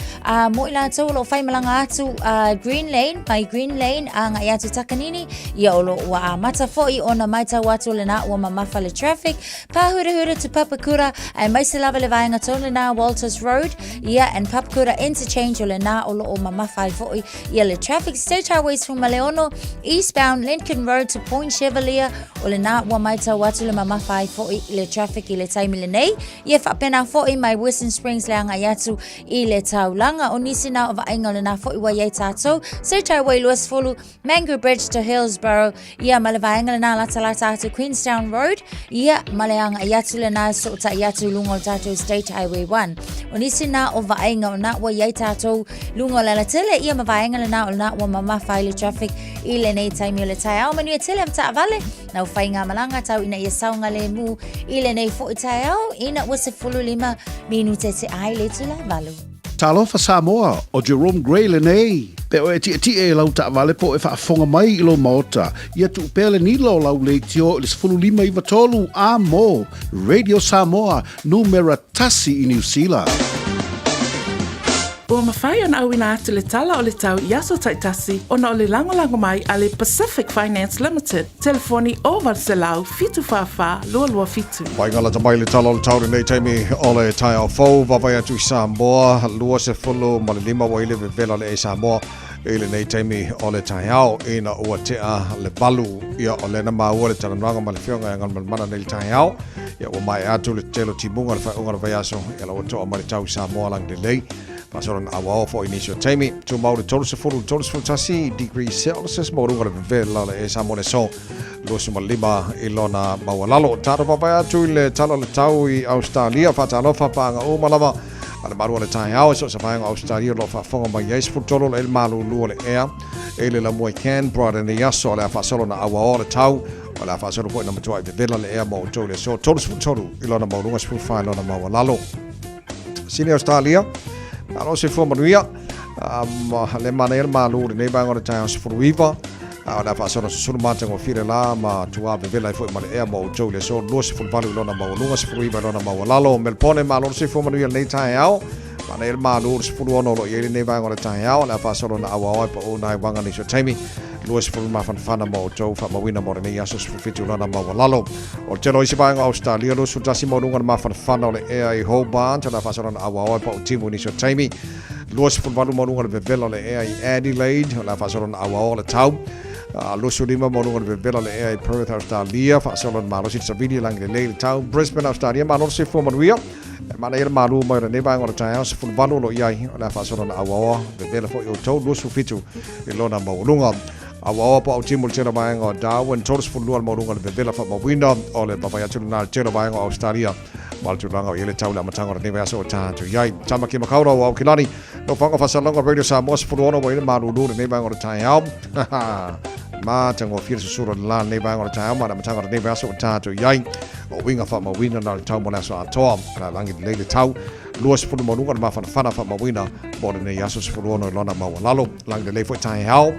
Mo i latou o lo o faimalaga atu Green Lane, mai Green Lane agai atu Takanini, ia o lo o ua amata foi ona matau atu lenā ua mamafa le traffic, Pāhurahura to Papakura, aemaise lava le vaega tonu lenā Walters Road, ia and Papakura Interchange o lenā o lo o mamafa ai foi ia le traffic. State Highway 16, eastbound Lincoln Road to Point Chevalier, o lenā ua matau atu le mamafa ai foi le traffic i le taimi lenei. Ia faapena foi mai Western Springs le agai atu i le taulaga. O nisi nā o vaaiga o lenā foi ua i ai tātou. State Highway 20, Mangu Bridge to Hillsborough, ia ma le vaega lenā latalata atu Queenstown Road, ia ma le agai atu lenā sootai atu i luga o le tātou State Highway 1. O nisi nā o vaaiga o nā ua i ai tātou luga o le alatele, ia ma vaega lenā o lenā ua mamafa ai le traffic i lenei taimi o le taeao. Manuia tele ma taavale, nau faigamalaga tau ina ia saogalemu i lenei foi taeao ina ua 15 minute te ai le itula e valu. Talofa Samoa, ʻo Jerome Gray lenei. Pe oe e tiʻetiʻe i lau taavale po o e faafofoga mai i lou maota, ia tuu pea le nila o lau leitio i le 15 93 a mo Radio Samoa, numera tasi i Niu Sila. Ua mafai ona auina atu le tala o le tau i aso taitasi ona o le lagolago mai a le Pacific Finance Limited, telefoni 0800 744 227. Whai lata mai le tala o le tau lenei taimi o le taeao fou, vaavaai atu i Samoa, 25 ua i le vevela le e Samoa i lenei taimi o le taeao ina ua tea le valu. Ia o lena maua le talanoaga ma le fioga e Galumalemana nei le taeao. Ia ua maea atu le tele o timuga le faaiuga o le vaiaso, ia la ua toa mai le tau i Samoa lagi lelei. Faasolo na auao foi i nisi o taimi. Tumau le 30 31 degree Celsius maualuga le vevela le e Samoa le aso 25 i lona maualalo. Tatou vaavaai atu i le tala o le tau i Ausetalia, faatalofa paaga uma lava a le malu o le taeao i so o se vaega o Ausetalia o lo o faafofoga mai ai. 13 o le malulu o le ea i le lamua i Canberra lenei aso o le a faasolo na auaoa le tau o le a faasolo foi na matuai vevela le ea mo outou i le aso 33 i lona maualuga 14 i lona maualalo. Sini Australia, alo se fua manuia, le manaia le malu lenei vaega o le taeao 19, a o le a faasolo susulu matagofie le la ma tuā vevela ai foi ma le ea mo outou i le aso 28 i lona maualuga 19 i lona maualalo. Melbourne, malo le soifua manuia lenei taeao. Manaia le malu le 16 o lo o i ai lenei vaega o le taeao, o le a faasolo na auaoa e pau nai waga nisi o taimi. 20 mafanafana mo outou faamauina mo lenei aso 17 i lona maualalo. O le tele o isi vaega o Ausetalia, 21 maualuga le mafanafana o le ea i Hobart, o le a faasolo na auaoa e pau timu i nisi o taimi. 28 maualuga le vevela o le ea i Adelaide, o le a faasolo na auaoa le tau. 25 maualuga le vevela o le ea i Perth, Australia, faasolo na malosi le savili e lagi lelei le tau. Brisbane, Australia, malo le soifua manuia. E manaia le malu mai o lenei vaega o le taeao 18 o lo o i ai, o le a faasolo na auaoa, vevela foi outou 27 i lona maualuga. Auaoa po au timu le tele o vaega o Darwin, 32 le maualuga le vevela faamauina o le vaavaai atu lena i le tele o vaega o Australia. Ma le tulaga o i ai le tau i le amataga o lenei vaiaso o tatou i ai. Tamaki Makaurau o Aukilani, Nofoaga Faasalauga Radio Samoa 16 ua i ai le malulu i lenei vaega o le taeao. Matagofie le susulu o le la lenei vaega o le taeao ma le amataga o lenei vaiaso o tatou i ai. O uiga faamauina na le tau mo le aso atoa. La lagi lelei le tau. 20 maualuga le mafanafana faamauina mo lenei aso 16 i lona maualalo. Lagi lelei foi taeao.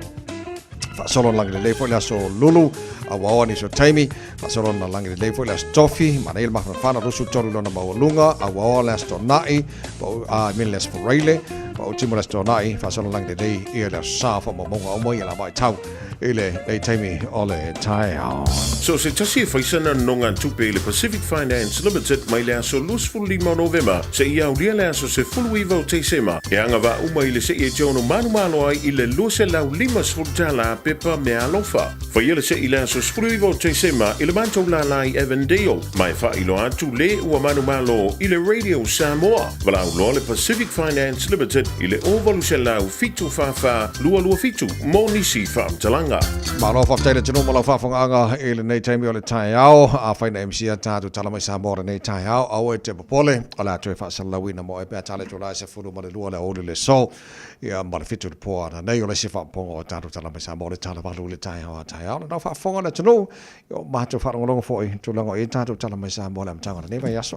Faasolo lagi lelei foi le aso lulu. Auaoa nisi o taimi. Faasolo na lagi lelei foi le aso tofi. Manaia le mafanafana 23 i lona maualuga. Auaoa le aso tona'i. Pau, I mean le aso Faraile. Pau timo le aso tona'i. Faasolo lagi lelei ia le aso sa faamaumauga uma ia la vaitau i lenei taimi o le taeao. So se tasi e fai sana nonogatupe i le Pacific Finance Limited mai le aso 25 o Novema seia aulia le aso 19 o Tesema, e agavaa uma i le se'i e te ono manumalo ai i le $250 pepa meaalofa. Faia le se'i i le aso 19 o Tesema i le matou lālā i Avondale, ma e faailoa atu le ua manumalo i le Radio Samoa. Valaau loa le Pacific Finance Limited i le 0800 744 227 mo nisi faamatalaga. Faafofogaaga. Malo faafetai le atunuu mo lau faafofogaaga i lenei taimi o le taeao. Afai na e misia tatou tala mai Samoa i lenei taeao, aua e te popole, o le a toe faasalalauina mo oe pe a tala i itula e 12 le aoauli o le aso, ia ma le 7 i le po ananei. O le isi faaopoopoga o tatou tala mai Samoa o le tala 8 i le taeao a taeao. Na faafofoga le atunuu, ia o matou faalogologo foi i tulaga o i ai tatou tala mai Samoa i le amataga o lenei vaiaso.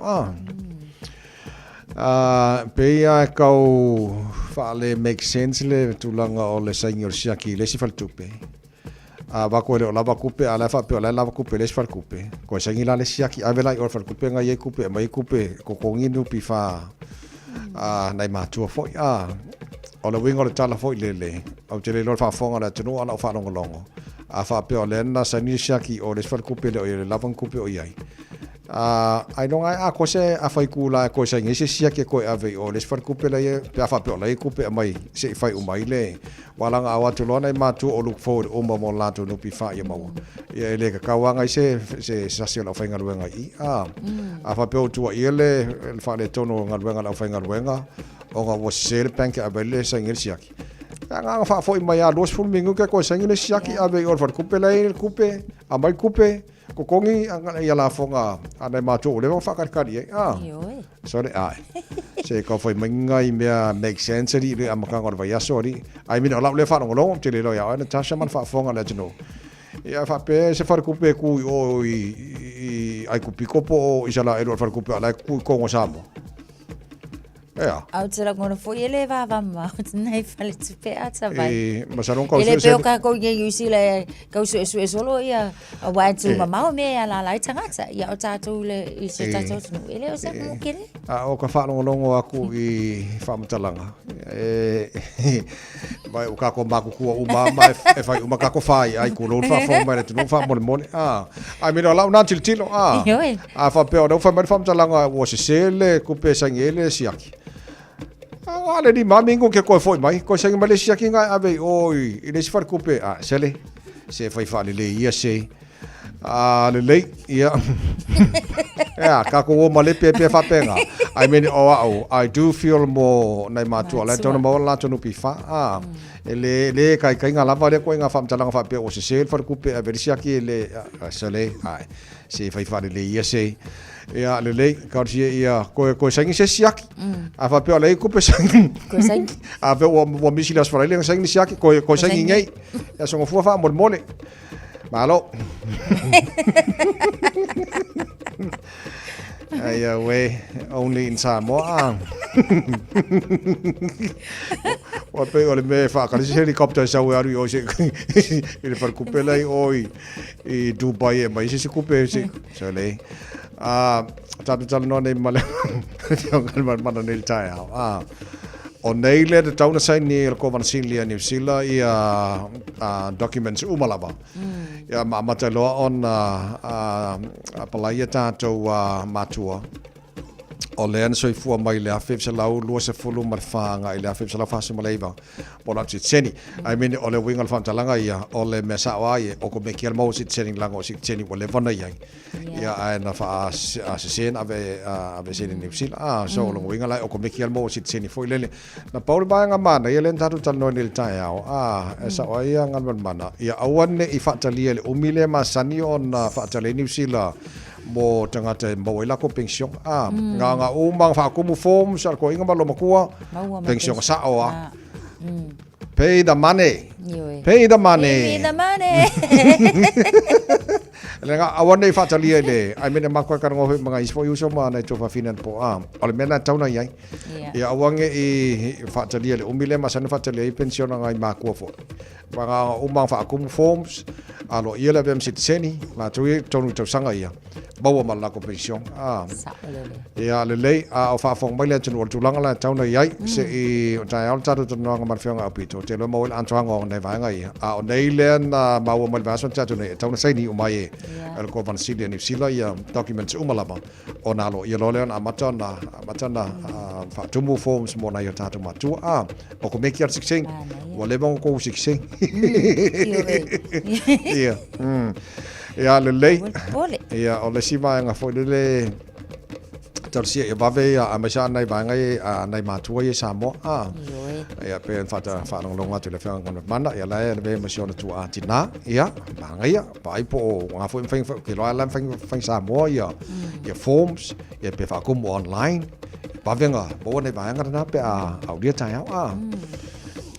Pei lava e tau faale make sense le tulaga o le saini o le siaki i le isi faletupe. A avatu e le o lava tupe, a o la e faapea o la e lava tupe i le isi faletupe. Toe saini la le isi siaki, ave la i o i le faletupe na i ai tupe, aumai ai tupe, totogi le NPF a nai matua foi. A o le uiga o le tala foi lele, ou te le iloa le faafofoga a le atunuu a o lau faalogologo, a faapea o lea na saini le siaki i o i le isi faletupe e le o i ai le lava ni tupe o i ai. A, ailoga e atoa se afa itula e toe saini ai se siaki e toe ave i o i le isi faletupe la e i ai, pe a faapea o la e i ai tupe e aumai se i fai uma ai le walaga a o atu loa nai matua o look forward uma mo le latou NPF ia maua. Ia e le tatau lava ona i ai se, se sasi o le aufaigaluega i i. A, a faapea ua tuuaia le, le faaletonu o galuega a le aufaigaluega ona ua sese le bank e ave ai le saini ai le siaki, na ona faafoi mai lava 20 minute toe saini le isi siaki ave i o i le faletupe la e i ai le tupe, aumai le tupe, Totogi ia lafoga a nai matua ua leva ona faatalitali ai. Ah. Ioe. Sorry, ai. Se kau fai mai ngai mea make sense ali le amataga o le vaiaso ali. I mean, o lau lea faalogologo, te le iloa ia oe Natasha ma le faafofoga a le atunuu. Ia faapea se faletupe e tu i o i Aikupito po o Isalaelu o le faletupe a o la e tu i totonu o Samoa. Ea. Au te rangona foi e le vavama o tenei faletupe a tawai. E, masalo kau E le peo kākou i New Zealand e kau suesue solo ia a wā e tū mamao me a lālai tangata. Ia o tātou le i se tātou tunu. E le o se mō kere. A o ka whaalongolongo aku i whaamatalaga. E, mai o kako mākukua uma ma e whai uma kako whai ai ko lou whaafonga mai le tunu whaamolemole. A, ai mena o lau nā tilotilo. A, A faapea o lea ua fai mai le faamatalaga ua sese le kupe e saini ai le siaki. A le ni mami ingo ke koe foi mai, koe saini mai le siaki ngai ave i o i le isi falekupe. A sele, se fai faalelei ia se. A lelei, ia. Ea, kākou o ma le pea pea faapena. I mean, o au, I do feel mo nai matua, la e tau na maua le latou NPF. A, e le, le kaikaiga lava lea koe ngā faamatalaga faapea ua sese le falekupe ave le siaki e le, a, sele, ae. Se fai faalelei ia se. Ia lelei, talosia ia koe koe saini se siaki. A faapea o lea e kupe saini. Koe saini. A faapea ua ua misi le aso faraile na saini le siaki, koe koe saini nei. Ia soga fua faamolemole. Malo. Ai auē, only in Samoa. Ua pei o le mea e faakalisi helicopter e sau e alu i o i se i le falekupe la i o i i Dubai e mai se isi kupe se so le a tatou talanoa nei ma le afioga i le Malemana nei le taeao a o nei le tatau na saini e le Kovana Sili a Niu Sila ia documents uma lava ia ma amata loa ona apalai ia tatou matua o lea na soifua mai le 1924 agai i le 1949 po o lau sitiseni. I mean, o le uiga o le faamatalaga ia, o le mea sao lava ia, o ko mekia le maua sitiseni leaga o sitiseni ua leva ona i ai. Ia, ae na faasese na ave, aveese i le Niu Sila. Ah, so o lona uiga la, o ko mekia le maua sitiseni foi lele. Na pau le vaega manaia lea na tatou talanoa nei i le taeao, ah, e sao ai ia Galumalemana, ia aua ne i faatalia i le umi lea masani ona faatali ai Niu Sila mo tagata e maua ai lakou pension. Ah, na ona uma ona faatumu forms a le toeaina ma loomatua, pension sao lava. Pay the money. Pay the money. Pay the money. Le nga aua nei faatalia i le, I mean e makoe ka rongo ma ngai isi foi uso ma nai tuafafine anapo, ah, o le mea lena e tatau ona i ai. Ia aua ne i faatalia i le umi lea masani ona faatalia ai pension a ngai makua foi. Ma na ona uma ona faatumu forms, aloaia le avea ma sitiseni, latou ia i totonu i tausaga ia, maua ma le latou pension. Ah. Ia, lelei, a o faafofoga mai le atunuu o le tulaga la e tatau ona i ai, se i taeao le tatou talanoaga ma le Afioga ia Aupito, ou te iloa e maua ai le atoaga o nai vaega ia. A o nei lea na maua mai le vaiaso na tea atu nei, e tatau ona saini uma ai e le Kovana Sili a Niu Sila ia documents uma lava ona aloaia loa lea ona amata ona amata ona faatumu forms mo nai o tatou matua. A, o ko meki a le sikseng, ua leva ona kou sikseng. Ia, Ia, lelei. Ia, o le isi vaega foi lele, talosia ia vave ia, aemaise lava nai vaega ia, nai matua ia i Samoa. A, Ia pe ona faalogologo atu i le Afioga ia Mana, ia la e lavea ma si ona tuaa tinā, ia, manaia, vaai po o a foi mafai, ou te iloa lava la e mafai ona fai i Samoa ia, ia forms, ia pe faatumu online, vave ona maua nai vaega na pe a aulia taeao, a.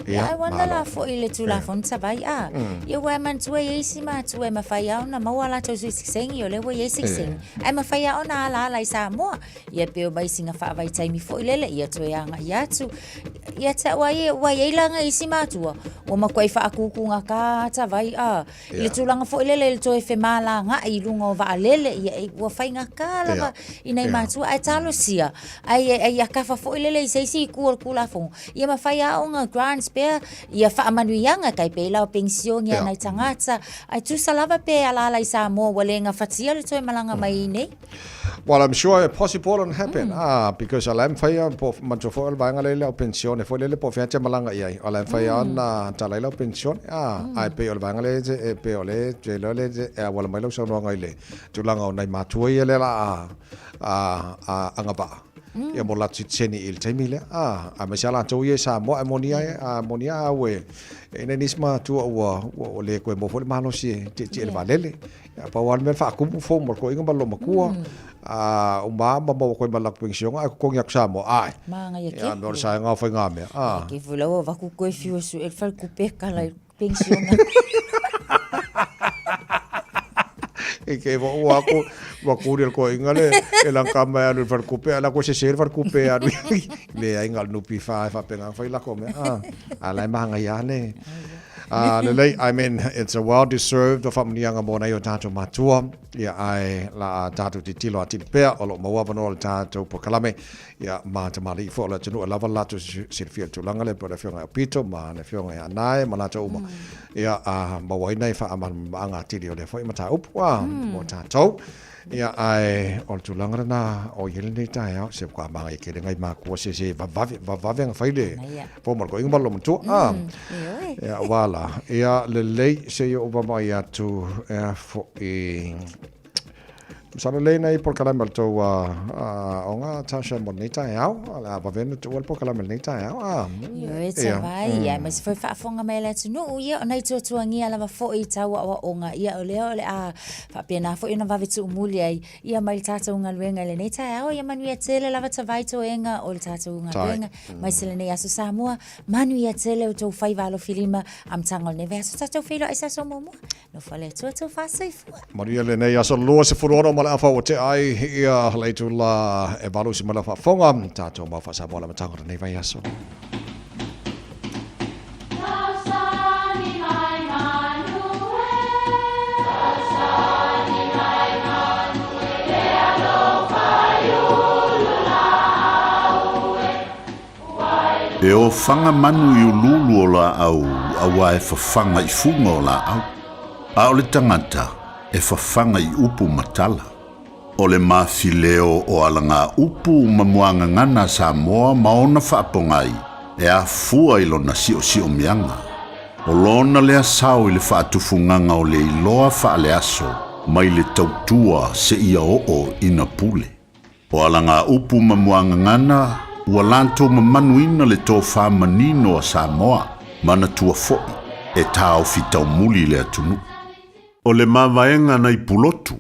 Ia, ai wana la foi le Tulafono Savai a. Ia ua e manatua i ai isi matua e mafai lava ona maua a latou sikisengi, o lea ua i ai sikisengi, ae mafai lava ona alaala i Samoa. Ia pe omai sina faavaitaimi foi lele, ia toe agai atu. Ia te au a ia, ua i ai la nai isi matua, ua matuai faatutugata Savai a. I le tulaga foi lele i le toe femalagaai i luga o vaalele, ia ua faigata lava i nai matua, ae talosia, ai ia kafa foi lele i se isi itu o le Tulafono, ia mafai lava ona grants pea ia faamanuiaga, tai pei la o penisione a nai tagata, ae tusa lava pe alaala i Samoa ua le gafatia le toe malaga mai i inei. Well, I'm sure it possible and happen. Ah, because o la e mafai lava, po o manatua foi o le vaega lea i lau penisione foi lele po o fea e te malaga i ai, o la e mafai lava ona tala ai lau penisione. Ah, ae pei o le vaega lea e pei o lea e te iloa lea e auala mai lau saunoaga i le tulaga o nai matua ia lea o le a agavaa ia mo latou sitiseni i le taimi lea. Ah, aemaise lava latou ia i Samoa, ae moni ai, a moni lava au e i ai nisi matua ua le toe maua foi le malosi e tietie i le vaalele. Ia, pau lava le mea faatumu form o le toeaina ma le loomatua. Uma ma maua atu ai ma le latou penisione ae totogi atu Samoa. Ae. Manaia ke. Ia, mea o le saega o faigamea. Ah. Ke foi la ua avatu koe fiu e sue le faletupe e kala i le penisione. I ke wa ua aku ua kuri le toeaina le e laka mai alu i le faletupe ae la koe sese le faletupe e alu i leai na o le NPF e faapena ona fai lako mea. Ah. A la e manaia lava le Lelei, I mean, it's a well deserved faamanuiaga mo nai o tātou matua. Ia, ae la a tātou titilo atili pea, o lo o maua avanoa le tātou polokalame. Ia, ma tamalii foi o le atunuu e lava le latou silafia i le tulaga lea, pei o le Afioga ia Aupito ma le Afioga ia Anae ma latou uma. Ia, a maua ai nai faamalamalamaga atili o lea foi mataupu, a, mo tātou. Ia, ae o le tulaga lena o i ai lenei taeao, se ua manaia tele ngai makua se se vavave, vavave ona fai le form o le toeaina ma le loomatua. Ah, ia, ua la. Ia, lelei, se i ou vaavaai atu ea foi. Masalo lelei nai polokalame o le tou aoga Tasha mo lenei taeao. O le a vave ona tuua le polokalame i lenei taeao. Ah, Ioe, Tavai, ia, aemaise foi faafofoga mai a le atunuu, ia, o nai tuatuagia lava foi tau aoaoga, ia, o lea o le a Faapena foi ona vave tuumuli ai ia mai le tatou galuega i lenei taeao. Ia manuia tele lava Tavai toega o le tatou galuega mai se lenei aso Samoa. Manuia tele o tou faiva alofilima amataga o lenei vaiaso tatou feiloai se aso muamua. Nofo le Atua tou faasoifua. Manuia lenei aso 26 ma le afa ua tea ai ia le itula e 8 i si mai lau faafofoga. Tatou mau faa-Samoa le amataga o lenei vaiaso. E ofaga manu i uluulu o laau auā e fafaga i fuga o laau, a o le tagata e fafaga i upu ma tala. O le mafileo o alagaupu ma muagagana a Samoa ma ona faapogai e afua i lona siosiomiaga. O lona lea sao i le faatufugaga o le iloa faaleaso mai le tautua seia oo ina pule. O alagaupu ma muagagana ua latou mamanuina le tofa manino a Samoa, manatua foi e taofi taumuli le atunuu. O le mavaega nai Pulotu.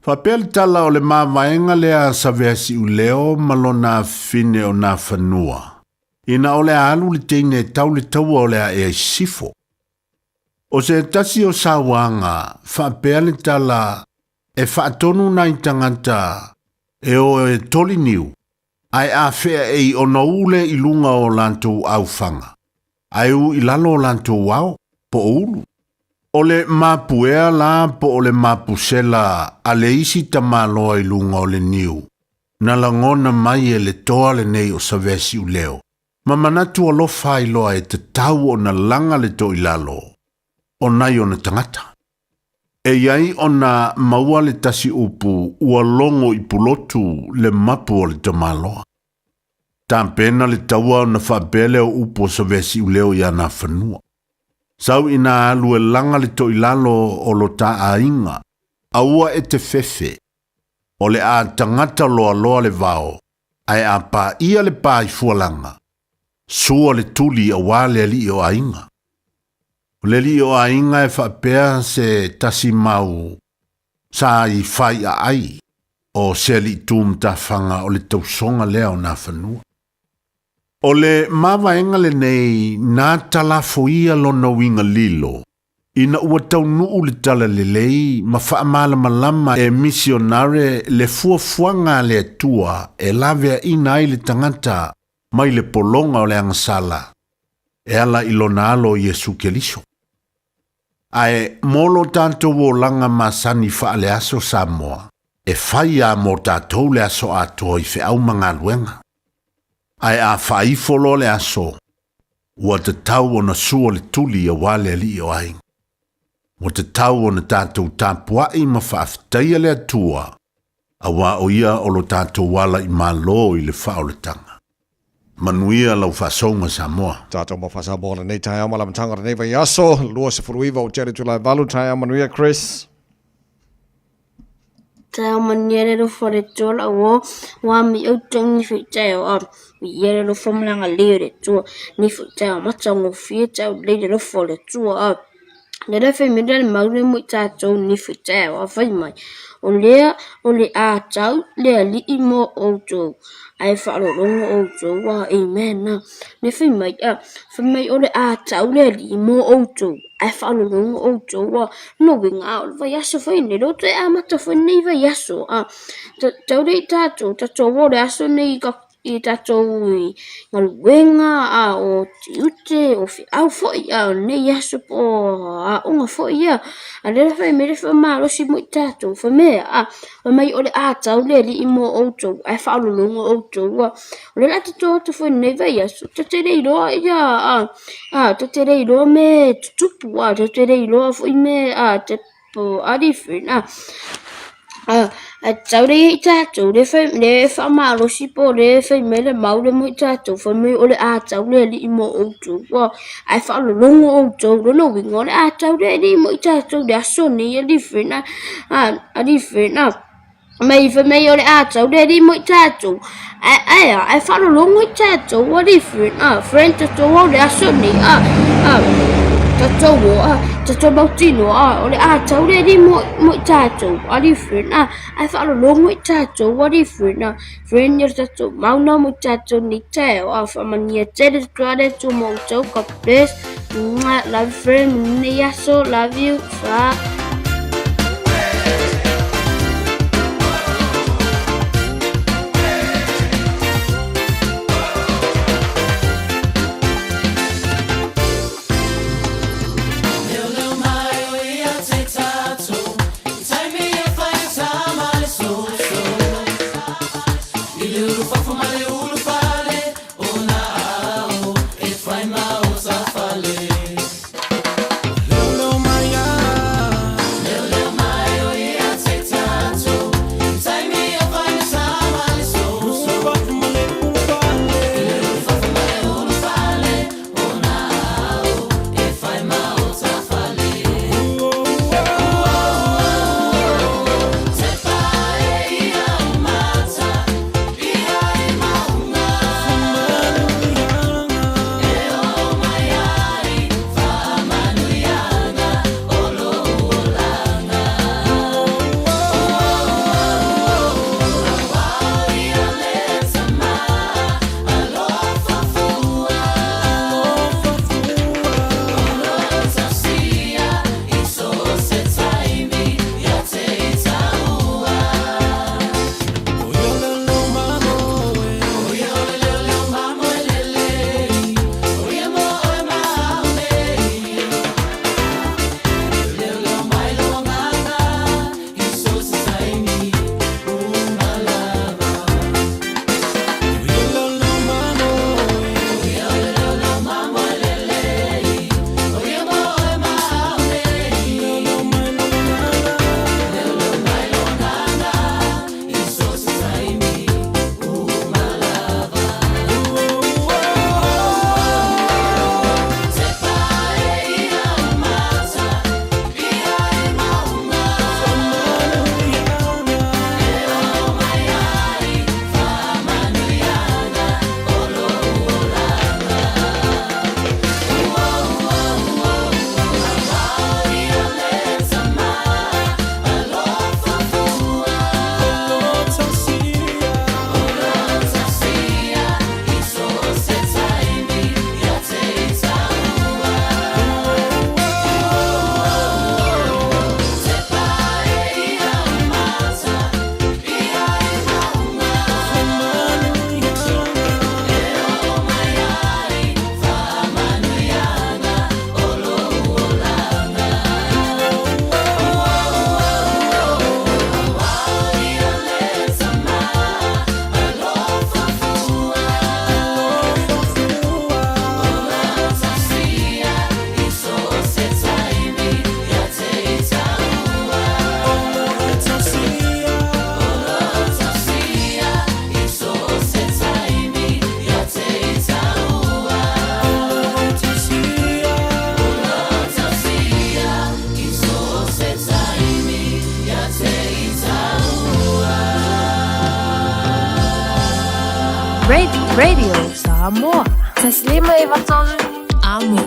Faapea le tala o le mavaega lea a Saveasiuleo ma lona afine o Nafanua, ina o le a alu le teine e tau le taua o le a ea i sisifo. O se tasi o sauaga, faapea le tala, e faatonu nai tagata e o e toli niu, ae afea e i ona ule i luga o latou aufaga, ae u i lalo o latou ao, po o ulu. O le mapuea la po o le mapusela a le isi tamaloa i luga o le niu, na lagona mai e le toa lenei o Saveasiuleo, ma manatu alofa ai loa e tatau ona laga le toilalo o nai ona tagata. E i ai ona maua le tasi upu ua logo i Pulotu le mapu o le tamaloa. Tapena le taua ona faapea lea o upu o Saveasiuleo iā Nafanua. Sau ina alu e laga le toilalo o lo ta aiga, aua e te fefe, o le a tagata loaloa le vao, ae a paia le pa i Fualaga, Sua le tuli auā le alii o aiga. O le alii o aiga e faapea se tasi mau sa i faiaai o se alii tu matafaga o le tausoga lea o Nafanua. O le mavaega lenei na talafoia lona uiga lilo ina ua taunuu le talalelei ma faamalamalama e misionare le fuafuaga a le Atua e laveaina ai le tagata mai le pologa o le agasala e ala i lona alo Iesu Keliso. Ae mo lo tatou olaga masani faaleaso Samoa, e fai a mo tatou le aso atoa i feau ma galuega. Ae a faaifo loa le aso, ua tatau ona sua le tuli auā le alii o aiga. Ua tatau ona tatou tapuai ma faafetaia le Atua, auā o ia o lo tatou ala i Malo i le faaolataga. Manuia lau faasouga Samoa. Tatou ma faa-Samoa lenei taeao ma le amataga o lenei vaiaso, 29 o Tele Tulae Valu, taeao manuia Chris. Taeao manuia le alofa o le Atua lau o, ua mi au tangi foi taeao a, viia le alofa ma le agalelei o le Atua, nei foi taeao matagofie taeao lelei le alofa o le Atua a. Lea fai mai le mau lea mo i tatou nei foi taeao a fai mai, o lea o le a tau le Alii mo outou, ae faalologo outou a, amen. Lea fai mai a, fai mai o le a tau le Alii mo outou, ae faalologo outou a. Lona uiga a o le vaiaso foi lenei, lea ua toe amata foi lenei vaiaso a, tau le i tatou, tatou o le aso lenei i i tatou i galuega a o tiute o feau foi a o lenei aso po o aoga foi ia. A lea fai mai le faamalosi mo i tatou fai mai a fai mai o le a tau le Alii mo outou ae faalologo outou a. O lea o le a tatou o atu foi i lenei vaiaso ta te le iloa ia a ta te le iloa mea e tutupu a ta te le iloa foi mea a te po a different a. A tau le i tatou le fai le faamalosi po o le fai mai le mau le mo i tatou fai mai o le a tau le Alii mo outou a ae faalologo outou lona uiga o le a tau le Alii mo i tatou le aso nei a different a a different a mai fai mai o le a tau le Alii mo i tatou ae ae a ae faalologo i tatou a different a friend tatou o le aso nei a a tatou o a tatou mautino a o le a tau le Alii mo mo i tatou a different a ae faalologo i tatou a different a friend ia tatou mauna mo i tatou nei taeao a faamanuia tele atu le Atua mo outou God bless. Mwah, love you friend nei aso love you fa. Radio Samoa. 153 Amo.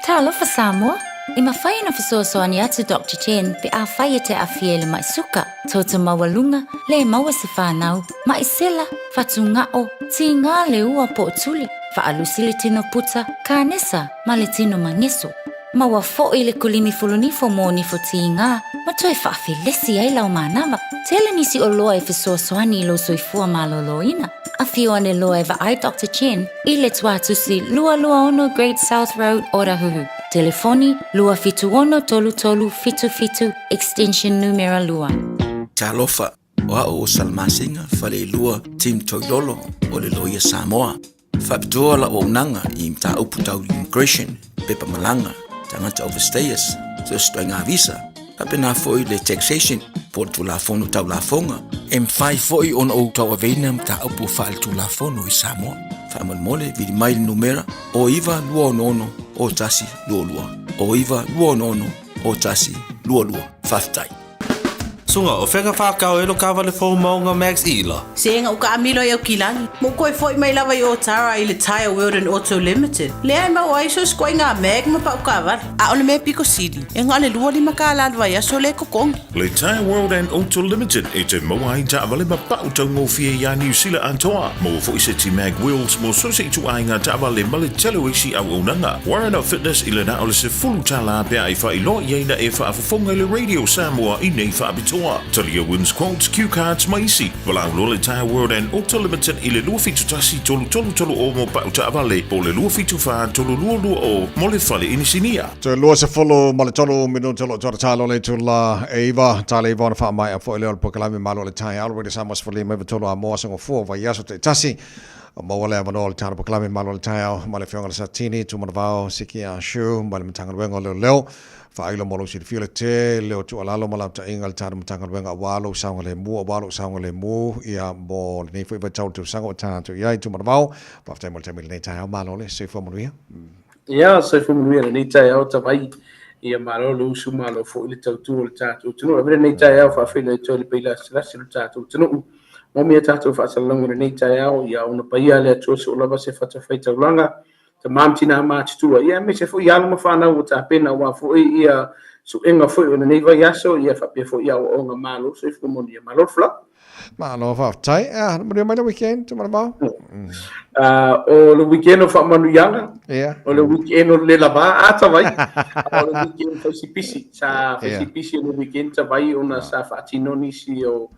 Talofa Samoa! E mafai ona fesoasoani atu Doctor Chen pe afai e te aafia i le mai suka, toto maualuga, le maua se fanau, mai sela, fatugao, tiga le ua po o tuli, faalusi le tino puta, kanesa ma le tino mageso. Maua foi le kulimi fulunifo mo nifo tiga ma toe faafelesi ai lau manava. Tele nisi oloa e fesoasoani i lou soifua malōlōina. Afio ane loa e vaai Doctor Chen i le Tuatusi 226 Great South Road, Otahuhu. Telefoni, 276 3377, extension numera 2. Talofa, o a'u o Salamasina Faleilua Tim Toilolo o le Loia Samoa. Faapitoa la'u auaunaga i mataupu tau immigration, pepa malaga, tagata overstayers, so o se ituaiga visa, faapena foi le taxation po o le Tulafono Tau Lafoga. E mafai foi ona ou tauaveina mataupu faaletulafono i Samoa. Faamolemole, vili mai le numera o 9266 0122, o 9266 0122. Faafetai. Suga, o fea ka whākau e lo kāwale fou maunga Max Ila? Sega uka amilo i au kilagi. Mo koe foi mai lava i Otara i le Tyre World and Auto Limited. Lea e mau ai so sikoa i ngā mag ma pau kāwale. A o le mea piko sili, e ngā le 25 kālā le vaiaso le kokongi. Le Tyre World and Auto Limited e te maua ai taavale ma pau taugofie iā Niu Sila atoa. Maua foi se ti mag wheels mo so se ituaiga taavale ma le tele o isi auaunaga. Warren of Fitness i le na o le $10 pe a e faailoa i ai na e faafofoga i le Radio Samoa i nei faapitoa. Talia Wins Quotes, Cue Cards ma isi. Valaau loa le Tyre World and Auto Limited i le 271 3336 mo pau taavale po o le 274 3220 mo le fale inisinia. Toe 23 minute o lo o tatalo le itula e 9, tala 9 ona faamaea foi lea o le polokalame Malo o le Taeao, Radio Samoa 153 a moa sogofua vaiaso taitasi. Maua le avanoa o le tatou polokalame Malo o le Taeao ma le Afioga i le Satini Tumanavao Siki Ah Shu mai le Matagaluega o Leoleo. Faailo mo lou silafia le tele o tuualalo ma lautaiga a le tatou Matagaluega aua lou saogalemu, aua lou saogalemu ia mo lenei foi vaitau o le tausaga ua tatou i ai. Tumanavao, faafetai mo le taimi i lenei taeao. Malo le soifua manuia. Ia, soifua manuia i lenei taeao tavai. Ia malo le usu, malo foi le tautua o le tatou atunuu. Avea lenei taeao faafeiloai atu ai le pailasialasi o le tatou atunuu. Maumea tatou faasalalauga i lenei taeao, ia ona paia le Atua soo lava se fatafaitaulaga, tama ma tina matutua, ia aemaise foi alo ma fanau ua tapena aua foi ia suega foi o lenei vaiaso, ia faapea foi aoaoga. Malo soifua manuia, malo le folau. Malo faafetai. Ia, manuia mai le weekend, Tumanavao. O le weekend o faamanuiaga, o le weekend o le lava a tavai, o le weekend faisipisi, sa faisipisi o le weekend tavai ona sa faatino nisi o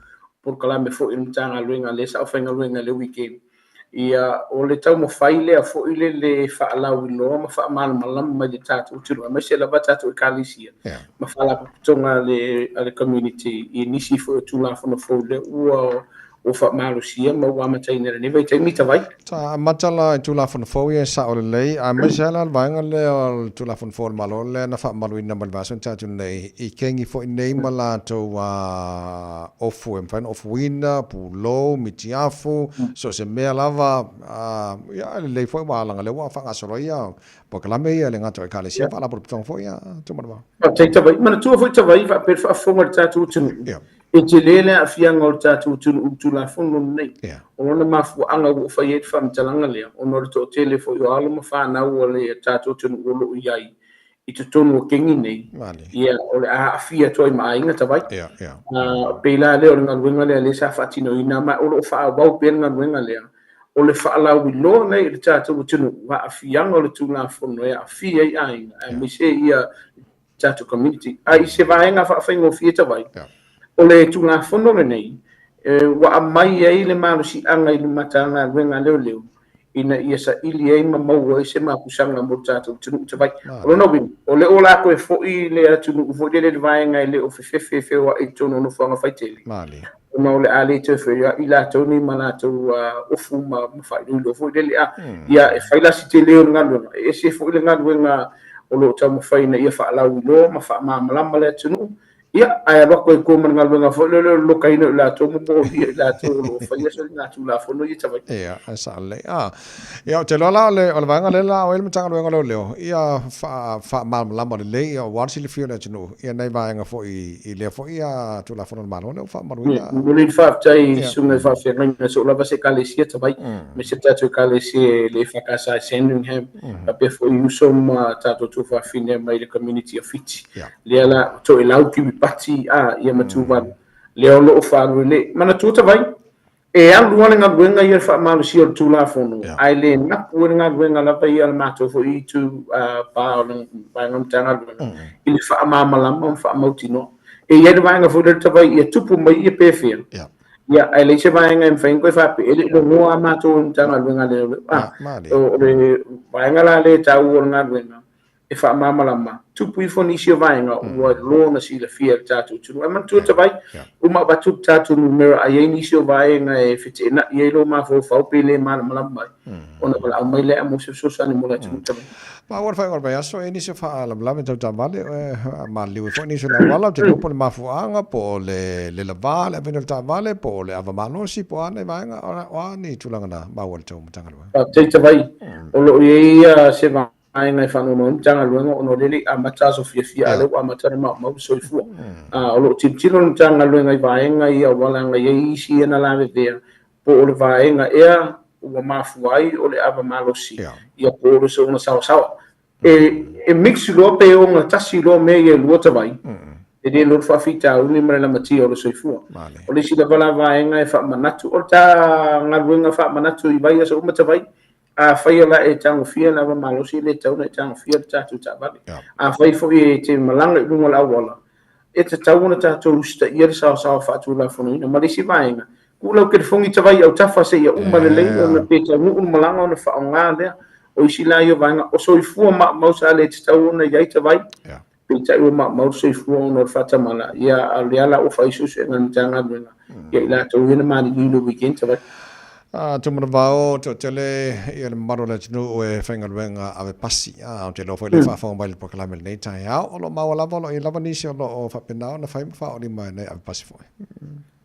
polokalame foi o le Matagaluega lea sa aufaigaluega i le weekend. Ia, o le taumafai lea foi le le faalauiloa ma faamalamalama mai le tatou atunuu, aemaise lava tatou ekalesia ma faalapotopotoga a le, a le community i nisi foi o Tulafono fou lea ua ua faamalosia ma ua amataina i lenei vaitaimi tavai. Sa amata la i Tulafono fou ia e sao lelei, aemaise lava la le vaega lea o le Tulafono fou a le Malo lea na faamamaluina mai le vaiaso na tea atu nei, i kengi foi nei ma latou ofu e mafai ona ofuina, pulou, mitiafu, so o se mea lava, ia e lelei foi aua leaga o lea ua faagasolo ai ia polokalame ia e le gata o Ekalesia, faalapotopotoga foi ia Tumanavao. Faafetai Tavai. Manatua foi Tavai faapea le faafofoga a le tatou atunuu, e tele le aafiaga o le tatou atunuu i le Tulafono lenei. O lona mafuaaga ua fai ai le faamatalaga lea, ona o le toatele foi o alo ma fanau a le tatou atunuu o lo o i ai i totonu o kengi nei, ia, o le a aafia atu ai ma aiga Tavai. Pei la lea o le galuega lea lea sa faatinoina, ma o lo o faaauau pea le galuega lea, o le faalauiloa lea i le tatou atunuu, aafiaga o le Tulafono e aafia ai aiga, aemaise ia tatou community. A i se vaega faafaigofie Tavai, o le Tulafono lenei, ua aumai ai le malosiaga i le Matagaluega a Leoleo, ina ia saili ai ma maua ai se mapusaga mo le tatou atunuu Tavai. O lona uiga, o le o la toe foi le atunuu foi lele i le vaega e le o fefefe e feoai i totonu o nofoaga faitele, ona o le a le toe feoai latou nei ma latou ofu ma faailoilo foi lele. A ia e fai la si tele o le galuega, e ese foi le galuega o lo o taumafai ina ia faalauiloa ma faamalamalama le atunuu. Ia, ae alu atu ai tua ma le galuega foi lea o le lokaina o i latou ma molia i latou o lo o faia soligatulafono ia tavai. Ia, e sao lelei. Ah, ia, ou te iloa la o le, o le vaega lea la o ai le Matagaluega o Leoleo, ia faa, faamalamalama lelei, ia aua le silafia o le atunuu, ia nai vaega foi i lea foi ia Tulafono a le Malo lea ua faamamaluina. E momoli le faafetai i susuga i faafeagaiga soo lava se Ekalesia tavai, aemaise le tatou Ekalesia i le EFKS i Sandringham, faapea foi i uso ma tatou tuafafine mai le community o Fiti. Lea la Toelau Kiribati a ia ma Tuvalu lea o lo o faaluele. Manatua tavai, e alu lava le galuega ia le faamalosia o le Tulafono, ae le napu ai le galuega lava ia a le matou foi itu pa o le vaega o le Matagaluega i le faamalamalama ma faamautinoa. E i ai le vaega foi lea tavai ia tupu mai ia pefea, ia ae leai se vaega e mafai ona toe faapea, e le i logoa lava matou e le Matagaluega a Leoleo. O le vaega la lea e taua o le galuega, e faamalamalama, tupu ifo nisi o vaega ua iloa ona silafia e le tatou atunuu. Ae manatua tavai, uma avatu le tatou numera a i ai nisi o vaega e feteenai ai lou mafaufau pe le malamalama ai, ona valaau mai lea mo se fesoasoani mo le atunuu tavai. Maua le faaiuga o le vaiaso, e i ai nisi o faalavelave tau taavale, e maliliu ai foi nisi o le auala, ou te iloa po o le mafuaaga, po o le le lava le aveina o le taavale, po o le ava malosi, po o a nei vaega, o a ni tulaga na maua i le tou Matagaluega? Faafetai tavai. O lo o i ai se vaega e faanoanoa ai le Matagaluega ona o lea e le i amata aso fiafia, a o lea ua amata ona maumau le soifua. O lo o tilotilo le Matagaluega i vaega ia ua laga i ai isi ia na lavevea, po o le vaega ea ua mafua ai o le ava malosi, ia po o le soona saoasaoa. E mix loa pe ogatasi loa mea ia e lua tavai, e le iloa le faafitauli ma le lamatia o le soifua. O le isi lava la vaega e faamanatu, o le ta galuega faamanatu i vaiaso uma tavai, Afai la e tagofia le ava malosi, e le tatau ona e tagofia le tatou taavale. Afai foi e te malaga i luga o le auala, e tatau ona tatou usitaia le saoasaoa faatulafonoina. Ma le isi vaega, tuu lau telefoni tavai i autafa seia uma lelei ona pe taunuu le malaga ona faaaoga lea. O isi la ia o vaega, o soifua maumau sa le tatau ona i ai tavai, peitai ua maumau le soifua ona o le faatamala, ia a o lea la ua fai suesuega a le Matagaluega, ia i latou ia na maliliu i le weekend tavai. A Tumanavao, toatele ia le mamalu o le atunuu e faigaluega ave pasi. A ou te iloa foi le faafofoga mai i le polokalame i lenei taeao, o lo o maua lava, o lo o i ai lava nisi o lo o faapena ona fai ma faaolima e nai ave pasi foi.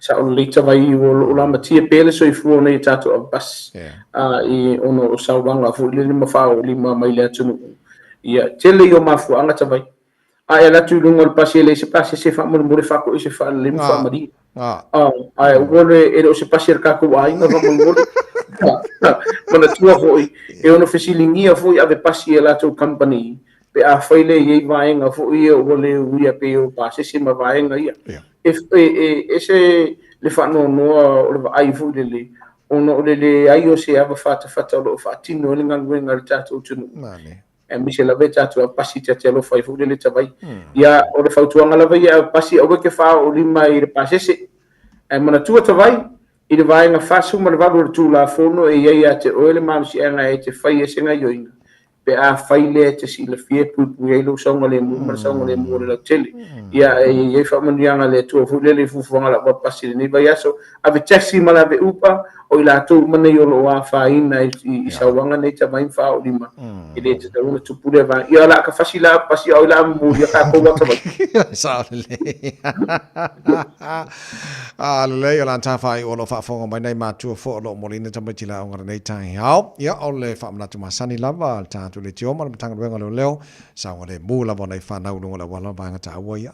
Sao lelei tavai o lo o lamatia pea le soifua o nei tatou ave pasi, a i ona o sauaga foi lele ma faaolima mai le atunuu. Ia, tele ia o mafuaaga tavai. A e alu atu i luga o le pasi e leai se pasese faamolemole faatoese faalelei ma faamalie. Ae ua le, e le o se pasi a le tatou aiga faamolemole. Manatua foi, e ono fesiligia foi ave pasi e latou company pe afai lea e i ai vaega foi ia ua le uia pei o pasese ma vaega ia. E, e, ese le faanoanoa o le vaai foi lele, ona o le leai o se ava fatafata o lo o faatino ai le galuega a le tatou atunuu. Aemaise lava e tatou ave pasi ta te alofa ai foi lele tavai. Ia, o le fautuaga lava ia ave pasi aua e te faaoolima i le pasese. Ae manatua tavai, i le vaega 48 o le Tulafono e i ai ia te oe le malosiaga e te fai ai se gaioiga, pe afai lea e te silafia e puipui ai lou saogalemu ma le saogalemu o le lautele. Ia, e i ai faamanuiaga a le Atua foi lele i fuafuaga lava pasi i lenei vaiaso, ave taxi ma le ave Uber, o i latou uma nei o lo o afaina i sauaga nei tavai ma faaolima, e le tatau ona tupu lea vaega. Ia, o le a ka fasi la pasi a o le a molia tatou ata vai. Sao lelei. A lelei, o le a tafai o lo o faafofoga mai nai matua foi o lo o moliina tamaiti i le aoga i lenei taeao. Ia, o le faamanatu masani lava a le tatou leitio ma le Matagaluega o Leoleo, saogalemu lava o nai fanau i luga o le auala, vaega taua ia.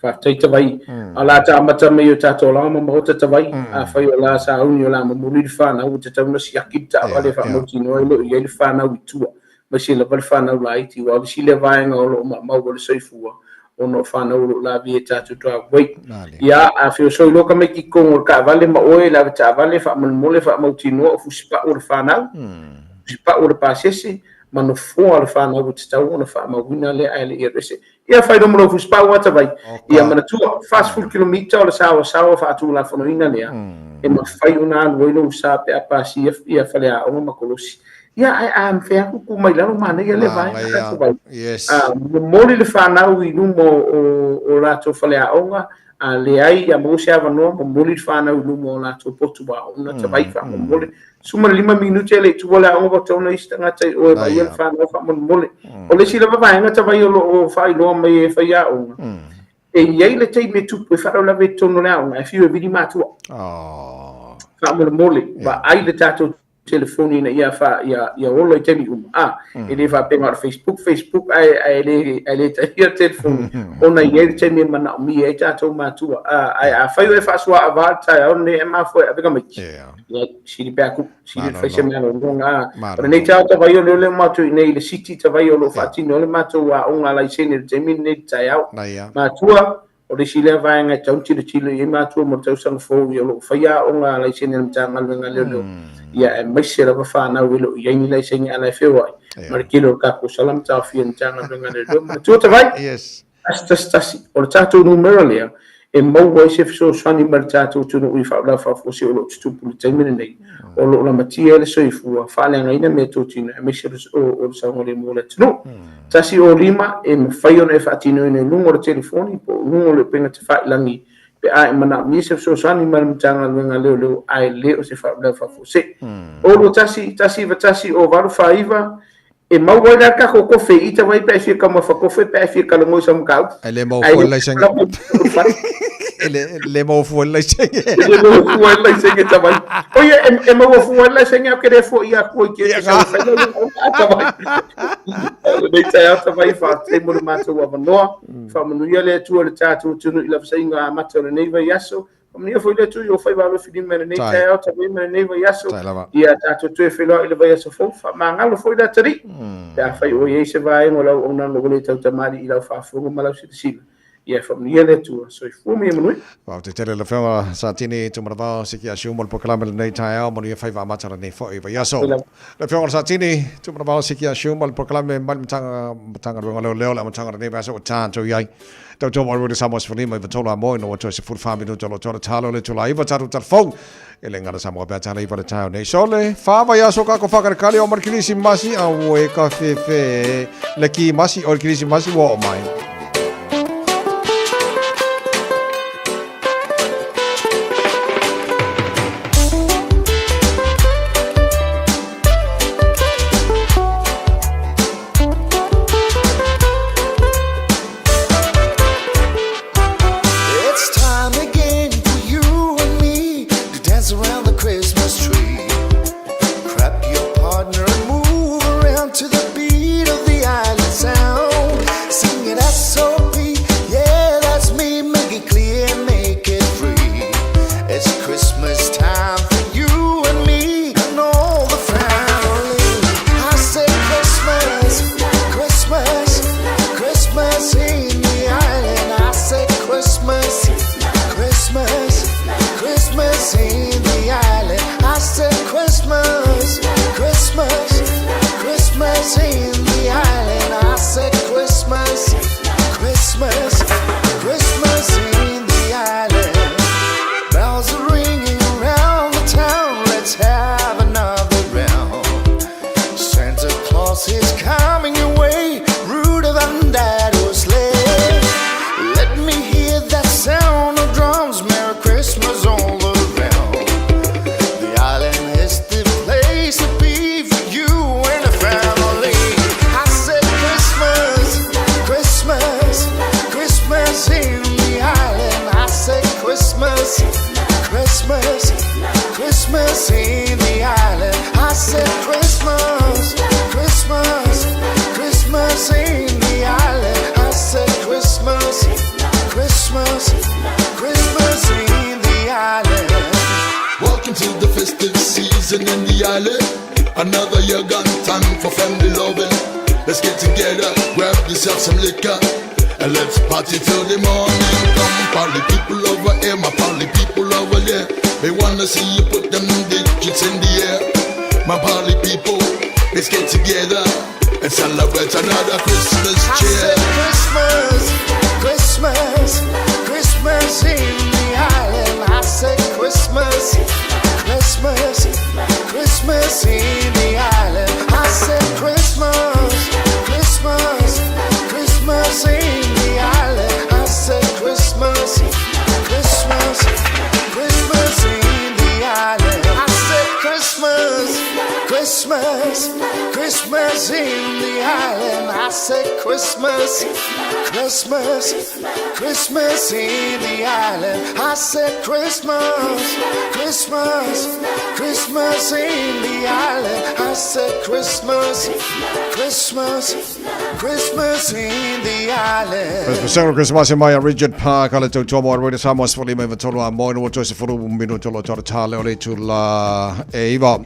Faafetai Tavai. A o le a ta amata mai i o tatou alaga ma maota Tavai. Afai o la sauni o le a momoli le fanau, ua tatau ona siaki le taavale e faamautinoa e le o i ai le fanau i tua, aemaise lava le fanau laiti, aua o le isi lea vaega o lo o maumau ai le soifua ona o fanau o lo o lavea i tatou driveway. Ia, a feosoi loa tamaiti i totonu o le taavale ma oe i le avetaavale, faamolemole faamautinoa o fusipau o le fanau, fusipau o le pasese, ma nofoa o le fanau ua tatau ona faamauina lea ae le i alu ese. Ia fai loa ma lou fusipau a Tavai. Ia manatua, 40 kilomita o le saoasaoa faatulafonoina lea, e mafai ona alu ai lou sa pe a pasia ia faleaoga ma kolosi. Ia, ae a mafai lava tutu mai lalo manaia lea vaega a Tavai. A momoli le fanau i luma o latou faleaoga, a leai, a maua se avanoa, momoli le fanau i luma o latou potu aoga, Tavai faamolemole. 15 minute e le i tuua le aoga ua tatau ona i ai se tagata i o e vaaia le fanau faamolemole. O le isi lava vaega tavai o lo o faailoa mai e faiaoga, E i ai le taimi e tupu e faalavelave i totonu o le aoga, e fiu e vili matua. Faamolemole, vaai le tatou telefoni ina ia fa ia ia ola i taimi uma. A, e le faapea na o le Facebook, Facebook ae ae le ae le talia le telefoni ona e i ai le taimi e manaomia ai tatou matua. A, ae afai o e faasoaavā le taeao lenei ae mafua e ave tamaiti. Ia, sili pe a ku, sili le fai se mea lologa. A, o lenei taeao Tavaio lea o lea matou i inei i le City Tavaio o lo o faatino ai le matou aoga laisene i le taimi lenei i le taeao. Matua, O le isi lea vaega e tatau ona tilotilo i ai matua mo le tausaga fou, ia o lo o faia aoga laisene a le Matagaluega a Leoleo, ia aemaise lava fanau e le o i ai ni laisene a la e feoai ma le tele o le tatou sala ma taofia e le Matagaluega a Leoleo. Manatua Tavai, 111, o le tatou numera lea e maua ai se fesoasoani mai le tatou atunuu i faalavelave faafuasei o lo o tutupu i le taimi lenei, o lo o lamatia ai le soifua, faaleagaina meatotino aemaise o le saogalemu o le atunuu. 105 e mafai ona e faatinoina i luga o le telefoni po o luga o le upega tafailagi pe a e manaomia se fesoasoani mai le Matagaluega a Leoleo ae le o se faalavelave faafuasei. 021 191 0849 E maua ai la le tatou kofe i ita vai pe a e fia taumafa kofe pe a e fia talanoa i sau mataupu. E le maua fua le laisene. E le maua fua le laisene. E le maua fua le laisene Tavai. Oia e maua fua le laisene ae ou te le foi atu i te sau e fai lau a Tavai. Lenei taeao Tavai faafetai mo le matou avanoa. Faamanuia le Atua i le tatou atunuu i lavasaiga amata o lenei vaiaso. Faamanuia foi le Atua i ou faiva alofilima i lenei taeao Tavai ma lenei vaiaso. Ia tatou toe feiloai i le vaiaso fou. Faamagalo foi le atalii. Pe afai ua i ai se vaega o lau auaunaga ua le tautamalii i lau faafofoga ma lau silasila. Ia faamanuia le Atua. Soifua ma ia manuia. Faafetai tele lau Afioga Satini Tumanavao Siki Asiu mo le polokalame lenei taeao manuia faiva amata lenei foi vaiaso. Lau Afioga Satini Tumanavao Siki Asiu mo le polokalame mai le Matagaluega o Leoleo le amataga o lenei vaiaso ua tatou i ai. Tautua mai le Samoa 15 i 3 a moe no ua toe 14 minuta o lo toa le talo le tula iva tatou talafou e le ngana Samoa pea tala iva le taeao nei sole fa vaiaso kako whakarekale o mar Kirisimasi a ue ka fefe le ki masi o le Kirisimasi ua o mai. It's time again for you and me to dance around the Christmas tree. Grab your partner and move around to the beat of the island sound. Sing it S.O.P. Yeah, that's me. Make it clear and make it free. It's Christmas time for you and me and all the family. I say Christmas, Christmas, Christmas in the island. I say Christmas, Christmas, Christmas in the island. I said Christmas, Christmas, Christmas in the island. I said Christmas, Christmas, Christmas in the island. Bells are ringing around the town. Let's have another round. Santa Claus is coming your way. Rudolph and that sleigh. Let me hear that sound of drums. Merry Christmas all around. The island is the place to be for you and the family. I said Christmas, Christmas, Christmas in the island. I said Christmas, Christmas, Christmas in the island. I said Christmas, Christmas, Christmas in the island. I said Christmas, Christmas, Christmas in the island. Welcome to the festive season in the island. Another year gone, time for family loving. Let's get together, grab yourself some liquor, and let's party till the morning. Come, party people over here, my party people over there. They wanna see you put them digits in the air. My party people, let's get together and celebrate another Christmas I cheer. said Christmas, Christmas, Christmas in the island. I said Christmas, Christmas, Christmas in the island. I said Christmas, Christmas, Christmas in the island. I said Christmas, Christmas, Christmas in the island. I said Christmas, Christmas, Christmas in the island. I said Christmas, Christmas, Christmas in the island. I said Christmas, Christmas, Christmas in the island. I said Christmas, Christmas, Christmas in the island. Christmas Christmas mai a Richard Park ale tautua mo Arwena Samoa sefulu lima iva tolu a moe no toe sefulu minu tolo tolo tale o le tula e iva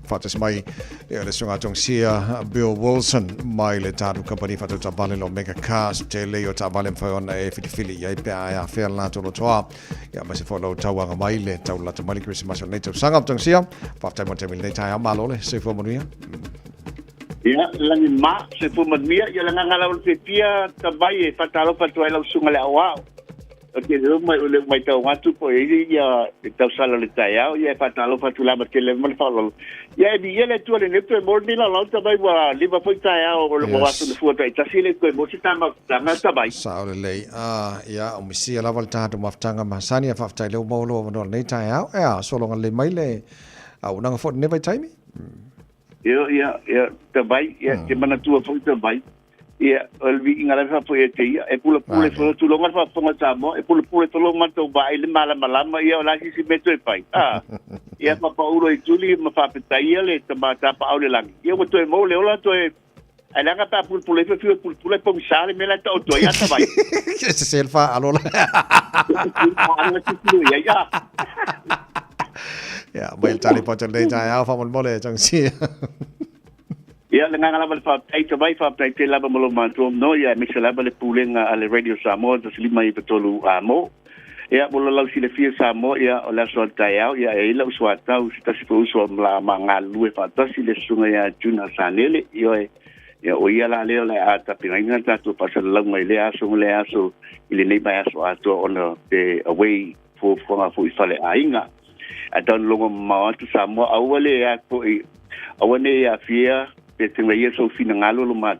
whaatas mai e le sunga tong sia Bill Wilson mai le tātu company whātau tāvale lo Mega Cars te lei o tāvale mwhai ona e whitiwhili i ai pea ai a whea la tolo toa ia mai se fo lau tauanga mai le tau lata mai le Christmas o nei tau sanga tong sia whaatai mo te mili nei tai a malo le se fua manuia. Ia, lagi ma, se fu manuia, ia le nganga lau le pia tabai e whatalofa atu ai lau sunga le au ao. O te reo mai o le mai tau ngatu po e ia e tau sala le tai ao, ia e whatalofa atu lama tele ma le whaololo. Ia e mi ia le tua le neto e mōrni la lau tabai wa lima foi tai ao o le mo atu le fua tai tasi le koe mo si tama tanga tabai. Sao le lei. Ah, ia, o misia lava le tātu maftanga mahasani a whaftai leo maolo o nei tai ao. Ea, solonga le mai le a unanga fo ne vai taimi. Ia, ia, ia, tabai, ia, te manatua foi tabai. Ia, o le viiga lava faafo'i ai te ia, e pulepule fo tuloga le faafofoga Samoa, e pulepule tolo matou vaai le malamalama, ia o la sisi mea toe fai. A, ia faapaulo i tuli ma faapetaia le tama tapaau le lagi. Ia ua toe maua le ola toe, ae leaga pe a pulepule ifo e fiu e pulepule e pogisa le mea la e taoto ai a tavai. Se se le faalola. Aga i ai a. Ia, mai le tali pota nei tai ao whamolemole, tong sia. Ia, le agaga lava le faafetai tavai, faafetai tele lava ma lou matua no, ia aemaise lava le pulega a le Radio Samoa 153 amo. Ia, mo lo lau silafia Samoa, ia, o le aso a le taeao, ia, e i ai la'u suatau, se tasi foi uso ma ma galulue faatasi le susuga ia Juna Sanele, ioe, ia, o ia la lea o le a tapenaina le tatou faasalalauga i lea aso ma lea aso i lenei vaiaso atoa ona pe away fuafuaga foi i faleaiga. Ae tau na logo mamao atu Samoa, aua le ea fo'i, aua ne i aafia pe tegaia sou finagalo lo ma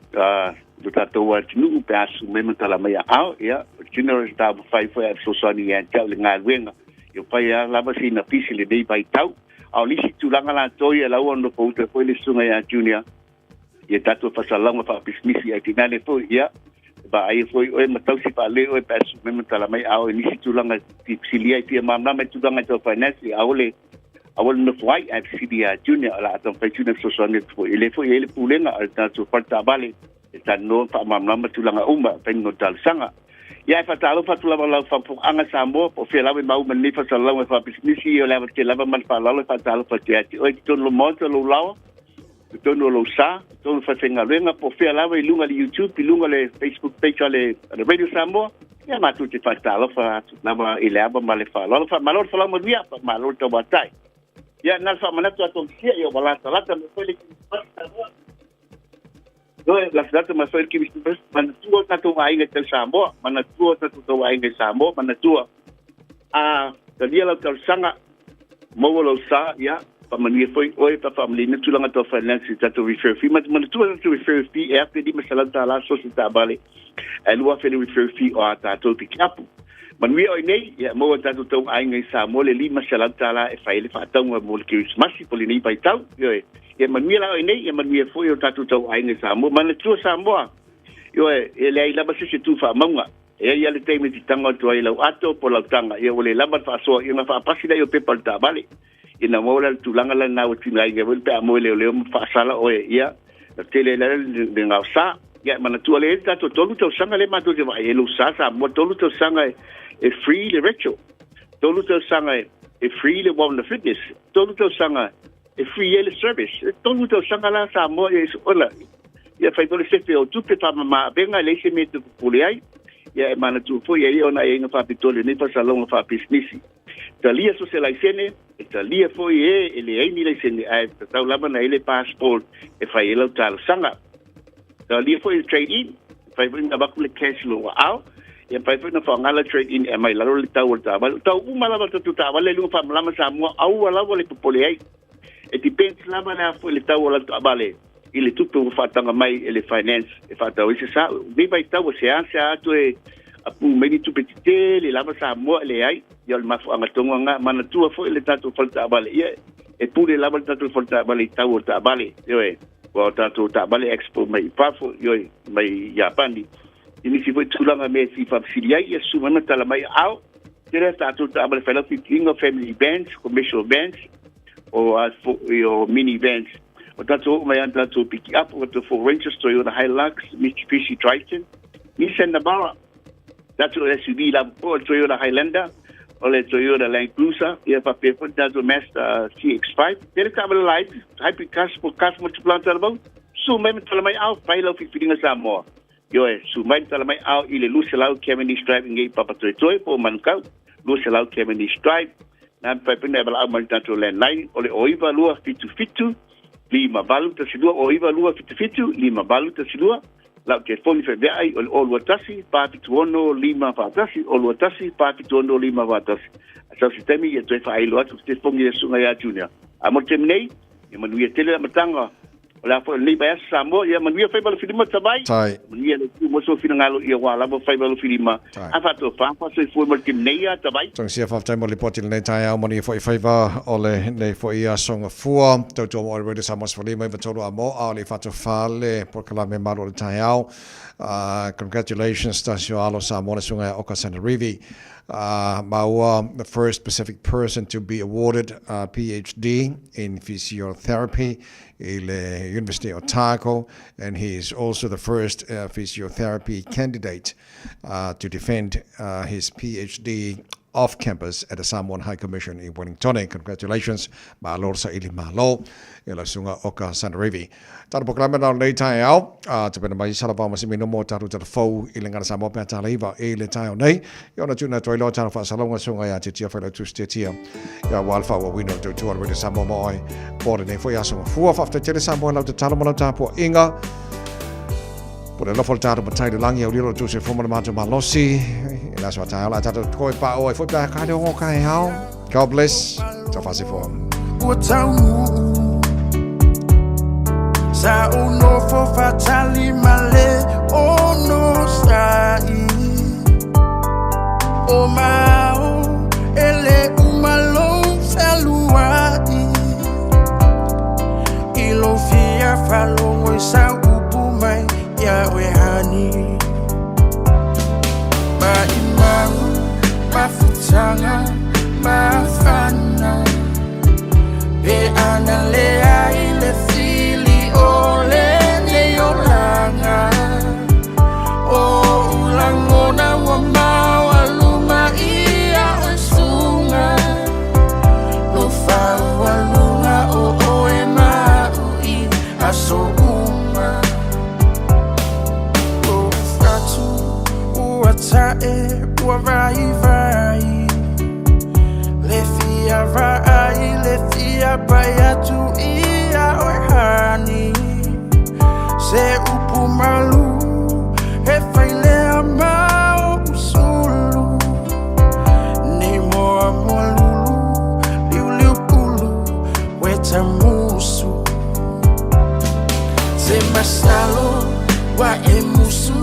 lo tatou atunuu pe a susu mai ma tala mai aao. Ia, o le tino o se taumafai foi ae fesoasoani ia te au i le galuega. Ia pai a lava sina pisi i lenei vaitau. A o nisi tulaga latou ia lau ona nofo uta foi le susuga ia Junior ia tatou faasalalauga faapisimisi ae tinane foi ia vaaia foi oe ma tausi faalelei oe pe a susu mai ma tala mai aao i nisi tulaga e fesili ai fia malamalama i tulaga tau finance ia aua le aua le nofo ai ae fesili ia Junior o le a taumafai Junior e fesoasoani atu foi e lē foi i ai le pulega o le tatou faletaavale e talanoa ma faamalamalama tulaga uma e fai o talosaga. Ia ae faatalofa atu lava lau faafofogaaga Samoa po o fea lava e maua mai lenei faasalalauga faapisimisi o le ava tele lava ma le faaaloalo e faatalofa atu ia te oe i totonu o le Maota lou laoa totonu o lou sa, totonu o faifaigaluega, po o fea lava i luga i le YouTube, i luga o le Facebook page a le, a le Radio Samoa, ia matou te faatalofa atu lava i le ava ma le faaaloalo. Faamalo le folau manuia, faamalo le tauatai. Ia, na le faamanatu a Tongisia, ia ua latalata mai foi le Kirisimasi Samoa. Ioe, latalata mai foi le Kirisimasi, manatua o tatou aiga tau Samoa, manatua o tatou tau aiga i Samoa, manatua. A talia lau talosaga, maua lou sa, ia, faamanuia foi oe pe a faamalieina tulaga tau finance i tatou referral fee. Ma manatua tatou referral fee e $1,500 sosi taavale, ae $2,000 le referral fee o a tatou pikiapu. Manuia oe nei, ia maua e tatou tau aiga i Samoa le $500 e fai ai le faatauga mo le Kerisimasi po o lenei vaitau. Ioe, ia manuia la oe nei, ia manuia foi o tatou tau aiga i Samoa. Manatua Samoa, ioe, e leai lava se isi e tu faamauga. E ai lava le taimi e te tago atu ai i lau ato po o lau taga, ia ua le lava le faasoa, ia ona faapasi lea o pepa o le taavale. Ina maua la le tulaga lena ua tigaina foi pe a moe leoleo ma faasala oe, ia, na tele ai la le gaosa. Ia, e manatua lea e i ai le tatou 3 tausaga lea matou te vaai ai lou sa Samoa, 3 tausaga e free le retro, 3 tausaga e free le Wellness Fitness, 3 tausaga e free ai le service. E 3 tausaga la Samoa ia ola. Ia fai foi le sefe o tupe faamama avega e leai se mea e te popole ai. Ia e manatua foi e i ai ona aiaiga faapitoa i lenei faasalalauga faapisinisi. Talia so se laisene, e talia foi e e leai ni laisene ae tatau lava ona i ai le passport e fai ai lau talosaga. Talia foi le trade in, e fai foi ona avatu le cash i lou aao, ia mafai foi ona faaaoga le trade in e aumai i lalo le tau o le taavale. O tau uma lava o le tatou taavale i luga faamalama Samoa, aua lava le popole ai. E depends lava le a foi le tau o lau taavale i le tupe ua faataga mai e le finance e faatau ai se sa. Lenei vaitau ua seasea atu e apu mai ni tupe tetele lava Samoa e leai. Ia o le mafuaaga tonu lena. Manatua foi le tatou fale taavale, ia e pule lava le tatou fale taavale i tau o le taavale. Ioe, Ua o tatou taavale export mai i fafo, ioe, mai Iapani. I nisi foi tulaga mea e fia faafesili ai, ia susu mai ma tala mai ao. Tele a tatou taavale fai lau filifiliga, family vans, commercial vans, o a foi o mini vans. O tatou oo mai lava tatou piki up, o tatou Ford Rangers, Toyota Hilux, Mitsubishi Triton, Nissan Navara, tatou SUV lava foi, o le Toyota Highlander, o le Toyota Land Cruiser, ia faapea foi le tatou Mazda CX-5. Tele taavale laiti, hybrid cars, sport cars ma tupulaga talavou. Susu mai ma tala mai ao, fai lau filifiliga Samoa. Ioe, susu mai ma tala mai ao i le 200 Cavendish Drive i nei Papatoetoe po o Manukau. 200 Cavendish Drive. Na mafai foi ona e valaau mai i le tatou landline o le 09277 5812, 09277 5812. Lau telefoni feaveai o le 021 476 541, 021 476 541. A sau se taimi ia toe faailo atu le telefoni i le susuga ia Junior. A mo le taimi nei, ia manuia tele le amataga o le a foi o lenei vaiaso Samoa, ia manuia faiva alofilima Tavai, Tai. manuia le Atua mo sou finagalo ia ua lava faiva alofilima, Tai. a faatofa faasoifua mo le taimi nei ia Tavai. Tagisia faafetai mo lipoti i lenei taeao, manuia foi faiva o lenei foi aso gafua. Tautua mo le Radio Samoa 15 93 a mo a o le faatofa le polokalame malu o le taeao. Congratulations Tasio Alo Samoa le susuga ia Oka Sanarivi. Maua the first Pacific person to be awarded a PhD in physiotherapy i le University of Otago, and he is also the first physiotherapy candidate to defend his PhD off campus at the Samoan High Commission i Wellington. Congratulations, malo saili malo e la susuga Oka Sanarivi. Talo polokalame na o lenei taeao, a tapena mai sala vao ma se mino mo tatou talafou i le gana Samoa pe a tala iva i le taeao nei. I ona tuna atu ai loa talo faasalauga susuga ia Tiatia Failautusi Tiatia ia ua alfa ua wino tautua le Radio Samoa mo oe po lenei foi aso mafua. Faafetai tele Samoa lau tatalo ma lau tapuaiga. Po le alofa o le tatou matai le lagi au lilo o tuse fo ma le matou malosi. I le aso a taeao la a tatou koe pa oe foi pe a ka le ongo ka e ao. God bless. Tau whase fo. Ua taunuu Sa ou nofo faatali ma le onosai O mao e le uma lou fealuai I lou fia faalogo i sau upu mai ia oe hani Maʻimau mafutaga mafana Pe ana leai le fili o lenei olaga O ou lagona ua maualuma ia oe suga Lou faualuga o oe ma a'u i aso uma Lou fatu ua ta'e ua vaivai Le fia vaai le fia pai atu ia oe hani Se upu malu e fai lea ma o'u sulu Nei moa moa lulu liuliu pulu weta musu Se masalo wa e musu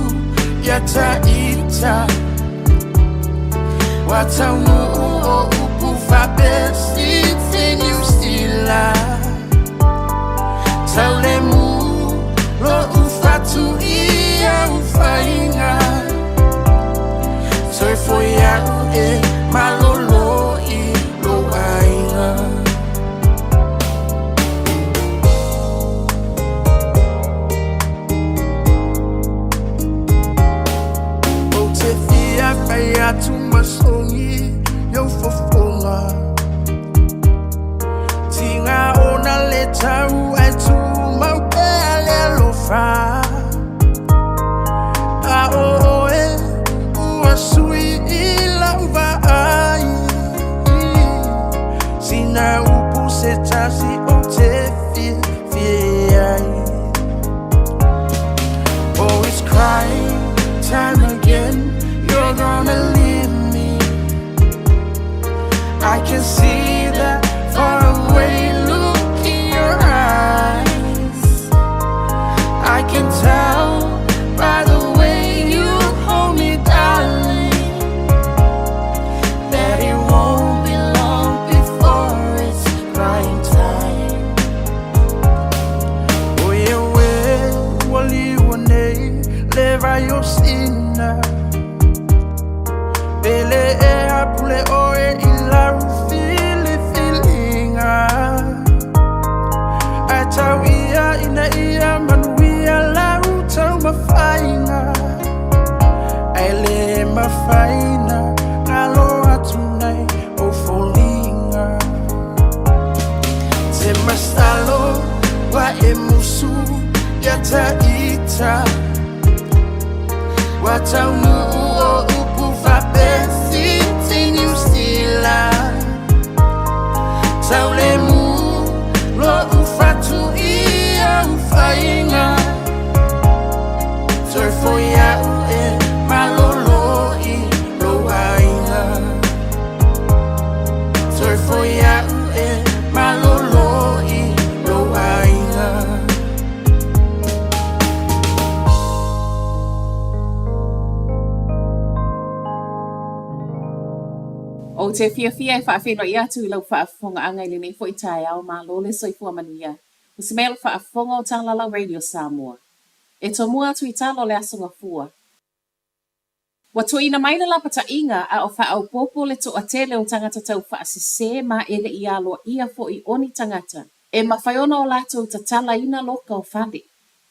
ia ta'ita Ua taunuu o upu faapesiti Niu Sila Taulemu lo'u fatu i au faiga Toe foi a'u e malolo i lou aiga. Ou te fia fai atu ma sogi i ou fofoga Tiga ona le tau ae tumau pea le alofa A o oe ua sui i lau vaai Sina upu se tasi ou te fiafia ai Oh it's crying time again You're gonna leave me I can see that far away look in your eyes I can tell by the way you hold me darling Pule oe i lau filifiliga Ae tau ia ina ia manuia lau taumafaiga Ae lē mafai na galo atu nai ou foliga Te masalo ua e musu ia ta ita Ua taunuu o upu faapefiti Niu Sila Taulemu lo'u fatu i au faiga Toe foi a'u e malolo i lou aiga Toe foi a'u e malolo i lou aiga Ou te fiafia e faafeiloai atu i lau faafofogaaga i lenei foi taeao, malo le soifua manuia. O se mea o le faafofoga o Talalau Radio Samoa. E tomua atu i talo le Aso Gafua. Ua tuuina mai le lapataiga a o faaopoopo le toatele o tagata taufaasese ma e le i aloaia foi o ni tagata e mafai ona o latou tatalaina loka o fale.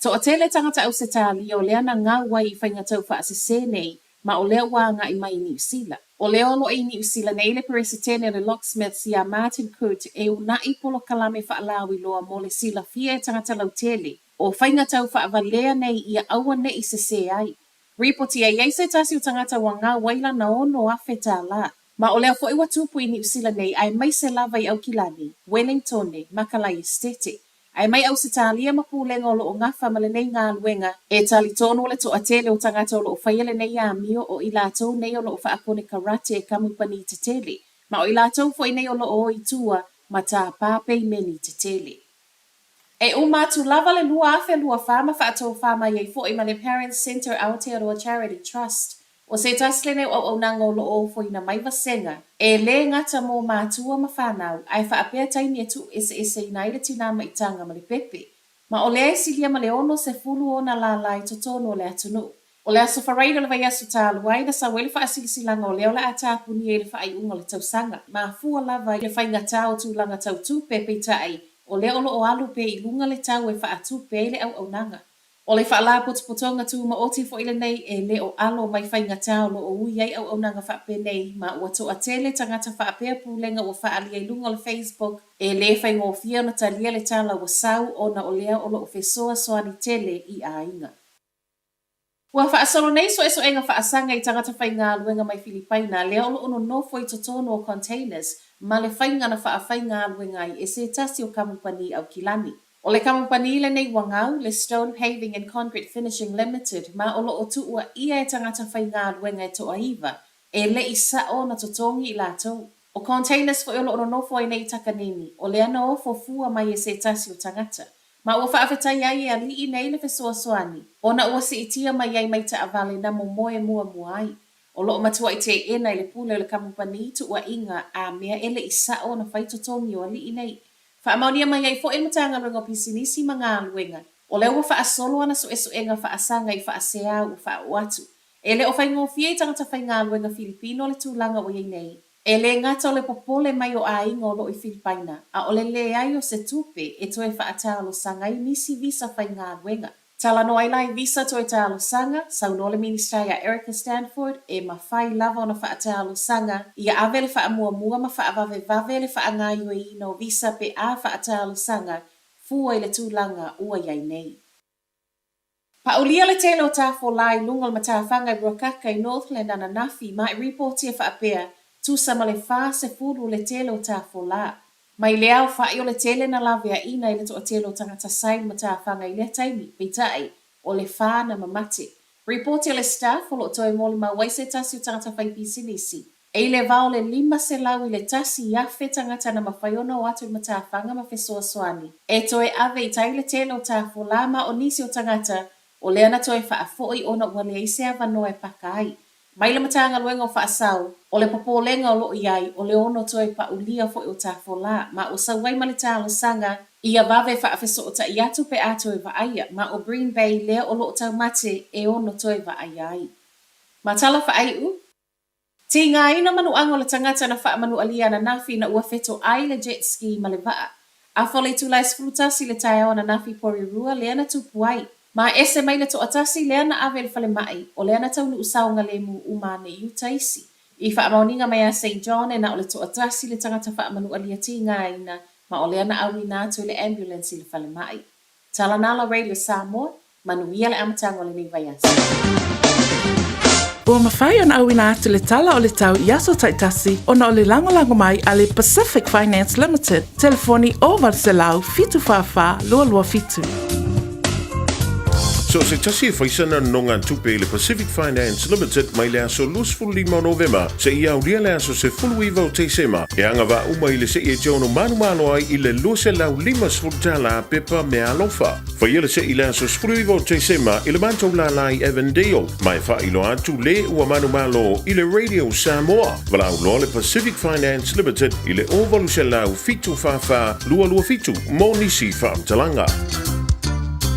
Toatele tagata Ausetalia o lea na gau ai i faiga taufaasese nei ma o lea ua agai mai i Niu Sila. O lea o lo o i Niu Sila nei le Peresetene o le Locksmiths iā Martin Coote e unaʻi polokalame faalauiloa mo le silafia e tagata lautele o faiga taufaavalea nei ia aua ne i sesē ai. Ripoti e i ai se tasi o tagata ua gau ai lana $6,000. Ma o lea foi ua tupu i Niu Sila nei aemaise lava i Aukilani, Welingtone, ma Kalaiestete. Ae mai Ausetalia ma pulega o lo o gafa ma lenei galuega, e talitonu le toatele o tagata o lo o faia lenei amio o i latou nei o lo o faakonekarate e kamupani tetele, ma o i latou foi nei o lo o o i tua ma tāpā peimeni tetele. E uma atu lava le 2024 ma faatofā mai ai foi ma le Parents Centre Aotearoa Charity Trust. ʻO se tasi lenei o auaunaga o lo o ofoina mai vasega, e lē gata mō mātua ma whānau, ae faapea taimi e tuueseeseina ai le tinā maitaga ma le pepe. Ma o lea e silia ma le 60 ona lālā i totonu o le atunuu. O le Aso Faraile o le vaiaso talu ai, na sau ai le faasilasilaga o lea o le a tapunia i le faaiuga o le tausaga. Mafua lava i le faigata o tulaga tau tupe, peitai, o lea o lo o alu pea i luga le tau e faatupe ai le auaunaga. O le faalapotopotoga tumaoti foi lenei e le o alo mai faigata o lo o ui ai auaunaga faapenei ma ua toatele tagata faapea pulega ua faaalia i luga o le Facebook e lē faigofie ona talia le tala ua sau ona o lea o lo o fesoasoani tele i aiga. Ua faasolo nei suesuega faasaga i tagata faigaluega mai Filipaina lea o lo o nonofo i totonu o containers ma le faiga na faafaigaluega ai e se tasi o kamupani Aukilani. O le kamupani lenei ua gau, le Stone Paving and Concrete Finishing Limited, ma o lo o tuuaia e tagata faigaluega e toaiva, e le i sa'o ona totogi i latou. O containers foi o lo o nonofo ai nei i Takanini, o lea na ofo fua mai e se tasi o tagata. Ma ua faafetai ai e aliʻi nei le fesoasoani, ona ua siitia mai ai mai taavale na momoe muamua ai. O lo o matuai teena i le pule o le kamupani tuuaiga a mea e le i sa'o ona fai totogi o aliʻi nei. Faamaonia mai ai foi le Matagaluega o Pisinisi ma Galuega, o lea ua faasolo ana suesuega faasaga i faaseā ua faaoo atu. E le o faigofie i tagata faigaluega Filipino le tulaga ua i ai nei. E lē gata o le popole mai o aiga o lo o i Filipaina, a o le leai o se tupe e toe faatalosaga ai nisi visa faigaluega. Talanoa ai la i visa toe talosaga, saunoa le Minisita iā Erica Stanford e mafai lava ona faatalosaga ia ave le faamuamua ma faavavevave le faagaoioiina o visa pe a faatalosaga fua i le tulaga ua i ai nei. Paulia le tele o tafolā i luga o le matafaga i Ruakaka i Northland ananafi ma i ripoti e faapea, tusa ma le 40 le tele o tafolā. Mai le aofaʻi o le tele na laveaʻina i le toatele o tagata sa i le matafaga i lea taimi, peitai, o le fa na mamate. Ripoti a le Stuff o lo o toe molimau ai se tasi o tagata fai pisinisi. E i le va o le 500 i le 1,000 tagata na mafai ona o atu i le matafaga ma fesoasoani e toe ave i tai le tele o tafolā ma o nisi o tagata o lea na toe faafoi ona ua leai se avanoa e paka ai. Mai le Matagaluega o Faasao, o le popolega o lo o i ai, o le ono toe paulia foi o tafolā, ma ua sau ai ma le talosaga ia vave faafesootai atu pe a toe vaaia, ma o Green Bay lea o lo o taumate e ono toe vaaia ai. Ma tala faaiu. Tigaina manuaga o le tagata na faamanualia ananafi ina ua fetoai le jet ski ma le vaa. Afa o le itula e 11 i le taeao ananafi i Porirua lea na tupu ai. Ma ese mai le toatasi lea na ave i le falemai, o lea na taunuu saogalemu uma ane i uta isi. I faamaoniga mai a Saint John e na o le toatasi le tagata faamanualia tigaina ma o lea na auina atu e le ambulance i le falemai. Talanala Radio Samoa, Manuia le amataga o lenei vaiaso. Ua mafai ona auina atu le tala o le tau i aso taitasi ona o le lagolago mai a le Pacific Finance Limited, telefoni 0800 744 227. So se tasi e faisana nonogatupe i le Pacific Finance Limited mai le aso 25 o Novema seia aulia le aso 19 o Tesema e agavaa uma i le se'i e te ono manumalo ai i le $250 pepa meaalofa. Faia le se'i i le aso 19 o Tesema i le matou lālā i Avondale ma e faailoa atu le ua manumalo i le Radio Samoa. Valaau loa le Pacific Finance Limited i le 0800 744 227 mo nisi faamatalaga.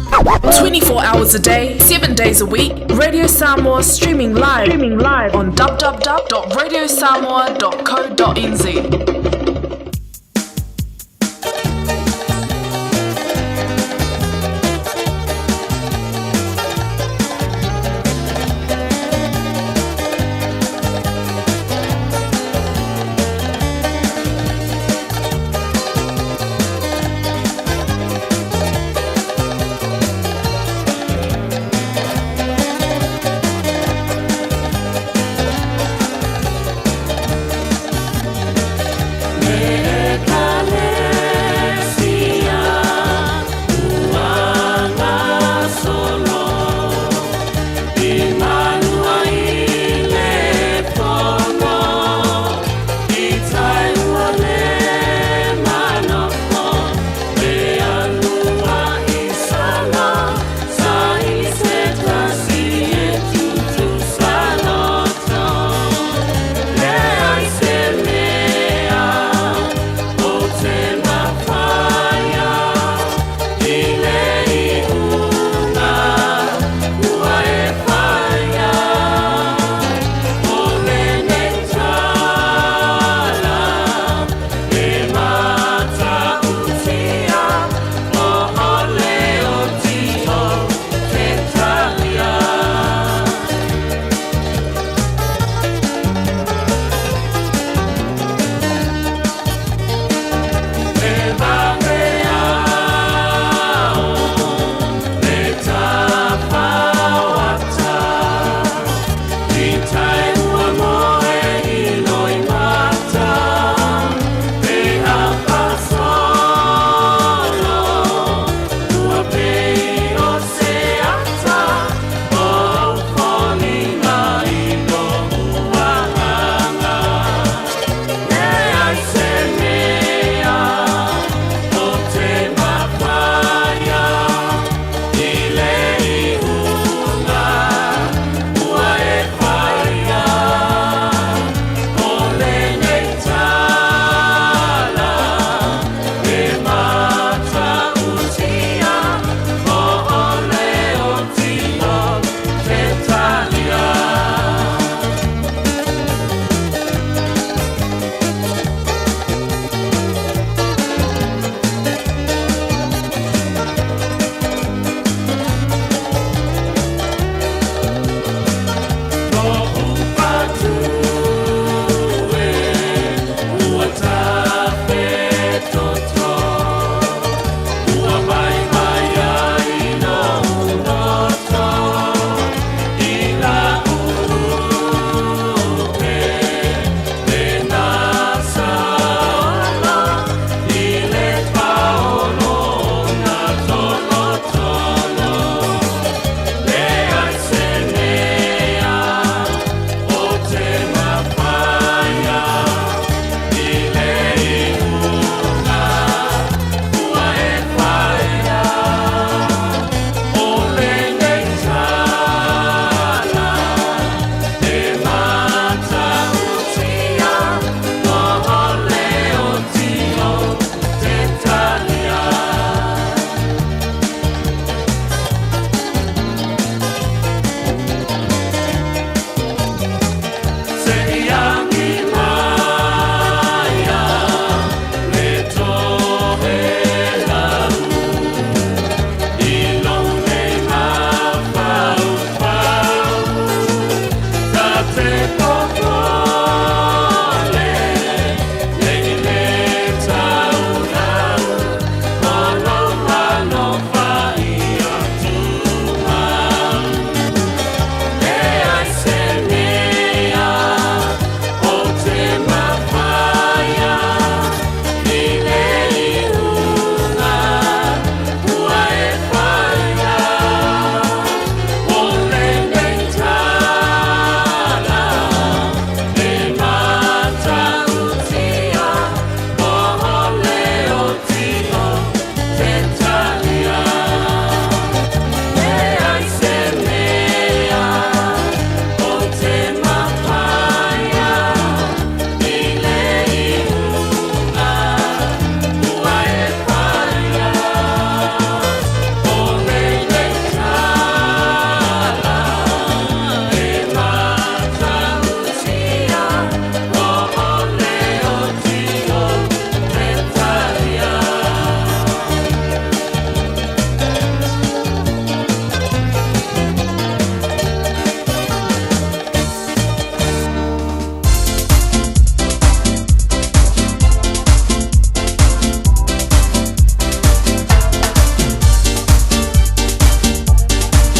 24 hours a day, 7 days a week, Radio Samoa streaming live, streaming live on www.radiosamoa.co.nz.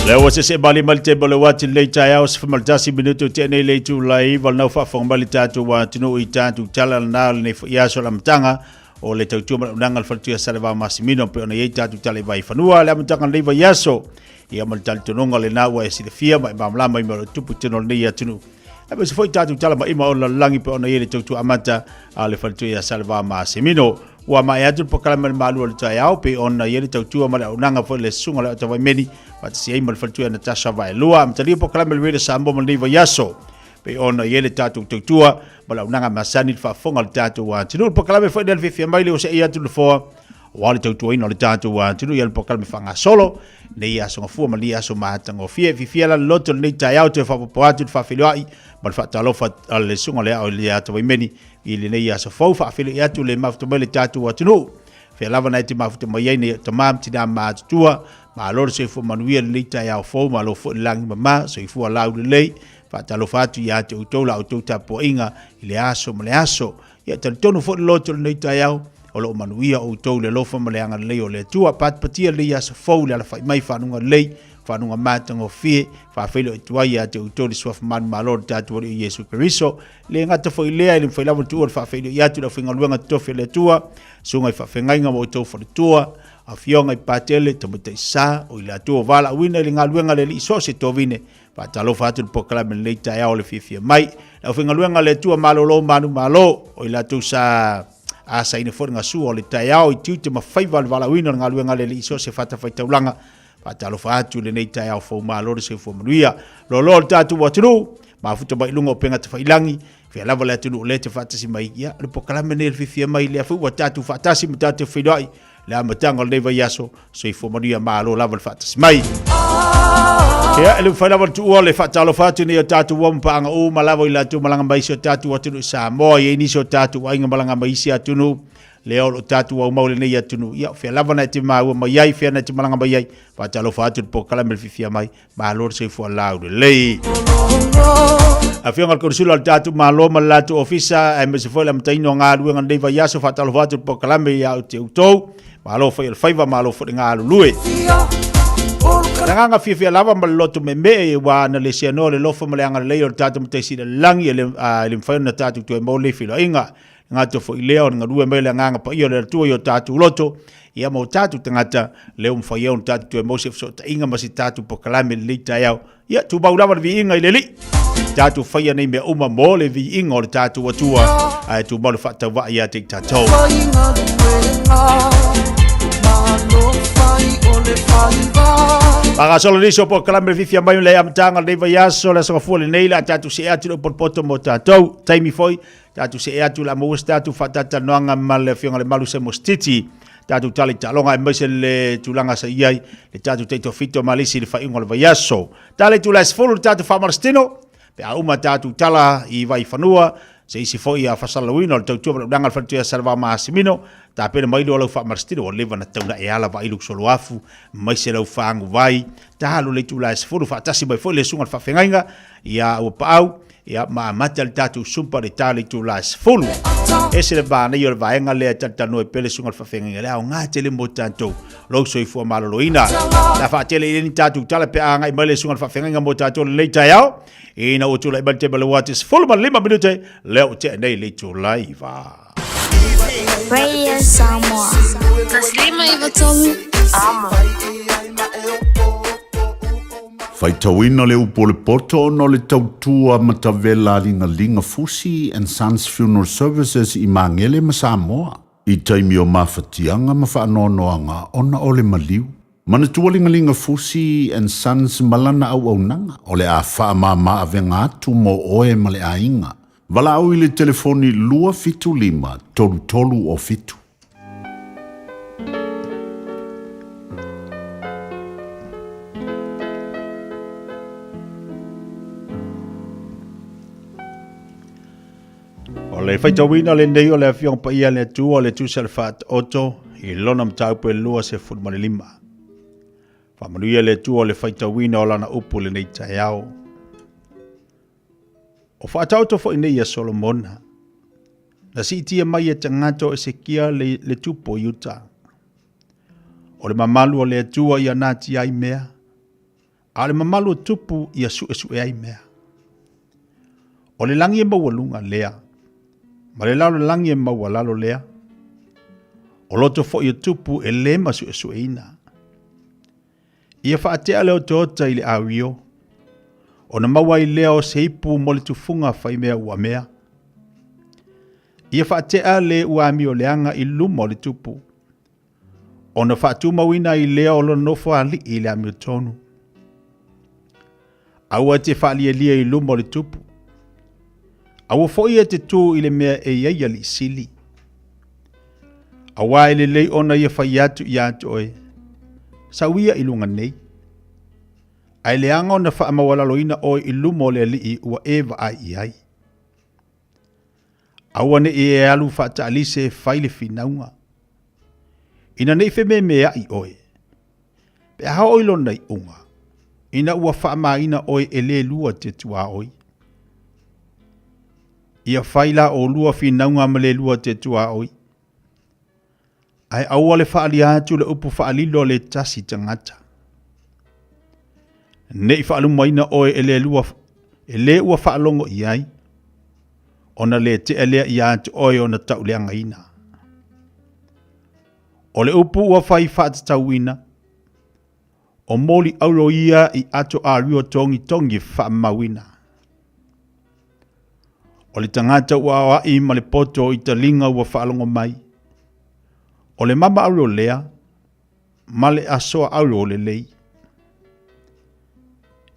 Lea ua sese mali mali te mole wati lei taeao se whamalatasi minutu te nei lei tū lai wal nau whaafonga mali tātou wā tunu i tātou tala nā le nei fo iaso la matanga o le tautua ma unanga le faletua Salevao Masimino pe ona iai tātou tala i vai whanua le amataga nei vai aso ia ma le talitonuga lena ua e silafia ma e malamalama i mea o lo o tupu i totonu o lenei atunuu. Aemaise foi tātou tala maima o le lalolagi pe ona iai le tautua amata a le faletua ia Salevao Masimino. Ua maea atu le polokalame a le Malu o le taeao pe ona iai le tautua ma le auaunaga foi le susuga o le Aoa Vaimeni faatasi ai ma le faletua ia Natasha Vaelua. Amatalia polokalame a le Radio Samoa mo lenei vaiaso. Pei ona i ai le tatou tautua ma le auaunaga masani i le faafofoga o le tatou atunuu. Le polokalame foi lea le fiafia mai le osei atu le nofoa aua le tautuaina o le tatou atunuu i le polokalame faagasolo nei aso gafua ma nei aso matagofie. Fiafia la le loto lenei taeao toe faapopo atu le faafeiloai ma le faatalofa a le susuga o le ao i le ata vaimeni i lenei aso fou. Faafeiloai atu le mafuta mai le tatou atunuu. Fea lava na e te mafuta mai ai nei o tama ma tina matutua. Malo le soifua manuia lenei taeao fou, malo foi le lagi mama, soifua laulelei. Faatalofa atu ia te outou la outou tapuaiga i le aso ma le aso. Ia talitonu foi le loto lenei taeao, o lo o manuia outou i le alofa ma le agalelei o le Atua. Patipatia lenei aso fou i le alafai mai fanuga lelei, fanuga matagofie, faafeiloai atu ai ia te outou le suafa manumalo o le tatou Alii o Iesu Keriso. Le gata foi lea, e le mafai lava ona tuua le faafeiloai atu i le aufaigaluega totofi a le Atua, susuga i faafeagaiga ma outou faletua, afioga i Patele, tamaitai sa, o i latou o valaauina i le galuega a le Alii so o se tovine, Faatalofa atu le polokalame lenei taeao le fiafia mai. Le aufaigaluega a le Atua malolo manu malo, o i latou sa asaina foi le gasua o le taeao i tiute ma faiva o le valaauina o le galuega a le Alii so o se fatafaitaulaga. Faatalofa atu i lenei taeao fou malo le soifua manuia. Loaloa le tatou atunuu, mafuta mai i luga o upega tafailagi, fea lava le atunuu o lea te faatasi mai, ia, le polokalame lenei le fiafia mai, lea foi ua tatou faatasi ma tatou feiloai le amataga o lenei vaiaso, soifua manuia malo lava le faatasi mai. Ia, e le mafai lava le tuua le faatalofa atu nei o tatou ua mapaaga uma lava i latou malaga mai si o tatou atunuu i Samoa, i ai nisi o tatou aiga malaga mai isi atunuu, lea o lo o tatou aumau lenei atunuu. Ia, o fea lava na e te maua mai ai, fea na e te malaga mai ai, faatalofa atu le polokalame le fiafia mai, Malo le soifua laulelei. Afioga le Konisula o le tatou Malo ma le latou ofisa, aemaise foi le amataina o galuega lenei vaiaso, faatalofa atu le polokalame ia te outou. Malo fai o le faiva, malo foi le galulue. Le agaga fiafia lava ma le loto meemee ua na le seanoa le lofa ma le agalelei o le tatou Matai Sili i le lagi e le mafai ona tatou toe maua lenei feiloaiga. Gata foi lea o le galue mai le agaga paia o le Atua i o tatou loto, ia ma o tatou tagata, lea ua mafai ai ona tatou toe maua se fesootaiga ma se tatou polokalame i lenei taeao. Ia, tumau lava le viiga i le Alii. Tatou faia nei mea uma mo le viiga o le tatou Atua, ae tumau le faatauvaa ia te i tatou. Faagasolo nisi o polokalame le fiafia mai le amataga o lenei vaiaso, le aso gafua lenei, le a tatou see atu i le upu o le poto mo tatou. Taimi foi, Tatou see atu la maua se tatou faatatalanoaga ma le afioga le Malu Semostiti tatou tala i taaloga aemaise le tulaga sa i ai le tatou taitoafito ma le isi i le faaiuga o le vaiaso. Tala i tula e 10 le tatou faamalositino pe a uma tatou tala i Vaifanua se isi foi a fasalalauina o le tautua ma le auaunaga a le faletuia Salevao Masimino tapena mai loa lau faamalositino ua leva na tau na e ala vaai lou soloafu maise lau faguvai talo le itula e 10 faatasi mai foi le susuga i le faafeagaiga ia ua paau Ia, ma amata le tatou sumpa le tala i itula e 10. Ese le manaia o le vaega lea e talatalanoa ai pea le susuga i le faafeagaiga, le aoga tele mo tatou, lou soifua maloloina. La faatele i le ni tatou tala pe a agai mai le susuga i le faafeagaiga mo tatou lenei taeao, ina ua tulai mai le taimi o le ua atu 15 minute, lea ua tea nei le itula 9. Radio Samoa. 153 Amo. Faitauina le upu o le poto ona o le tautua matavela a Ligaliga Fusi and Sons Funeral Services i Magele ma Samoa i taimi o mafatiaga ma faanoanoaga ona o le maliu. Manatua Ligaliga Fusi and Sons ma lana auaunaga o le a faamama avega atu mo oe ma le aiga. Valaau i le telefoni 275 33 o 7. O le faitauina lenei o le Afioga Paia a le Atua o le Tusi a le Faataoto i lona mataupu e 25. Faamanuia le Atua o le faitauina o lana upu lenei taeao. O faataoto foi nei ia Solomona, na siitia mai e tagata o Esekia le, le tupu o Iuta. O le mamalu o le Atua ia natia ai mea, A o le mamalu o tupu ia suʻesuʻe ai mea. O le lagi e maualuga lea, ma le lalolagi e maualalo lea. O loto foi o tupu e lē masuʻesuʻeina. Ia faatea le otaota i le āwio, ona maua ai lea o se ipu mo le tufuga faimea uamea. Ia faatea le ua amioleaga i luma o le tupu, ona faatumauina ai lea o lona nofoalii i le amiotonu. Aua e te faalielie i luma o le tupu. Aua foi e te tū i le mea e i ai alii sili. Auā e lelei ona ia fai atu iā te oe, Sau ia i luga nei. Ae leaga ona faamaualaloina oe i luma o le alii ua e vaai i ai. Aua ne i e alu faataalise e fai le finauga. Ina ne i fememeaʻi oe, pe a oo i lona iuga, ina ua faamaina oe e le lua te tuaoi. Ia fai la olua finauga ma le lua te tuaoi. Ae aua le faaalia atu le upu faalilo a le tasi tagata. Ne i faalumaina oe e le lua e le ua faalogo i ai, ona le tea lea ia te oe ona tauleagaina. O le upu ua fai faatatauina, o moli auro ia i ato ario togitogi faamauina. O le tagata ua aoai ma le poto i taliga ua faalogo mai. O le mama auro lea, ma le asoa auro lelei.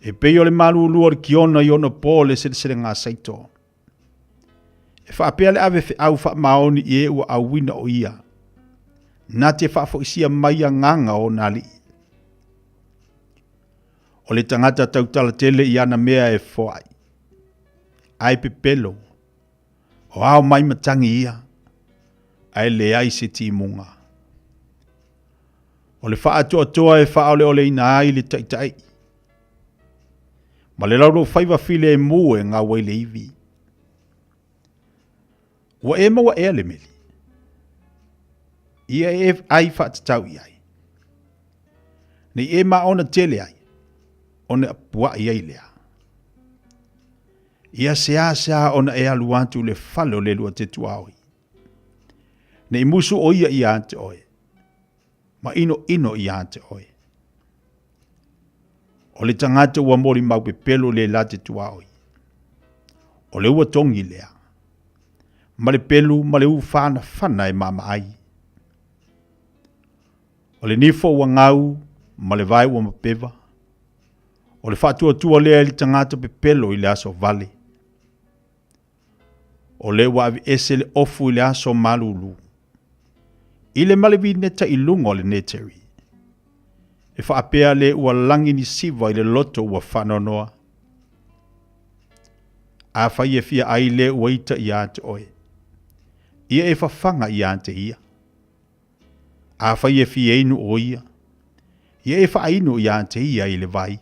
E pei o le malulu o le kiona i ona po le seleselega saito. E faapea le ave feau faamaoni i e ua auina o ia, na te faafoisia mai agaga o ona alii. O le tagata tautala tele i ana mea e foai, ae pepelo, o ao mai matagi ia, ae leai se timuga. O le faatoatoa e faaoleoleina ai le taitai, ma le laulaufaiva filemu e gau ai le ivi. Ua e maua ea le meli? Ia e ai faatatau i ai. Nei e maona tele ai, ona puaʻi ai lea. Ia seāseā ona e alu atu i le fale o le lua te tuaoi. Nei musu ʻo ia iā te oe, ma ʻinoʻino iā te oe. O le tagata ua molimau pepelo le la te tuaoi. O le ua togi lea, ma le pelu ma le uwhanafana e mama ai. O le nifo ua gau ma le vae ua mapeva. O le faatuatua lea i le tagata pepelo i le aso vale. O le ua aveese le ofu i le aso malulu. I le malevineta i luga o le neteri. E faapea le ua lagi ni siva i le loto ua faanoanoa. Afai e fia ai le ua ita iā te oe. Ia e fafaga iā te ia. Afai e fia inu o ia, ia e faainu iā te ia i le vai.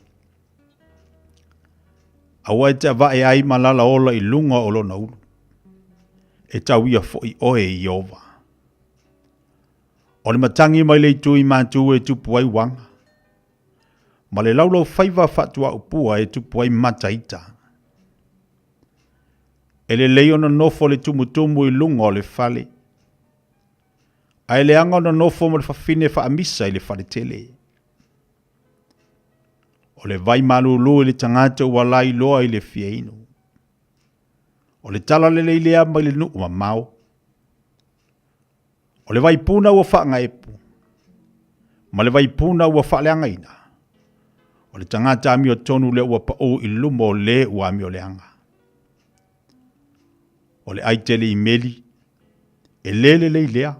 Aua e te avae ai ma lala ola i luga o lona ulu. E tau ia foi oe i Iova. O le matagi mai le itu i matu e tupu ai uaga, ma le laulaufaiva faatuaupua e tupu ai mataita. E lelei ona nofo le tumutumu i luga o le fale, ae leaga ona nofo ma le fafine faamisa i le faletele. O le vai malulu i le tagata ua lailoa i le fia inu. O le tala lelei lea mai le nuu mamao. O le vaipuna ua faagaepu, ma le vaipuna ua faaleagaina. O le tagata amiotonu lea ua paū i luma o le ua amioleaga. O le ai tele i meli, e le lelei lea.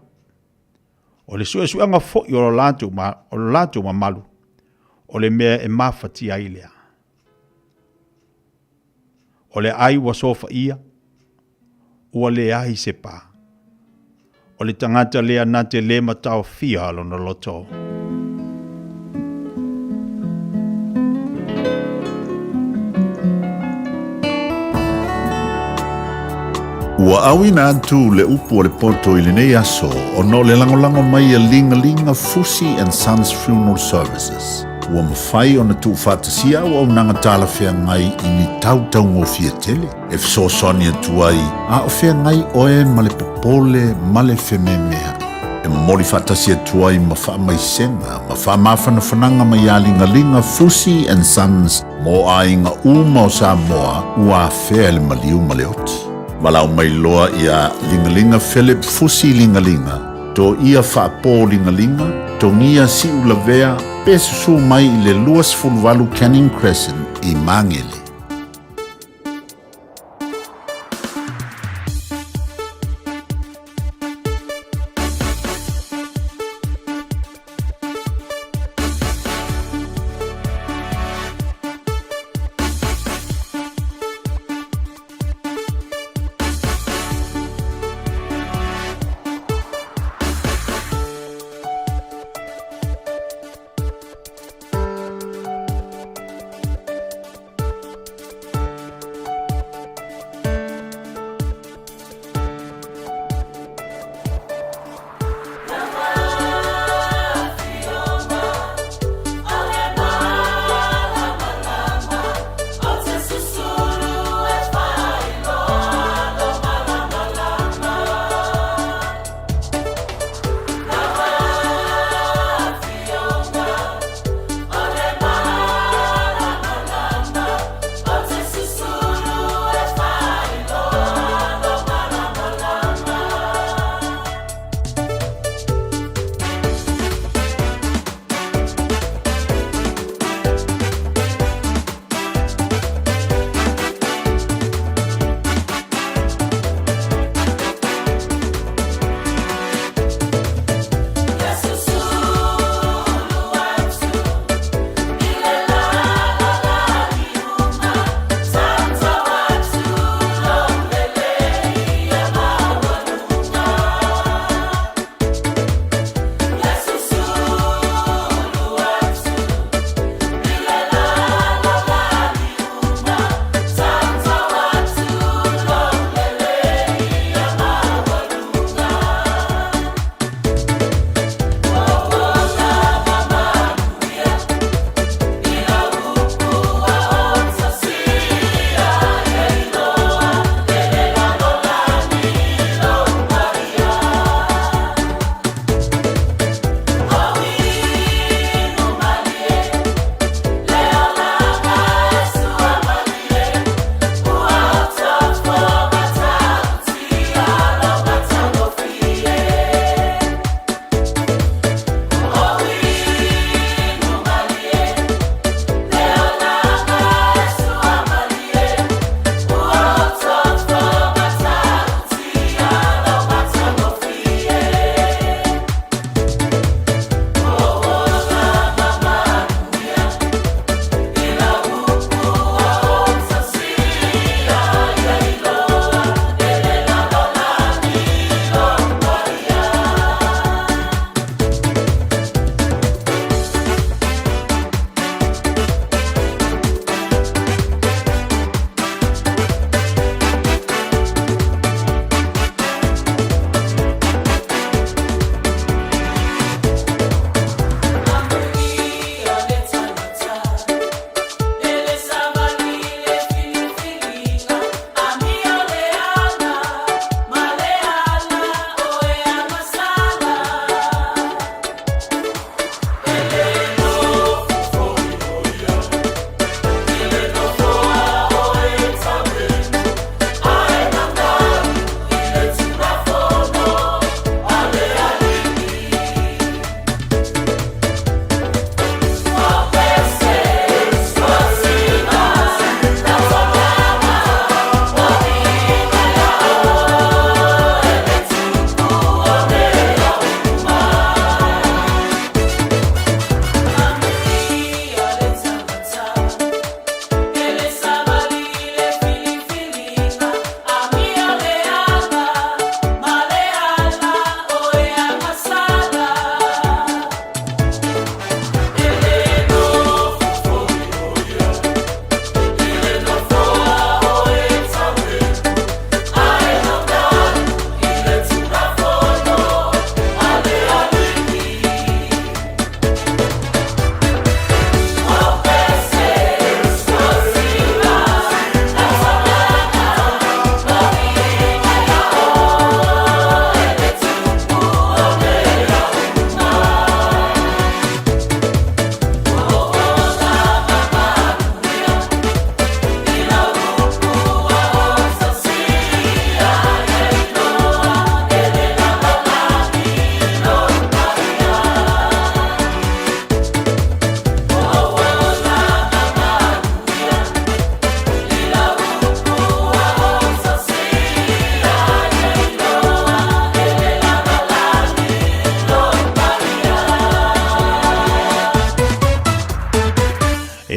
O le suesuega foi o lo latou, ma, o lo latou mamalu, o le mea e mafatia ai lea. O le ai ua sofaia, ua leai se pā. O le tagata lea na te lē mataofia lona loto. Ua auina atu le upu o le poto i lenei aso ona o le lagolago mai a Ligalinga Fusi and Sons Funeral Services. Ua mafai ona tuufaatasia auaunaga talafeagai i ni tau taugofie tele e fesoasoani atu ai a o feagai oe ma le popole ma le fememea'i. E momoli faatasi atu ai ma faamaisega ma faamafanafanaga mai iā Ligaliga Fusi and Sons mo aiga uma o Samoa ua afea e le maliu ma le oti. Valaau mai loa iā Ligaliga Philip Fusi Ligaliga, Toia Faapo Ligaliga, Togia Siulavea pe susū mai i le 28 Canning Crescent i Magele.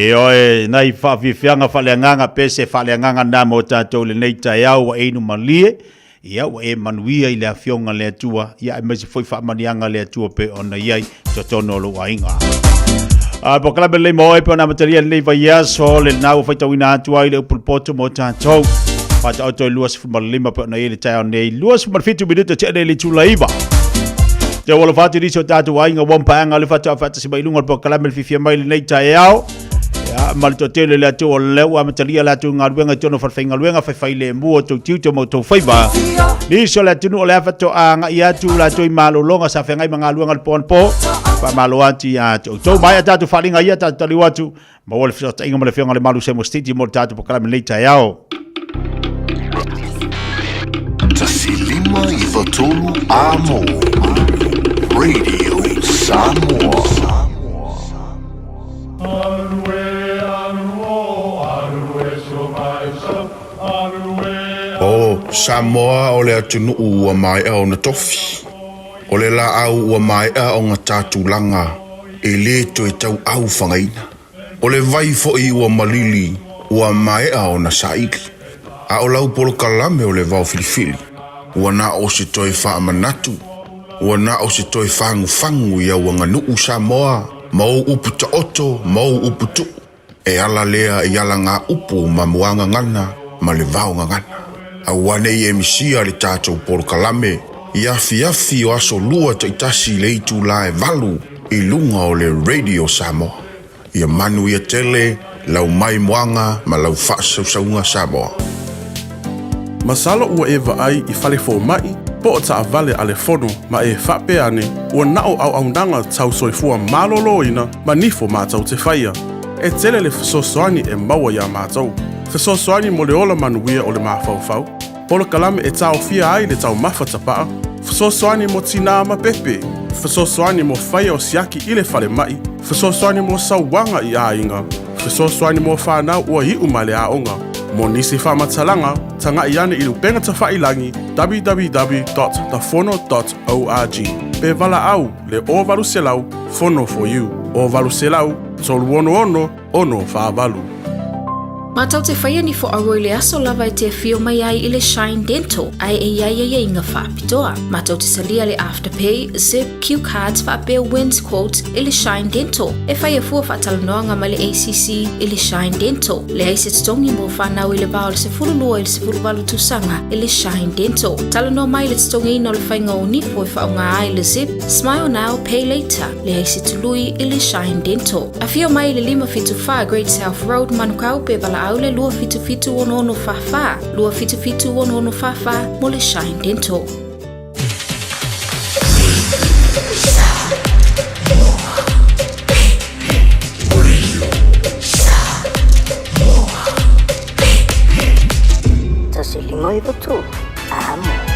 Ioe, nai faafiafiaga faaleagaga pe se faaleagaga na mo tatou i lenei taeao ua e inu malie, ia ua e manuia i le Afioga a le Atua, ia aemaise foi faamaniaga a le Atua pei ona i ai totonu o lou aiga. A polokalame lelei mo oe pe ona amatalia lenei vaiaso, lena ua faitauina atu ai le upu poto mo tatou. Faataoto i 25 pe ona i ai le taeao nei, 27 minute tea nei le itula 9. Te ua alofa atu nisi o tatou aiga ua mpaeaga le faatoa faatasi mai i luga o le polokalame le fiafia mai lenei taeao. Ia, ma le toatele o le Atua o lea ua amatalia latou galuega i totonu o falefaigaluega, faifailemu o tou tiute ma outou faiva. Nisi o le atunuu o le a faatoa agai atu latou i malologa sa feagai ma galuega i le po anapo. Faamalo atu ia te outou. Maea tatou faaaliga ia, tatou taliu atu. Maua le fesootaiga ma le Afioga i le Malu Semo Stiti mo le tatou polokalame lenei taeao. 159 Amo Radio Samoa. O Samoa o le atunuu ua maea ona tofi. O le laau ua maea ona ta tulaga e lē toe tauau fagaina. O le vai foi ua malili ua maea ona saili. A o lau polokalame o le vao filifili, ua na o se toe faamanatu, ua na o se toe fagufagu i au aganuu Samoa ma ou upu taoto ma ou upu tuu. E ala lea i alagaupu ma muagagana ma le vaogagana. Aua ne i e misia le tatou polokalame i afiafi o aso lua taitasi i le itula e 8 i luga o le Radio Samoa. Ia manuia tele lau maimoaga ma lau faasausauga Samoa. Masalo ua e vaai i fale fomaʻi po o taʻawale a le fono ma e faapea ane ua na o auaunaga tau soifua malōlōina ma nifo mātou te faia. E tele le fesoasoani e maua iā mātou. Fesoasoani mo le ola manuia o le mafaufau, polokalame e taofia ai le taumafa tapaʻa, fesoasoani mo tinā ma pepe, fesoasoani mo faia o siaki i le falemaʻi, fesoasoani mo sauaga i aiga, fesoasoani mo fanau ua iʻu mai le aoga. Mo nisi faamatalaga, tagaʻi ane i le upega tafailagi www.thefono.org pe valaau le 0800 Fono for you 0800 366 648. Mātou te whaia ni whoaroa i le aso lava e te awhio mai ai i le Shine Dental ae e iai ai inga whaapitoa. Mātou te salia le Afterpay, Zip, Q Cards whaapea Wins Quote i le Shine Dental. E whai a fua whaatalanoanga mai le ACC i le Shine Dental. Leai se totogi mo whanau i le va o le 12 i le 18 tausaga i le Shine Dental. Talanoa mai le totogiina o le whainga o nifo e whaonga ai le Zip, Smile Now, Pay Later, leai se tului i le Shine Dental. Afio mai i le 574 Great South Road, Manukau, pe valaau le 277 6644, 277 6644 mo le Shine Dental. 159 Amo.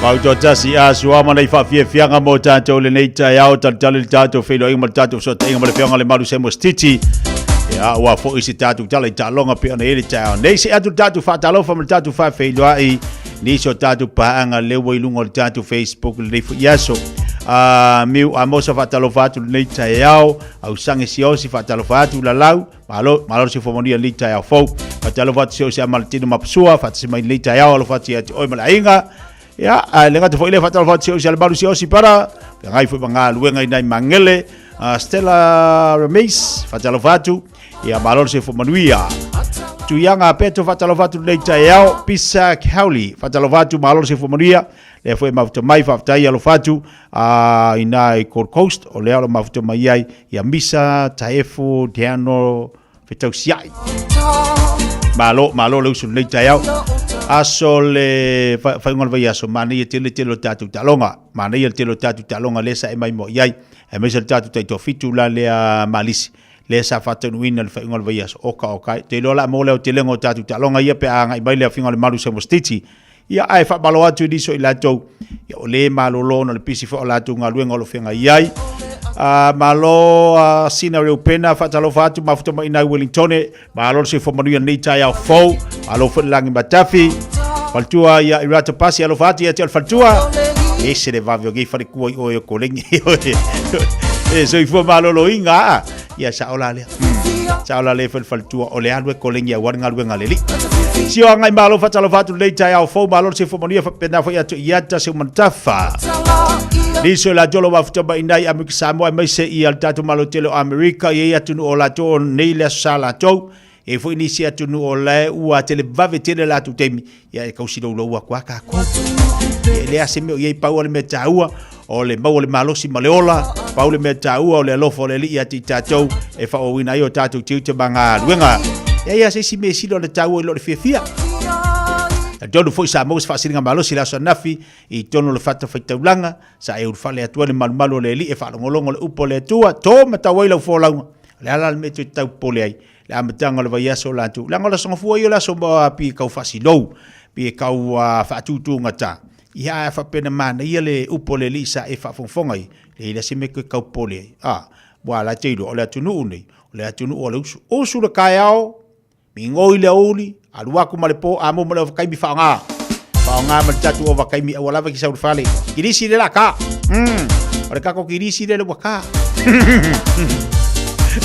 Mautoatasi a suama nei faafiafiaga mo tatou lenei taeao talitali le tatou feiloaiga ma le tatou fesootaiga ma le Afioga le Malu Semo Stiti. Ia, ua foi se tatou tala i taaloga pei ona i ai le taeao nei. Se atu le tatou faatalofa ma le tatou faafeiloai nisi o tatou paaga lea ua i luga o le tatou Facebook lenei foi aso. Miu Amosa faatalofa atu lenei taeao, Ausange Siosi faatalofa atu Lalau, Malo, malo le soifua manuia i lenei taeao fou. Faatalofa atu si o se amalatino mapasua, faatasi mai lenei taeao, alofa atu ia te oe ma le aiga. Ia, ae le gata foi lea, faatalofa atu si o se alemalu si osi para, feagai foi ma galuega i nai mangele. Stella Ramis, faatalofa atu. Ia, malo le soifua manuia. Tuiaga Peto, faatalofa atu lenei taeao. Pisa Kauli, faatalofa atu, malo le soifua manuia. Lea foi e mafuta mai, faafetai alofa atu a ina i Gold Coast, o lea o lo mafuta mai ai ia Misa, Taefu, Deano, Fetausiai. Malo, malo le usu lenei taeao. Aso le faaiuga o le vaiaso, manaia tele tele o tatou taaloga. Manaia le tele o tatou taaloga lea sa e mai mo i ai. Aemaise le tatou taitoafitu la lea Malisi. Lea sa faataunuuina le faaiuga o le vaiaso. Oka oka ai. Te iloa la mo le aotelega o tatou taaloga ia pe a agai mai le afiga o le malu Samoa Stiti. Ia, ae faamalo atu i nisi o i latou, ia, o lē malolo ona o le pisi foi o latou galuega o lo o feagai ai. Malo Sina Reupena, faatalofa atu mafuta mai i Wellingtone, malo le soifua manuia lenei taeao fou, malo foi le lagi matafi. Faletua ia Irata Pasi, alofa atu ia te oe le faletua. Ese le vave o nei falekua i oe o kolegi. E soifua maloloina aa. Ia sao la lea. Sao la lea foi le faletua o le alu e kolegi aua le galuega a le alii. Sio agai malo faatalofa atu lenei taeao fou, malo le soifua manuia faapena foi atu i ata se umanatafa. Nisi o latou lo mafuta mai inai Amerika Samoa aemaise ia le tatou malo tele o Amerika, i ai atunuu o latou o nei le aso sa latou. E foi nisi atunuu o lae ua tele vave tele latou taimi, ia e kausi loulou atu a kākou. E lea se mea o i ai pau o le mea taua, o le maua o le malosi ma le ola, pau le mea taua o le alofa o le Alii ia te i tatou e faaauauina ai o tatou tiute ma galuega. E ai lava se isi mea e sili ona taua i lo le fiafia. Talitonu foi sa maua se faasiliga malosi i le aso ananafi i totonu o le fatafaitaulaga, sa e ulufale atu ai le malumalu o le Alii e faalogologo le upu a le Atua, to ma tau ai lau folauga. O le a la le mea e toe tau popole ai? Le amataga o le vaiaso o latou. Leaga o le aso Gafua ia o le aso pi e kau faasilou, pi e kau faatutugata. Ia ae faapena manaia le upu a le alii sa e faafogafoga ai, leai la se mea koe kau popole ai. A, ua la te iloa, o le atunuu nei, o le atunuu a le usu. Usu le kaeao, migoi le aoauli, alu atu ma le po, a mo ma le ovakaimi faaaoga. Faaaoga ma le tatou ovakaimi aua lava ki sau le fale. Kirisi le la ka. O le kako kirisi le le ua ka.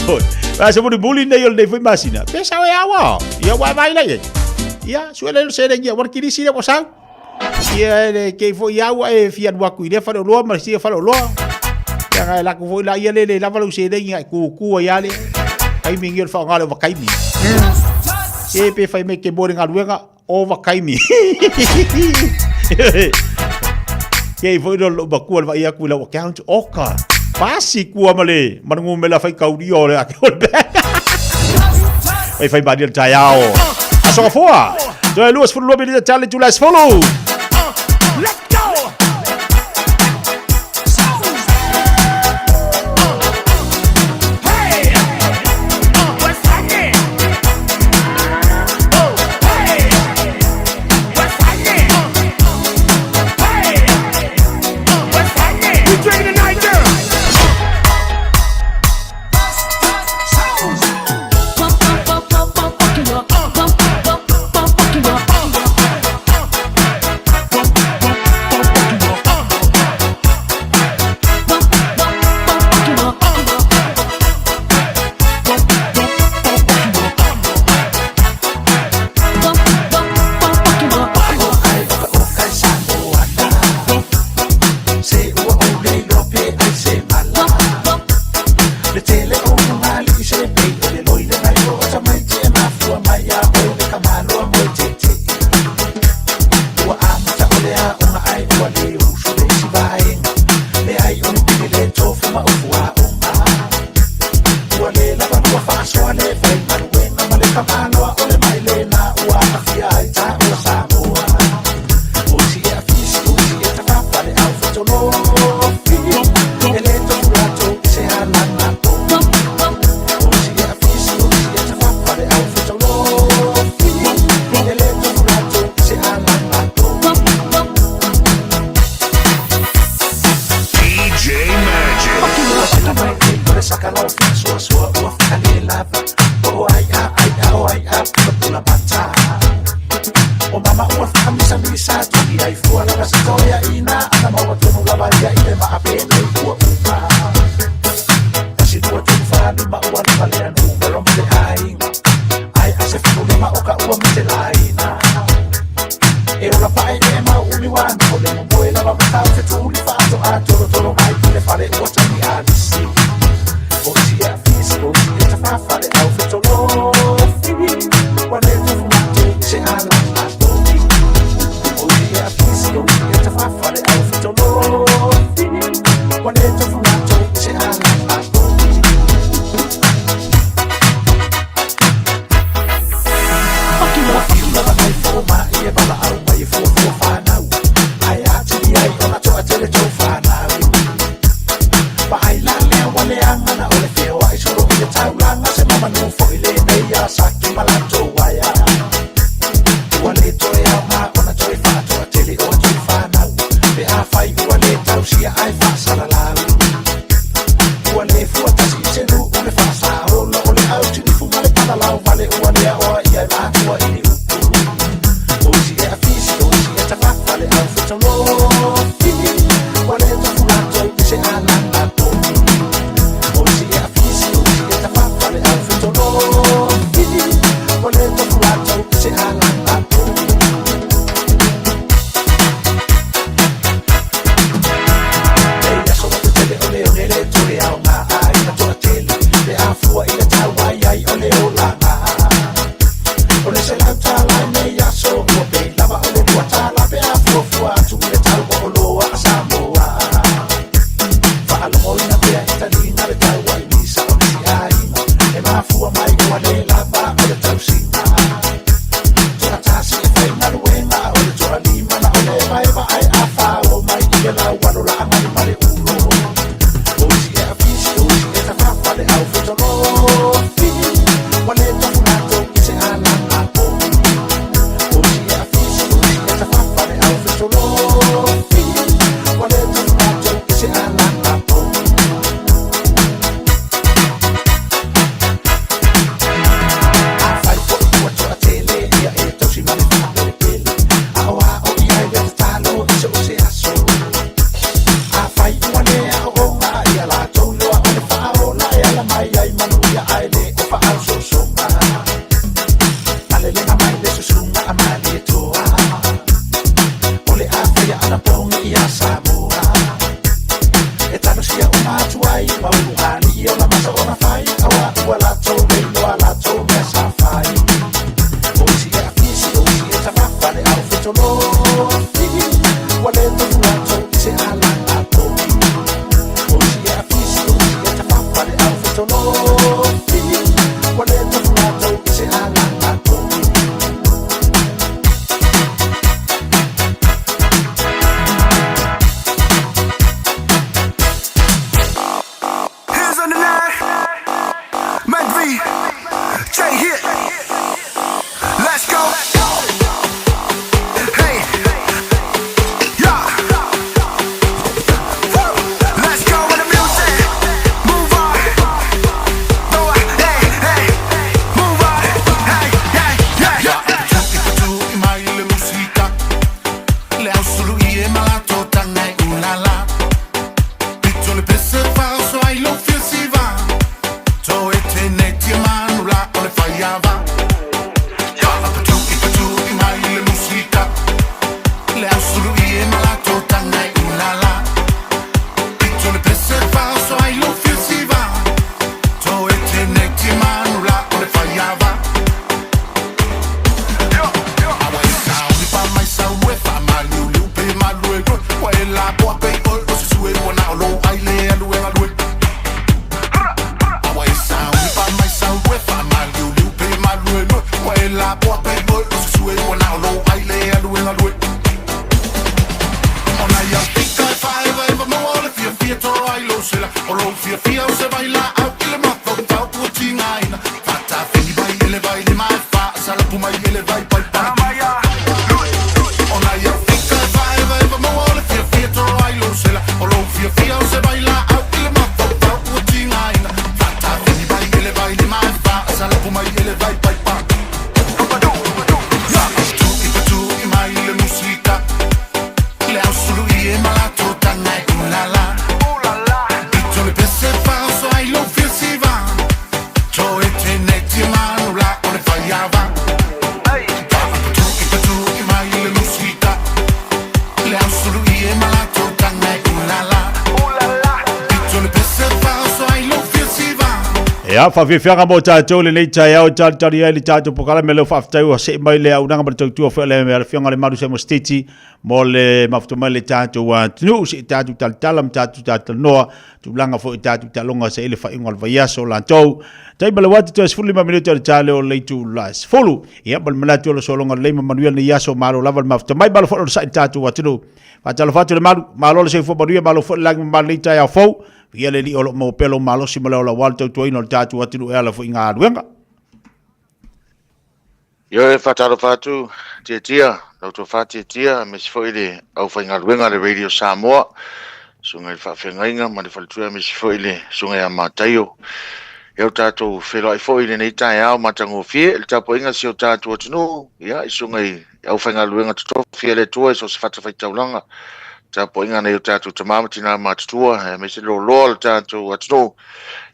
Oi, a se muli muli nei o lenei foi masina. Pe sao e aua. Ia ua vai lai. Ia, sue le se le ia, ua kirisi le ua sau. Ia le kei foi aua e fia alu atu i lea faleoloa ma le sia faleoloa. Ia ngai lako foi la ia le le lava lau seleni ngai kuku ai ale. Kaimi ngi o le faaaoga le ovakaimi. Se pe fai mai ke mo le galuega ovakaimi. Kei foi lo lo makua le vai aku i lau account oka. Pasi kua ma le ma le ngumela fai kauri o le ake o le Fai fai mani o le taeao. Aso gafoa. Toe 22 minita tale tula 10. sa tuli ai fua lava se toea ina ana maua tonu lava ia i le maa penei ua uma. Tasi lua tolu fa lima ua lima lea numero ma le aiga. Ai a se fulu lima o ka ua mate laina. E ola pae e mau umi wa o le momoe lava matau fetuli faatoa tolotolo mai i le fale ua tagi alisi. O isi e afisi o isi e tafafale au fetolofi. Ua le tofu matou i se ala atogi. O isi e afisi o isi e tafafale au fetolofi. Ua le tofu matou i se ala atogi. Ua fiu lava nai fomai e valaau mai e fuafua fanau. Ae atili ai ona toatele tou fanau. Vaai la lea ua leaga na o le feoai solo i le taulaga se mamanu foi lenei ia Saki ma latou aia. Ua le toe aoga ona toe faatoatele o atu fanau. Pe afai ua le tausia ae faasalalau. Ua le fuatasi i se nuu le faasaolo o le autinifu ma le palalau vale ua le aoa ia e matua i ni upu. O isi e afisi o isi e tafafale au fetolofi. Ua le tofu latou i se alaga pogi. O isi e afisi o isi e tafafale au fetolofi. Ua le tofu latou i se alaga pogi. Nei aso matetele o le one le toe aoga aiga toatele. Pe afua i le tau ai ai o le olaga. O le $100 i nei aso ua pei lava o le $2 pe a fuafua atu i le tau o oloa a Samoa. Faalogoina pea i taliga le tau ai misa o nisi aiga. E mafua mai ua le lava o le tausiga. Toatasi e faigaluega o le toalima na o le evaeva ae afao mai i le laualo laaga ma le ulo. O isi e afisi o isi e tafafale au fetolofi. Ua le tofu latou i se alaga pogi. O isi e afisi o isi e tafafale au fetolofi. Ua le tofu latou i se alaga pogi. Afai foi ua toatele ia e tausi ma le faapelepele. Aoao i ai le tatalo i so o se aso. Afai ua le aooga ia latou loa o le faaola e ala mai ai manuia ae le o faaososoga. Malelega mai le susuga a Malietoa. O le a faia anapogi ia Samoa. E talosia uma atu ai ma ulugalii o la masa ona fai. Auā ua latou le iloa latou mea sa fai. O isi e afisi o isi e tafafale au fetolofi. Ua le tofu latou i se alaga pogi. O isi e afisi o isi e tafafale au fetolofi. Ua le tofu latou i se alaga pogi. Hands on the nine, Mike V, J hit. Let's go. Hey, yeah. Woo. Let's go with the music. Move on. Throw it. Hey, hey. Move on. Hey, hey, yeah. Ia i mai le musika le ausulu i e malato tanga e ulala. Pito le pese faso ai lo fiasiva. To e tene tia manu la o le faiava. Ia patu i patu i mai le musika le ausulu i e malato tanga e ulala. Pito le pese faso ai lo fiasiva. To e tene tia manu la o le faiava. Awa e sauni pa mai sau e fa maliu liu pe malu e roi. Wa e la poa pe oi o se sue ua na o lo ai le alu e galu e. Awa e sauni pa mai sau e fa maliu liu pe malu e roi. Wa e la poa pe oi o se sue ua na o lo ai le alu e galu e. Ona ia fika e faeva eva maua o le fia fia toro ai lo sela. O lo fia fia o se vai la au i le mafaufau ua tigaina. Fatafeni vai ele vai le mai fa salapu mai ele vai pai pa. Ona ia fika e faeva eva maua o le fia fia toro ai lo sela. O lo fia fia o se vai la au i le mafaufau ua tigaina. Fatafeni vai ele vai le mai fa salapu mai ele vai pai pa. Ia patu i patu i mai le musika Ia, faafiafiaga mo tatou lenei taeao e talitali ai le tatou polokalame leo faafetai ua see mai le auaunaga ma le tautua foi a le Afioga i le Malu Samoa Sititi mo le mafuta mai le tatou atunuu se i tatou talatala ma tatou talatalanoa tulaga foi o tatou taaloga se i le faaiuga o le vaiaso latou. Tai ma le uati toe 15 minute o le ta leo o le itula 10. Ia, ma le manatu o le sologa lelei ma manuia lenei aso, malo lava le mafuta mai, malo foi le onosai i le tatou atunuu. Faatalofa atu le Malu, malo le soifua manuia, malo foi le lagi mamalu i lenei taeao fou. Viia le Alii o lo o maua pea lou malosi ma le ola aua le tautuaina o le tatou atunuu e ala foi i galuega. Ioe, faatalofa atu Tiatia, lau tofa Tiatia, aemaise foi le aufaigaluega a le Radio Samoa, susuga i le faafeagaiga ma le faletua, aemaise foi le susuga ia Mataio. Ia o tatou feiloai foi i lenei taeao matagofie i le tapuaiga a si o tatou atunuu, ia i susuga i aufaigaluega totofi a le Atua i so o se fatafaitaulaga, tapuaiga a nai o tatou tama ma tina matutua, aemaise le loaloa o le tatou atunuu.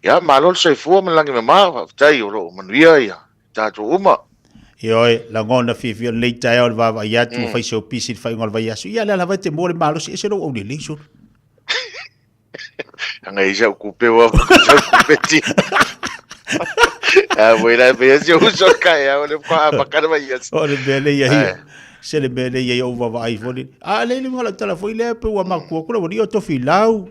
Ia, malo le soifua ma le lagi mama, faafetai o lo o manuia ia tatou uma. Ioe, lagona fiafia o lenei taeao i le vaavaai atu, ua fai se opisi i le faaiuga o le vaiaso. Ia, lea lava e te mua le malosi, ese lou aulelei solo. Anga i sau kupe wa sau kupe ti. A voi la pe si uso ka ya o le kwa pa ka mai yes. O le mea lea ia. Se le mea lea ia o vaavaai foi. A le le ngala tala foi le pe ua makua kula wali o tofilau.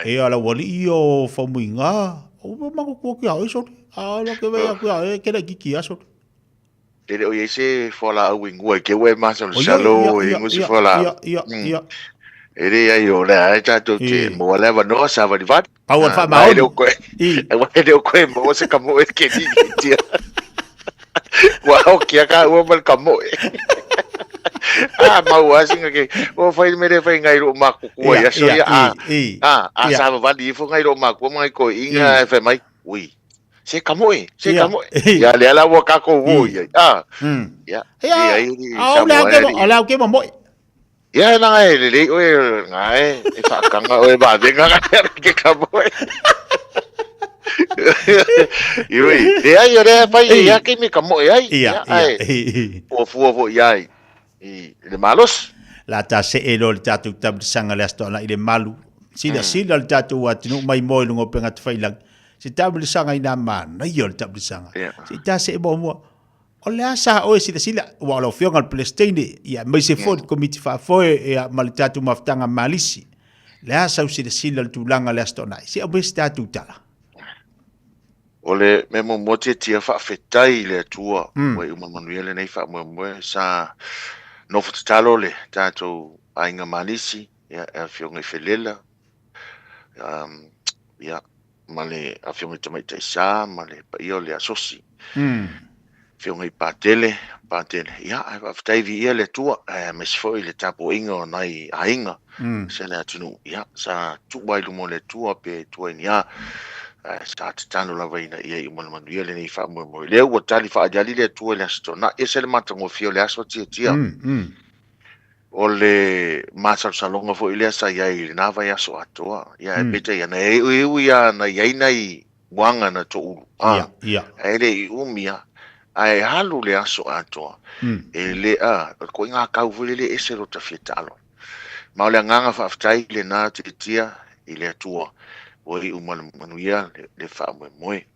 E ala wali i o famuiga. O ua makua ki a oi soli. A lo ke vai aku a e ke le kiki a soli. E le o i ai se fualaau i ngua i ke ua e masalosalo e ngu se fualaau. Ia, ia. E le ai o le ai tatou te moa le avanoa sa valivali. Pau al whaamaoni. Aua e le o koe moa se ka moe ke ni tia. Ua o kia ka ua ma le ka moe. A mau a singa ke o fai me le fai ngai ro makukua ia so ia a a a sa vali ifo ngai ro makua mai ko inga e fai mai ui se ka moe se ka moe ia le ala ua ka ko wo ia a ia ia ia o le au ke mo moe. Ia e langa e lelei oe ngā e, e whaakanga oe vāwenga ngā e ke ka moe. Iwi, le ai o rea whai e ia kei me ka moe ai. Ia, ia. Ua fua fo i ai, i le malosi. La ta se e lo le tātou tabulisanga le asto ana i le malu. Sila sila le tātou atunuu mai moe lunga o penga te whailangi. Se tabulisanga i nā mānaia o le tabulisanga. Se i tā se e mua mua. O le a sa oe silasila, ua o lau Afioga i le Pelesiteine, ia aemaise foi le Komiti Faafoe ia ma le tatou mafutaga Malisi. Le a sau silasila i le tulaga o le Aso Toonai? Se aumai se tatou tala. O le mea muamua tiatia faafetai i le Atua ua iu ma manuia lenei faamoemoe sa nofo tatalo le tatou aiga Malisi ia e Afioga i Felela ia ma le Afioga i Tamaitai Sa ma le paia o le Asosi. Afioga i Patele, Patele. Ia, ae faafetai viia le Atua, aemaise foi le tapuaiga o nai aiga, se le atunuu. Ia, sa tuu ai luma o le Atua pe tua i ni a, ae sa tatalo lava ina ia iu ma le manuia lenei faamoemoe. Lea ua tali faaaliali le Atua i le Aso Toonai. E ese le matagofie o le aso tiatia. O le masalosaloga foi lea sa i ai i lena vaiaso atoa. Ia, ae peitai ana, e ui lava na i ai nai uaga na toulu, a, ae le i umi lava. Ae alu le aso atoa, e le, a, o le koiga kau foi lele e ese lota fia taalo. Ma o le agaga faafetai lena tiatia i le Atua ua iu ma le manuia le faamoemoe.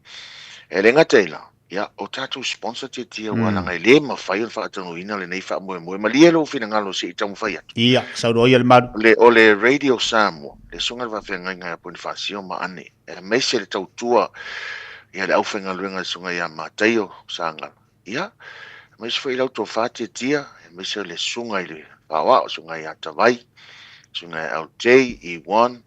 E le gata i la, Ia, o tatou sponsor tiatia aua leaga e le mafai ona faataunuuina lenei faamoemoe. Malie lou finagalo se i taumafai atu. Ia, saunoa ia le malu. Le, o le Radio Samoa, le Susuga i le Faafeagaiga ia Ponifasio ma Ane, aemaise le tautua ia le aufaigaluega le Susuga ia Mataio Sagala. Ia, aemaise foi lau tofa tiatia, aemaise le Susuga i le Faoao, Susuga ia Tavai, Susuga ia LJ, Ewan,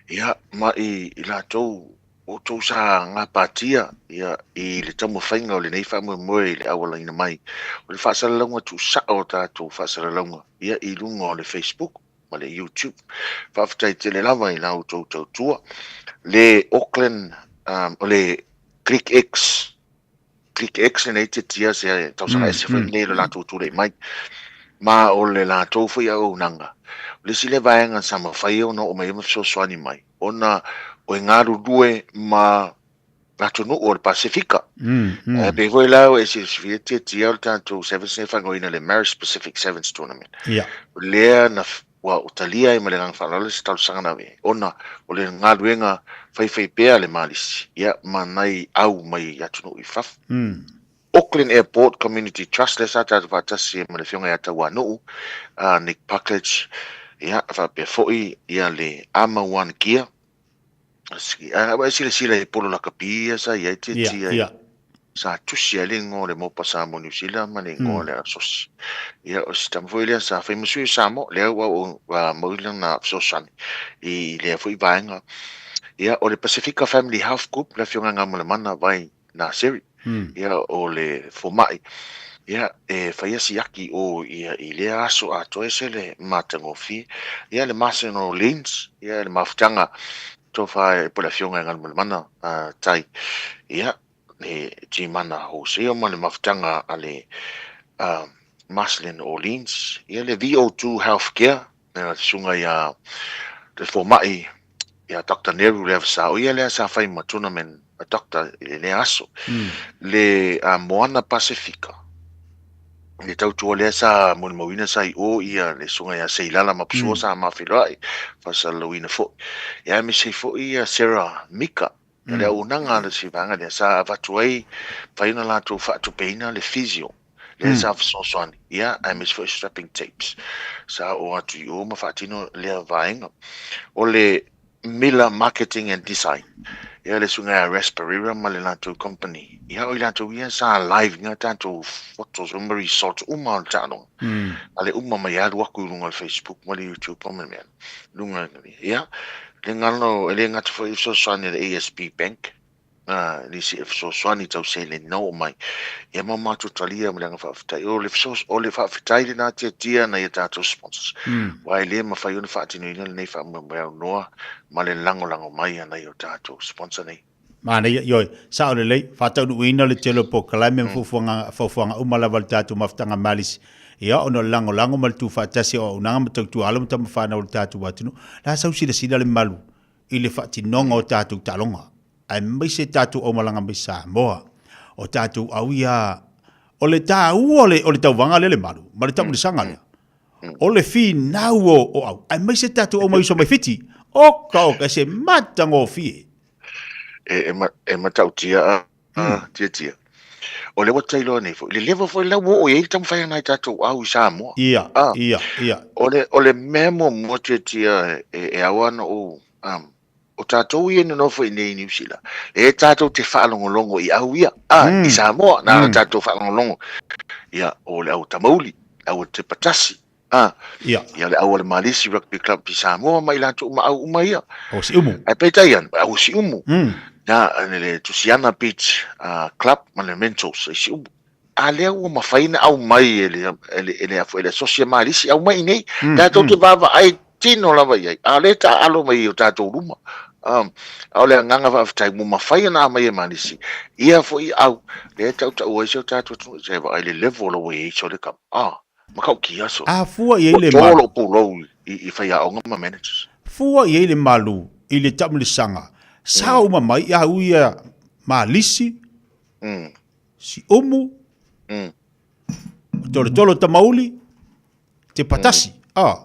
Ia, ma i, i latou, outou sa gapatia, ia, i le taumafaiga o lenei faamoemoe i le aualaina mai o le faasalalauga tuusao o tatou faasalalauga, ia, i luga o le Facebook ma le YouTube. Faafetai tele lava i la outou tautua. Le Auckland, um, o le Click X, Click X lenei tiatia se tausaga ese foi lenei lo latou tulai mai. Ma o le latou foi auaunaga. O le isi lea vaega sa mafai ona oo mai ai ma fesoasoani mai, ona o e galulue ma atunuu o le Pasefika. E pei foi la e silafia tiatia o le tatou Sevens nei e faaigoaina le Maris Pacific Sevens Tournament. Ia. O lea na Ua talia ai ma le agaga faaaloalo se talosaga na ave ai, ona o le galuega faifaipea a le Malisi, ia, ma nai au mai atunuu i fafo. Auckland Airport Community Trust, lea sa tatou faatasi ai ma le Afioga ia Tauanuu, Nick Puckledge, ia, faapea foi ia le Ama One Gear. A e silasila i polo lakapi ia sa i ai tiatia yeah, yeah. Sa tusi ai le igoa o le Mopa Samoa Niu Sila ma le igoa mm. le Asosi. Ia, o se tama foi lea sa fai ma sui o Samoa, lea ua ua mau lana fesoasoani i lea foi vaega. Ia, o le Pasifika Family Health Group, le afioga ia Gamolemana Vai Naseri, mm. ia, o le fomai, ia, e faia siaki o ia i lea aso atoa ese le matagofie. Ia, le Mason Orleans, ia, le mafutaga tofa e po le afioga ia Galumalemana Tai, ia, le Gimana Hosea ma le mafutaga a le Marcelin Orleans, ia, le VO2 Healthcare, le susuga ia le fomai ia Doctor Neru Leavasa, o ia lea sa fai ma tournament doctor i lea aso. Le Moana Pasifika, le tautua lea sa molimauina sa i o ia le susuga ia Seilala Mapusua sa mafeiloai, faasalalauina foi. Ia aemaise ai foi ia Sarah Mika, le auaunaga a le vaega lea sa avatu ai, mafai ona latou faatupeina le physio lea sa fesoasoani, ia aemaise foi strapping tapes sa oo atu i o ma faatino lea vaega. O le Miller Marketing and Design, ia le susuga ia Ras Pereira ma le latou company, ia o i latou ia sa live ina tatou photos ma results uma o le taaloga. A le uma mai alu aku i luga o le Facebook ma le YouTube ma le mea luga ia le galo e le gata foi i fesoasoani a le ASB Bank nisi e fesoasoani tau seleni na oo mai ia ma matou talia ma le agaga faafetai. O le fesoas, o le faafetai lena tiatia nai a tatou sponsors. Aua e le mafai ona faatinoina lenei faamoemoe aunoa ma le lagolago mai a nai o tatou sponsor nei. Manaia, ioe, sao lelei, faataunuuina le tele o polokalame ma fuafuaga, fuafuaga uma lava a le tatou mafutaga malisi, ia, ona o le lagolago ma le tuufaatasi o auaunaga ma tautua alo ma tama fanau o le tatou atunuu. La sau silasila le malu i le faatinoga o tatou taaloga, aemaise tatou aumalaga mai Samoa, o tatou au ia, o le taua o le, o le tauvaga lea le malu, ma le tamulisaga lea, o le finau o, o au, aemaise tatou au mai uso mai Fiti, oka oka, e se matagofie. E, e, ma, e matautia a, a tiatia. O le ua tailoa nei foi, le level foi la ua oo i ai le taumafai a nai tatou au i Samoa. Ia, ia, ia. O le, o le mea muamua tiatia e, e ao ana ou, o tatou ia e nonofo i nei i Niu Sila, e tatou te faalogologo i au ia, a, i Samoa, na ona tatou faalogologo, ia, o le au tamauli, le au tepatasi, a, ia, ia le au a le Malisi Rugby Club i Samoa ma i latou uma au uma ia. O Siumu. Ae peitai ane, au Siumu. Na, le Tusiana Beach Club ma le Mentals i Siumu. A lea ua mafai ona aumai e le, e le, e le, e le asosi a Malisi, aumai i nei. Tatou te vaavaai tino lava i ai, a o lea e taaalo mai i o tatou luma. A o le agaga faafetai ua mafai ona aumai e Malisi, ia foi au, lea e tautau ai si o tatou atunuu, se vaai le level ua i ai sole kama. Ah, matautia sole. A fua i ai Ua le to malu. lou pulou i faiaoga ma managers. Fua i ai le malu i le taamilisaga, sao uma mai au ia Malisi, Siumu, Tolotolo Tamauli, Te Patasi, a.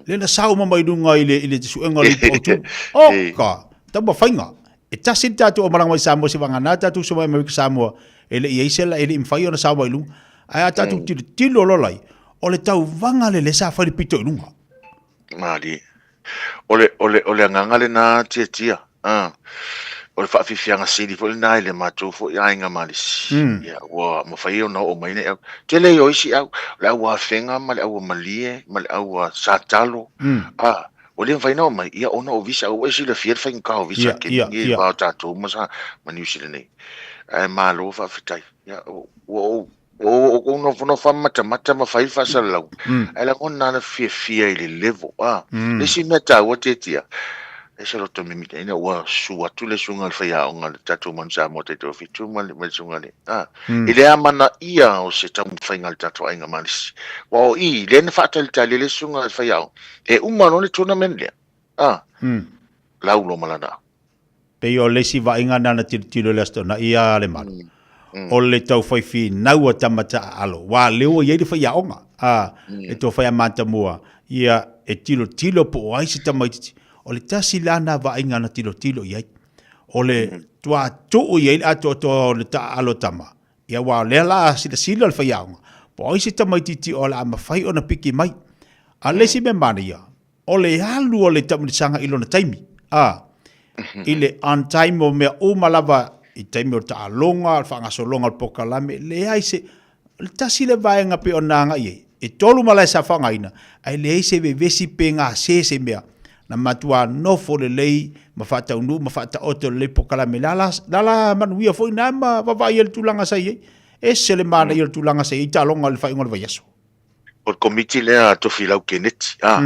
Lea na sao uma mai luga i le, i le suega o le ipu autu. Oka, taumafaiga. E tasi le tatou aumalaga mai Samoa se vagana tatou uso mai Amerika Samoa e le i ai se la, e le i mafai ona sao mai luga. Ae a tatou tilotilo loa lai, o le tauvaga lea lea sa fai le pito i luga. Malie. O le, o le, o le agaga lena Tiatia, a, o le faafiafiaga sili foi lena i le matou foi aiga malisi. Ia, ua mafai ona oo mai nei au. Tele ia o isi au, o le au afega ma le au malie ma le au satalo, a, ua le mafai ona oo mai, ia ona o visa, ua e silafia le faigata o visa ke i le va o tatou ma sa, ma Niu Sila nei. Ae malo faafetai. Ia, ua ou Ua ou nofonofo lava ma matamata ma fai le faasalalau, ae lagona lava le fiafia i le level. A, le isi mea taua Tiatia, e ese loto mimita ina ua susu atu le susuga i le faiaoga i le tatou Manu Samoa taitoafitu ma le susuga i le, a, i le amanaia o se taumafaiga a le tatou aiga malisi. Aua o i, lea na faatalitali ai le susuga i le faiaoga, e uma loa le tournament lea, a, laulo ma lana au. Pei o le isi vaaiga na na tilotilo i le Aso Toonai ia Lemalu, o le tau fai finau a tama taaalo, aua o lea ua i ai le faiaoga. A, le tofa ia Matamua, ia e tilotilo po o ai se tamaitiiti. O le tasi la na vaaiga na tilotilo i ai. O le tuatuu i ai le atoatoa o le taaalo tama, ia aua o lea la silasila le faiaoga, po o ai se tamaitiiti o le a mafai ona piki mai. A o le isi mea manaia, o le alu o le taamilosaga i lona taimi, a, i le on time o mea uma lava i taimi o le taaloga, o le faagasologa o le polokalame, leai se, o le tasi lea vaega pei ona agai i ai, e tolu malae sa faaaogaina, ae leai se vevesi pe gase se mea, na matua nofo lelei ma faataunuu ma faataoto lelei polokalame, la la, la la manuia foi na ma vaavaai ai le tulaga sa i ai. Ese le manaia o le tulaga sa i ai taaloga i le faaiuga o le vaiaso. O le komiti lea a Tofilau Keneti, a,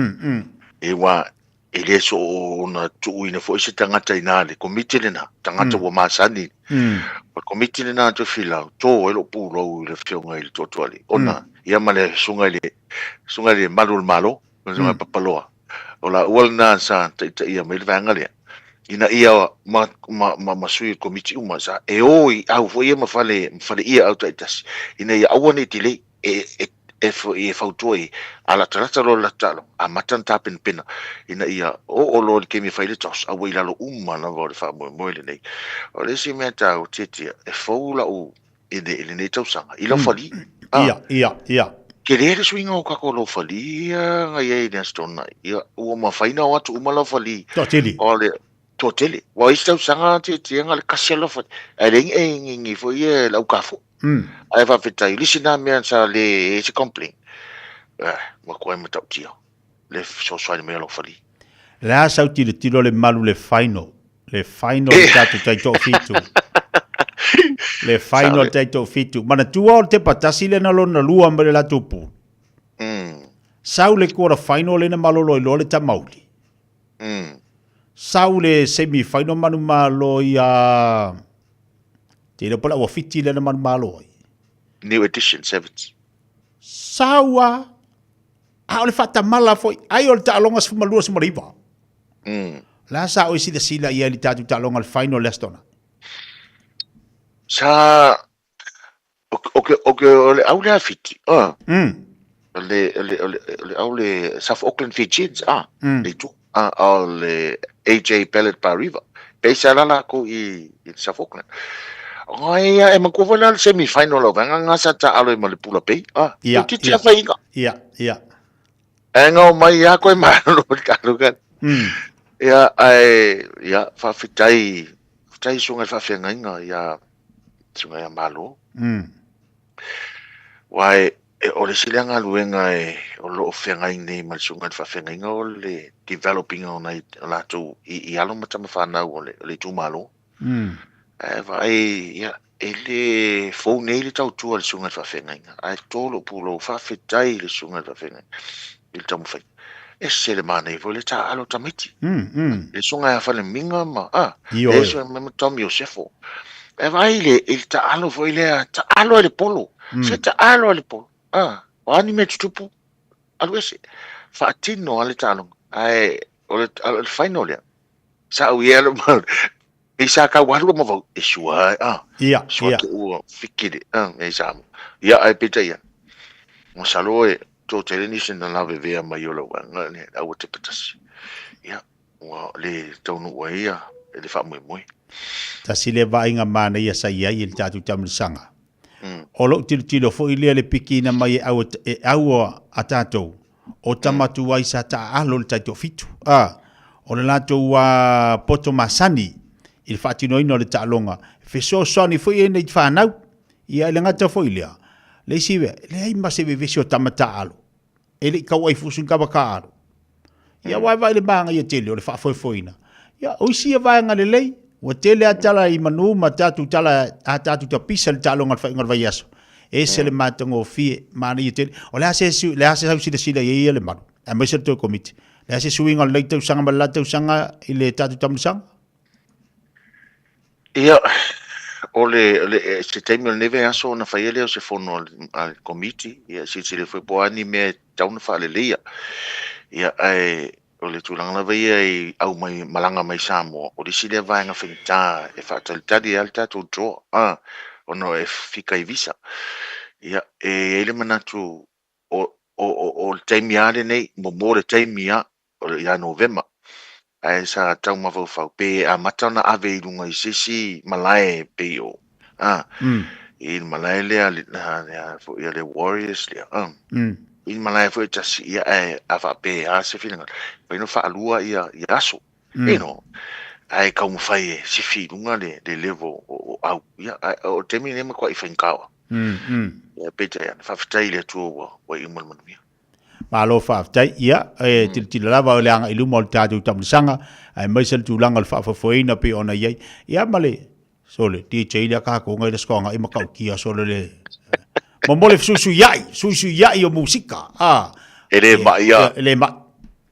e ua, e le soo ona tuuina foi se tagata i ina le komiti lena, tagata ua masani. O le komiti lena a Tofilau, to ai lou pulou i le afioga i le Toatualii, ona ia ma le susuga i le, susuga i le Malu o le Malo, le susuga ia Papaloa. O laua lena sa taitaia mai le vaega lea, ina ia ma, ma, ma, ma sui o le komiti uma, sa e o i au foi ia ma fale, ma faleia au taitasi, ina ia aua ne i delay. e, e, e, e fautua i a latalata loa le latou taaloga, amata ona tapenapena ina ia oo loa i le taimi e fai ai le toss, a ua i lalo uma lava o le faamoemoe lenei. O le isi mea taua, Tiatia, e fou lau i le, i lenei tausaga, i laufali. Ah. Ia, ia, ia. Tele le suiga o tatou laufali ia na i ai i le Aso Toonai. Ia, ua mafai ona o atu uma laufali. Toatele. O le, toatele. Ua isi tausaga Tiatia na o le kasi lava laufali. Ae leai ni e ni, ni foi e le aukafua. Ae faafetai, o le isi lena mea sa le i ai se complaint, eh, matuai matautia le fesoasoani mai o laufali. Le a sau tilotilo le malu le final, le final le tatou taitoafitu. Le final le taitoafitu. Manatua o le tepa tasi lea na lona lua mai le latou pool. Sau le quarter final lea na malolo ai loa le Tamauli. Sau le semi final manumalo ia Te iloa po o le aua Fiti lea na manumalo ai. New edition sevens. Sau a, a o le faatamala foi, ai o le taaloga 12 19. Le a sa oe silasila i ai i le tatou taaloga le final le Aso Toonai? Sa Ok, o le au lea Fiti, ah. O le, o le, o le, o le au le South Auckland Fijians, ah. Le itu, ah, o le AJ Ballard Pariva. Pe sa la lakou i, i South Auckland. Ai, e matua foi la le semi final o vaega nga sa taalo ai ma le Pula Bay, ah. Ia, Toeitiiti a faiga. Ia, ia. E ngao mai ia koe malo le talo ka. Ia, ae, ia, faafetai, faafetai i susuga i le faafeagaiga ia susuga ia Malo. Aua e, e, o le isi lea galuega e, o lo o feagai nei ma le susuga i le faafeagaiga o le develop ina o nai o latou i, i alo ma tama fanau o le, o le itumalo. Ae vaai, ia, e le fou nei le tautua a le susuga i le faafeagaiga, ae to lou pulou, faafetai i le susuga i le faafeagaiga i le taumafaiga. Ese le manaia foi le taaalo o tamaiti. Le susuga ia Falemiga ma, a, le susuga ma Tommy Iosefo. Ae vaai i le, i le taaalo foi lea, taaalo ai le polo. Se taaalo ai le polo. A, o a ni mea tutupu, alu ese. Faatino lava le taaloga. Ae o le, o le final lea, sa ou i ai ma i sa kau alu ma vau e sua ai a ia sua ia ke ua fikiri a e sa mo ia ai pita ia mo salo e to tele ni se na lave vea mai o lau anga ne au te patasi ia ua le taunu ua ia e le faamoemoe. Tasi lea vaaiga manaia sa i ai i le tatou taamilosaga. O lou tilotilo foi lea i le pikiina mai e au e au a tatou, o tama tuai sa taaalo i le taitoafitu. A, o le latou a poto masani i le faatinoina o le taaloga, e fesoasoani foi i nei fanau. Ia e le gata foi i lea, le isi mea, e leai ma se vevesi o tama taaalo. E le i tau ai fusu ni tama taaalo. Ia aua e vaai i le manaia tele o le faafoefoeina. Ia, o isi ia vaega lelei, ua tele a tala i manu ma tatou tala a tatou tapisa i le taaloga i le faaiuga o le vaiaso. Ese le matagofie, manaia tele. O le a se, le a se sau silasila i ai ia le malu, aemaise le toe komiti. Le a se suiga o lenei tausaga ma le la tausaga i le tatou taamilosaga? Ia, o le, le, se taimi o lenei vaiaso ona fai ai lea o se fono a le komiti, ia silasila foi po o a ni mea e tatau ona faaleleia. Ia, ae o le tulaga lava ia i au mai, malaga mai Samoa, o le isi lea vaega faigata e faatalitali ai lava le tatou draw, a, ona e fika i visa. Ia, e i ai le manatu, o, O, o, o le taimi lava lenei, mo le taimi lava, o le, ia Novema. Ae sa tau mafaufau, pe amata ona ave i luga i se isi malae e pei o, a, i le malae lea, lea foi a le Warriors lea, a. I le malae foi e tasi, ia, ae a faapea e a se finagalo, e mafai ona faalua ia, ia aso. You know, ae taumafai e sifi i luga le, le level o, o au. Ia, ae o le taimi lenei e matuai faigata lava. Ia, peitai ane, faafetai i le Atua ua, ua iu ma le manuia. Malo faafetai. Ia, e tilotilo lava o le agai i luma o le tatou taamilosaga, aemaise le tulaga o le faafoefoeina pei ona i ai. Ia ma le, sole, DJ lea tatou ngai le aso i matautia sole le mo le fesuisuiai, suisuiai o musika. A. E le mai ia. E le mai.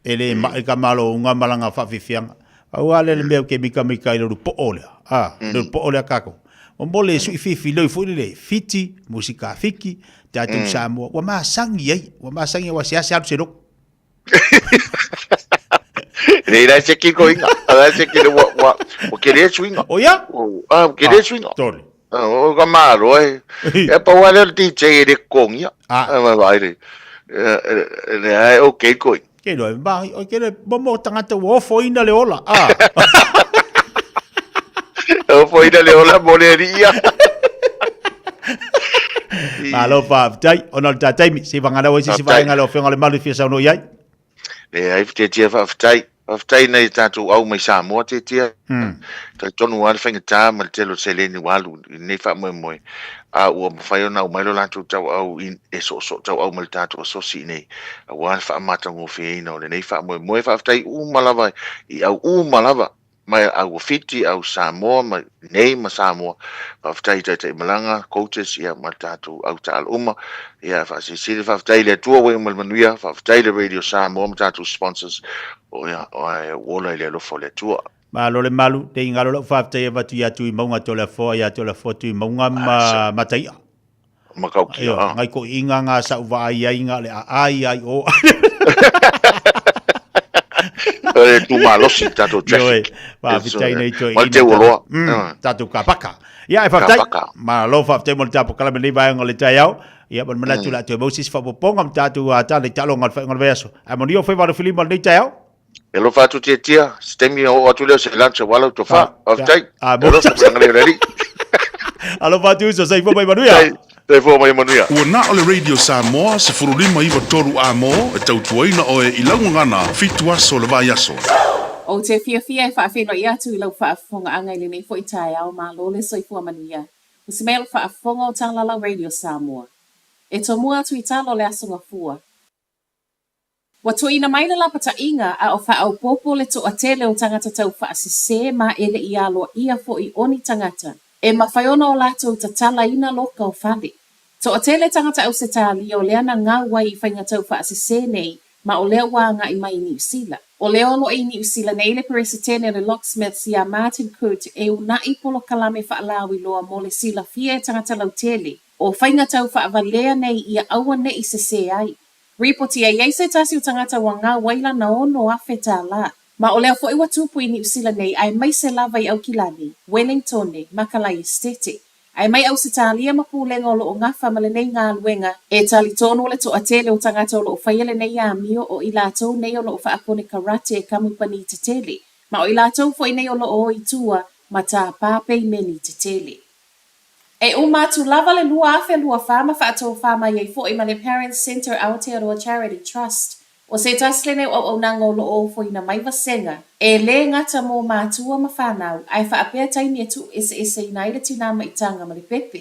E le mai ka malo unga ma lana faafiafiaga. Pau lava lea le mea ou te mikamika i le lupoo lea, a, le lupoo lea tatou. O mo le sui filifiloi foi lele, Fiti, musika Fiti, tatou Samoa, ua masani ai, ua masani aua e seasea alu se loto. Nei la se ki koinga. Ala se ki ua ua ua kele suinga. O ia? Ah, ua kele suinga. Tole. O ka malo e. E pa wa le DJ e le kongia. Ah, ma vai le. Le ai okay koi. Ke loa, ma o ke le momo tangata ua ofoina le ola. Ah. Ofoina le ola mo le ria. Malo faafetai ona o le taimi se i vagana ai se isi vaega lau Afioga i le Malu e fia saunoa i ai. Leai, Tietia, faafetai. Faafetai nai tatou au mai Samoa, Tietia. Talitonu lava le faigata ma le tele o seleni ua alu i lenei faamoemoe, a ua mafai ona aumai lo latou tauau e soosoo tauau ma le tatou asosi i inei, aua le faamatagofieina o lenei faamoemoe. Faafetai uma lava i au uma lava mai au o Fiti, au Samoa, ma nei ma Samoa. Faafetai i taitaimalaga, coaches, ia ma le tatou au taalo uma. Ia faasilisili, faafetai i le Atua ua iu mai le manuia, faafetai i le Radio Samoa ma tatou sponsors, o ia, ua ola i le alofa o le Atua. Malo le malu, te ingalo lau faafetai avatu ia Tuimauga Toleafoa ia Toleafoa Tuimauga ma Mataia. Matautia, a. Ngai ko inga ngā sa uva ai ai ngā le a ai ai o. E tu malosi tatou traffic. Faafetai nei toe ina. Te ualoa. Tatou ka paka. Ia e faafetai. Malo faafetai mo le tapokalame nei vaega o le taeao. Ia ma le manatu o le a toe maua se isi faaopoopoga ma tatou tala i taaloga o le faaiuga o le vaiaso. Ae manuia o faiva alofilima o lenei taeao. E alofa atu Tiatia, se taimi ona oo atu lea o se lunch aua lau tofa. Faafetai. E alofa ma le agalelei o le Alii. Alofa atu uso, soifua mai manuia. Soifua mai manuia. Ua na o le Radio Samoa 1593 amo e tautuaina oe i lau gagana fitu aso o le vaiaso. Ou te fiafia e faafeiloai atu i lau faafofogaaga i lenei foi taeao, malo le soifua manuia. O se mea o le faafofoga o Talalau Radio Samoa. E tomua atu i talo o le Aso Gafua. Ua tuuina mai le lapataiga a o faaopoopo le toatele o tagata taufaasese ma e le i aloaia foi o ni tagata e mafai ona o latou tatalaina loka o fale. Toatele tagata Ausetalia o lea na gau ai i faiga taufaasese nei ma o lea ua agai mai i Niu Sila. O lea o lo o i Niu Sila nei le Peresetene o le Locksmiths iā Martin Coote e unaʻi polokalame faalauiloa mo le silafia e tagata lautele o faiga taufaavalea nei ia aua neʻi sesē ai. Ripoti e i ai se tasi o tagata ua gau ai lana $6,000 tālā. Ma o lea foi ua tupu i Niu Sila nei aemaise lava i Aukilani, Welingtone, ma Kalai Esitete. Ae mai Ausetalia ma pulega o lo o gafa ma lenei galuega, e talitonu le toatele o tagata o lo o faia lenei amio o i latou nei o lo o faakonekarate e kamupani tetele, ma o i latou foi nei o lo o o i tua ma tāpā peimeni tetele. E uma atu lava le 2024 ma faatofā mai ai foi ma le Parents Centre Aotearoa Charity Trust. ʻO se tasi lenei o auaunaga o lo o ofoina mai vasega, e lē gata mō mātua ma whānau, ae faapea taimi e tuueseeseina ai le tinā maitaga ma le pepe.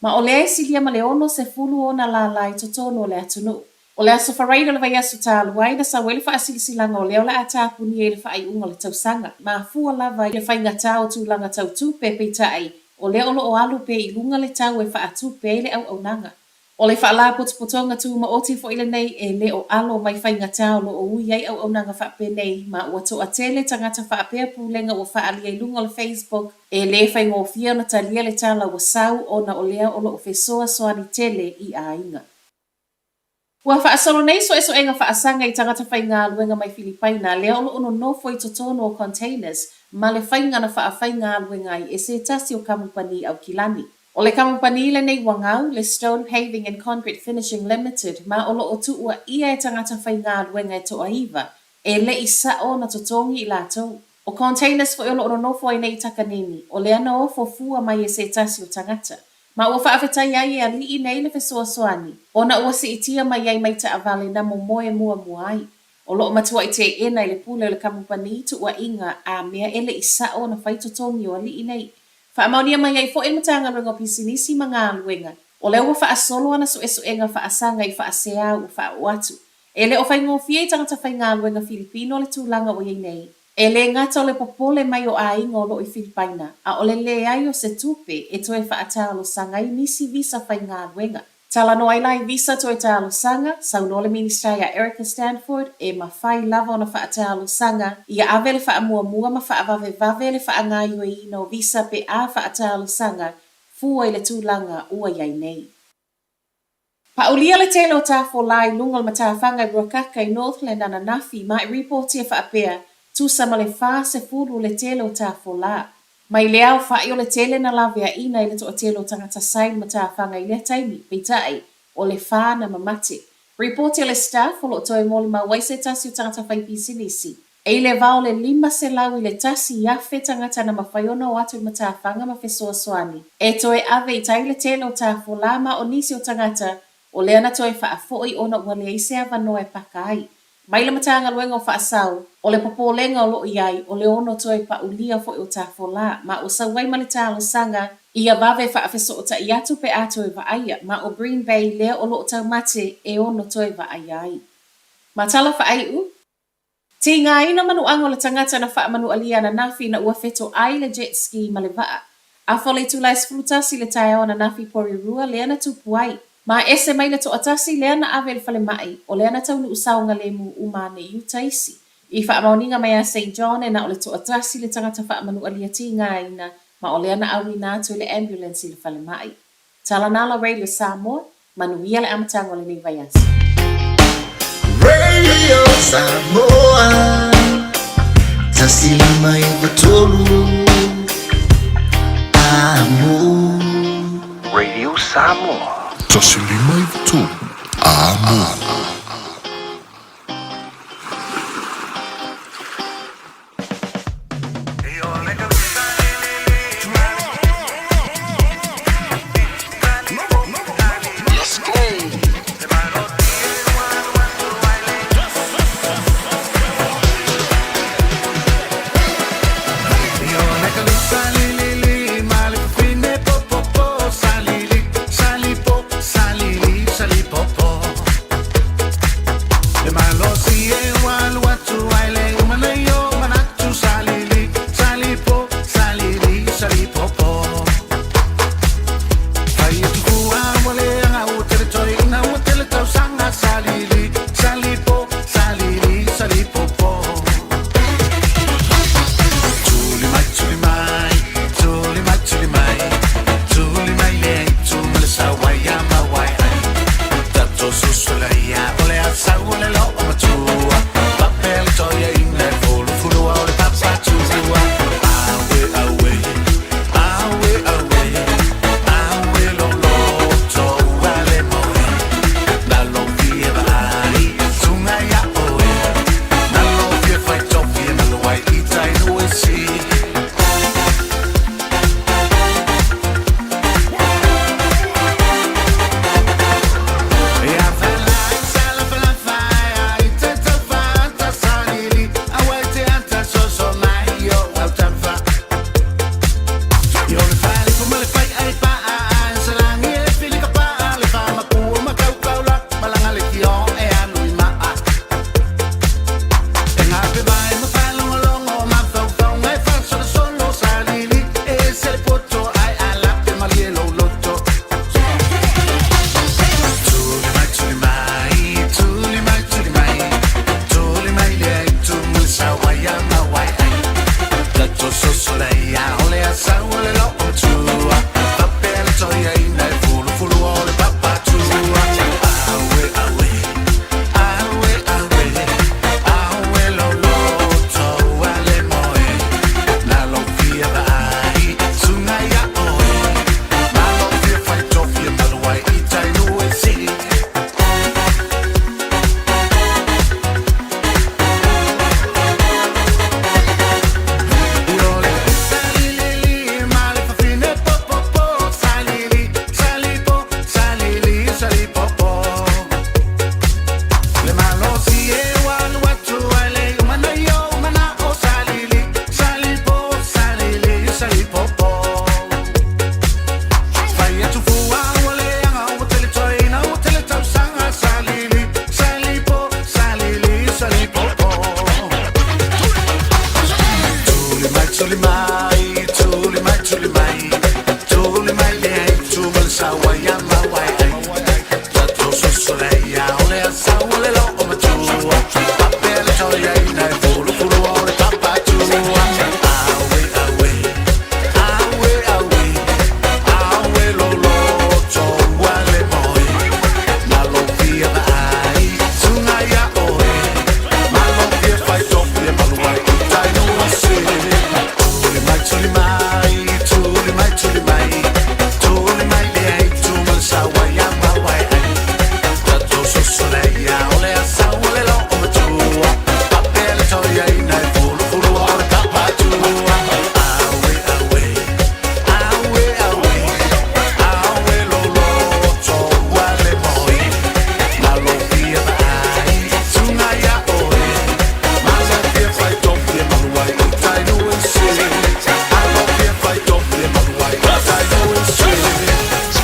Ma o lea e silia ma le 60 ona lālā i totonu o le atunuu. O le Aso Faraile o le vaiaso talu ai, na sau ai le faasilasilaga o lea o le a tapunia i le faaiuga o le tausaga. Mafua lava i le faigata o tulaga tau tupe, peitai, o lea o lo o alu pea i luga le tau e faatupe ai le auaunaga. O le faalapotopotoga tumaoti foi lenei e le o alo mai faigata o lo o ui ai auaunaga faapenei ma ua toatele tagata faapea pulega ua faaalia i luga o le Facebook e lē faigofie ona talia le tala ua sau ona o lea o lo o fesoasoani tele i aiga. Ua faasolo nei suesuega faasaga i tagata faigaluega mai Filipaina lea o lo o nonofo i totonu o containers ma le faiga na faafaigaluega ai e se tasi o kamupani Aukilani. O le kamupani lenei ua gau, le Stone Paving and Concrete Finishing Limited, ma o lo o tuuaia e tagata faigaluega e toaiva, e le i sa'o ona totogi i latou. O containers foi o lo o nonofo ai nei i Takanini, o lea na ofo fua mai e se tasi o tagata. Ma ua faafetai ai e ali'i nei le fesoasoani, ona ua siitia mai ai mai taavale na momoe muamua ai. O lo o matuai teena e le pule o le kamupani tuuaiga a mea e le i sa'o ona fai totogi o ali'i nei. Faamaonia mai ai foi e le Matagaluega o Pisinisi ma Galuega, o lea ua faasolo ana suesuega faasaga i faasea ua faaoo atu. E le o faigofie i tagata faigaluega Filipino le tulaga ua i ai nei. E le gata o le popole mai o aiga o lo o i Filipaina, a o le leai o se tupe e toe faatalosaga ai nisi visa faigaluega. Talanoa ai la i visa toe talosaga, saunoa le Minisita ia Erica Stanford e mafai lava ona faatalosaga ia ave le faamuamua ma faavavevave le faagaoioiina o visa pe a faatalosaga fua i le tulaga ua i ai nei. Paulia le tele o tafolā i luga o le matafaga i Ruakaka i Northland ananafi ma i ripoti e faapea, tusa ma le 40 le tele o tafolā. Mai le aofa'i o le tele na laveaina i le toatele o tagata sa i le matafaga i lea taimi, peitai, o le fa na mamate. Ripoti a le Stuff o lo o toe molimau ai se tasi o tagata faipisinisi, e i le va o le 500 i le 1,000 tagata na mafai ona o atu i le matafaga ma fesoasoani e toe ave i tai le tele o tafolā ma o nisi o tagata o lea na toe faafo'i ona ua leai se avanoa e paka ai. Mai le Matagaluega o Faasao, o le popolega o lo o i ai, o le ono toe paulia foi o tafolā, ma ua sau ai ma le talosaga ia vave faafesootai atu pe a toe vaaia, ma o Green Bay lea o lo o taumate e ono toe vaaia ai. Ma tala faaiu, Tigaina manuaga o le tagata na faamanualia ananafi ina ua fetoai le jet ski ma le vaa. Afa o le itula e 11 i le taeao ananafi i Porirua lea na tupu ai. Ma ese mai le toatasi lea na ave i le falemai, o lea na taunuu saogalemu uma ane i uta isi. I faamaoniga mai a Saint John e na o le toatasi le tagata faamanualia tigaina ma o lea na auina atu e le ambulance i le falemai. Talanala Radio Samoa, manuia le amataga o lenei vaiaso. Radio Samoa 153 Amo. Radio Samoa. 153 Amo.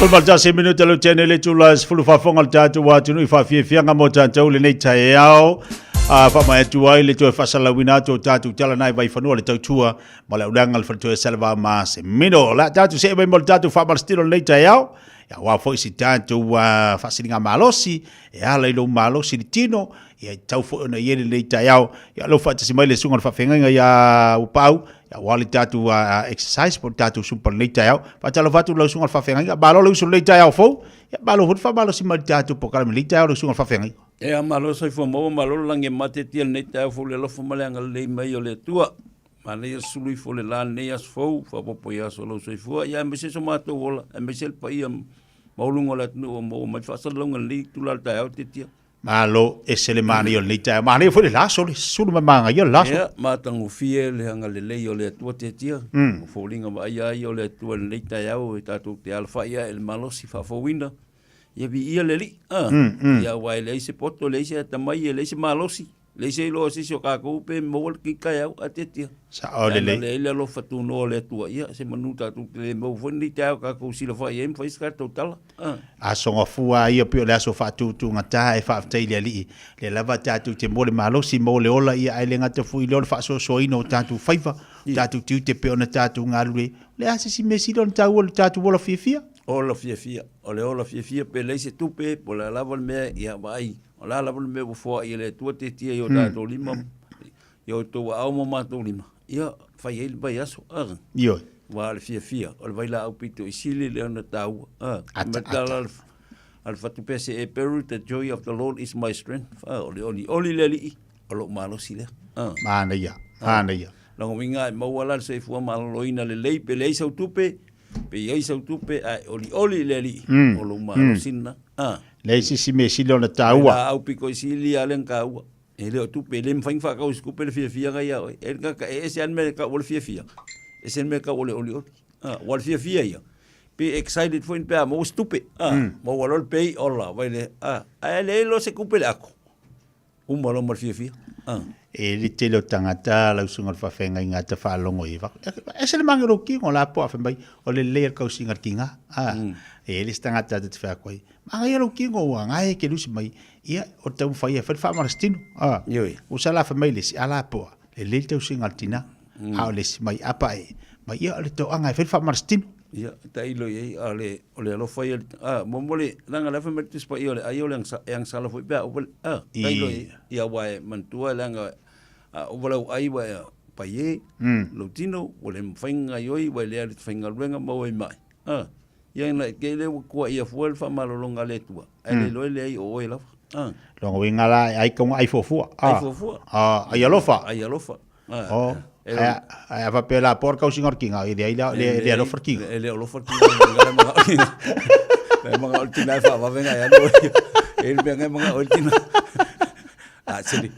Maltasi minuta le tene le tula sefulu faafofoga le tatou atunuu i faafiafiaga mo tatou lenei taeao. A faamai atu ai le toe faasalauina atu o tatou tala nai vaifanua le tautua ma le auleaga le faletoe Saleva ma se mino. La tatou see mai mo le tatou faamalositino lenei taeao. Ia aua foi si tatou faasiliga malosi e ala i lou malosi i le tino, ia e tatau foi ona i ai lenei taeao. Ia lou faatasi mai le susuga o le faafeagaiga ia Upaau, ia aua le tatou exercise po o le tatou zumba lenei taeao. Faatalofa atu lau susuga o le faafeagaiga, malo le uso lenei taeao fou. Ia malo foi le faamalosi mai le tatou polokalame lenei taeao lau susuga o le faafeagaiga. Ia malo soifua maua, malo le lagi e matetia lenei taeao fou i le alofa ma le agalelei mai o le Atua. Manaia le sulu ifo o le la lenei aso fou, faaopoopo i aso o lou soifua, ia aemaise so matou ola, aemaise le paia maualuga o le atunuu ua maua mai le faasalalauga i lenei itula o le taeao Tetia. Malo, ese le manaia o lenei taeao. Manaia foi le la aso, le sulu ma manaia le la aso. Ia, matagofie le agalelei o le Atua Tetia. O foliga vaaia ai o le Atua i lenei taeao e tatou te alafai ae i le malosi faafouina. Ia viia le Alii. Ia aua e leai se poto, leai se atamai, e leai se malosi. Leai se iloa o se isi o kakou pe maua le kikaeau a Tetia. Sao lelei. Leai le alofa tunoa o le Atua, ia se manu tatou te le maua foi lenei taeao kakou silafai ai ma fai se tatou tala. Aso gafua ia pei o le aso faatutugata e faafetai i le Alii, lea lava tatou te maua le malosi, maua le ola ia ae le gata foi i lea o le faasoasoaina o tatou faiva, o tatou tiute pei ona tatou galulue. O le a se isi mea sili ona taua i lo tatou ola fiafia? Ola fiafia, o le ola fiafia pe leai se tupe, po o le a lava le mea, ia vaai O le a lava le mea ua foai e le Atua tietie i o tatou lima, i o outou aao ma matou lima, ia fai ai le vaiaso. Ioe. Aua o le fiafia, o le vailaau pito i sili lea ona taua. Ata, ata. A le fatupese e Peru, the joy of the Lord is my strength. O le olioli le Alii, o lou malosi lea. Manaia, manaia. Lona uiga e maua la le soifua maloloina lelei, pe leai sau tupe, Pe i ai sau tupe ae olioli i le Alii, o lou malosi lena. Leai se isi mea sili ona taua. Laau pito i sili a lea na taua. E le o tupe, e le mafai ona faatau i se tupe le fiafiaga ia oe. E le e ese lava le mea e tau o le fiafia, ese le mea e tau o le olioli. Aua o le fiafia ia, pe excited foi pe a maua se tupe. Maua loa le pay, ola, vai lea. Ae leai loa se tupe i le ato. Uma loa ma le fiafia. E le tele o tagata lau susuga i le faafeagaiga e ta faalogo i ai ese le mange o lou tino la po a fai mai o le lelei o le tausiga o le tiga a e i ai le isi tagata ta te fai atu ai manaia lou tino ua gae e te lusi mai ia o le taumafai e fai le faamalositino a ua sala fai mai le isi a la po a lelei le tausiga o le tina a o le isi mai apa e mai ia o le toaga e fai le faamalositino. Ia, tailo i ai, a o le, o le alofa ia, a, mo mo le, leaga le fai mai le Tusi Paia o le ai o le e agasala foi pe a ova le, a, tailo i ai, ia aua e manatua leaga a ova lau ai ua e paie, lou tino, ua le mafai ona gaioi, ua e le alu i te faigaluega ma ua e mai, a, ia na te le ua tuaia fua le faamalologa a le Atua, ae le iloa e leai o oe lava, a. Lona uiga la e ai kauga ai fuafua, a. Ai fuafua. A, ai alofa. Ai alofa. Oh, ae a faapea la po o le tausiga o le tiga, e leai la, e le alofa le tiga. E le alofa le tiga, le manao le tina. Le manao le tina e faavave ngai alu. E le mea ngai manao le tina. A sili.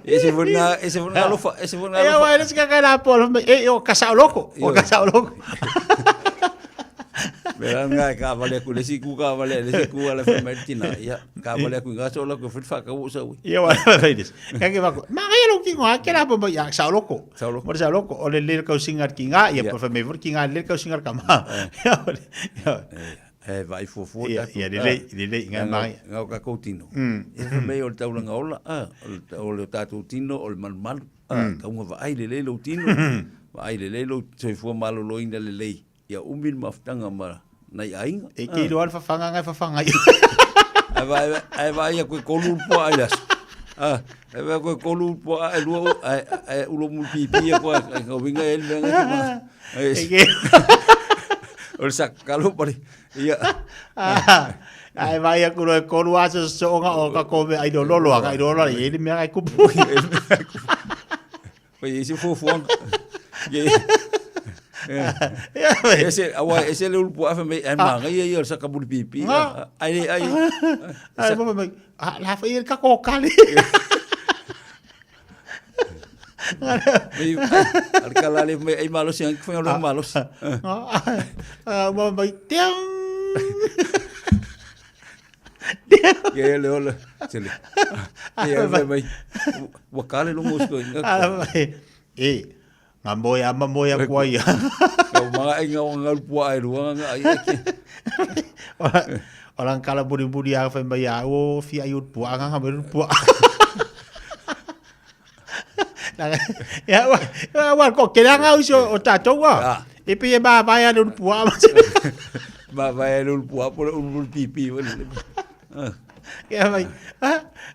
E se foi na, e se foi na alofa, e se foi na alofa. E wa le sika kai la po, e o kasao loko, o kasao loko. Mea nga ka vale aku le si ku ka vale le si ku ala fai mai tina. Ia, ka vale aku nga so la ku fai fa ka wo sa ui. Ia wa fai des. Ka ke va ko. Ma ga lo ki ngo ke la po ya sa loko. Sa loko. Mo sa loko o le le ka singa ki nga ia po fai mai ki nga le ka singa ka ma. E vai fo fo ta. Ia le le le le nga mai. Nga ka ko tino. E fai mai o le taulanga ola a o le tatou tino o le malumalu. A taunga vaai lelei lou tino. Vaai lelei lou soifua maloloina lelei. Ia umi le mafutaga ma nai aiga. E te iloa le fafaga ngai fafaga ai. Ae vaai aku e kolu le puaa i le aso. Ae vaai aku e kolu le puaa e lua ae ulo mulipipi aku ai ka uiga e le mea ngai te mana. O le sakalo pale. Ia. Ae vaai aku loa e kolu aso sosooga o ka kome ai lololo a kai lololo ai le mea ngai kupu. Pai e se fuafuaga. Ese aua ese le ulu puaa fai mai ai manaia ia o le saka mulipipi. Ai le ai. Ai mo mai la fai el kako kale. Mai al kala le mai ai malosi ai fai lo malosi. Ah mo mai tiang. Ia le ola sele. Ia fai mai ua kale lo mo sko. E. Nga moe ama moe aku ai. Nga mga ai nga nga pua ai rua nga ai ake. O lang kala buri buri a fai mai a o fi ai ut pua nga nga mai pua. Ya wa wa ko ke nga uso o tatou wa. E pe e ba vai a le pua. Ba vai a le pua po le ulu pipi. Ia mai.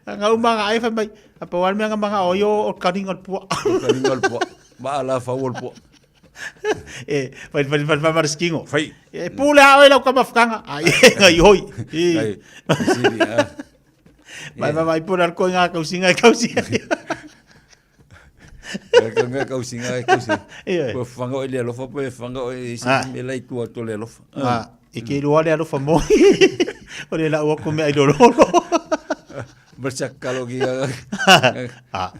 Nga uma nga ai fai mai. A pa wal mea nga mga oio o karinga o pua. O karinga o pua. Ma ala fau o pua. E, fai fai fai fai mariskingo. Fai. E pule a oi lau kama whakanga. Ai, ngai hoi. Ai, siri, ah. Mai mai mai pula ko ngā kausinga e kausinga. Ka ngā kausinga e kausinga. Kua whanga o le alofa, po e whanga o e isi me lai tua to le alofa. Ah, e ke roa le alofa moi. O le lau aku mea i lololo. Ma sa kalo ki Ah.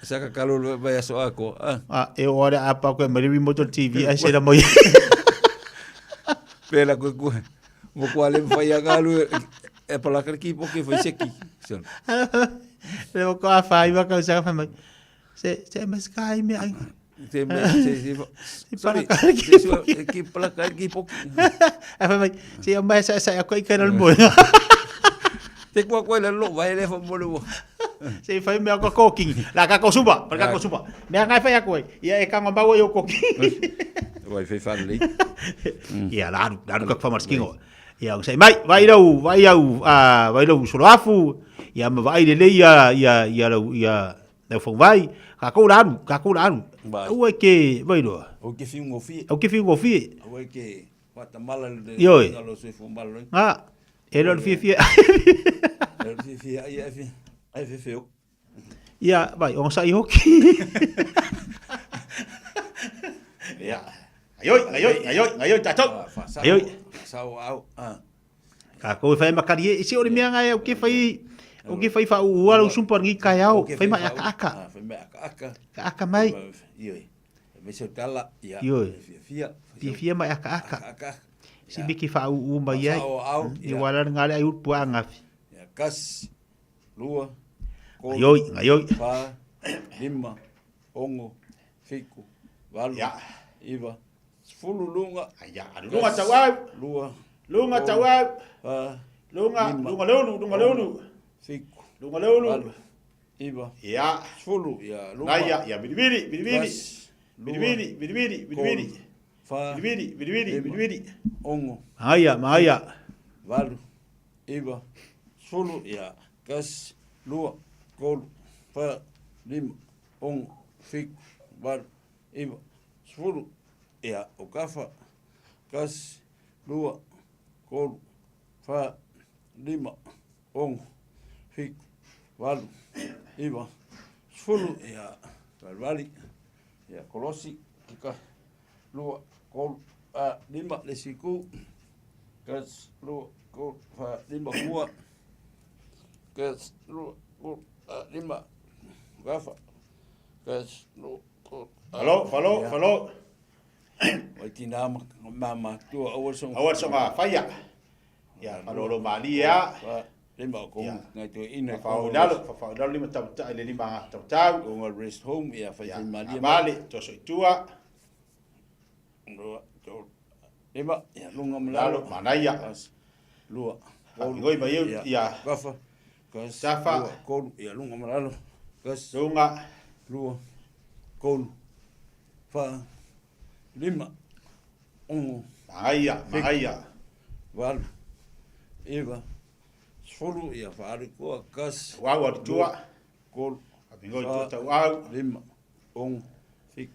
Sa ka kalo le vai aso ako. Ah, e o are apa koe mai remote TV ai se la moi. Pela koe koe. Mo kua le whai a ngalu e palaka ki po ki whai seki. Le mo ko a whai wa kau sa whai mai. Se se me sky me ai. Se me se se se palaka ki po ki palaka ki po. A whai mai se o mai sa sa ko i kana mo. Te kua koe le lo vai le fa mo le. Se whai mea ko kokingi. La ka ko suba, pa ka ko suba. Mea ngai whai ako ia e kanga mau o kokingi. Vai fai fa le. Ia la aru, la aru ka whamar skingo. Ia o sai mai, vai rau, vai au, a vai rau solo afu. Ia ma vai le ia ia ia rau ia lau fau vai. Ka ko la aru, ka ko la aru. Ua ke vai roa. O ke whiu ngofie. O ke whiu ngofie. Ua ke whatamala le Ioi. lo soifua malo. Ah, e lo fiafia. E lo fiafia ai ai ai fefeo. Ia, vai, o sai hoki. Ia. Aioi, aioi, aioi, aioi tatou. Aioi. Sau au. Ah. Ka ko whai makari e isi o le mea ngai au ke whai o ke whai wha ua lau sumpa ngi kai au whai mai aka aka. Whai mai aka aka. Ka aka mai. Ioi. Me se tala ia. Ioi. Fia fia. Fia mai aka aka. Aka. Si miki wha u mai ai. Au. I wala ngale ai pua ngafi. Ia kas lua kolu, Ngaioi, ngaioi. Fa, lima, ongo, fiku, valu, iva, sefulu luga. Aia, alu luga tauau. Lua, Luga tauau. Fa, Luga, lima, luga leulu, luga leulu. Fiku, Luga leulu. Valu, iva, Ia. sefulu, ia, luma. Naia, ia, bilibili, bilibili. Kas, lua, Bilibili, bilibili, bilibili. kolu, fa, Bilibili, bilibili, lima, bilibili. Ongo. Maia, maia. Valu, iva, sefulu, ia, kasi, lua, tolu, fa, lima, ono, fitu, valu, iva, sefulu, ia, o kafa, kasi, lua, tolu, fa, lima, ono, fitu, valu, iva, sefulu, ia, valivali, ia, kolosi, kika, lua, tolu, fa, lima, le siku, kasi, lua, tolu, fa, lima, fua, kasi, lua, tolu, fa, lima, kafa, kasi, lua, tolu, Falo, falo, falo. Wai tina ma mama tua aua songa. Aua songa faia. Ia, falo lo malia. Fa, lima ko ngai to ina. Fafau lalo, fafau lalo lima tau tau le lima tau tau. Ko ngai rest home ia fai fai malia. Male, toso i tua. Lua, tolu, lima, ia lunga malalo. Lalo, manaia. Lua, Ngoi mai eu, ia. Kafa, kasi, Safa. lua, kolu, ia lunga malalo. Kasi, Lunga. Lua, kolu, fa, lima, ono, Maia, maia. Valu, iva, sefulu, ia faalu kasi. Wau alu tua. Kolu, Ngoi tua tau au. Lima, ono, fitu,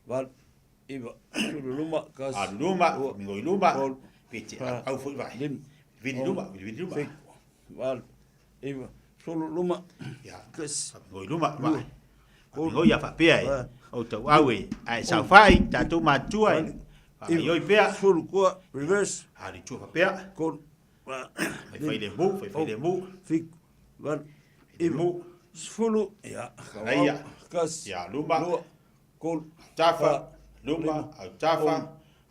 valu, iva, sefulu luma, kasi. Alu luma, ngoi luma. Kolu, Piti, fa, au foi vai. Lima, Vili luma, vili vili luma. Fitu, valu, iva, sefulu luma, Ia. kasi. Ngoi luma, Lua, vai. Ngoi ia faapea e. O tau au e. Ai saufai, tatou matua e. Whakaioi pea. Sefulu kua, reverse. Alu tua faapea. Kolu, Fai fai le mu, fai fai le mu. Fitu, valu, iva, sefulu, ia, Aia. kasi, Ia, luma. Lua, kolu, Tafa, luma, au tafa,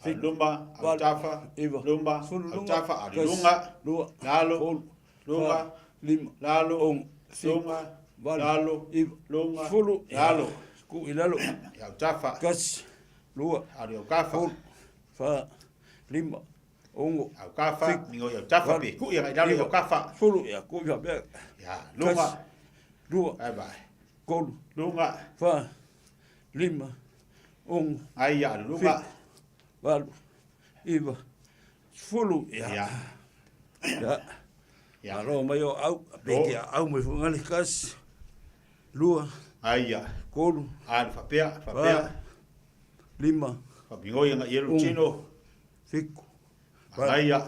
au luma, au tafa, luma, au tafa, alu lunga, lua, lalo, lunga, lima, lalo, ono, fitu, lunga, valu, lalo, iva, lunga, sefulu, ia, lalo. ku i lalo, Ia, au tafa, kasi, Lua. Alu i aukafa. Tolu. Fa. Lima. Ono. Aukafa. Fitu. Migoi autafa Valu. pe kui agai lalo i Iva. aukafa. Sefulu. Ia, kui faapea. Ia, luga. Tasi. Lua. Vai vai. Tolu. Luga. Fa. Lima. Ono. Ai ia, alu luga. Fitu. Valu. Iva. Sefulu. Ia. Ia. Ia. Ia. Malo mai o au, pe Lo. ke au mai fongale kasi. Lua. Ai ia. Tolu. Alu faapea, faapea. Fa. Lima. Faamigoi agai i lou Ono. tino. Fitu. Magaia.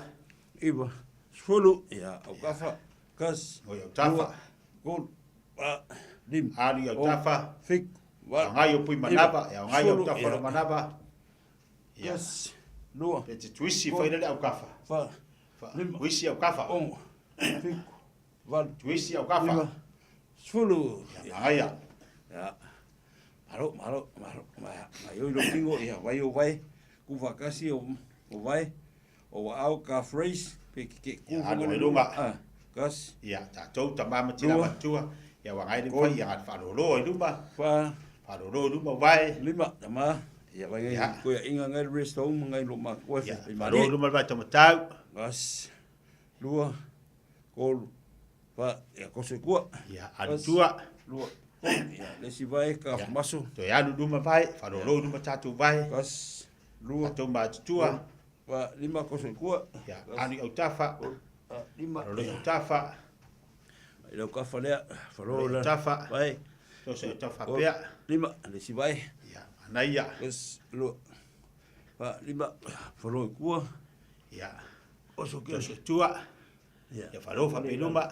Iva. Sefulu. Ia, aukafa. Kasi. Migoi autafa. Lua. Tolu. Fa. Lima. Alu i autafa. Fitu. Valu. Agai o pui manava. Iva. Ia agai Sefulu. autafa Ia. lo manava. Ia. Kasi. Lua. Pe te tuisi fai le aukafa. Fa. Fa. Lima. Tuisi aukafa. Ono. Fitu. Valu. Tuisi aukafa. Iva. Sefulu. Ia magaia. Ia. Malo, malo, malo. Ma yo lo kingo ia vai o vai. Ku fakasi o o vai. O wa au ka phrase pe ke ke ku Ia, alu fongale ai luga. Ah, kasi. Ia, tatou tamā ma tina Lua. matua. Ia uagai le Tolu. mafai ia faalōlō ai luma. Fa. Faalōlō i luma vae. Lima tama. Ia vai ngai Ia. ko ia inga ngai rest home ngai lo ma ko Ia, fe faalō i luma le vae taumatau. Kasi. Lua. Tolu. Fa. Ia ko se kua. Ia, alu Kasi. tua. Lua. Tolu. Ia, le si vai ka Ia. maso. Toe alu luma vae, faalōlō i luma tatou vae. Kasi. Lua. Tatou matutua. Fa. Lima ko se kua. Ia, alu i autafa. Fa. Lima. Faalōlō i autafa. I lau kafa lea, falo Faalōlō i la. autafa. Vai. Toso i autafa Tolu. pea. Lima, le si vai. Ia, manaia. Kasi, lua. Fa, lima, falo i kua. Ia. Oso ke. Toso i tua. Ia. Ia faalō faapeluma.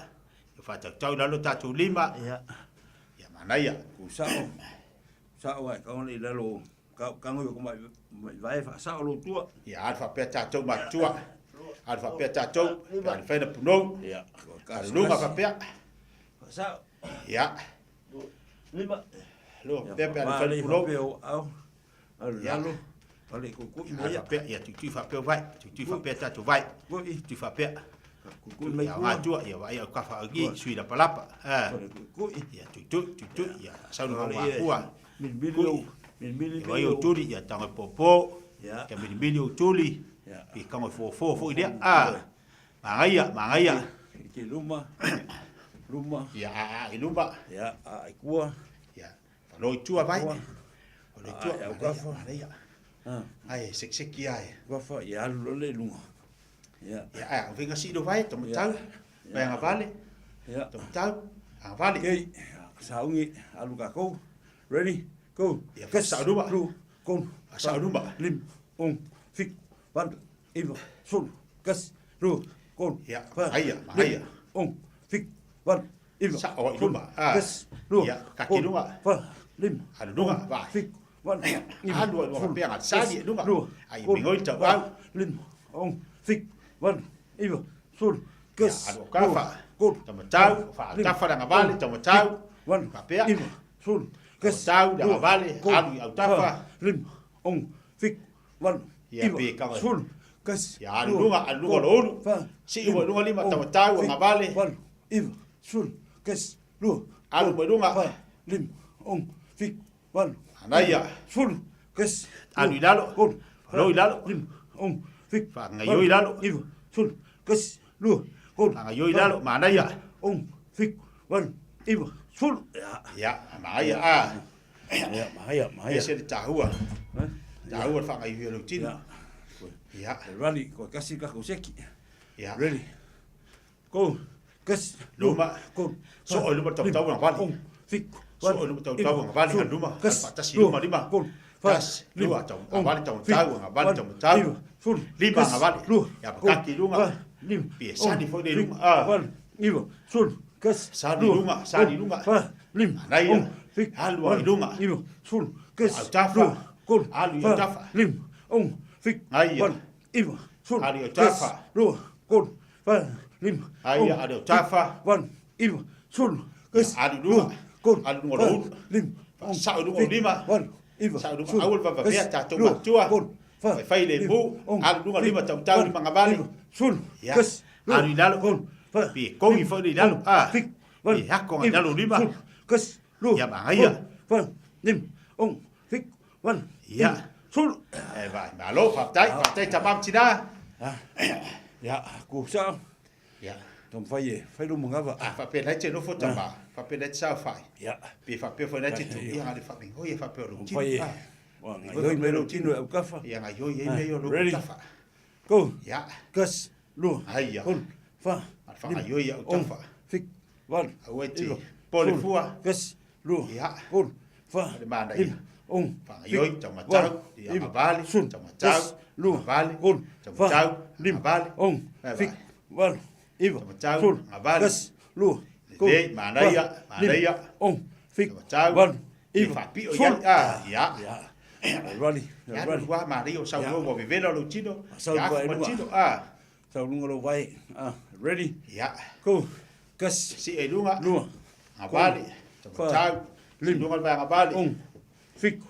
Ia faatautau i lalo tatou lima. Ia. Ia manaia. Ku sao. Sao ai ka ona i lalo. Ka ka ngoi ko mai mai vai fa sao lo tua. Ia, alu faapea tatou matutua. Alu faapea tatou. Ia alu faina punou. Ia. Alu luga faapea. Fa sao. Ia. Lima. Lua Ia, faapea pe alu fa faina le punou. faapea o au. Alu Ia. lalo. Fale ku ku Alu mai. faapea, ia tuitui faapea vai. Tuitui faapea tatou vai. Kui. Tuitui faapea. Ku ku mai Ia kua. ngatua, ia vaai au kafa agi, sui lapalapa. Ah. Fale ku ku. Ia tuitui, tuitui, ia saunu Fale ngā ia. kua. Milimili Kui. o. Milimili Ia vai o tuli, ia tango e pōpō. Ia. Ia milimili o tuli. Ia. Ia kango e fōfō fo i lea. Ah. Magaia, magaia. Ke luma. Luma. Ia a a i luma. Ia, a i kua. Ia. Falo i tua vai. Kua. Falo i tua. Ah, ia, Magaia, kafa. magaia. Ah. Ai, sekseki ai. Kafa, ia alu lole i lunga. Ia. Ia, ai, vinga silo vai, tomatau. Vai anga vale. Ia. Tomatau. Anga vale. Okay. Saungi, alu kakou. Ready? Go. Ia, sa luma. Lu, kon, Sa luma. Lim, ong, fik, valu, iva, sulu, kasi, lu, kon, Ia, fa, magaia, lim, magaia. ong, fik, valu, iva, Sa o i sulu, luma. Ah. kasi, lu, Ia, kaki kon, lunga. fa, lim, Alu lunga, ong, vai. fik, valu, iva, Alu alu sulu, faapea ga sali kasi, e lunga. lu, Ai, kon, migoi tau fa, au. lim, ong, fik, valu, iva, sulu, kasi, Alu kafa. lu, kon, Tomatau, fa lim, tafa la vale, ong, tomatau. fik, valu, Faapea. iva, sulu, kasi, Tomatau, la lu, vale, kon, alu i autafa. fa, lim, ong, fik, valu, Ia, iva, pe kanga. sulu, kasi, Ia, alu lu, lunga, alu lunga kon, lo ulu. fa, Si i mo lunga lima, ong, tomatau, fik, anga vale. valu, iva, sulu, kasi, lu, Alu kon, mo lunga. fa, lim, ong, fik, valu, Anaia. iva, sulu, kasi, Alu lu, i lalo. kon, Falo i lalo. lim, ong, fik, Faagaioi i lalo. iva, sulu, kasi, lu, kon, Faagaioi i fa, lalo, manaia. ong, fik, valu, iva, sulu. Ia, Ia, magaia, ah. ia, maia, maia. Ese le tahua. Eh? Tahua le faagaioi e lou tino. Ia. Ia. Rally, ko kasi ka ko seki. Ia. Ready. Go. Kasi, lu, Luma. kon, So o luma tautau anga vale. ong, fik, So o luma tautau anga vale, sulu, luma. kasi, Faatasi lu, luma lima. kon, fa, Tas, lim, lua tau, ong, anga vale fik, taumatau, anga vale valu, taumatau. iva, sulu, Lima kasi, anga vale. lu, Ia, kon, pakaki lunga. fa, lim, Pie sani ong, foi le fik, lunga. Ah. valu, iva, sulu, kasi, Sani lu, lunga, sani kon, lunga. fa, lim, Anaia. ong, fik, Alu valu, ai lunga. iva, sulu, kasi, Autafa. lu, kon, Alu i fa, autafa. lim, ong, fik, Aia. valu, iva, sulu, Alu i kasi, autafa. lu, kon, fa, lim, Aia, ong, alu i autafa. fik, valu, iva, sulu, kasi, Alu lunga. lu, kon, Alu lunga fa, lo ulu. lim, ong, Sao lunga fik, lima. valu, iva, Sao lunga sulu, aul vavavea kasi, tatou lu, matua. kon, fa, Faifai le lim, mu. ong, Alu lunga fik, lima tautau valu, lima ngavale. iva, sulu, Ia. kasi, lu, Alu i lalo. kon, fa, Pie kogi lim, foi le i lalo. ong, Ah. fik, valu, Pie hako ngai iva, lalo lima. sulu, kasi, lu, Ia, magaia. kon, fa, lim, ong, fik, valu, Ia. iva, 10. E vai, malo, faafetai, faafetai tama ma tina. Ia, ku sao. Ia. Taumafai e fai lou manava. A faapea la e te nofo tama, faapea la e te saofai. Ia. Pe faapea foi la e te tu, ia ga le faamigoi e faapea o lou tino. Taumafai e gaioi mai lou tino e autafa. Ia gaioi ai mea o lou Ready? autafa. Go. Ia. Kas, lua, Aia. tolu, fa, Ma le faagaioi i autafa. fitu, valu, Aua e te iva, pole sefulu, fua. kasi, lua, Ia. tolu, fa, Le manaia. lima, ono, Faagaioi, fitu, taumatau, valu, ia iva, agavale, sefulu, taumatau, kasi, lua, agavale, tolu, fa, taumatau, lima, agavale. ono, Vai, vai. fitu, valu, iva, Taumatau, sefulu, agavale. kasi, lua, tolu, Lelei, manaia, fa, lima, manaia. ono, fitu, Taumatau, valu, e iva, faapio i sefulu. ai, ah, ia. Ia. Rali, Ia, rali. lua manaia o saunoa ua vevela lou tino, Sau ia afu vai ma luga. tino, ah. Sau luga lou vai. Ah, ready? Ia. Go. Kasi. Si'i ai luga. Lua. Agavale, taumatau, lima, luga le vai agavale. ono, fitu,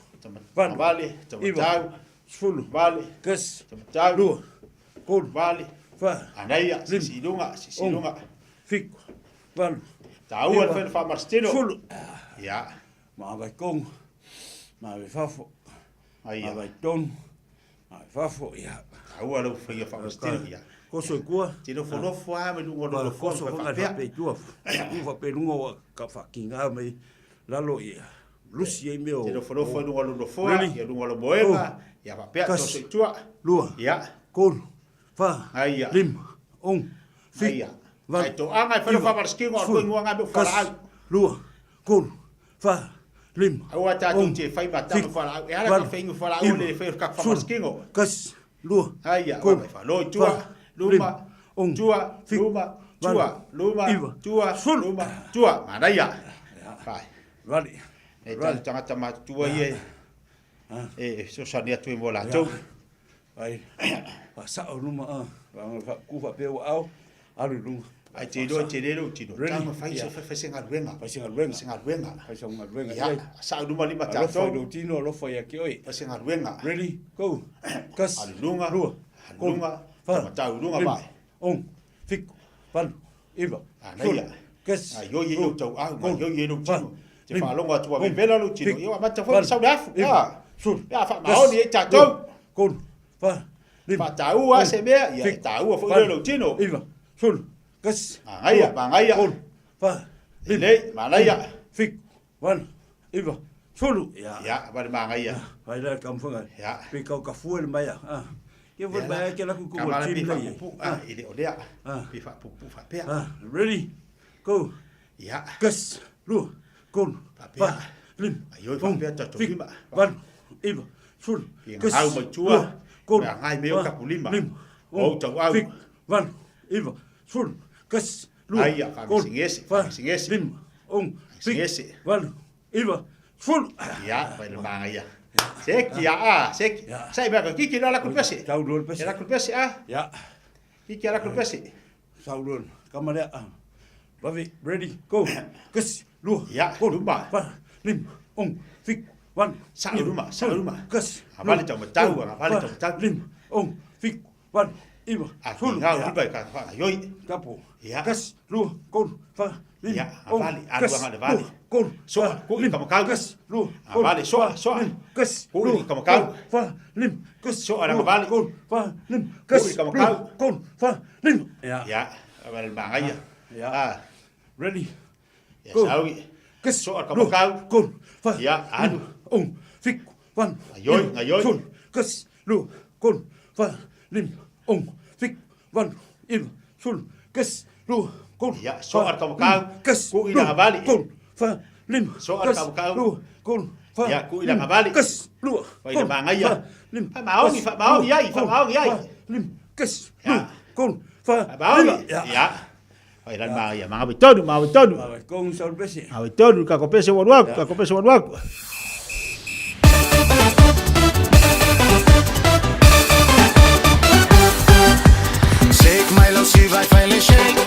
valu, Agavale, iva, taumatau, sefulu, vale, kasi, taumatau, lua, tolu, vale, fa, anaia, lima, sisi i luga, sisi i ono, luga. fitu, valu, Taua le iva, fai le faamasitino. sefulu. Ia. Ma vai kongo, ma vai fafo, Aia. ma vai tonu, ma vai fafo, ia. Taua lau faia faamasitino, ia. Koso i kua. Te nofonofo lava ma luga o lou nofoa Koso ma fonga faapea. faapea i tua. Tu faapea i luga o ka faakiga mai lalo ia. Lusi ai mea o. Te nofonofo i luga o lou nofoa, Ready? ia luga o lou moega, ia faapea, Kasi. toso i tua. Lua. Ia. Tolu. Fa. Aia. Lima. Ono. Fitu. Aia. Ai toaga e fai le faamalositino a le koigoa me o Kasi. falaau. Lua. Tolu. Fa. Lima. Aua tatou ono, te fai ma tama fitu, falaau. E ala valu, ka faiga falaau iva, le fai o le kaka sefulu, faamalositino. Kasi. Lua. Aia, Tolu. vai falo i tua, Fa. luma, Lima. Ono. tua, Fitu. luma, Valu. tua, luma, Iva. tua, Sefulu. luma, tua. Manaia. Vai. Rali. E tatou tagata matutua ia e fesoasoani atu ai mo latou. Ai, faasao luma a, ku faapea ua ao, alu i luga. Ai te iloa te le lou tino, Ready? tama fai se fai se galuega. Fai se galuega. Se galuega. Fai se galuega. Ia, sao luma lima Alofa i tatou. lou tino, alofa ia te oe. Fai se galuega. Ready? Go. Kasi. Alu luga. Lua. Alu luga. Fa. Taumatau i luga Lima. vai. Ono. Fitu. Valu. Iva. Anaia. Sefulu. Kasi. Gaioi ai lou tauau, Tolu. gaioi ai lou Fa. tino. Te Lima. faalogo atu ua Ono. vevela lou tino. Fitu. Ia, ua amata foi Valu. ona sau le afu. Iva. Ah. Sefulu. Ia, faamaoni ai tatou. Lua. Tolu. Fa. Lima. Faataua Ono. se mea, ia e Fitu. taua foi Valu. lea lou tino. Iva. Sefulu. Kasi. Magaia, Lua. magaia. Tolu. Fa. Lima. Lelei, manaia. Ono. Fitu. Valu. Iva. Sefulu. Ia. Ia, va le magaia. Vai la taumafaiga. Ia. Pe kaukafua le mai a. Ah. Ke foi mai ke la ku ku Kamala team pe nei. faapuupuu, ah, e le o lea. Ah. Pe faapuupuu faapea. Ah, ready? Go. Ia. Kasi, lua, tolu, Faapea. fa, lima, Aioi ono, faapea tatou fitu, lima. valu, iva, sefulu, Pe kasi, gagau mai tua, lua, tolu, pe agai mea o fa, kapulima. lima, O ono, ou tauau. fitu, valu, iva, sefulu, kasi, lua, Aia, tolu, faamesigesi, fa, faamesigesi. lima, ono, fitu, Faamesigesi. valu, iva, sefulu. Ia, vai le magaia. Seki ia, ah, seki. Sai mea ka kiki la la pese. Tau lua le pese. E la pese ah. Ia. Kiki ala ku pese. Sau lua. Kama lea. Ah. Vave, ready, go. Kasi, lua, Ia, tolu, luma. fa, lima, ono, fitu, valu, Sao iva, luma, sao sefulu, luma. Kasi, Agavale lua, taumatau, tolu, agavale fa, taumatau. lima, ono, fitu, valu, iva, A sefulu. kigau Ia. liba i ka faagaioi. Tapo. Ia. Kasi, lua, tolu, fa, lima, Ia, ono, agavale, alu kasi, aga le vale. lua, tolu, Soa, fa, ku'i lima, kamakau. kasi, lua, tolu, Agavale, soa, fa, soa. lima, kasi, Ku'i lua, kamakau. tolu, fa, lima, kasi, Soa le lua, agavale. tolu, fa, lima, Ku'i kasi, kamakau. lua, tolu, fa, lima. Ia. Ia, va le magaia. Ia. Ah, Ready? ia Go. saui. Kasi, Soa lua, kamakau. tolu, fa, Ia, alu. lima, ono, fitu, valu, Gaioi, iva, gaioi. sefulu, kasi, lua, tolu, fa, lima, ono, fitu, valu, iva, sefulu, kasi, lua, tolu, Ia, soa fa, le kamakau. lima, kasi, Ku'i lua, le agavale. tolu, fa, lima, Soa le kasi, kamakau. lua, tolu, fa, Ia, ku'i le lima, agavale. kasi, lua, Vai le tolu, magaia. fa, lima, Faamaogi, kasi, faamaogi lua, ai, tolu, faamaogi ai. fa, lima, kasi, Ia. lua, tolu, fa, Faamaogi. lima. Ia. Ia. Vai le magaia. Magavetonu, magavetonu. Vai, com salu pese. Magavetonu, kakopese ua alu aku, kakopese ua alu aku. Shake my low, si vai fai le shake.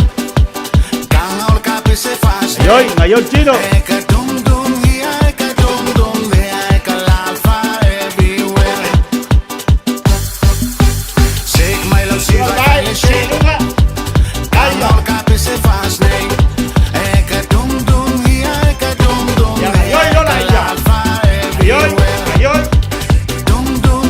Ganga ol kapi se fast. Gaioi, gaioi tino. Eka dum dum ia, eka dum dum ia, eka lava everywhere. Shake my low, si vai fai le shake. Ganga ol kapi se fast. Eka dum dum ia, eka dum dum Ia, ia, gaioi lola eka ia. lava Gaioi, everywhere. gaioi. Dum dum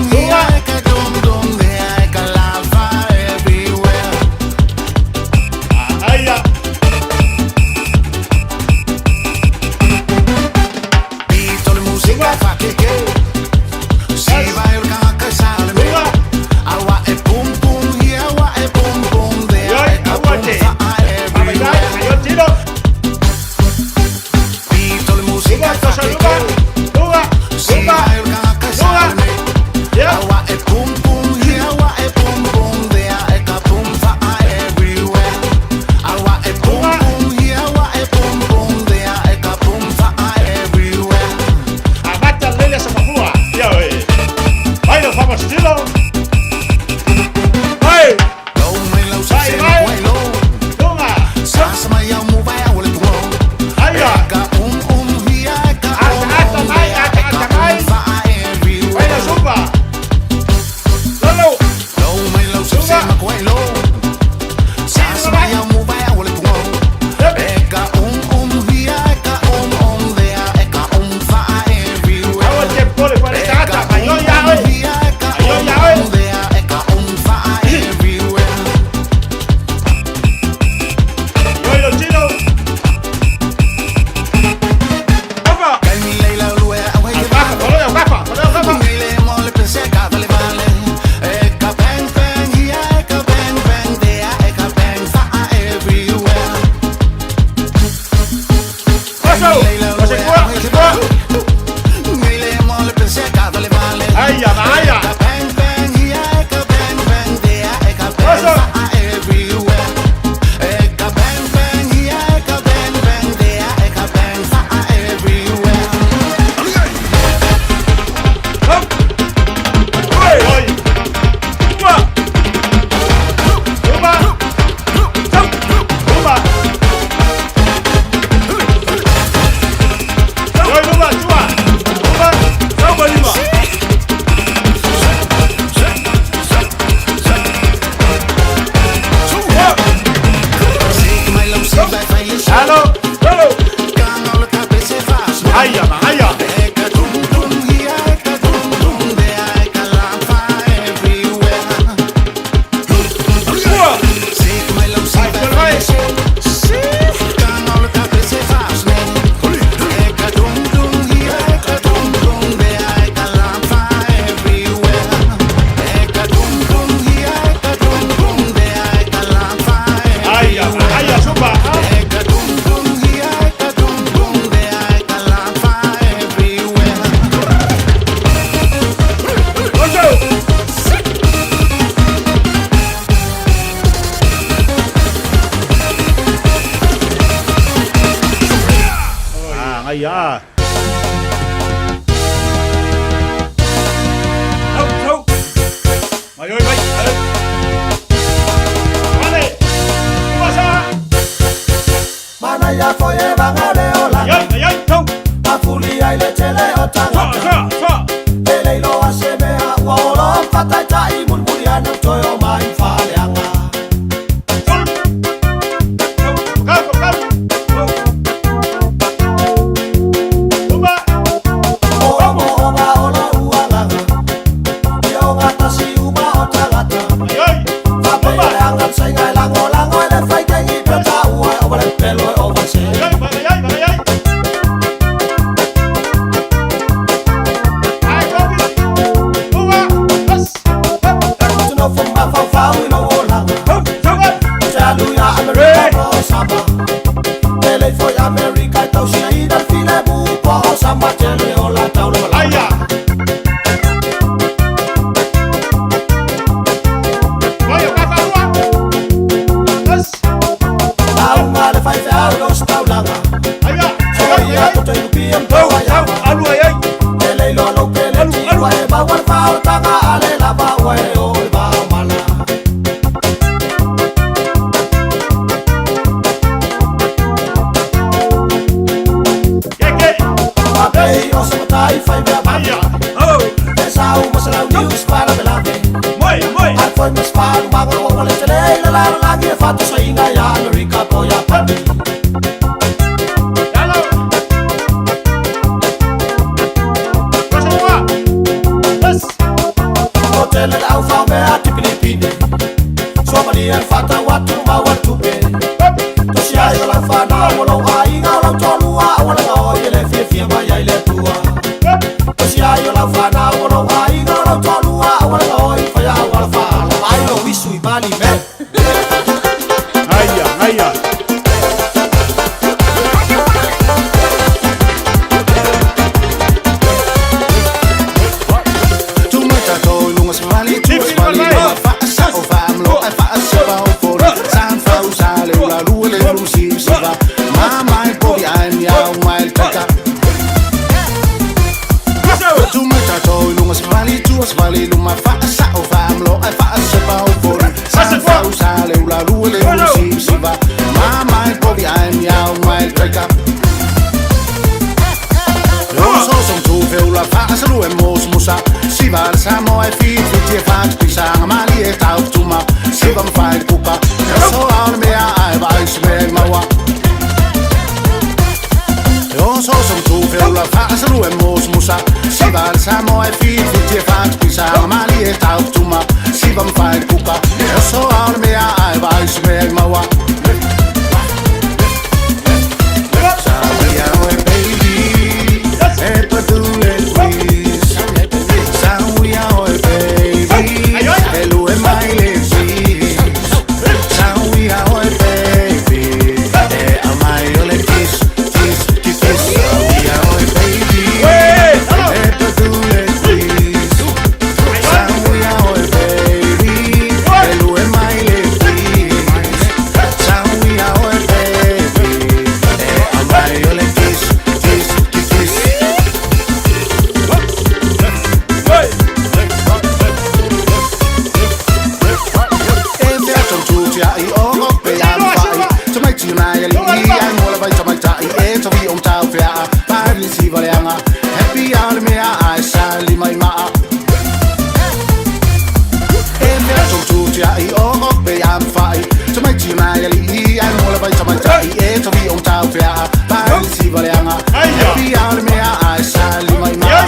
lau fea Pa si valeanga Happy au le mea ai sa lima i maa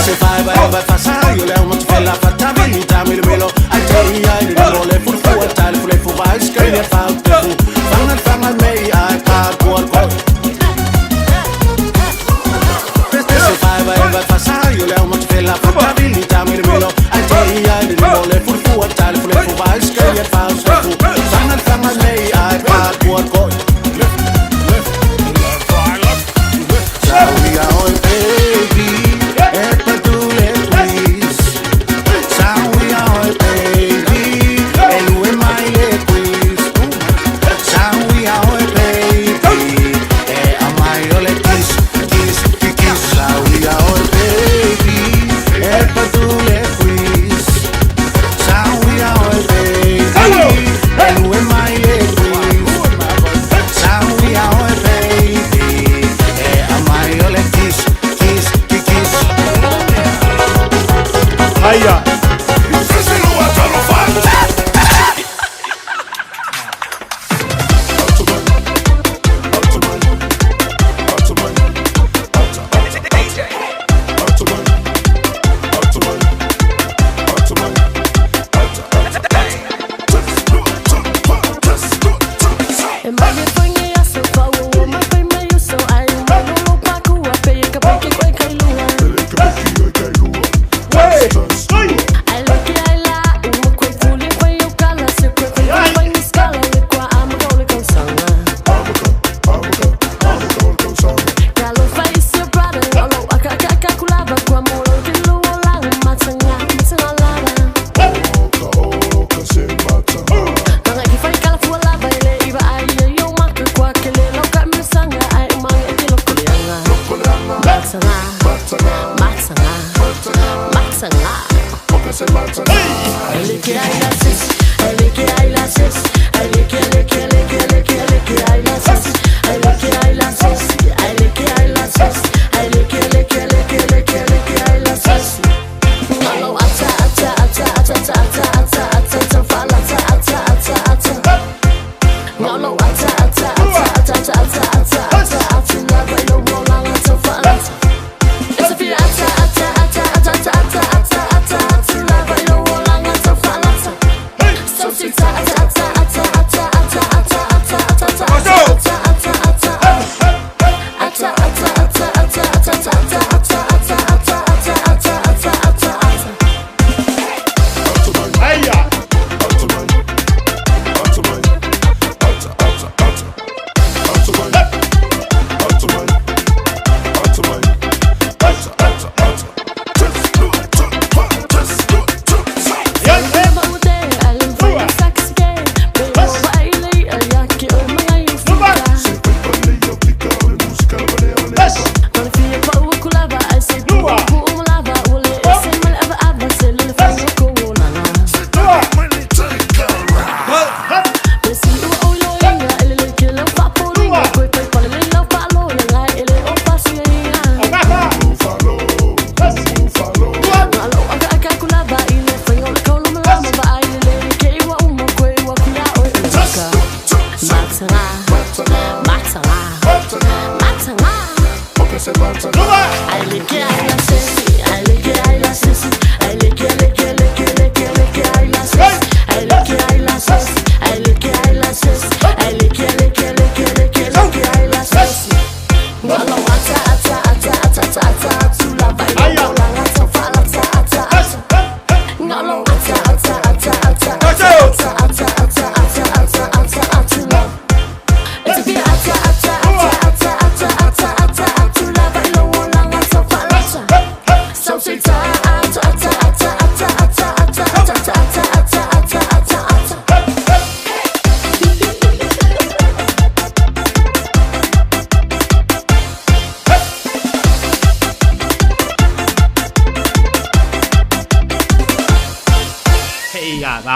Se fai vai vai fa sa yo le mo te la fa ta vi ta mi melo ai te ai le mo le fu fu ta le fu le fu vai ska le fa te fu fanga fanga me ai pa ko ko Se fai vai vai fa sa yo le mo te la fa ta vi ta mi melo ai te ai le mo le fu fu ta le fu le fu vai ska le fa te fu fanga fanga me ai pa ko ko Sawi oi baby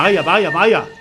Vaya, vaya, vaya.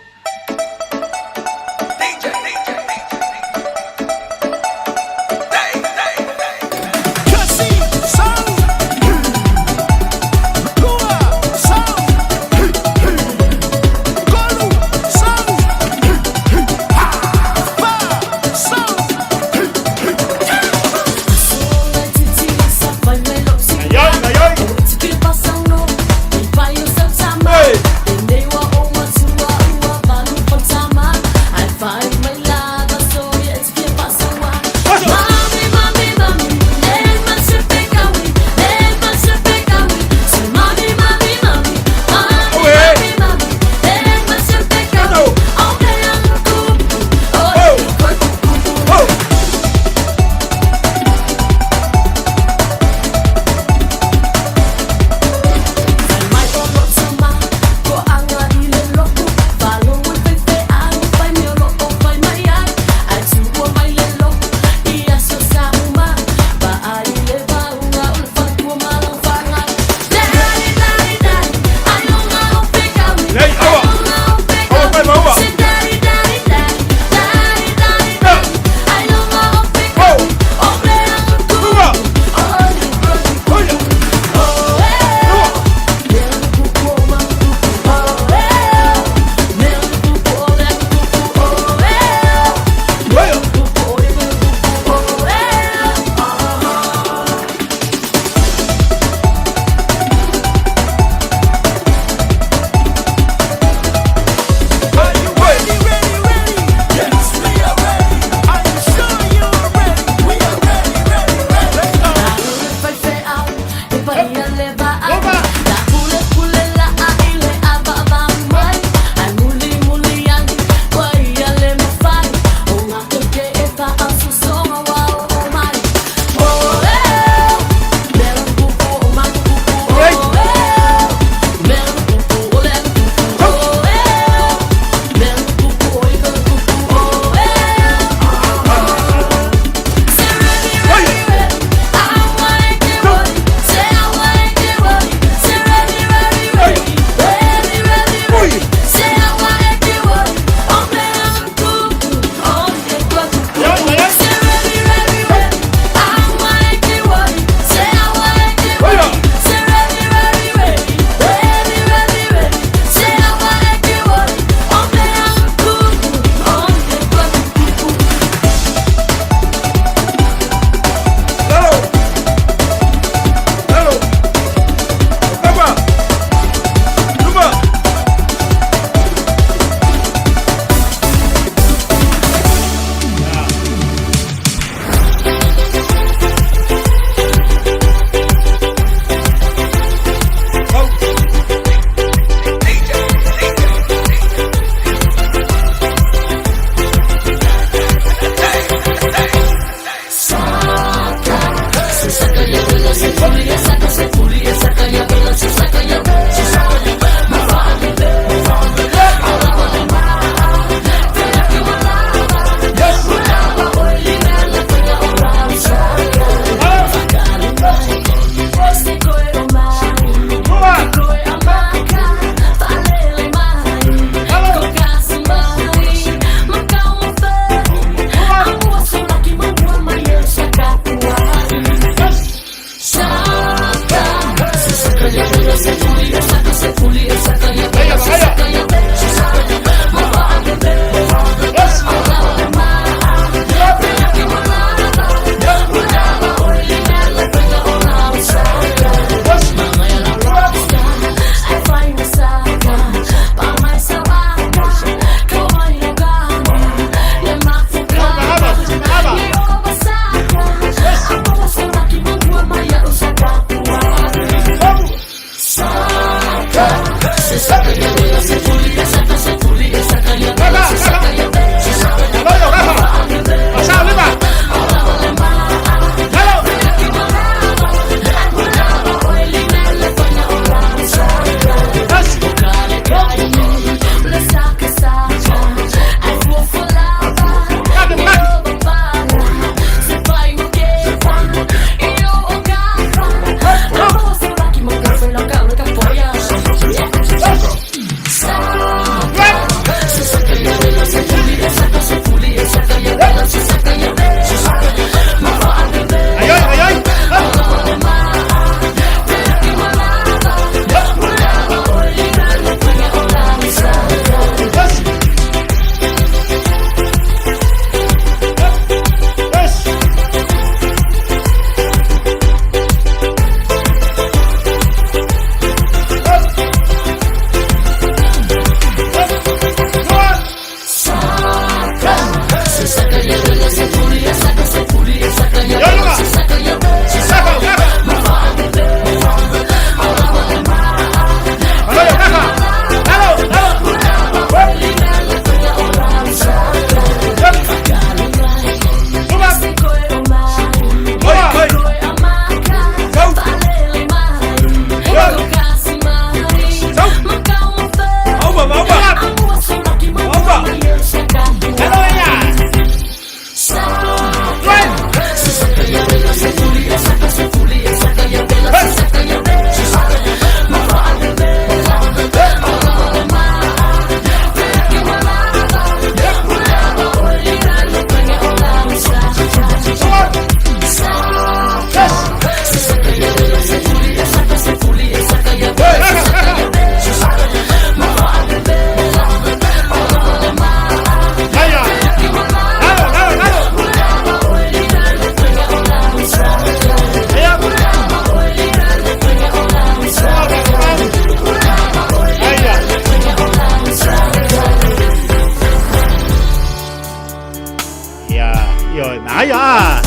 Ioe, manaia a.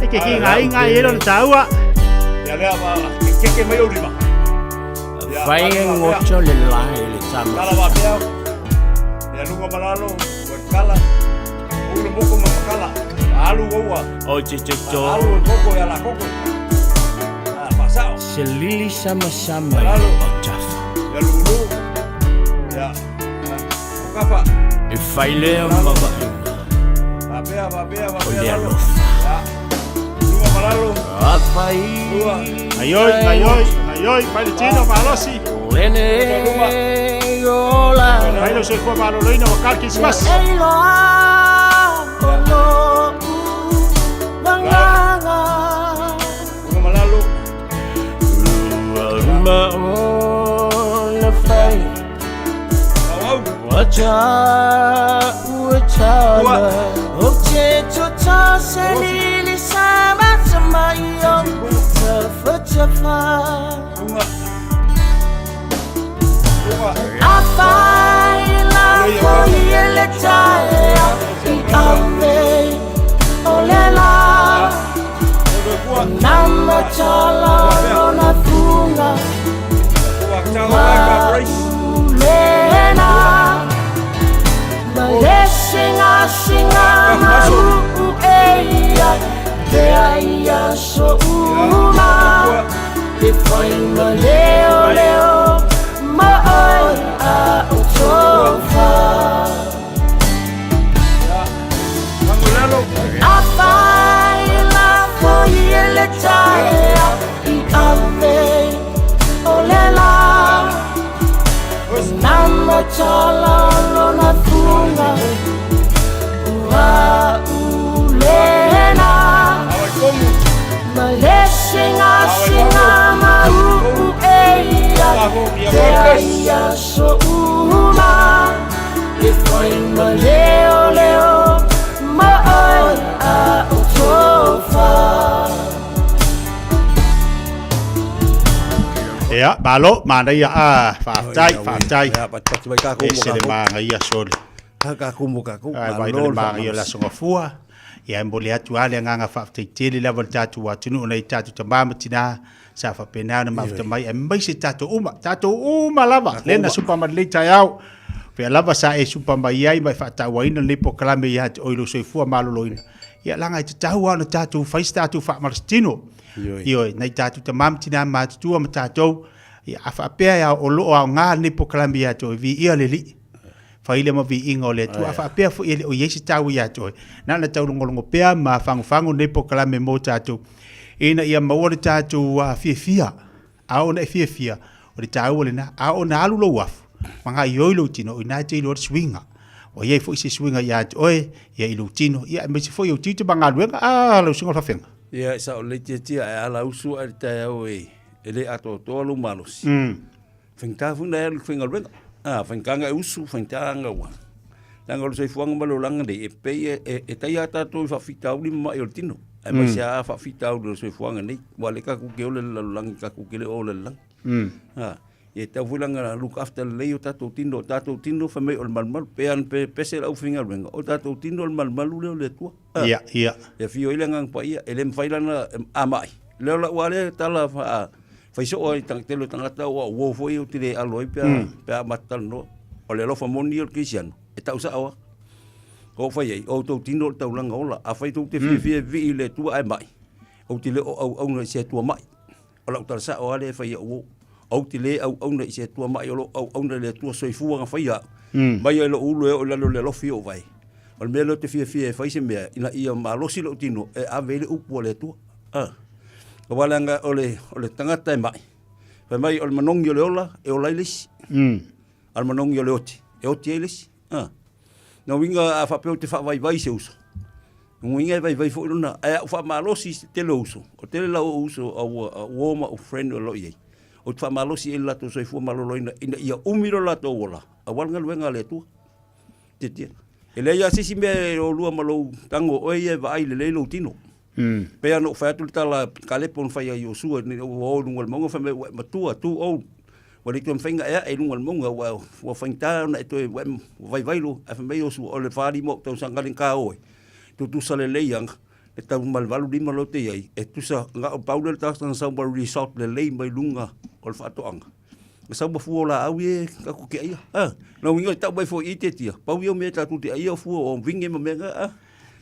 E ke ki ngā inga i ero na tāua. Ia lea ma ke keke mai o rima. Fai e ngoto le lai le tama. Kala wa pea. Ia lunga malalo, ua kala. Ulu moko ma makala. Alu oua. O te te to. Alu moko ia la koko. Ah, pasao. Se lili sama sama i o tafa. Ia lulu. Ia. Kafa. E fai lea ma vaaiga. Vapea, vapea, O vapea. le lalo. alofa. Ia. Lunga malalo. A fai. Aioi, aioi, aioi, fai le tino, malosi. Lene ola. Fai lo soifua maloloina wa kal Christmas. Lunga malalo. Lua ona fai. Wacha uatala. O te tota se lili sama sama iyo. Tafa tafa. A fai la foi ele taea i ave o le la. Nama tala lona funga. Lena. Ma le singa singa ma u eia. Te aia so uma. Te fai ma leo leo. Ma oi a o tofa. A fai la foi ele taea i ave o le la. Nama tala lona funga. Ua ulena. Ma le singa singa ma u eia. Te aia so uma. E fai ma leo leo. Ma oi a o tofa. Ia, malo, manaia a, faafetai, faafetai. Ia, patipati mai kākou E mo se le kākou. magaia sole. Ka kākou mo kākou. Ai, vai Malo le magaia o le le aso gafua. Ia, e momoli atu lava le agaga faafetai tele lava i le tatou atunuu nai tatou tamā ma tinā sa faapena ona mafuta mai aemaise tatou uma, tatou uma lava. Lea na supa mai lenei taeao. Pea lava sa e supa mai ai ma e faatauaina lenei polokalame ia te oe i lou soifua maloloina. Ia, leaga e tatau lava ona tatou fai se tatou faamalositino. Ioe, nai tatou tamā ma tinā matutua ma tatou, ia, a faapea e o lo o aoga lenei polokalame ia te oe, viia le Alii. Fai lea ma viiga o le Atua. A faapea foi e le o i ai se taua ia te oe, na ona taulogologo pea ma fagofago lenei polokalame mo tatou, ina ia maua le tatou fiafia. A oo ina e fiafia, o le taua lena. A oo ina alu lou afu, ma gaoioi lou tino, o i ina e te iloa le suiga. Ua i ai foi se suiga ia te oe, ia i lou tino, ia aemaise foi ou tiute ma galuega. A, lau susuga Fafega. Ia, e sao lelei tiatia ae ala usu ae le taeao e e le atoatoa lou malosi. Faigata foi ona e alu i le faigaluega. A, faigata ona e usu, faigata ona ua. Leaga o le soifuaga ma le olaga nei, e pei e, e, e taia lava tatou i faafitauli ma mai o le tino. Aemaise lava faafitauli o le soifuaga nei. Aua o lea tatou te ola i le lalolagi, tatou te le o ola i le lagi. A, ia e tatau foi la ona look after lelei o tatou tino. O tatou tino fai mai o le malumalu. Pe a na pese le aufaigaluega, o tatou tino o le malumalu lea o le Atua. A, Ia, ia. E afio ai le Agaga Paia, e le mafai la ona amai. Lea o lau lava lea tala faa, fai soo ai tele o tagata aua o uo foi ou te le alo ai pe a, pe a amata talanoa. O le alofa moni ia o le kerisiano, e tau sao lava. O ou fai ai, o outou tino o le taulaga ola. Afai tou te fiafia e vivii i le Atua ae mai, ou te le o auauna i se Atua mai. O lau tala sao lava lea e fai au uo. Ou te le auauna i se Atua mai, o lou auauna i le Atua soifua na faia au. Mai ai lou ulu e oo i lalo i le alofi o ou vae. O le mea lea ou te fiafia e fai se mea, ina ia malosi lou tino e ave ai le upu a le Atua. A. Aua leaga o le, o le tagata e mai, fai mai o le manogi o le ola e ola ai le isi. A o le manogi o le oti, e oti ai le isi. A. Na uiga a faapea ou te faavaivai i se uso, o uiga e vaivai foi lona, ae a ou faamalosi i se tele o uso, o tele la o uso a ua uo ma ou friend o lo o i ai, ou te faamalosi i ai le latou soifua maloloina ina ia umi lo latou ola, aua le galuega a le Atua. Tietie. E leai lava se isi mea e olua ma lou tago o oe ia e vaai lelei lou tino. Pei lava ona ou fai atu le tala a Kalepo na fai ai Iosua ina ua o i luga o le mauga fai mai ua e matua, too old, ua le toe mafai ona e ae i luga o le mauga ua ua faigata ona e toe ua e vaivai lou, ae fai mai Iosua, o le 45 o ou tausaga lea na ta o ai, Tutusa lelei aga le tau ma le 8 5 lea ou te i ai, e tusa na o pau lea o le tagata na sau ma le result lelei mai luga o le faatoaga. Na sau ma fua o laau ia e tatou te aia. A, lona uiga e tau mai foi i i tetia, pau ia o mea tatou te aia o fua o vine ma mea na, a.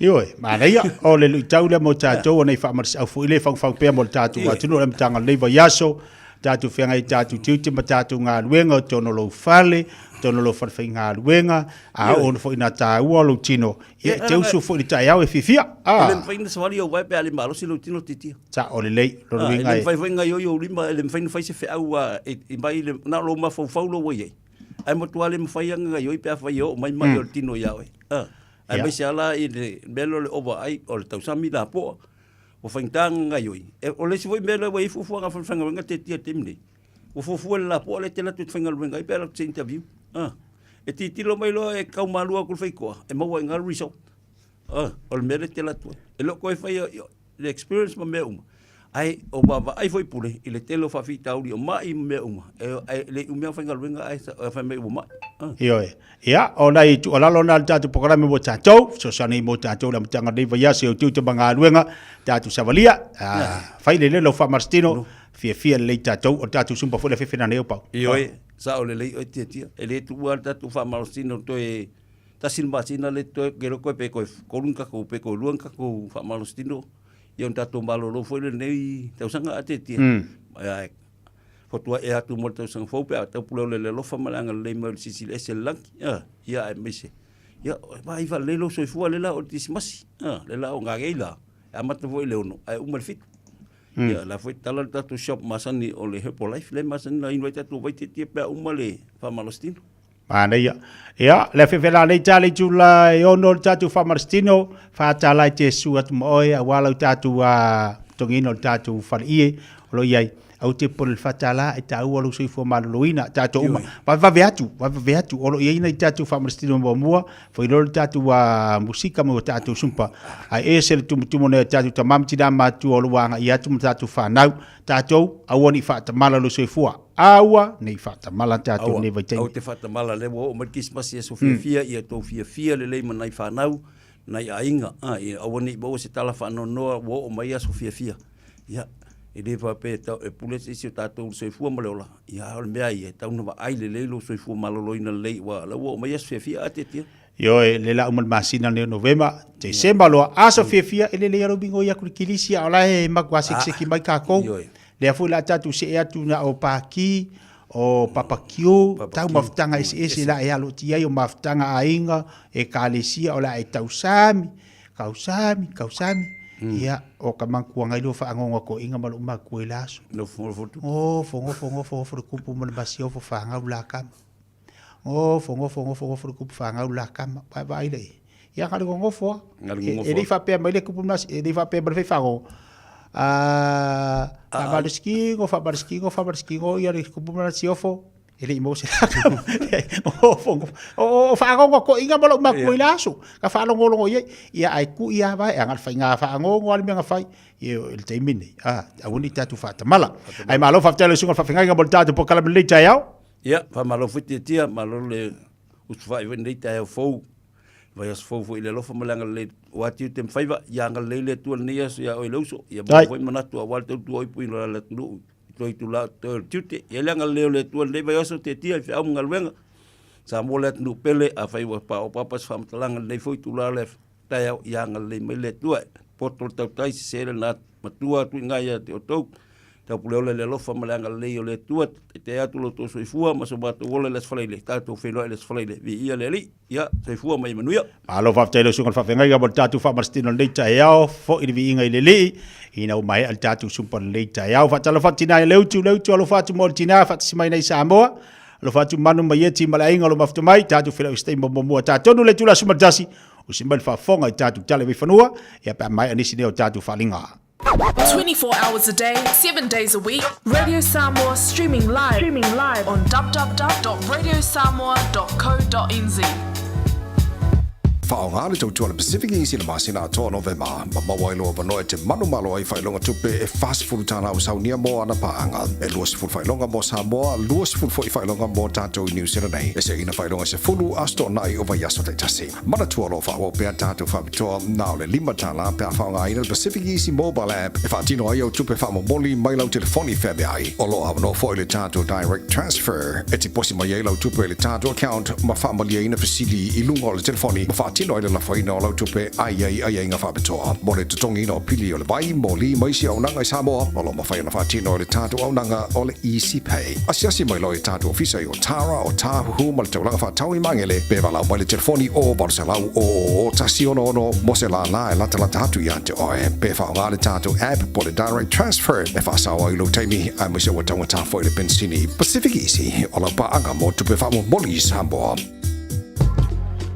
Ioe, manaia, o le luitau lea mo tatou ona i faamalosiau foi le faufau pea mo le tatou atunuu o le amataga o lenei vaiaso, tatou feagai i tatou tiute ma tatou galuega o totonu o lou fale, totonu o lou fale faigaluega, a oo foi ina taua lou tino, ia e te usu foi i le taeao e fiafia. E le mafai ona savali ou vae pe a le malosi lou tino titia. Sao lelei, lona uiga e. E le mafai foi ona gaoioi ou lima, e le mafai ona fai se feau e mai le, na o lou mafaufau lea ua i ai, ae matua le mafai lava ona gaoioi pe afai e oo mai mai o le tino ia oe. Aemaise lava la i le mea lea o le ova ai, o le tausami lapoa, ua faigata ona gaoioi. O le isi foi mea lea ua i ai fuafuaga a le falefaigaluega tetia i le taimi nei, ua fuafua i le lapoa lea e te alu atu e te faigaluega ai pe a alu atu i se interview. E tilotilo mai loa e tau malu atu le faitoa, e maua i ina le result. O le mea lea e te alu atu ai. E le o toe faia le experience ma mea uma, ae o vaavaai foi Pule i le tele o faafitauli o mai ma mea uma, e le i umi lava faigaluega ae fai mai ua mai. Ioe. Ia, o nai tuualalo na a le tatou polokalame mo tatou, fesoasoani mo tatou i le amataga o lenei vaiaso i utiuti ma galuega, tatou savalia, fai lelei lau faamalositino, fiafia lelei tatou, o le tatou sumba foi le fefe nanei o pau. Ioe, sao lelei oe Tiatia, e le tuua lava le tatou faamalositino toe tasi le masina lea totoe, ou te iloa pe toe tolu ni tatou, pe toe lua ni tatou faamalositino, ia ona tatou malolo foi lea i lenei tausaga a Tiatia. Ae faatoa ea atu mo le tausaga fou pe a tau pule ole le alofa ma le agalelei mai o le Silisili Ese i le lagi, ia aemaise, ia vaai faalelei lou soifua lea la o le Kerisimasi, lea la o gagei la, e amata foi i le 6 ae uma i le 7. Ia o la foi e tatala le tatou shop masani o le Herbalife lea e masani ona inu ai tatou vai tietie pe a uma le faamalositino. Manaia. Ia, le afeafe la nei tala i tula e ono le tatou faamalositino, faatala e te su atu ma oe aua lau tatou totogiina o le tatou faleie o lo o i ai. Aua te popole i le faatala e taua lou soifua maloloina, tatou uma. Vavevave atu, vavevave atu, o lo o i ai nai tatou faamalositino muamua, foi loa le tatou musika ma tatou sumpa. Ae ese le tumutumu o nai o tatou tama ma tina matutua o lo o ua agai atu ma tatou fanau. Tatou, aua ne i faatamala lou soifua. Aua ne i faatamala tatou i lenei vaitaimi. Aua te faatamala, lea ua oo mai le Kerisimasi aso fiafia, ia outou fiafia lelei ma nai fanau, nai aiga, a, ia aua ne i maua se tala faanoanoa ua oo mai aso fiafia. Ia, e le faapea e tau, e pule se isi o tatou i le soifua ma le ola, ia a o le mea ia, e tatau ona vaai lelei lou soifua maloloina lelei, aua o lea ua oo mai aso fiafia a tiatia. Ioe, lea la uma le masina lenei o Novema, Tesema loa, aso fiafia, e lelei lava lou migoi atu i le kilisi, a o la e matua sekiseki mai tatou. Lea foi la tatou see atu na o paki, o papakiu, tau mafutaga eseese la e alo atu i ai, o mafutaga aiga, ekalesia, o la e tausami, tausami, tausami. Ia, o ka mantuaga i lua faanono toeaiina ma lou matua i le aso. Nofo, nofo, nofo, nofo le tupu ma le masiofo fanau la tama. Nofo, nofo, nofo, nofo le tupu fanau la tama. Vaai lea i ai. Ia, na o le nonofo lava. E le i faapea mai le tupu ma e le i faapea mai le faifagogo, faamalositino, faamalositino, faamalositino ia le tupu ma lana siofo, e le i maua se laka. Nofo, nofo. O faanono toeaiina ma lou matua i le aso, na faalogologo i ai. Ia, ae tui lava, e ana le faiga faanono lava le mea na fai. Ia, i le taimi lenei, aua ne i tatou faatamala. Ae malo faafetai i lau susuga i le faafeagaiga mo le tatou polokalame i lenei taeao. Ia, faamalo foi Tiatia, malo le usufono foi i lenei taeao fou. Vaiaso fou foi i le alofa ma le agalelei ua tiute ma faiva, ia agalelei le Atua i lenei aso ia oe le uso, ia maua foi manatu aua le tautua o ipu i le atunuu i toe itula o totoe o le tiute. Ia le agalelei o le Atua i lenei vaiaso tiatia i feau ma galuega. Samoa le atunuu pele, afai ua paopapa se faamatalaga i lenei foi itula o le taeao, ia agalelei mai le Atua. Poto le tautai, sese lena matua atu i ina ia te outou. Taupuleola i le alofa ma le agalelei o le Atua, taitai atu lo outou soifua ma so matou ola i le Aso Faraile, tatou feiloai i le Aso Faraile. Viia le Alii. Ia, soifua ma ia manuia. Malo faafetai i lau susuga i le faafeagaiga mo le tatou faamalositino i lenei taeao, foi le viiga i le Alii ina ua maea le tatou sumpa i lenei taeao. Faatalofa atu tina i le utu, le utu alofa atu mo le tina faatasi mai nei Samoa. Alofa atu Manu ma Ieti ma le aiga o lo mafuta mai, tatou feiloai i se taimi muamua. Tatonu le itula 11, usi mai le faafofoga i tatou tala i Vaifanua, ia pe a maea nisi nei o tatou faaaliga. 24 hours a day, 7 days a week, Radio Samoa streaming live, streaming live on www.radiosamoa.co.nz. Faaaoga le tautua a le Pacific Easy i le masina atoa o Novema ma maua ai lou avanoa e te manumalo ai i faailoga tupe e $40 ua saunia mo ana paaga. E 20 faailoga mo Samoa, 20 foi faailoga mo tatou i Niu Sila nei. E seina faailoga e 10 Aso Toonai o vaiaso taitasi. Manatua o lo o faaauau pea tatou faapitoa na o le $5 pe a faaaogaina le Pacific Easy Mobile App e faatino ai au tupe faamomoli mai lau telefoni feaveai. O lo o avanoa foi le tatou Direct Transfer e tiposi mai ai lau tupe i le tatou account ma faamalieina fesili i luga o le telefoni ma faatino ai le lafoina o lau tupe a i ai aiaiga faapitoa mo le totogiina o pili o le vai, moli ma isi auaunaga i Samoa. O lo o mafai ona faatino e le tatou auaunaga o le Easy Pay. Asiasi mai loa i tatou ofisa i Otara, Otāhuhu ma le taulaga faatau i Magele pe valaau mai le telefoni o 800 000 166 mo se lālā e latalata atu ia te oe. Pe faaaoga le tatou app po o le Direct Transfer e faasao ai lou taimi aemaise ua taugata foi le penisini. Pacific Easy, o lau paaga mo tupe faamomoli i Samoa.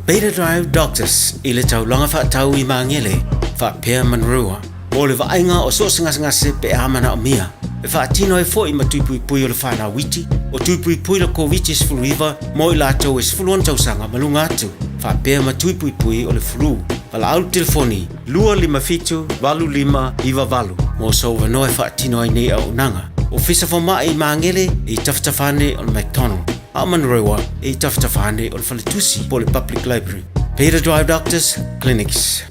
Beta Drive Doctors i le taulaga faatau i Magele faapea Manurewa mo le vaaiga o so o se gasegase pe a manaomia. E faatino ai foi ma tui puipui o le whanau iti, o tui puipui le Koviti-19 mo i latou e 16 tausaga ma luga atu, faapea ma tui puipui o le flu. Valaau le telefoni 257 8598 mo sou avanoa e faatino ai nei auaunaga. Ofisa Fomai i Magele i tafatafa ane o le McDonald, a o Manurewa i tafatafa ane o le Faletusi po o le Public Library. Peter Drive Doctors Clinics.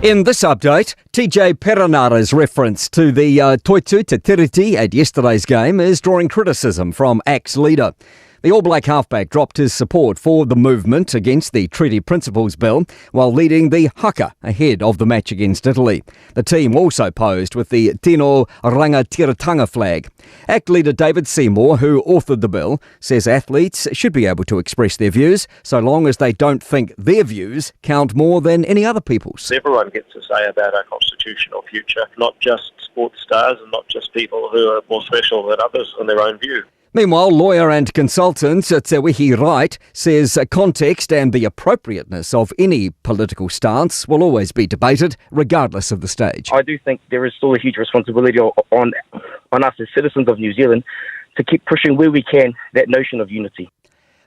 In this update, TJ Perenara's reference to the uh, Toitu Te Tiriti at yesterday's game is drawing criticism from ACT's leader. The All Black halfback dropped his support for the movement against the Treaty Principles Bill while leading the haka ahead of the match against Italy. The team also posed with the Tino Rangatiratanga flag. ACT leader David Seymour, who authored the bill, says athletes should be able to express their views so long as they don't think their views count more than any other people's. Everyone gets a say about our constitutional future, not just sports stars and not just people who are more special than others in their own view. Meanwhile, lawyer and consultant Te Wehi Wright says context and the appropriateness of any political stance will always be debated, regardless of the stage. I do think there is still a huge responsibility on, on us as citizens of New Zealand to keep pushing where we can that notion of unity.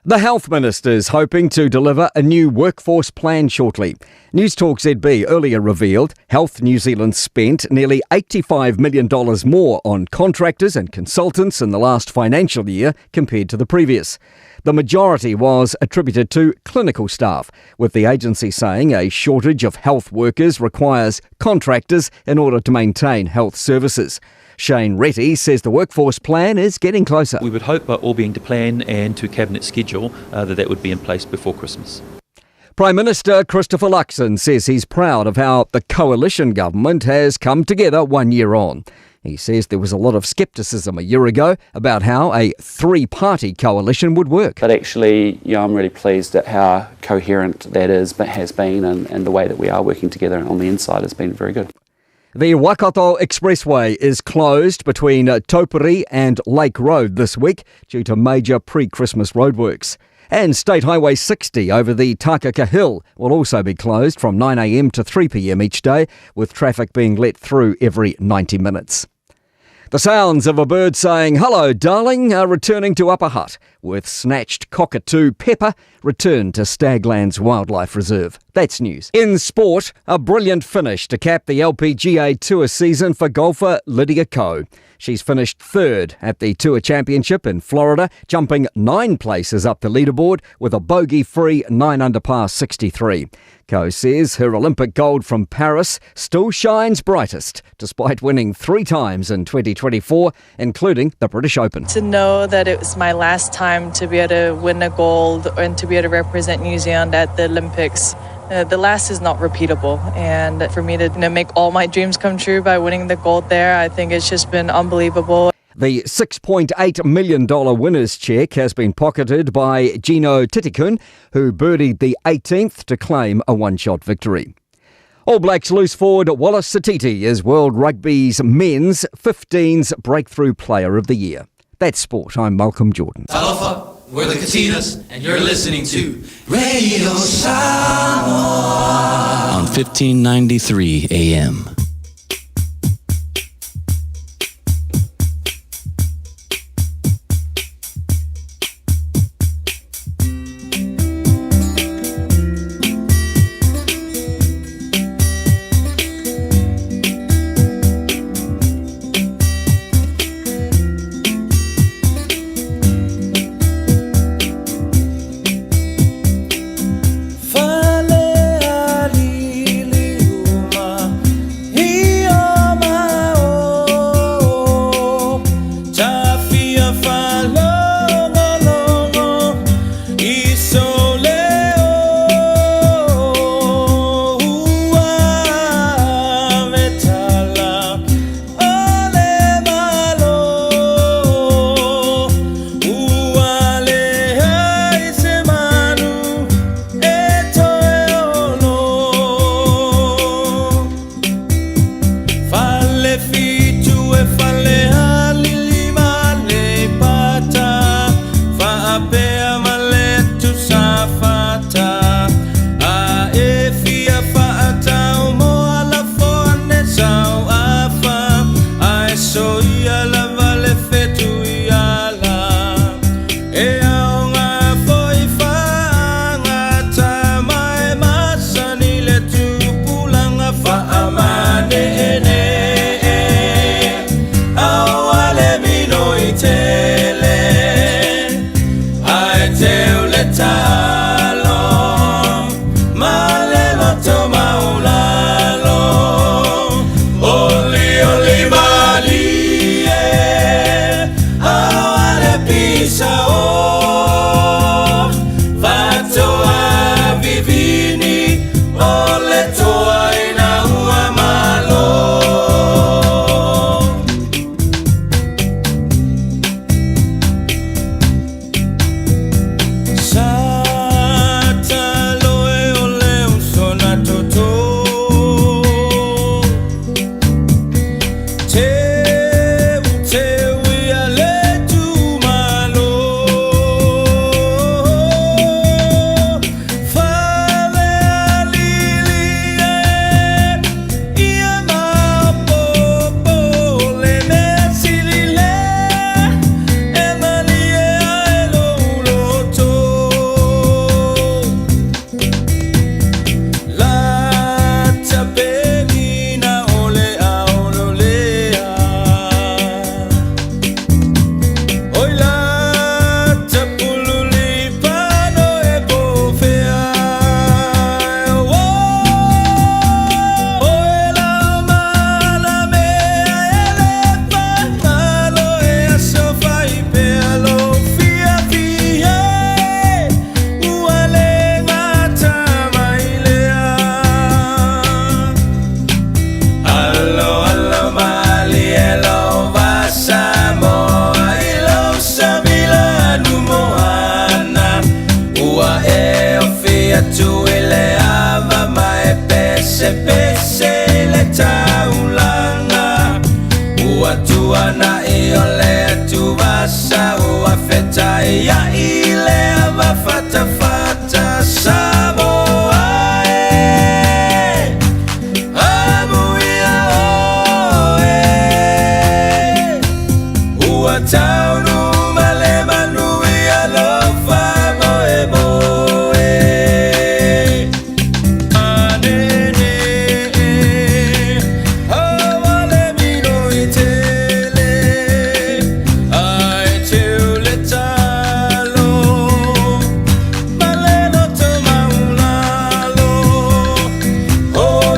The Health Minister is hoping to deliver a new workforce plan shortly. News Talk ZB earlier revealed Health New Zealand spent nearly $85 million more on contractors and consultants in the last financial year compared to the previous. The majority was attributed to clinical staff, with the agency saying a shortage of health workers requires contractors in order to maintain health services. Shane Reti says the workforce plan is getting closer. We would hope, by all being to plan and to Cabinet schedule, uh, that that would be in place before Christmas. Prime Minister Christopher Luxon says he's proud of how the coalition government has come together one year on. He says there was a lot of scepticism a year ago about how a three party coalition would work. But actually, you know, I'm really pleased at how coherent that is, but has been, and, and the way that we are working together on the inside has been very good. The Waikato Expressway is closed between Taupiri and Lake Road this week due to major pre Christmas roadworks. And State Highway 60 over the Takaka Hill will also be closed from 9am to 3pm each day, with traffic being let through every 90 minutes. The sounds of a bird saying, Hello, darling, are returning to Upper Hutt, with snatched cockatoo Pepper returned to Staglands Wildlife Reserve. That's news. In sport, a brilliant finish to cap the LPGA Tour season for golfer Lydia Ko. She's finished third at the Tour Championship in Florida, jumping nine places up the leaderboard with a bogey free 9 under par 63. Ko says her Olympic gold from Paris still shines brightest, despite winning three times in 2024, including the British Open. To know that it was my last time to be able to win a gold and to be able to represent New Zealand at the Olympics. Uh, the last is not repeatable. And for me to you know, make all my dreams come true by winning the gold there, I think it's just been unbelievable. The $6.8 million winner's cheque has been pocketed by Jeeno Thitikul, who birdied the 18th to claim a one shot victory. All Blacks loose forward Wallace Sititi is World Rugby's men's 15s Breakthrough Player of the Year. That's sport. I'm Malcolm Jordan. Talofa. We're the Katinas, and you're listening to Radio Samoa on 1593 AM.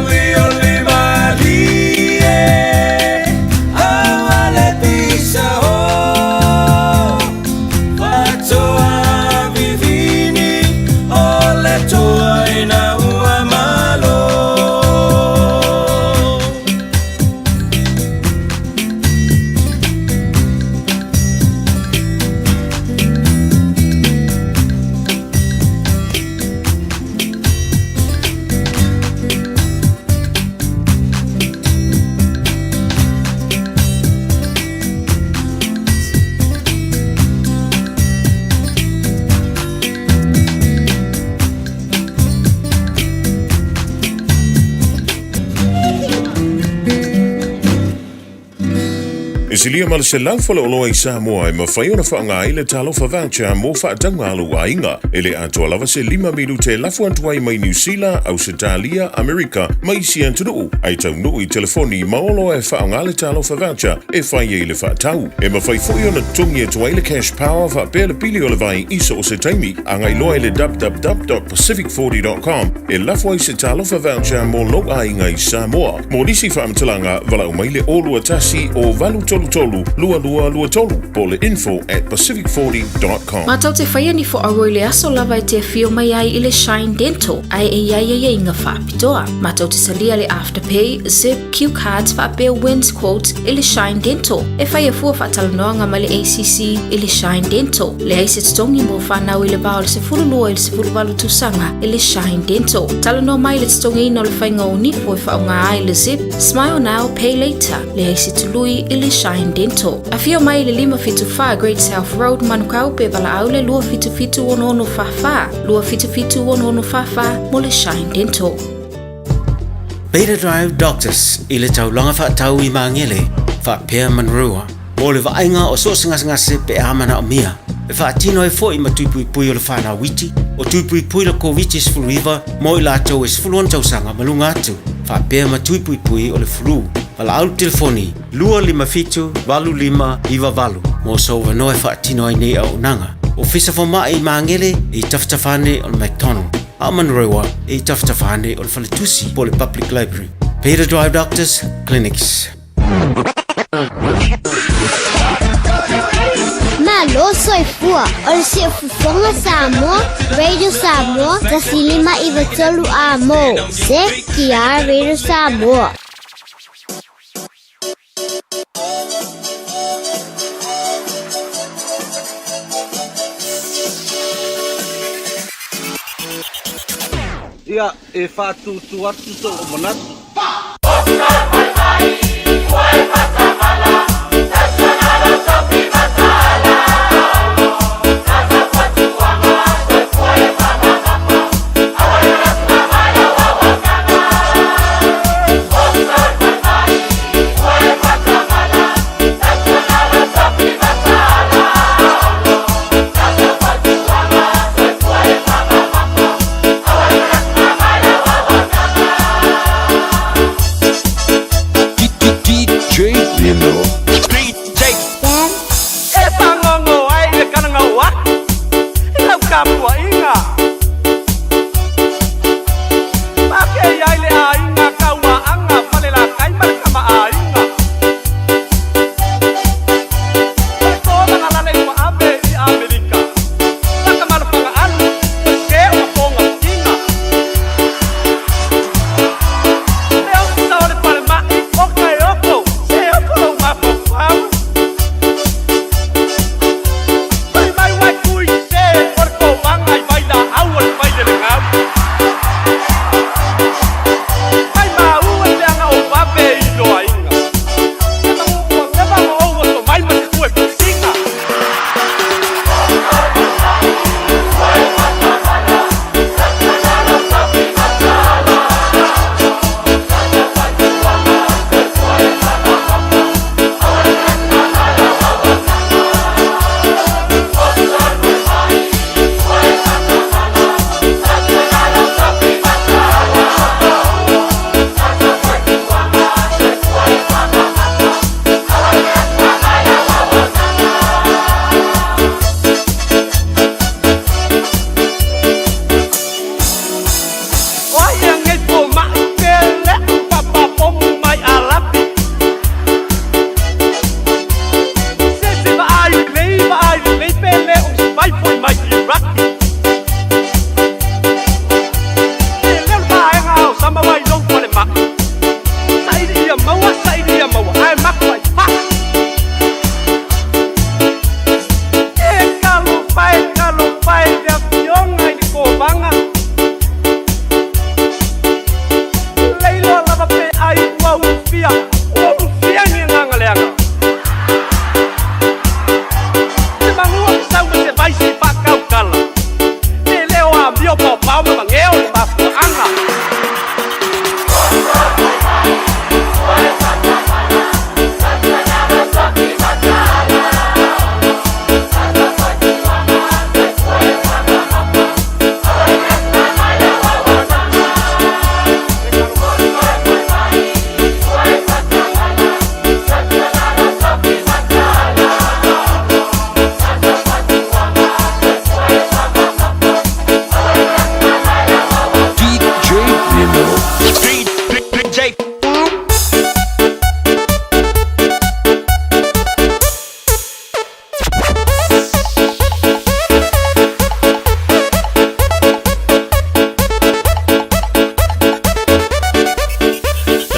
Oli malie, awale pisa ho. E silia ma le 100 faleoloa i Samoa e mafai ona faaaoga ai le Talofa Voucher mo faatauga a lou aiga. E le atoa lava se 5 minute e lafo atu ai mai Niu Sila, Ausetalia, Amerika ma isi atunuu, ae taunuu i telefoni ma oloa e faaaoga le Talofa Voucher e fai ai le faatau. E mafai foi ona totogi atu ai le cash power faapea le pili o le vai i so o se taimi. Agai loa i le www.pacific40.com e lafo ai se Talofa Voucher mo lou aiga i Samoa. Mo nisi faamatalaga, valaau mai le 021 o 833 2223 po o le info@pacific40.com. Matou te faia ni foaua i le aso lava e te afio mai ai i le Shine Dental ae e i ai aiaiga faapitoa. Matou te talia le Afterpay, Zip, Q Cards faapea Wins Quote i le Shine Dental. E faia fua faatalanoaga ma le ACC i le Shine Dental. Leai se totogi mo fanau i le va o le 12 i le 18 tausaga i le Shine Dental. Talanoa mai i le totogiina o le faiga o nifo e faaaoga ai le Zip, Smile Now, Pay Later. Leai se tului i le Shine Dental. Afio mai i le 574 Great South Road, Manukau pe valaau le 277 6644, 277 6644 mo le Shine Dental. Beta Drive Doctors i le taulaga faatau i Magele, faapea Manrua, mo le vaaiga o so o se gasegase pe a manaomia. E faatino ai foi ma tui puipui o le whanau iti, o tui puipui le Koviti-19 mo i latou e 16 tausaga ma luga atu, faapea ma tui puipui o le flu. Valaau le telefoni 257 8598 mo sou avanoa e faatino ai nei auaunaga. Ofisa Fomai i Magele i tafatafa ane o le McDonald. A o Manurewa e i tafatafa ane o le faletusi po o le Public Library. Peter Drive Doctors Clinics. Malo soifua o le Siufofoga Samoa, Radio Samoa, 1593 A mo, CTR Radio Samoa. Ia, e faatūtū atu sou manatu. DJ Lino. DJ E pāgogo ai le kalagau atu i lau tapuaiga. Pakei ai le aiga Kauaaga Falelatai ma le Tamaaiga. O le tolaga lale ua ave i Amerika. Laka alu, o ke o mapoga tiga. Le ofisa o le falemai o Kaeoko, se oko lou mafaufau.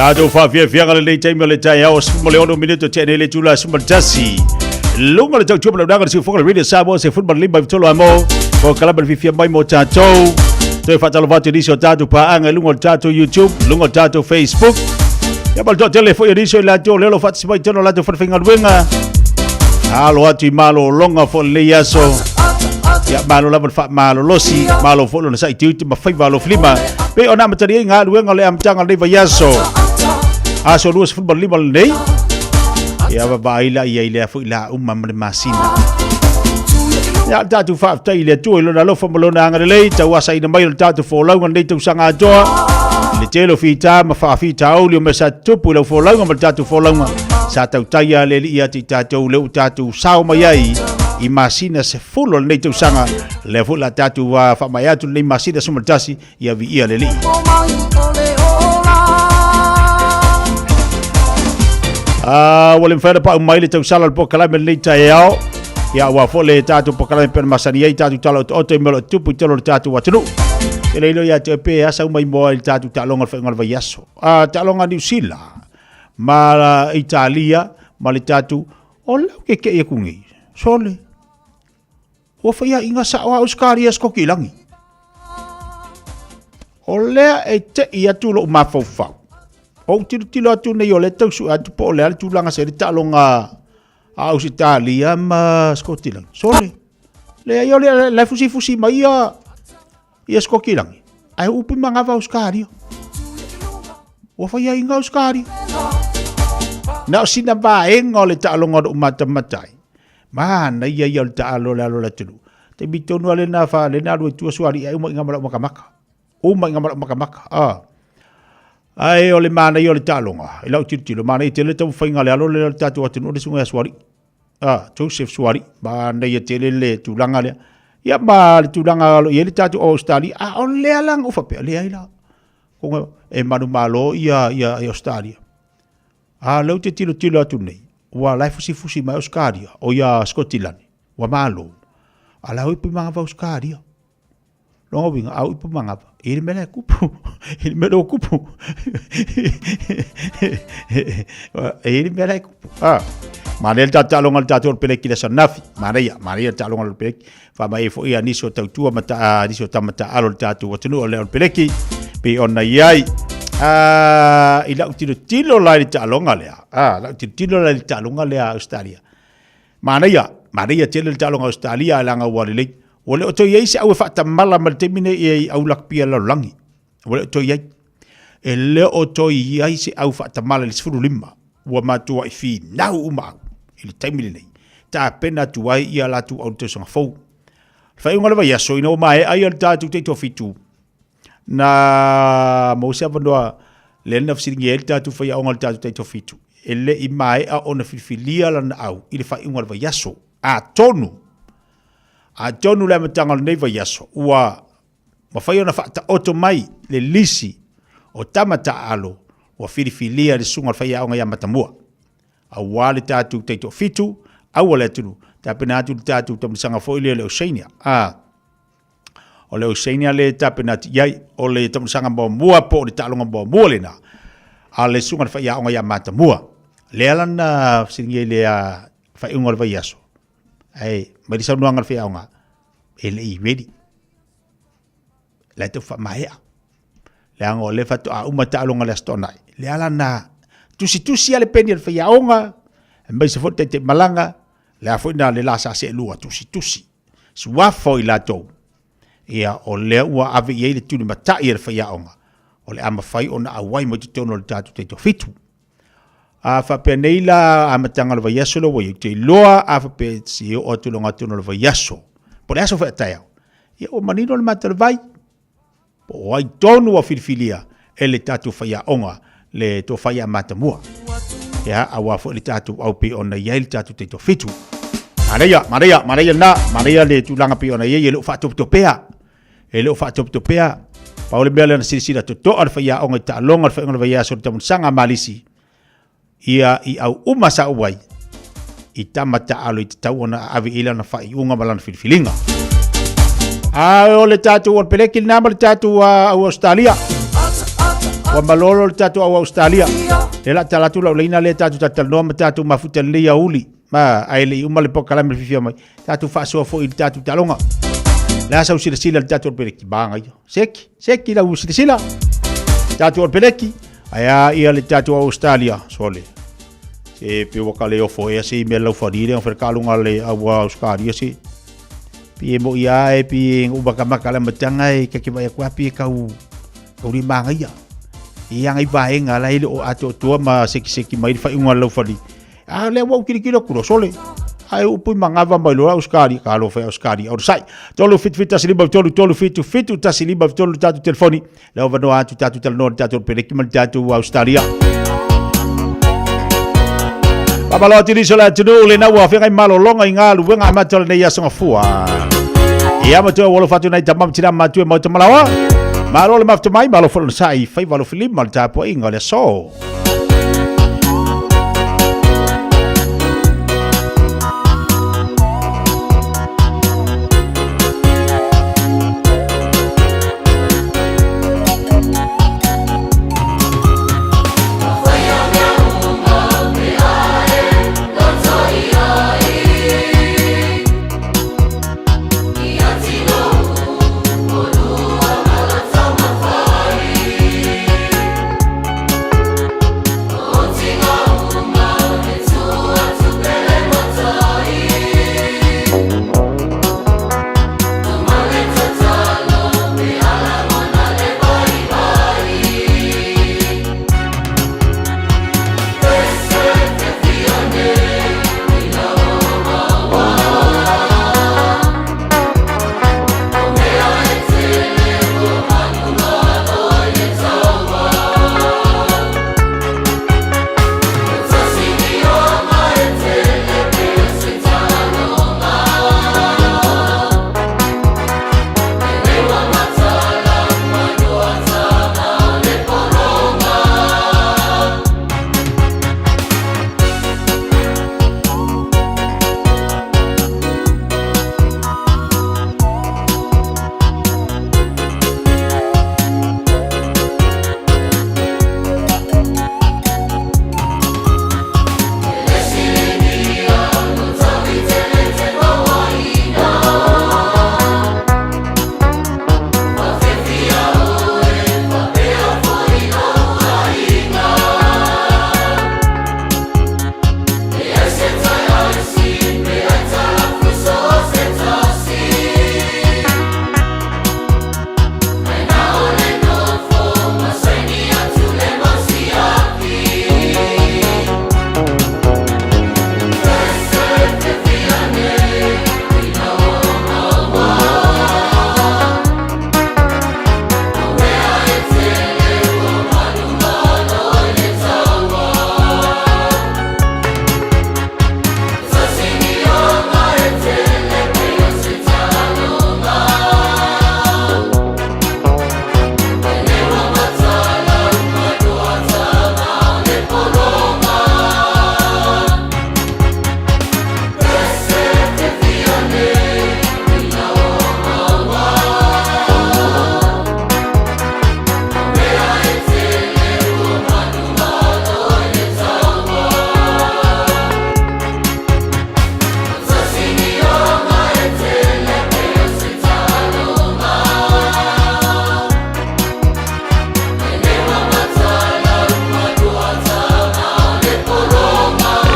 Tatou faafiafiaga lenei taimi o le taeao 16 minute tea nei le itula 11. Luga o le tautua ma le auaunaga le siufofoga le Radio Samoa 15 i tolu amo. Po kalama le fiafia mai mo tatou. Toe faatalofa atu i nisi o tatou paaga i luga o le tatou YouTube, luga o le tatou Facebook. Ia ma le toatele foi o nisi o i latou o lea o lo o faatasi mai i totonu o latou falefaigaluega. Alo atu i malologa foi lenei aso. Ia malo lava le faamalolosi, malo foi lona saitiuti ma faiva alofilima. Pei ona amatalia ai galuega o le amataga o lenei vaiaso. Aso 25 lenei. Ia vaavaai la i ai lea foi la uma ma le masina. Ia o le tatou faafetai i le Atua i lona alofa ma lona agalelei, tauasaina mai o le tatou folauga lenei tausaga atoa. I le tele o fita ma faafitauli o mea sa tutupu i lau folauga ma le tatou folauga, sa tautaia le Alii ia te i tatou lea ua tatou sao mai ai i masina 10 o lenei tausaga. Lea foi la tatou faamaea atu lenei masina 11 ia viia le Alii. Ah, ua le mafai ona pau mai le tausala o le polokalame lenei taeao. Ia, aua foi le tatou polokalame pei ona masani ai tatou tala otooto i mea o lo o tupu i totonu o le tatou atunuu. E le iloa ia te oe pe a sau mai moa i le tatou taaloga o le faaiuga o le vaiaso. Ah, taaloga Niu Sila ma Italia ma le tatou o lau keke'i aku nei. Sole. Ua faiaʻiga sao a Ausetalia Sikotilagi. O lea e teʻi atu loʻu mafaufau. Ou tilotilo atu nei o lea tau sue atu po o le a le tulaga se le taaloga a Ausetalia ma Sikotilagi. Sole. Leai o lea la e fusifusi mai ia ia Sikotilagi. Ae upu i manava Ausetalia. Ua faiaʻiga Ausetalia. Na o sina vaega o le taaloga o loʻu matamata ai. Manaia ia o le taalo o le alo o le atunuu. Taimi tonu lava lena fa lena alu ai tua sualii ai uma i ngama lau makamaka. Uma i ngama lau makamaka. Ah. Ae o le manaia o le taaloga, i lau tilotilo, manaia tele le taumafaiga a le alo lea o le tatou atunuu le susuga ia Sualii. Ah, Joseph Sualii, manaia tele le tulaga lea. Ia ma le tulaga o lo o i ai le tatou Australia, a o lea la na ou faapea, leai la. E manumalo ia ia Australia. A o lea ou te tilotilo atu nei, ua la e fusifusi mai Ausetalia, o ia Sikotilani, ua malo. A la oi pimanga Ausetalia. Longa uiga, a oi pimanga, i le mea la e kupu, i le mea la kupu. E i le mea la e kupu. Ah. Manaia le tatou taaloga le tatou peleki le aso ananafi. Manaia, manaia le taaloga le peleki. Faamaia foi ia nisi o tautua ma ta, nisi o tama taalo le tatou atunuu o le o le peleki. Pei ona i ai. Ah, i lau tilotilo la i le taaloga lea. Ah, lau tilotilo la i le taaloga lea a Australia. Manaia, manaia tele le taaloga a Australia leaga ua lelei. Ua le o toe i ai se au e faatamala ma le taimi nei i au lakapia a le lalolagi. Ua le o toe i ai. E le o toe i ai se au faatamala i le 15. Ua matuai finau uma au i le taimi lenei. Tapena atu ai ia latou au i le tausaga fou. Le faaiuga o le vaiaso ina ua maea ia le tatou taitoafitu, na maua se avanoa lea na fesiligia ai le tatou faiaoga o le tatou taitoafitu, e le i maea ona filifilia lana au i le faaiuga o le vaiaso. Atonu, atonu le amataga o lenei vaiaso ua mafai ona faataoto mai le lisi o tama taaalo ua filifilia e le susuga o le faiaoga ia Matamua. Aua le tatou taitoafitu, aua le atunuu, tapena atu le tatou taamilosaga foi lea o le Oceania. A, o le Oceania lea e tapena atu i ai, o le taamilosaga muamua po o le taaloga muamua lena a le susuga o le faiaoga ia Matamua. Lea la na fesiligia i le faaiuga o le vaiaso, ae mai le saunoaga a le faiaoga, e le i ready. La e tau faamaea. Leaga o lea faatoa uma taaloga le Aso Toonai. Lea la na tusitusi a le peni a le faiaoga, aemaise foi le taitaimalaga, lea foi na le la sa seelua tusitusi. Suafa o i latou, ia o lea ua ave i ai le tulimatai a le faiaoga, o le a mafai ona auai mai totonu o le tatou taitoafitu. A faapea nei la amataga o le vaiaso lea ua i ai, ou te iloa a faapea se i oo atu i le ogatotonu o le vaiaso, po o le aso foi a taeao, ia ua manino le mata o le vai, po o ai tonu ua filifilia e le tatou faiaoga le tofa ia Matamua. Ia, aua foi le tatou au pei ona i ai le tatou taitoafitu. Manaia, manaia, manaia lena, manaia le tulaga pei ona i ai, e le o faatopetopea. E le o faatopetopea. Pau le mea lea na silasila totoa le faiaoga i taaloga le faaiuga o le vaiaso i le taamilosaga a Malisi, ia i au uma sa ou ai, i tama taalo i tatau ona ave i lana faaiuga ma lana filifiliga. A o le tatou o le peleki lena ma le tatou au Australia. Ua malolo le tatou au Australia. Le la tala atu lau leina lea tatou talatalanoa ma tatou mafuta lenei aoauli. Ma ae le i uma le polokalame le fiafia mai. Tatou faasoa foi i le tatou taaloga. Le a sau silasila le tatou peleki magaia. Seki, seki lau silasila. Tatou peleki. Ae a ia le tatou au Australia. Sole. Se pe ua ka le ofo ea se i mea lau fali le ngawhare kaalunga le au Australia se. Pi e mo ia e pi e umakamaka le matanga e kake vai aku api e kau kau li mangaia. I anga i vaenga la ele o ato tua ma seki seki mai le whaiunga lau fali. A lea ua ukilikilo kuro sole. Ai upu i mangava mai loa Australia, ka alofa i Australia. O sai. 3 7 7 1 5 3 3 7 7 1 5 3 tatu telefoni. Lea vanoa atu tatu talanoa le tatou peleki ma le tatou Australia. Pamalo atu nisi o le atunuu le naua feagai malologa i galuega amata o lenei aso gafua. Ia matua ua alofa atu nai tama ma tina matua e maota malaoa. Malo le mafuta mai, malo foi lona sai, faiva alofilima le tapuaiga o le aso.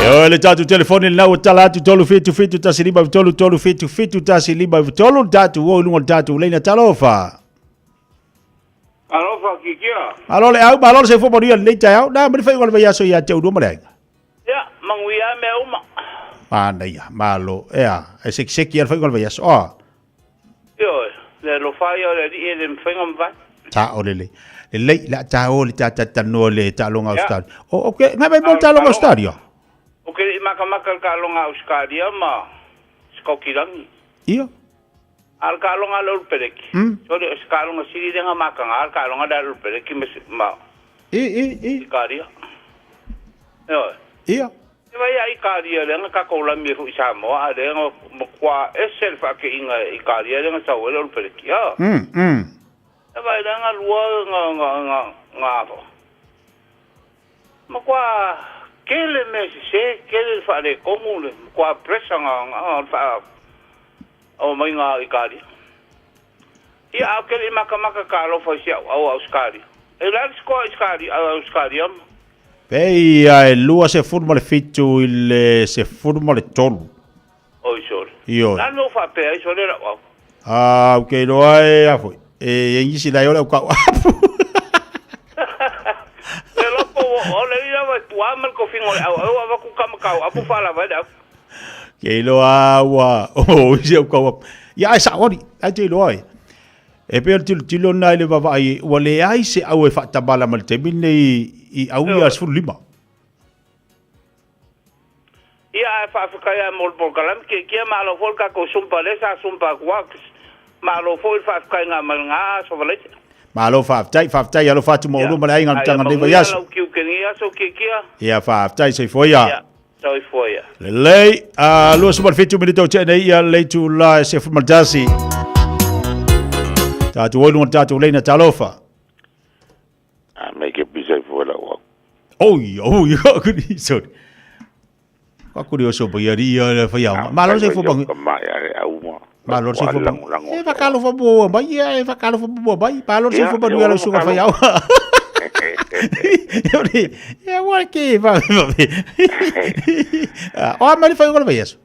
E le tatou telefoni lena ua tala atu 377 153 377 153 tatou o i luga o le tatou leina talofa. Alofa Kikia. Malo le au, malo le soifua manuia lenei taeao. Na mani faiga o le vaiaso ia te ulua ma le aiga. Ia, manuia mea uma. Manaia, malo. Ea, e sekiseki a le faiga o le vaiaso. Oh. Ioe, le alofa ia o le alii e le mafai ona mavae. Sao lelei. Lelei, le a ta o le ta talanoa le taaloga Australia. O, ok, ngai mai mo le taaloga Australia. Ou te le i makamaka i le taaloga Australia ma Sikokilani. Ia. A o le taaloga a le Ulu Peleki. Sole, o se taaloga sili lea na mataga le taaloga lea a le Ulu Peleki ma, ma I, i, i. Italia. Ioe. Ia. E vai a Italia lea na tatou lami ai foi i Samoa, a lea na matua ese le faateiga e Italia lea na sau ai le Ulu Peleki. Mm. E vai lea na lua na, na, na, na Matua tele mea sese, tele le faaletonu, le matua pressure na le faaomaiga a Italia. Ia, ae ou te le i matamata talofa i si au au Ausetalia. E le a le score a Italia, a Ausetalia ma. Pei ia e 27 i le 13. Oi sole. Ioe. O le a le mea ua faapea ai sole lau au? A, ou te iloa e, a foi, e i ai nisi la e o le au kau apu. Te lopo ua o le i lava e puā ma le tofiga o le au au avatu tama kau apu faalava ai le apu. Ke iloa ua o isi au kau apu. Ia ai sao ali, ai te iloa e. E pei o le tilotilo lena i le vaavaai ua leai se au e faatamala ma le taimi lenei i au ia 15. Ia ae faafetai lava mo le polokalame kiekie malo foi le tatou sumpa lea sa sumpa atu a malo foi le faafetaiga mai lena aso Valaisa. Malo faafetai, faafetai alofa atu ma oulua ma le aiga Aia tanga nei manuia vaiaso. lau tiute nei aso kiekie. Ia faafetai soifua ia. Ia soifua ia. Lelei, a 27 minute o tea nei ia le itula e 11. Tātou oi lunga tātou leina talofa. A me ke pisa i fua lau au. Oi, oi, kuri, sorry. Ka kuri o sopo ia ri ia le whai aonga. Malo se fua bangi. Ka mai are au ma. Malo se fua bangi. E whakalo fua mua mai, ia e whakalo fua mua mai. Malo se fua bangi ala usunga whai aonga. Ia ua ke wha wha. O a mai whai aonga le whai aso.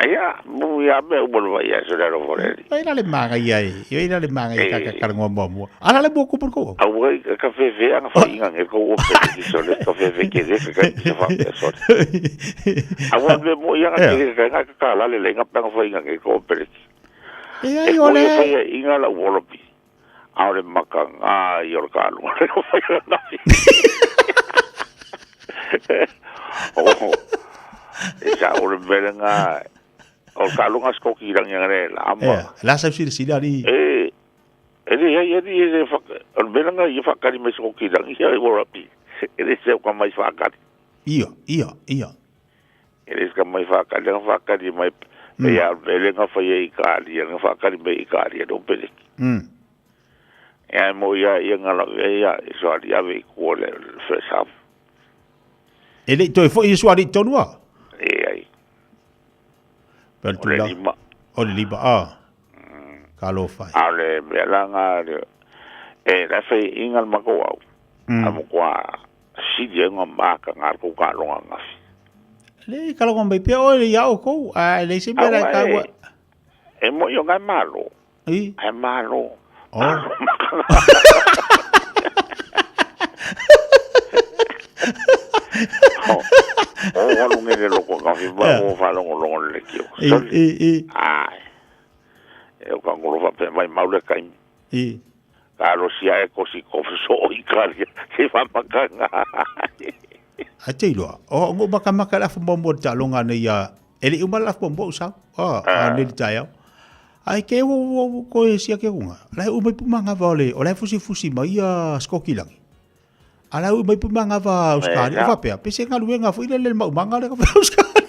Ia, mu ia me uma le vai aso le alofa le ali. Vai la le manga ia e. Vai la le manga ia ka ka ngwa mua mua. Ala le mua kupu ko. Au ai ka fefe anga fa inga nge ko o pe ki so le ka fefe ke le ka ki fa pe so. Au a me mo ia nga ke ka nga ka la le le nga pa fa inga nge ko pe. E ai o le. E ia inga la wolopi. A o le maka nga i o le ka lu. Le ko fa ia na. O. E sa o le mele nga o ka lunga skoki rangi nga le la ama. Eh, la sa sili sili ali. E e le ai e le fa o le mele nga i fa kari me skoki rangi ia o rapi. E le se ka mai fa kari. Ia, ia, ia. E le ka mai fa kari nga fa kari mai e ia mele nga fa ia i kari nga fa kari me i kari no pele. E ai mo ia ia nga la ia e so ali ave i ku le first half. E le toe foi Iesu ali tonu a? E ai. Pel O le tula. lima. O le lima, a. Ka lo fai. A le mea la nga le e la fai inga le mako au. A mo kua sili ai nga maka nga ko ka longa nga. Le ka longa mai pia o le ia o kou. A le se mea la ka ua. E mo i o ngai malo. I? Ai malo. Oh. O walu ngene loko ka fi ba o fa longo longo le kio. I, i, i. Ai. E o ka ngolo fa pe mai mau le kai. I. Ka alo sia e kosi ko so i ka ria. Se fa makanga. A te iloa, o ngo maka maka la fo mo ta longa nei ia. E le uma la fo mo sa. A, a ne ta ia. Ai ke wo wo ko e sia ke unga. La u mai pumanga va ole, o la fusi fusi mai ia skoki langi. Ala u mai pumanga va uskari, o fa pea. Pese ngaluenga fo ile le maumanga le ka fa uskari.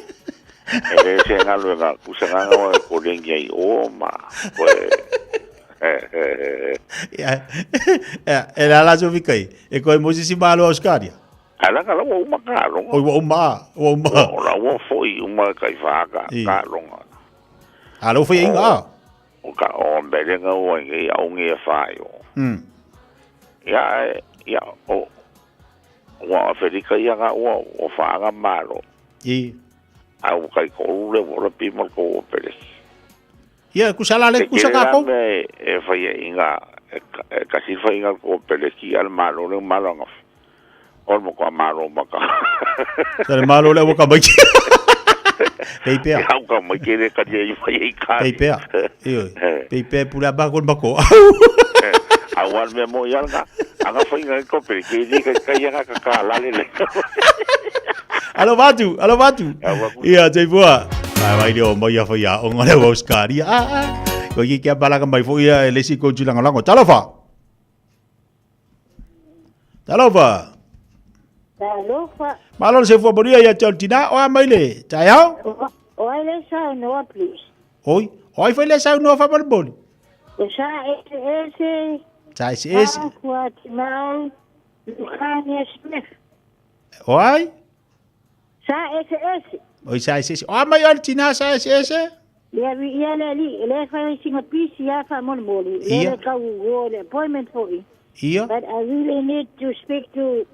E le se ngaluenga kusa nganga o ko lengi ai o ma. Ko e Ia, e la la so fikai. E ko e mosi si malo uskari. Ala ka la ua uma ka longa. Oi ua uma, ua uma. O la ua foi uma kai whaka ka longa. A lo foi inga. O ka o mbele nga ua ngi au ngi e whai o. Ia ia o ua Afrika ia nga ua o whaanga malo. I. Au kai ko ule wala pi mal ko o pere. Ia kusala le kusa ka ko. E e whai inga e kasi whai inga ko pere ki al malo le malo nga. O mo ko malo maka. Sa le malo le waka mai. Pei pea. Au ka mai kere ka dia i whai i ka. Pei pea. Io. Pei pea pula ba ko mako. Au al me mo ia nga. Anga whai inga ko pere ki ni ka ka ia ka ka la le. Alo vatu, alo vatu. Ia te bua. Ai vai leo mai ia whai a onga le wauskari. Ah ah. Ko ki kia balanga mai fo ia le si ko tulanga lango. Talofa. Talofa. Talofa. Malo se fua bonia ia te tina o a mai le. Tai au? O ai le sau noa, please. Oi, oi fai le sau noa fa boli. O sa ese ese. Sa ese ese. Kua timau Lukania Smith. O ai? Sa ese ese. Oi sa ese ese. O a mai o le tina sa ese ese? Ia vi ia le ali, le fai singa pisi ia fa moli moli. Le le kau go le appointment for i. Ia. But I really need to speak to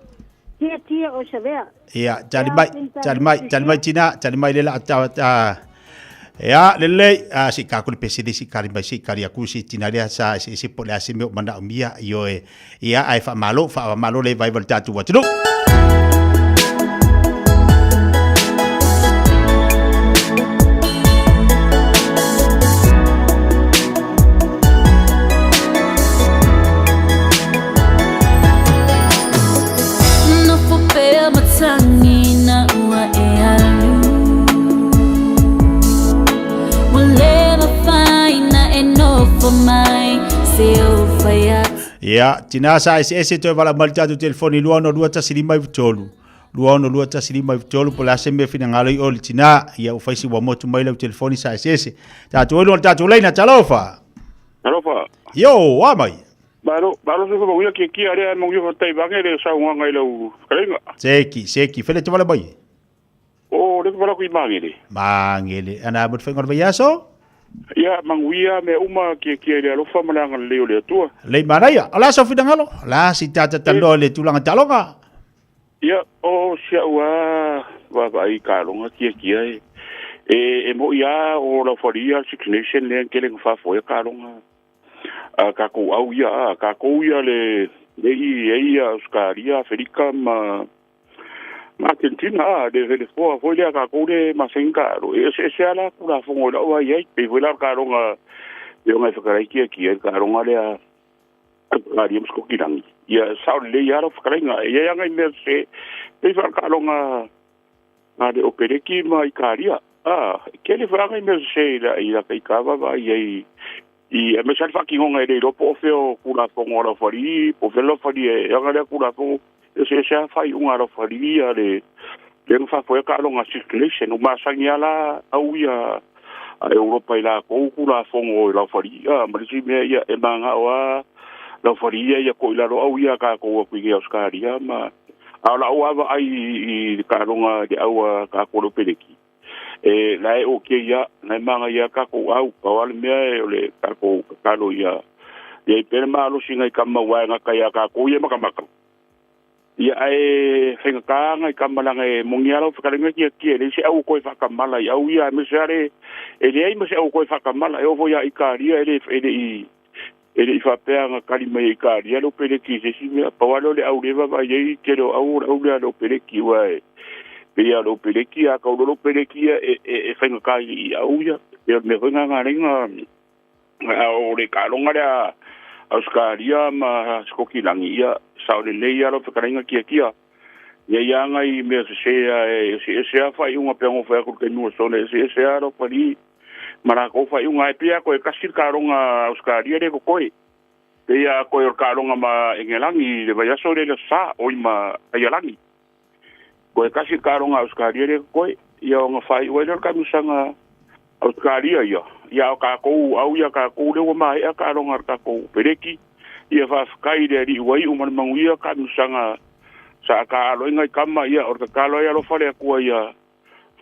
Tia Tia o Savea. Ia, tali mai, tali mai, tali mai tina, tali mai le la ta ta. Ia, lelei, a si ka kule pese si kari mai si kari aku si tina lea sa si si po le ase me o mana o mia io e. Ia, ai fa malo, fa malo le vai volta tu watu. Nofo pea matagi na ua e alu Ua le mafai na e nofo mai Se ou fai atu Ia, tina sa ese ese toe vala mai le tatou telefoni 26215 3. 26215 po o le a se mea finagalo i o le tina. Ia, ua fai si ua motu mai lau telefoni sa ese ese. Tatou ai luga o le tatou laina, talofa! Talofa. Io, a mai! Malo, malo se whakauia ki kia rea mo ki tai vange le sauanga i lau whakarenga. Seki, seki, fele te wale mai. O, le wala kui mangere. Mangere. Ana, mo te whainga o le vaiaso? Ia, manguia me uma ki kia le alofa malanga le leo le atua. Lei manaia. O la so finangalo. La si tata taloa le tulaga taloga. Ia, o si au a vaavaai kaloga kiakia e. E, e mo'i a o laufalia Six Nation lea kele nga faafoea kaloga. A kakou au ia, a kakou ia le le i e ia Australia, Aferika ma ma Argentina a le le foa foi lea kakou le maseng ka ro. E se se ala kula fongo lau ai ai pe foi la kaloga le ona e whakarai kia kia kaloga lea Australia ma Skokilangi. Ia sao lelei lava lau fetalaiga. E i ai lava nai mea sese pei faakaloga a le Opereki ma Ikaria. A, e tele foi lava nai mea sese i la i lata i ka vaavaai ai i aemaise lava le faatinoga e le iloa po o fea o Tulafono a Laufalii po o fea Laufalii e ana lea Tulafono. E eseese lava faaiuga a Laufalii ia le lea na faafoea taaloga a Six Nation. Ua masani lava la au ia a Europa i latou Tulafono i Laufalii a ma le isi mea ia e manao lava Laufalii ia ia to'i lalo au ia a tatou atu i Ausetalia ma a o la'u lava vaai i le taaloga i le au a tatou le Opereki e la e okay ia la e manaia lava tatou au pau lava le mea o le tatou tatalo ia ia i pea le malosi nai tama aua e gata iā tatou ia e matamata. Ia ae faigata nai tama leaga e moni lava lau fetalaiga tiatia e leai se au e toe faatamala i au ia aemaise lava le e leai ma se au e toe faatamala e oo foi ia Italia e le e le i e le i faapea na tali mai e Italia le Opereki i se isi mea. Pau lava lea o le au lea e vaavaai ai tele o au o le au lea a le Opereki aua e pei lava o le Opereki a tau loa le Opereki ia e e faigata i au ia. E pei o le mea foi lena na ala ai ona A o le taaloga lea Ausetalia ma Sikotilagi, ia, sao lelei lava lau fetalaiga tiatia. Ia i ai nai mea sese a e eseese lava faaiuga pei ona fai atu i le taimi ua sola, e eseese lava lau pali ma latou faaiuga. Ae pei lava toe tasi le taaloga Ausetalia lea e totoe. Pei lava toe o le taaloga ma Engelagi i le vaiaso lea i le Aso Sa, oi ma Aialagi. Toe tasi le taaloga Ausetalia lea e totoe, ia ona faaiu ai lea o le taamilosaga Ausetalia ia. Ia a o tatou au ia tatou lea ua maea taaloga a le tatou peleki. Ia faafetai i le Alii ua iu ma le manuia taamilosaga sa taaalo ai nai tama. Ia o le tatalo ai alofa le Atua ia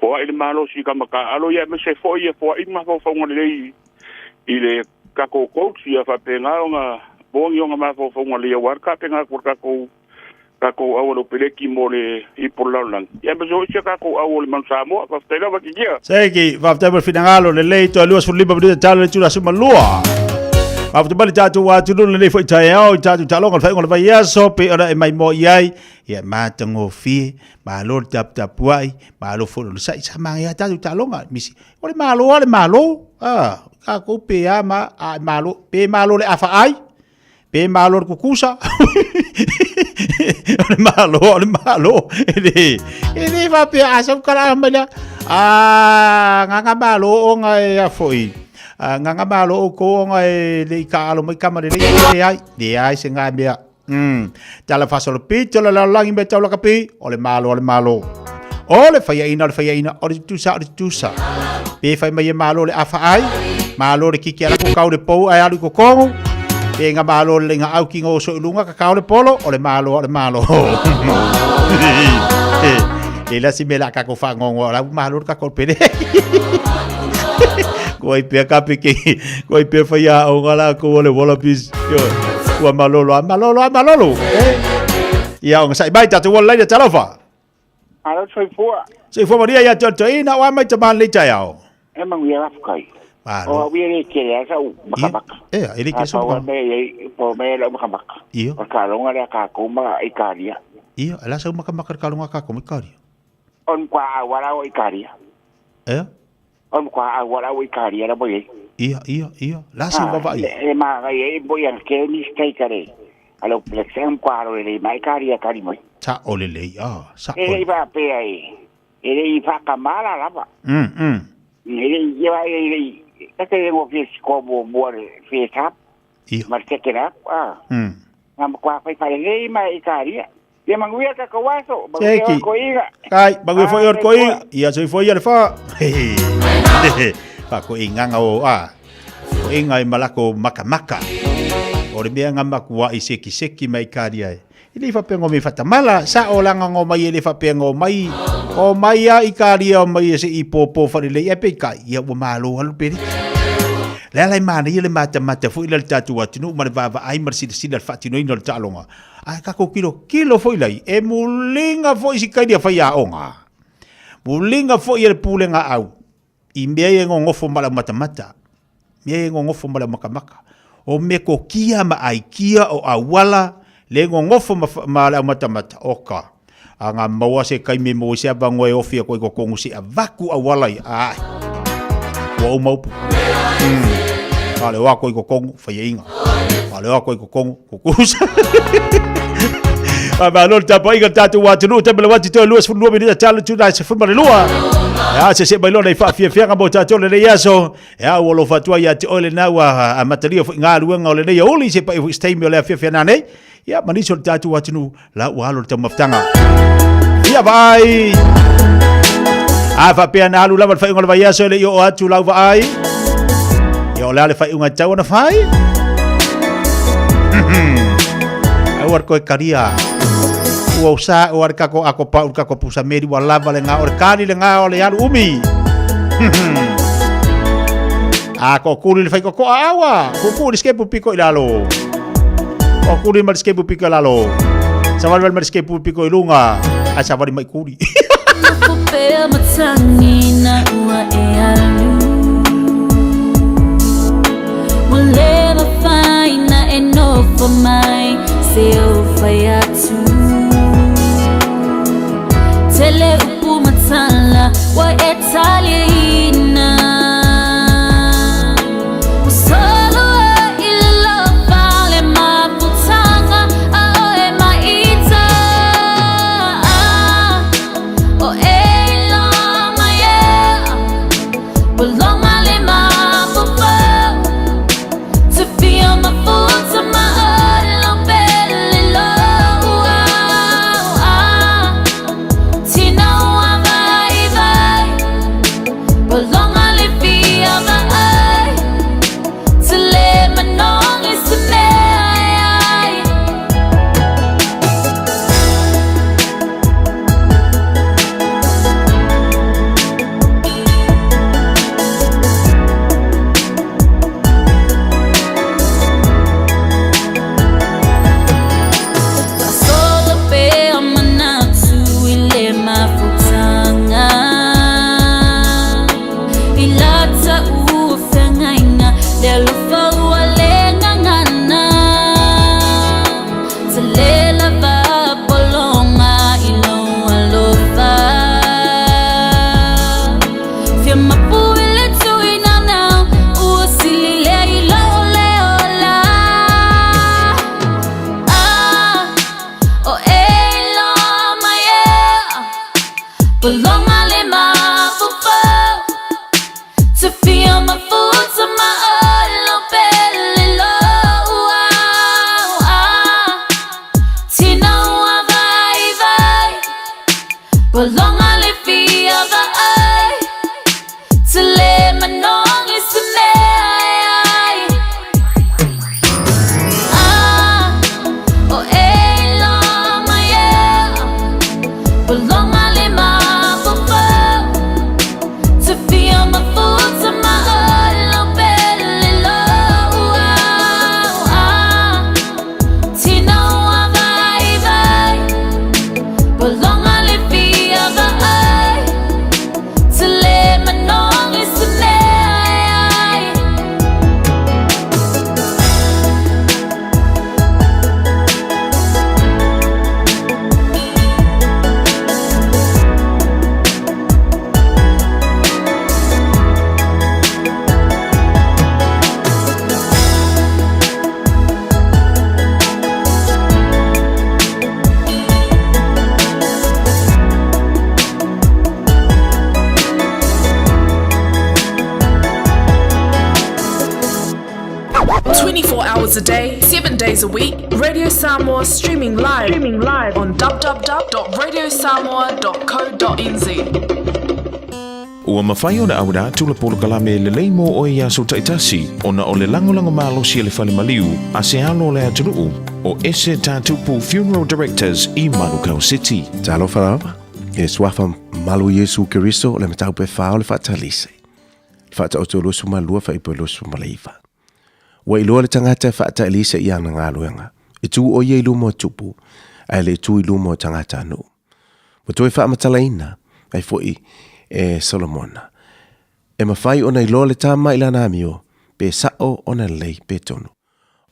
foai le malosi i tama taaalo ia aemaise foi ia foai mafaufauga lelei i le tatou coach ia faapena ona maua ni ona mafaufauga lelei aua le tapena atu o le tatou tatou au o le Peleki mo le ipu o le lalolagi ia aemaise foi si a tatou au o le Manu Samoa. Faafetai lava Kikia. Seki, faafetai mo le finagalo lelei toe 25 minute talo le tula suma lua. Faafetai mai le tatou atunuu lenei foi taeao i tatou taaloga o le faaiuga o le vaiaso pei ona e maimoa i ai. Ia matagofie, malo le taputapuai, malo foi le onosai, sa manaia tatou taaloga. Misi, o le malo lava le malo. Ah, tatou pe a ma a malo, pe malo le afa ai. Pe malo le kukusa. O le malo, o le malo. E le, e le faapea a sau kala mai lea. A nganga malo o nga e a foi. A nganga malo o ko o nga e le i ka alo mai kama le le le ai. Le ai se nga mea. Tala fasolo pito la la langi me taula kapi. O le malo, o le malo. O le faiaina, o le faiaina, o le tutusa, o le tutusa. Pe fai mai e malo le afa ai, malo le kiki ala ko kau le pou ai alu i kokongo. Pe nga malo le lenga au ki ngō so i lunga ka kau le polo, o le malo, o le malo. E la si me la kako whangongo, la malo le kako pere. Ko ai pea ka peke, ko ai pea whai a o ngā la ko o le Wallabies. Yo, ua malolo a malolo a malolo. Eh? Ia o ngasai mai tātou wala leina talofa. Alo soifua. Soifua maria ia te te ina o a mai te man lei tai ao. E manguia lafukai. Malo. O au ia le kele a sau makamaka. E, e le kele sau makamaka. Me po me lau makamaka. Iyo. O ka longa le ka kuma i karia. Iyo, ala sau makamaka ka longa ka kuma i karia. On kwa awara o i karia. E? On kwa awara o i karia la boye. Iyo, iyo, iyo. La sau vava i. E ma e boye an ke ni stai kare. Alo plexem kwa ro le mai karia kari moi. Sa o le lei, ah, sa o. E i va pe ai. E le i whakamala lava. E le i va e le i. Kake e ngō whia sikoa mua mua le whia tap. Iyo. Ma te kera, ah. Ngā makua whai whare rei mai i kāria. Ia manguia ka kawaso, manguia Seki. ko iga. Kai, manguia foi or ko iga. Ia soi foi ia le wha. Fa ko inganga o a. Ko inga i malako makamaka. O le mea ngā makua i seki seki mai kāria e. I le whapengo me whatamala, sa o langa ngō mai e le whapengo mai. O mai a i kāria o mai e se i pōpō wharilei e pe kai. Ia ua malo halu pere. Le ala i mana ia le mata mata fo ila le tātou atunu ma le vava ai ma le sila sila le whaatino ina le tālonga. Ai kako kilo kilo fo ila i. E mulinga fo isi kairia whai a onga. Mulinga fo ia le pūlenga au. I mea ia ngongofo mala mata mata. Mea ia ngongofo mala makamaka. O me ko kia ma ai kia o awala le ngongofo ma mata mata. Oka. A ngā maua se kai me mo se abango e ofia koe ko kongu se avaku awala i. Ai. Ua o maupu. A le oa koe ko kongu, whai inga. A le oa koe ko kongu, kukusa. A malo le tapa inga tātou wātunu, te mele wati toi lua sefulu lua minita talo tuna se fuma le lua. Ea se se mai lona i whaafiafianga mo tātou le nei aso. Ea ua lo whatua ia te oile nau a matalia fo ngā luenga o le nei oli se pai fo steimi o le afiafia nā nei. Ia maniso le tātou wātunu la ua alo le taumafutanga. Ia vai! A whapea na alu lava le whaiunga le vai aso le i o atu lau vaai. Ia o lea le whaiunga tau ana whai. Au ar koe karia. Ua usa o ar kako ako pa ur kako pusa meri wa lava le ngā o le kani le ngā o le alu umi. A ko kuri le whai koko a awa. Kuku le skepu piko i lalo. O kuri ma le skepu piko i lalo. Sawali ma le skepu piko i lunga. A sawali mai kuri. Tele upu matala wa etaliina Usolo e ilo fale maputanga a oe maita O e ilo mai e Bolonga le mapupo Te fia mafuta ma olo pele lo Tina ua vai vai Bolonga le fia vai Te le manongi se mea ai Solo pe manatu i le mafutanga I lata ua whangainga le alofa ua le ngangana Te le lava polonga i lou alofa Fia mapu i le tui nanau ua sili lea i lou le ola Ah, o e lo mai e Bolonga le mafufu Te fia mafuta ma olo pele lo Tina ua vai vai Bolonga le fia vai Te le manongi se mea ai Ah, o e lo mai e 24 hours a day, 7 days a week, Radio Samoa streaming live, streaming live on www.radiosamoa.co.nz. Ua mafai ona auina atu le polokalame lelei mo oe i aso taitasi ona o le lagolago malosi a le fale maliu a se alo o le atunuu o Ese Tatupu Funeral Directors i Manukau City. Talofa lava, i le suafa malu o Iesu Keriso o le mataupu e fa o le faatalise. Le faataoto 22 faaipu e 29. Ua iloa le tagata e faatailisa i ana galuega, e tu o ia i luma o tupu, ae le tu i luma o tagata nuu. Ua toe faamatalaina ai foi e Solomona. E mafai ona iloa le tama i lana amio, pe sa'o ona lelei pe tonu.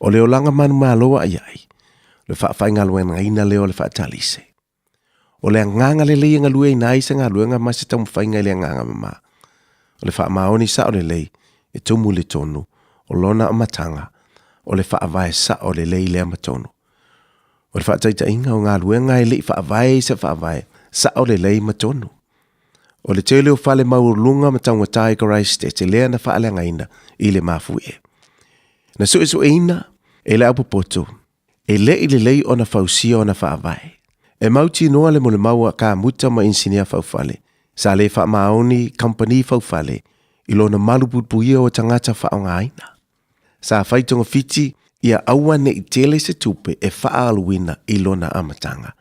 O le olaga manumalo a iai, le faafaigaluegaina lea o le faatalise. O le agaga lelei e galueaiina ai se galuega ma se taumafaiga i le agaga mama. O le faamaoni sa'o lelei e tumu i le tonu o lona amataga, o le faavae sa'o lelei lea ma tonu. O le faataitaiga o galuega e le i faavae i se faavae sa'o lelei ma tonu. O le tele o fale maualuluga ma taugata i Karaisitete lea na faaleagaina i le mafuie. Na suesueina e le aupopoto e le i lelei ona fausia ona faavae. E mautinoa le molimau a kamuta ma inisinia faufale, sa le faamaoni kamupani faufale i lona malupuipuia o tagata faaaogaina. Sa fai togafiti ia aua ne i tele se tupe e faaaluina i lona amataga.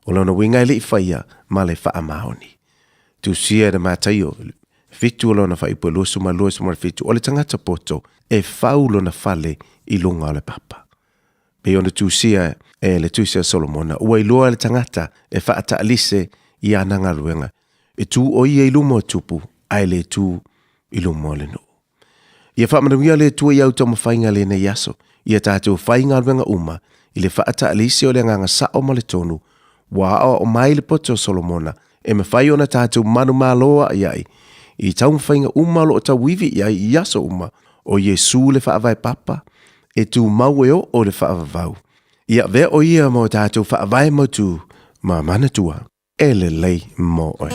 O lona uiga e le i faia ma le faamaoni. Tusia e le Mataio 7 o lona faaipu e 22 27, o le tagata poto e fau lona fale i luga o le papa. Pei ona tusia e le Tusi a Solomona, ua iloa e le tagata e faataalise i ana galuega, e tu o ia i luma o tupu, ae le tu i luma o le nuu. Ia faamanuia le Atua i au taumafaiga lenei aso, ia tatou fai galuega uma i le faataalise o le agaga sa'o ma le tonu, ua aoao mai le poto o Solomona e mafai ona tatou manumalo a'i ai i taumafaiga uma o lo o tauivi i ai i aso uma o Iesu le faavae papa e tumau e oo i le faavavau. Ia avea o ia ma o tatou faavae mautu ma manatua e lelei mo oe.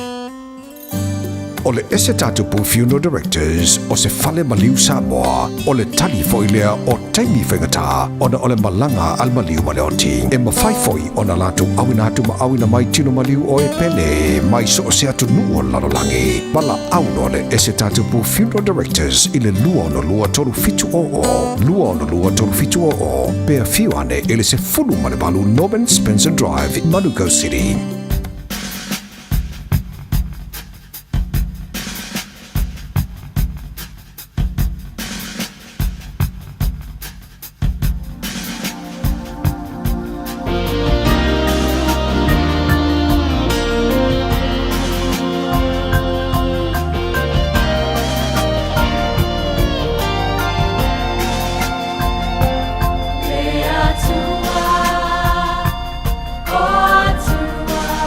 O le Ese Tatupu Funeral Directors o se fale maliu Samoa, o le tali foi lea o taimi faigata ona o le malaga a le maliu ma le oti. E mafai foi ona latou auina atu ma auina mai tino maliu o e pele mai so o se atunuu o le lalolagi. Valaau loa le Ese Tatupu Funeral Directors i le 262 3700, 262 3700, pe afio ane i le 18 Norman Spencer Drive, Manukau City. Le Atua, o Atua.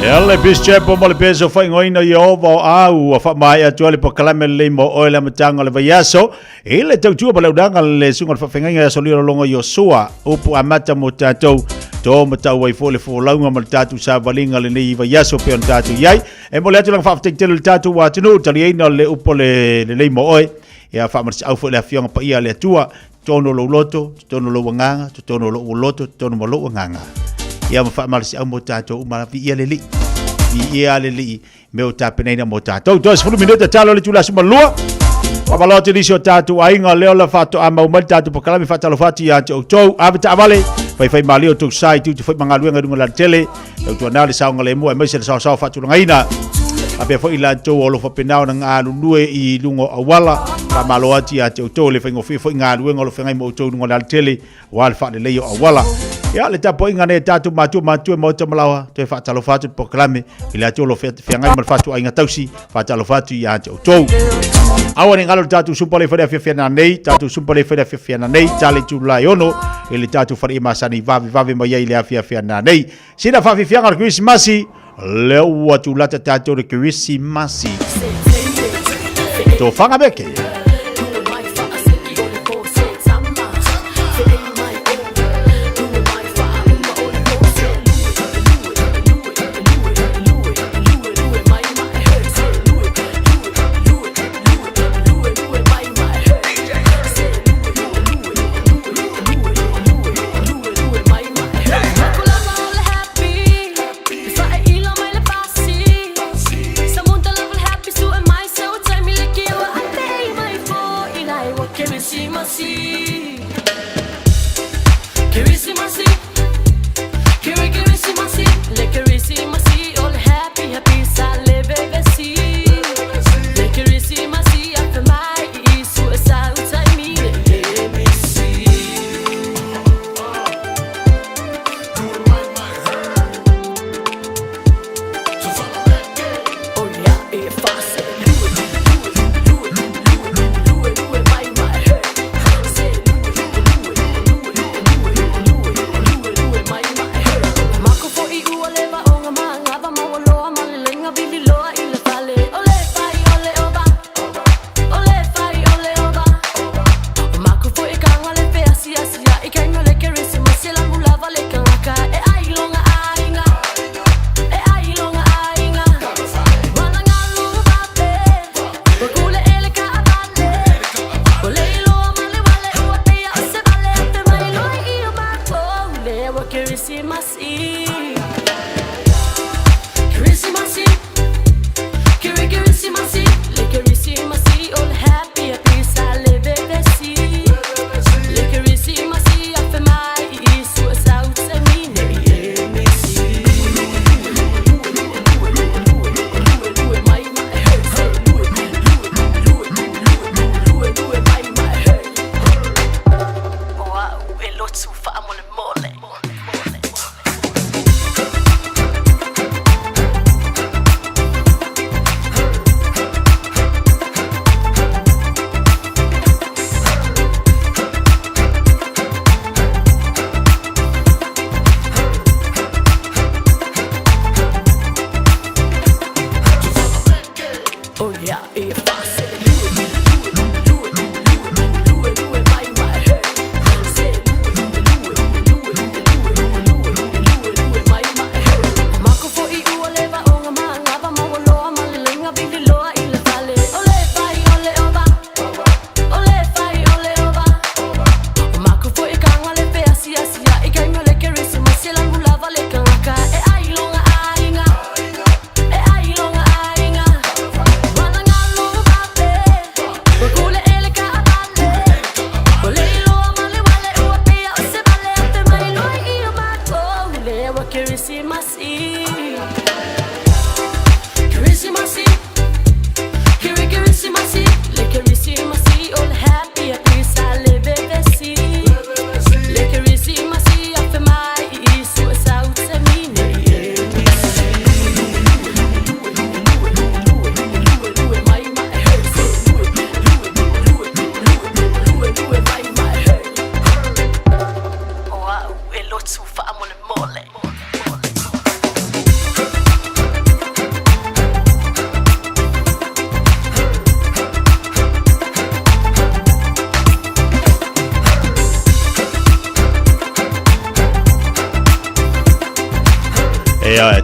Ia le Peace Chapel ma le peso faaigoaina Ieova o Au ua faamaea atu ai le polokalame lelei mo oe le amataga o le vaiaso i le tautua ma le auaunaga le susuga o le faafeagaiga ia Solio Lologo Iosua upu amata mo tatou to ma tau ai foi le folauga ma le tatou savaliga lenei vaiaso pei ona tatou i ai. E momoli atu lana faafetai tele i le tatou atunuu taliaina le upu le lelei mo oe. Ia faamalosiau foi le afioga paia a le Atua totonu o lou loto, totonu o lou agaga, totonu o lou loto, totonu ma lou agaga. Ia ma faamalosiau mo tatou uma, viia le Alii. Viia le Alii, mea o tapenaina mo tatou. Toe 10 minute talo le itula 12. Faamalo atu i nisi o tatou aiga lea o le faatoa mau mai le tatou polokalame faatalofa atu ia te outou. Ave taavale, faifai malie outou sa i tiute foi ma galuega i luga o le alatele. Tautuana le saogalemu aemaise le saosaoa faatulagaina. Faapea foi i latou o lo o faapena ona galulue i luga o auala. Faamalo atu ia te outou, e le faigofie foi galuega o lo o feagai ma outou i luga o le alatele aua le faaleleia o auala. Ia, le tapuaiga nei a tatou matua matua maota malaoa, toe faatalofa atu le polokalame i latou o lo o feagai ma le fatuaiga tausi, faatalofa atu ia te outou. Aua ne i galo le tatou supa le fale afiafi nei, tatou supa le fale afiafi nei, tale itula e 6, i le tatou fale i masani vave vave mai ai le afiafi nei. Sina faafiafiaga o le Kerisimasi, lea ua tulata tatou le Kerisimasi. Tofaga meke.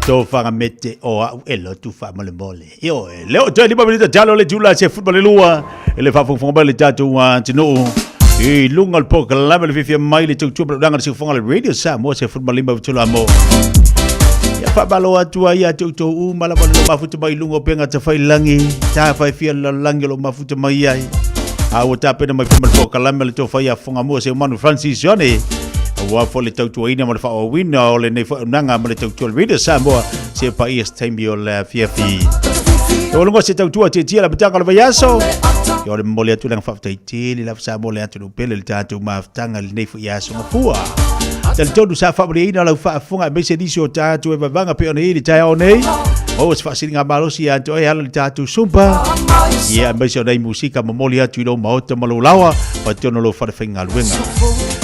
Tofaga mete o au e lotu faamolemole. Ioe, leo toe 5 minita talo le tula se football e lua, e le faafogafoga mai le tatou atunuu. I luga o le polokalame le fiafia mai le tautua ma le ulaga le siufofoga le Radio Samoa se football lima tula mo. Ia faamalo atu ai ia te outou uma lava le mafuta mai i luga o pega tafailangi, ta fai fia le lalolagi o lo mafuta mai ai. A ua tapena mai foi ma le polokalame le tofa ia Fogamua Seumanu Francis Johnny. Aua foi le tautuaina ma le faaauauina o lenei foi auaunaga ma le tautua le Radio Samoa se paia se taimi o le afiafi. E ua lunga se tautua tietia la matanga o le vaiaso. Ia o le momoli atu le faafetai tele lava Samoa le atunuu pele le tatou mafutaga i lenei foi aso mafua. Talitonu sa faamalieina lau faafofoga aemaise nisi o tatou e vavaga pei ona i ai le taeao nei. Maua se faasiliga malosi ia te oe ala le tatou sumpa. Ia aemaise o nai musika momoli atu i lou maota ma lou laoa faatonu lou fale faigaluega.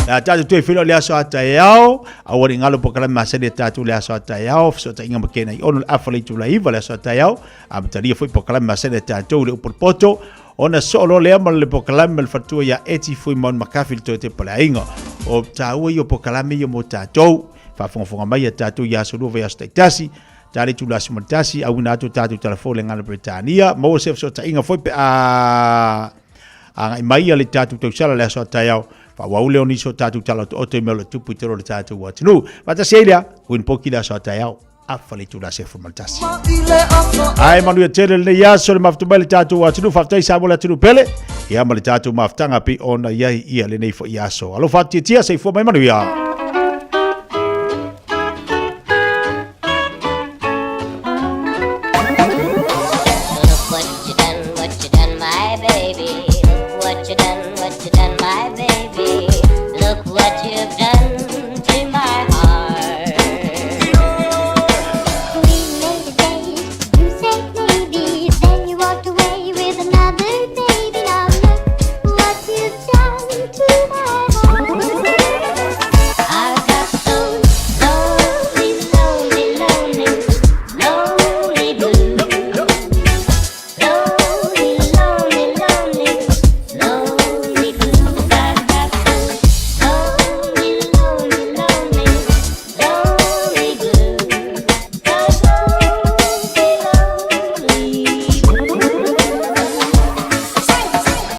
A tatou toe feiloai le aso a taeao, aua ne i galo polokalame masani a tatou le aso a taeao, fesootaiga ma Kena i ono le afa le itula iva le aso a taeao, amatalia foi polokalame masani a tatou le upu o le poto, ona soo loa lea ma le polokalame ma le faletua ia Eti Fuimaone Makafi le toe tepa le aiga. O taua ia o polokalame ia mo tatou, faafogafoga mai a tatou i aso lua vaiaso taitasi, ta le itula aso ma le tasi, auina atu tatou talafou le gagana Peretania, maua se fesootaiga foi pe a agai mai ia le tatou tausala le aso a taeao, faaauau lea o nisi o tatou tala otooto i mea o lo o tupu i totonu o le tatou atunuu. Faatasi ai lea, Queen Poki le aso a taeao, afa le itula 11. Ae manuia tele lenei aso le mafuta mai le tatou atunuu, faafetai Samoa le atunuu pele, ia ma le tatou mafutaga pei ona i ai ia lenei foi aso. Alofa atu tiatia, soifua mai manuia.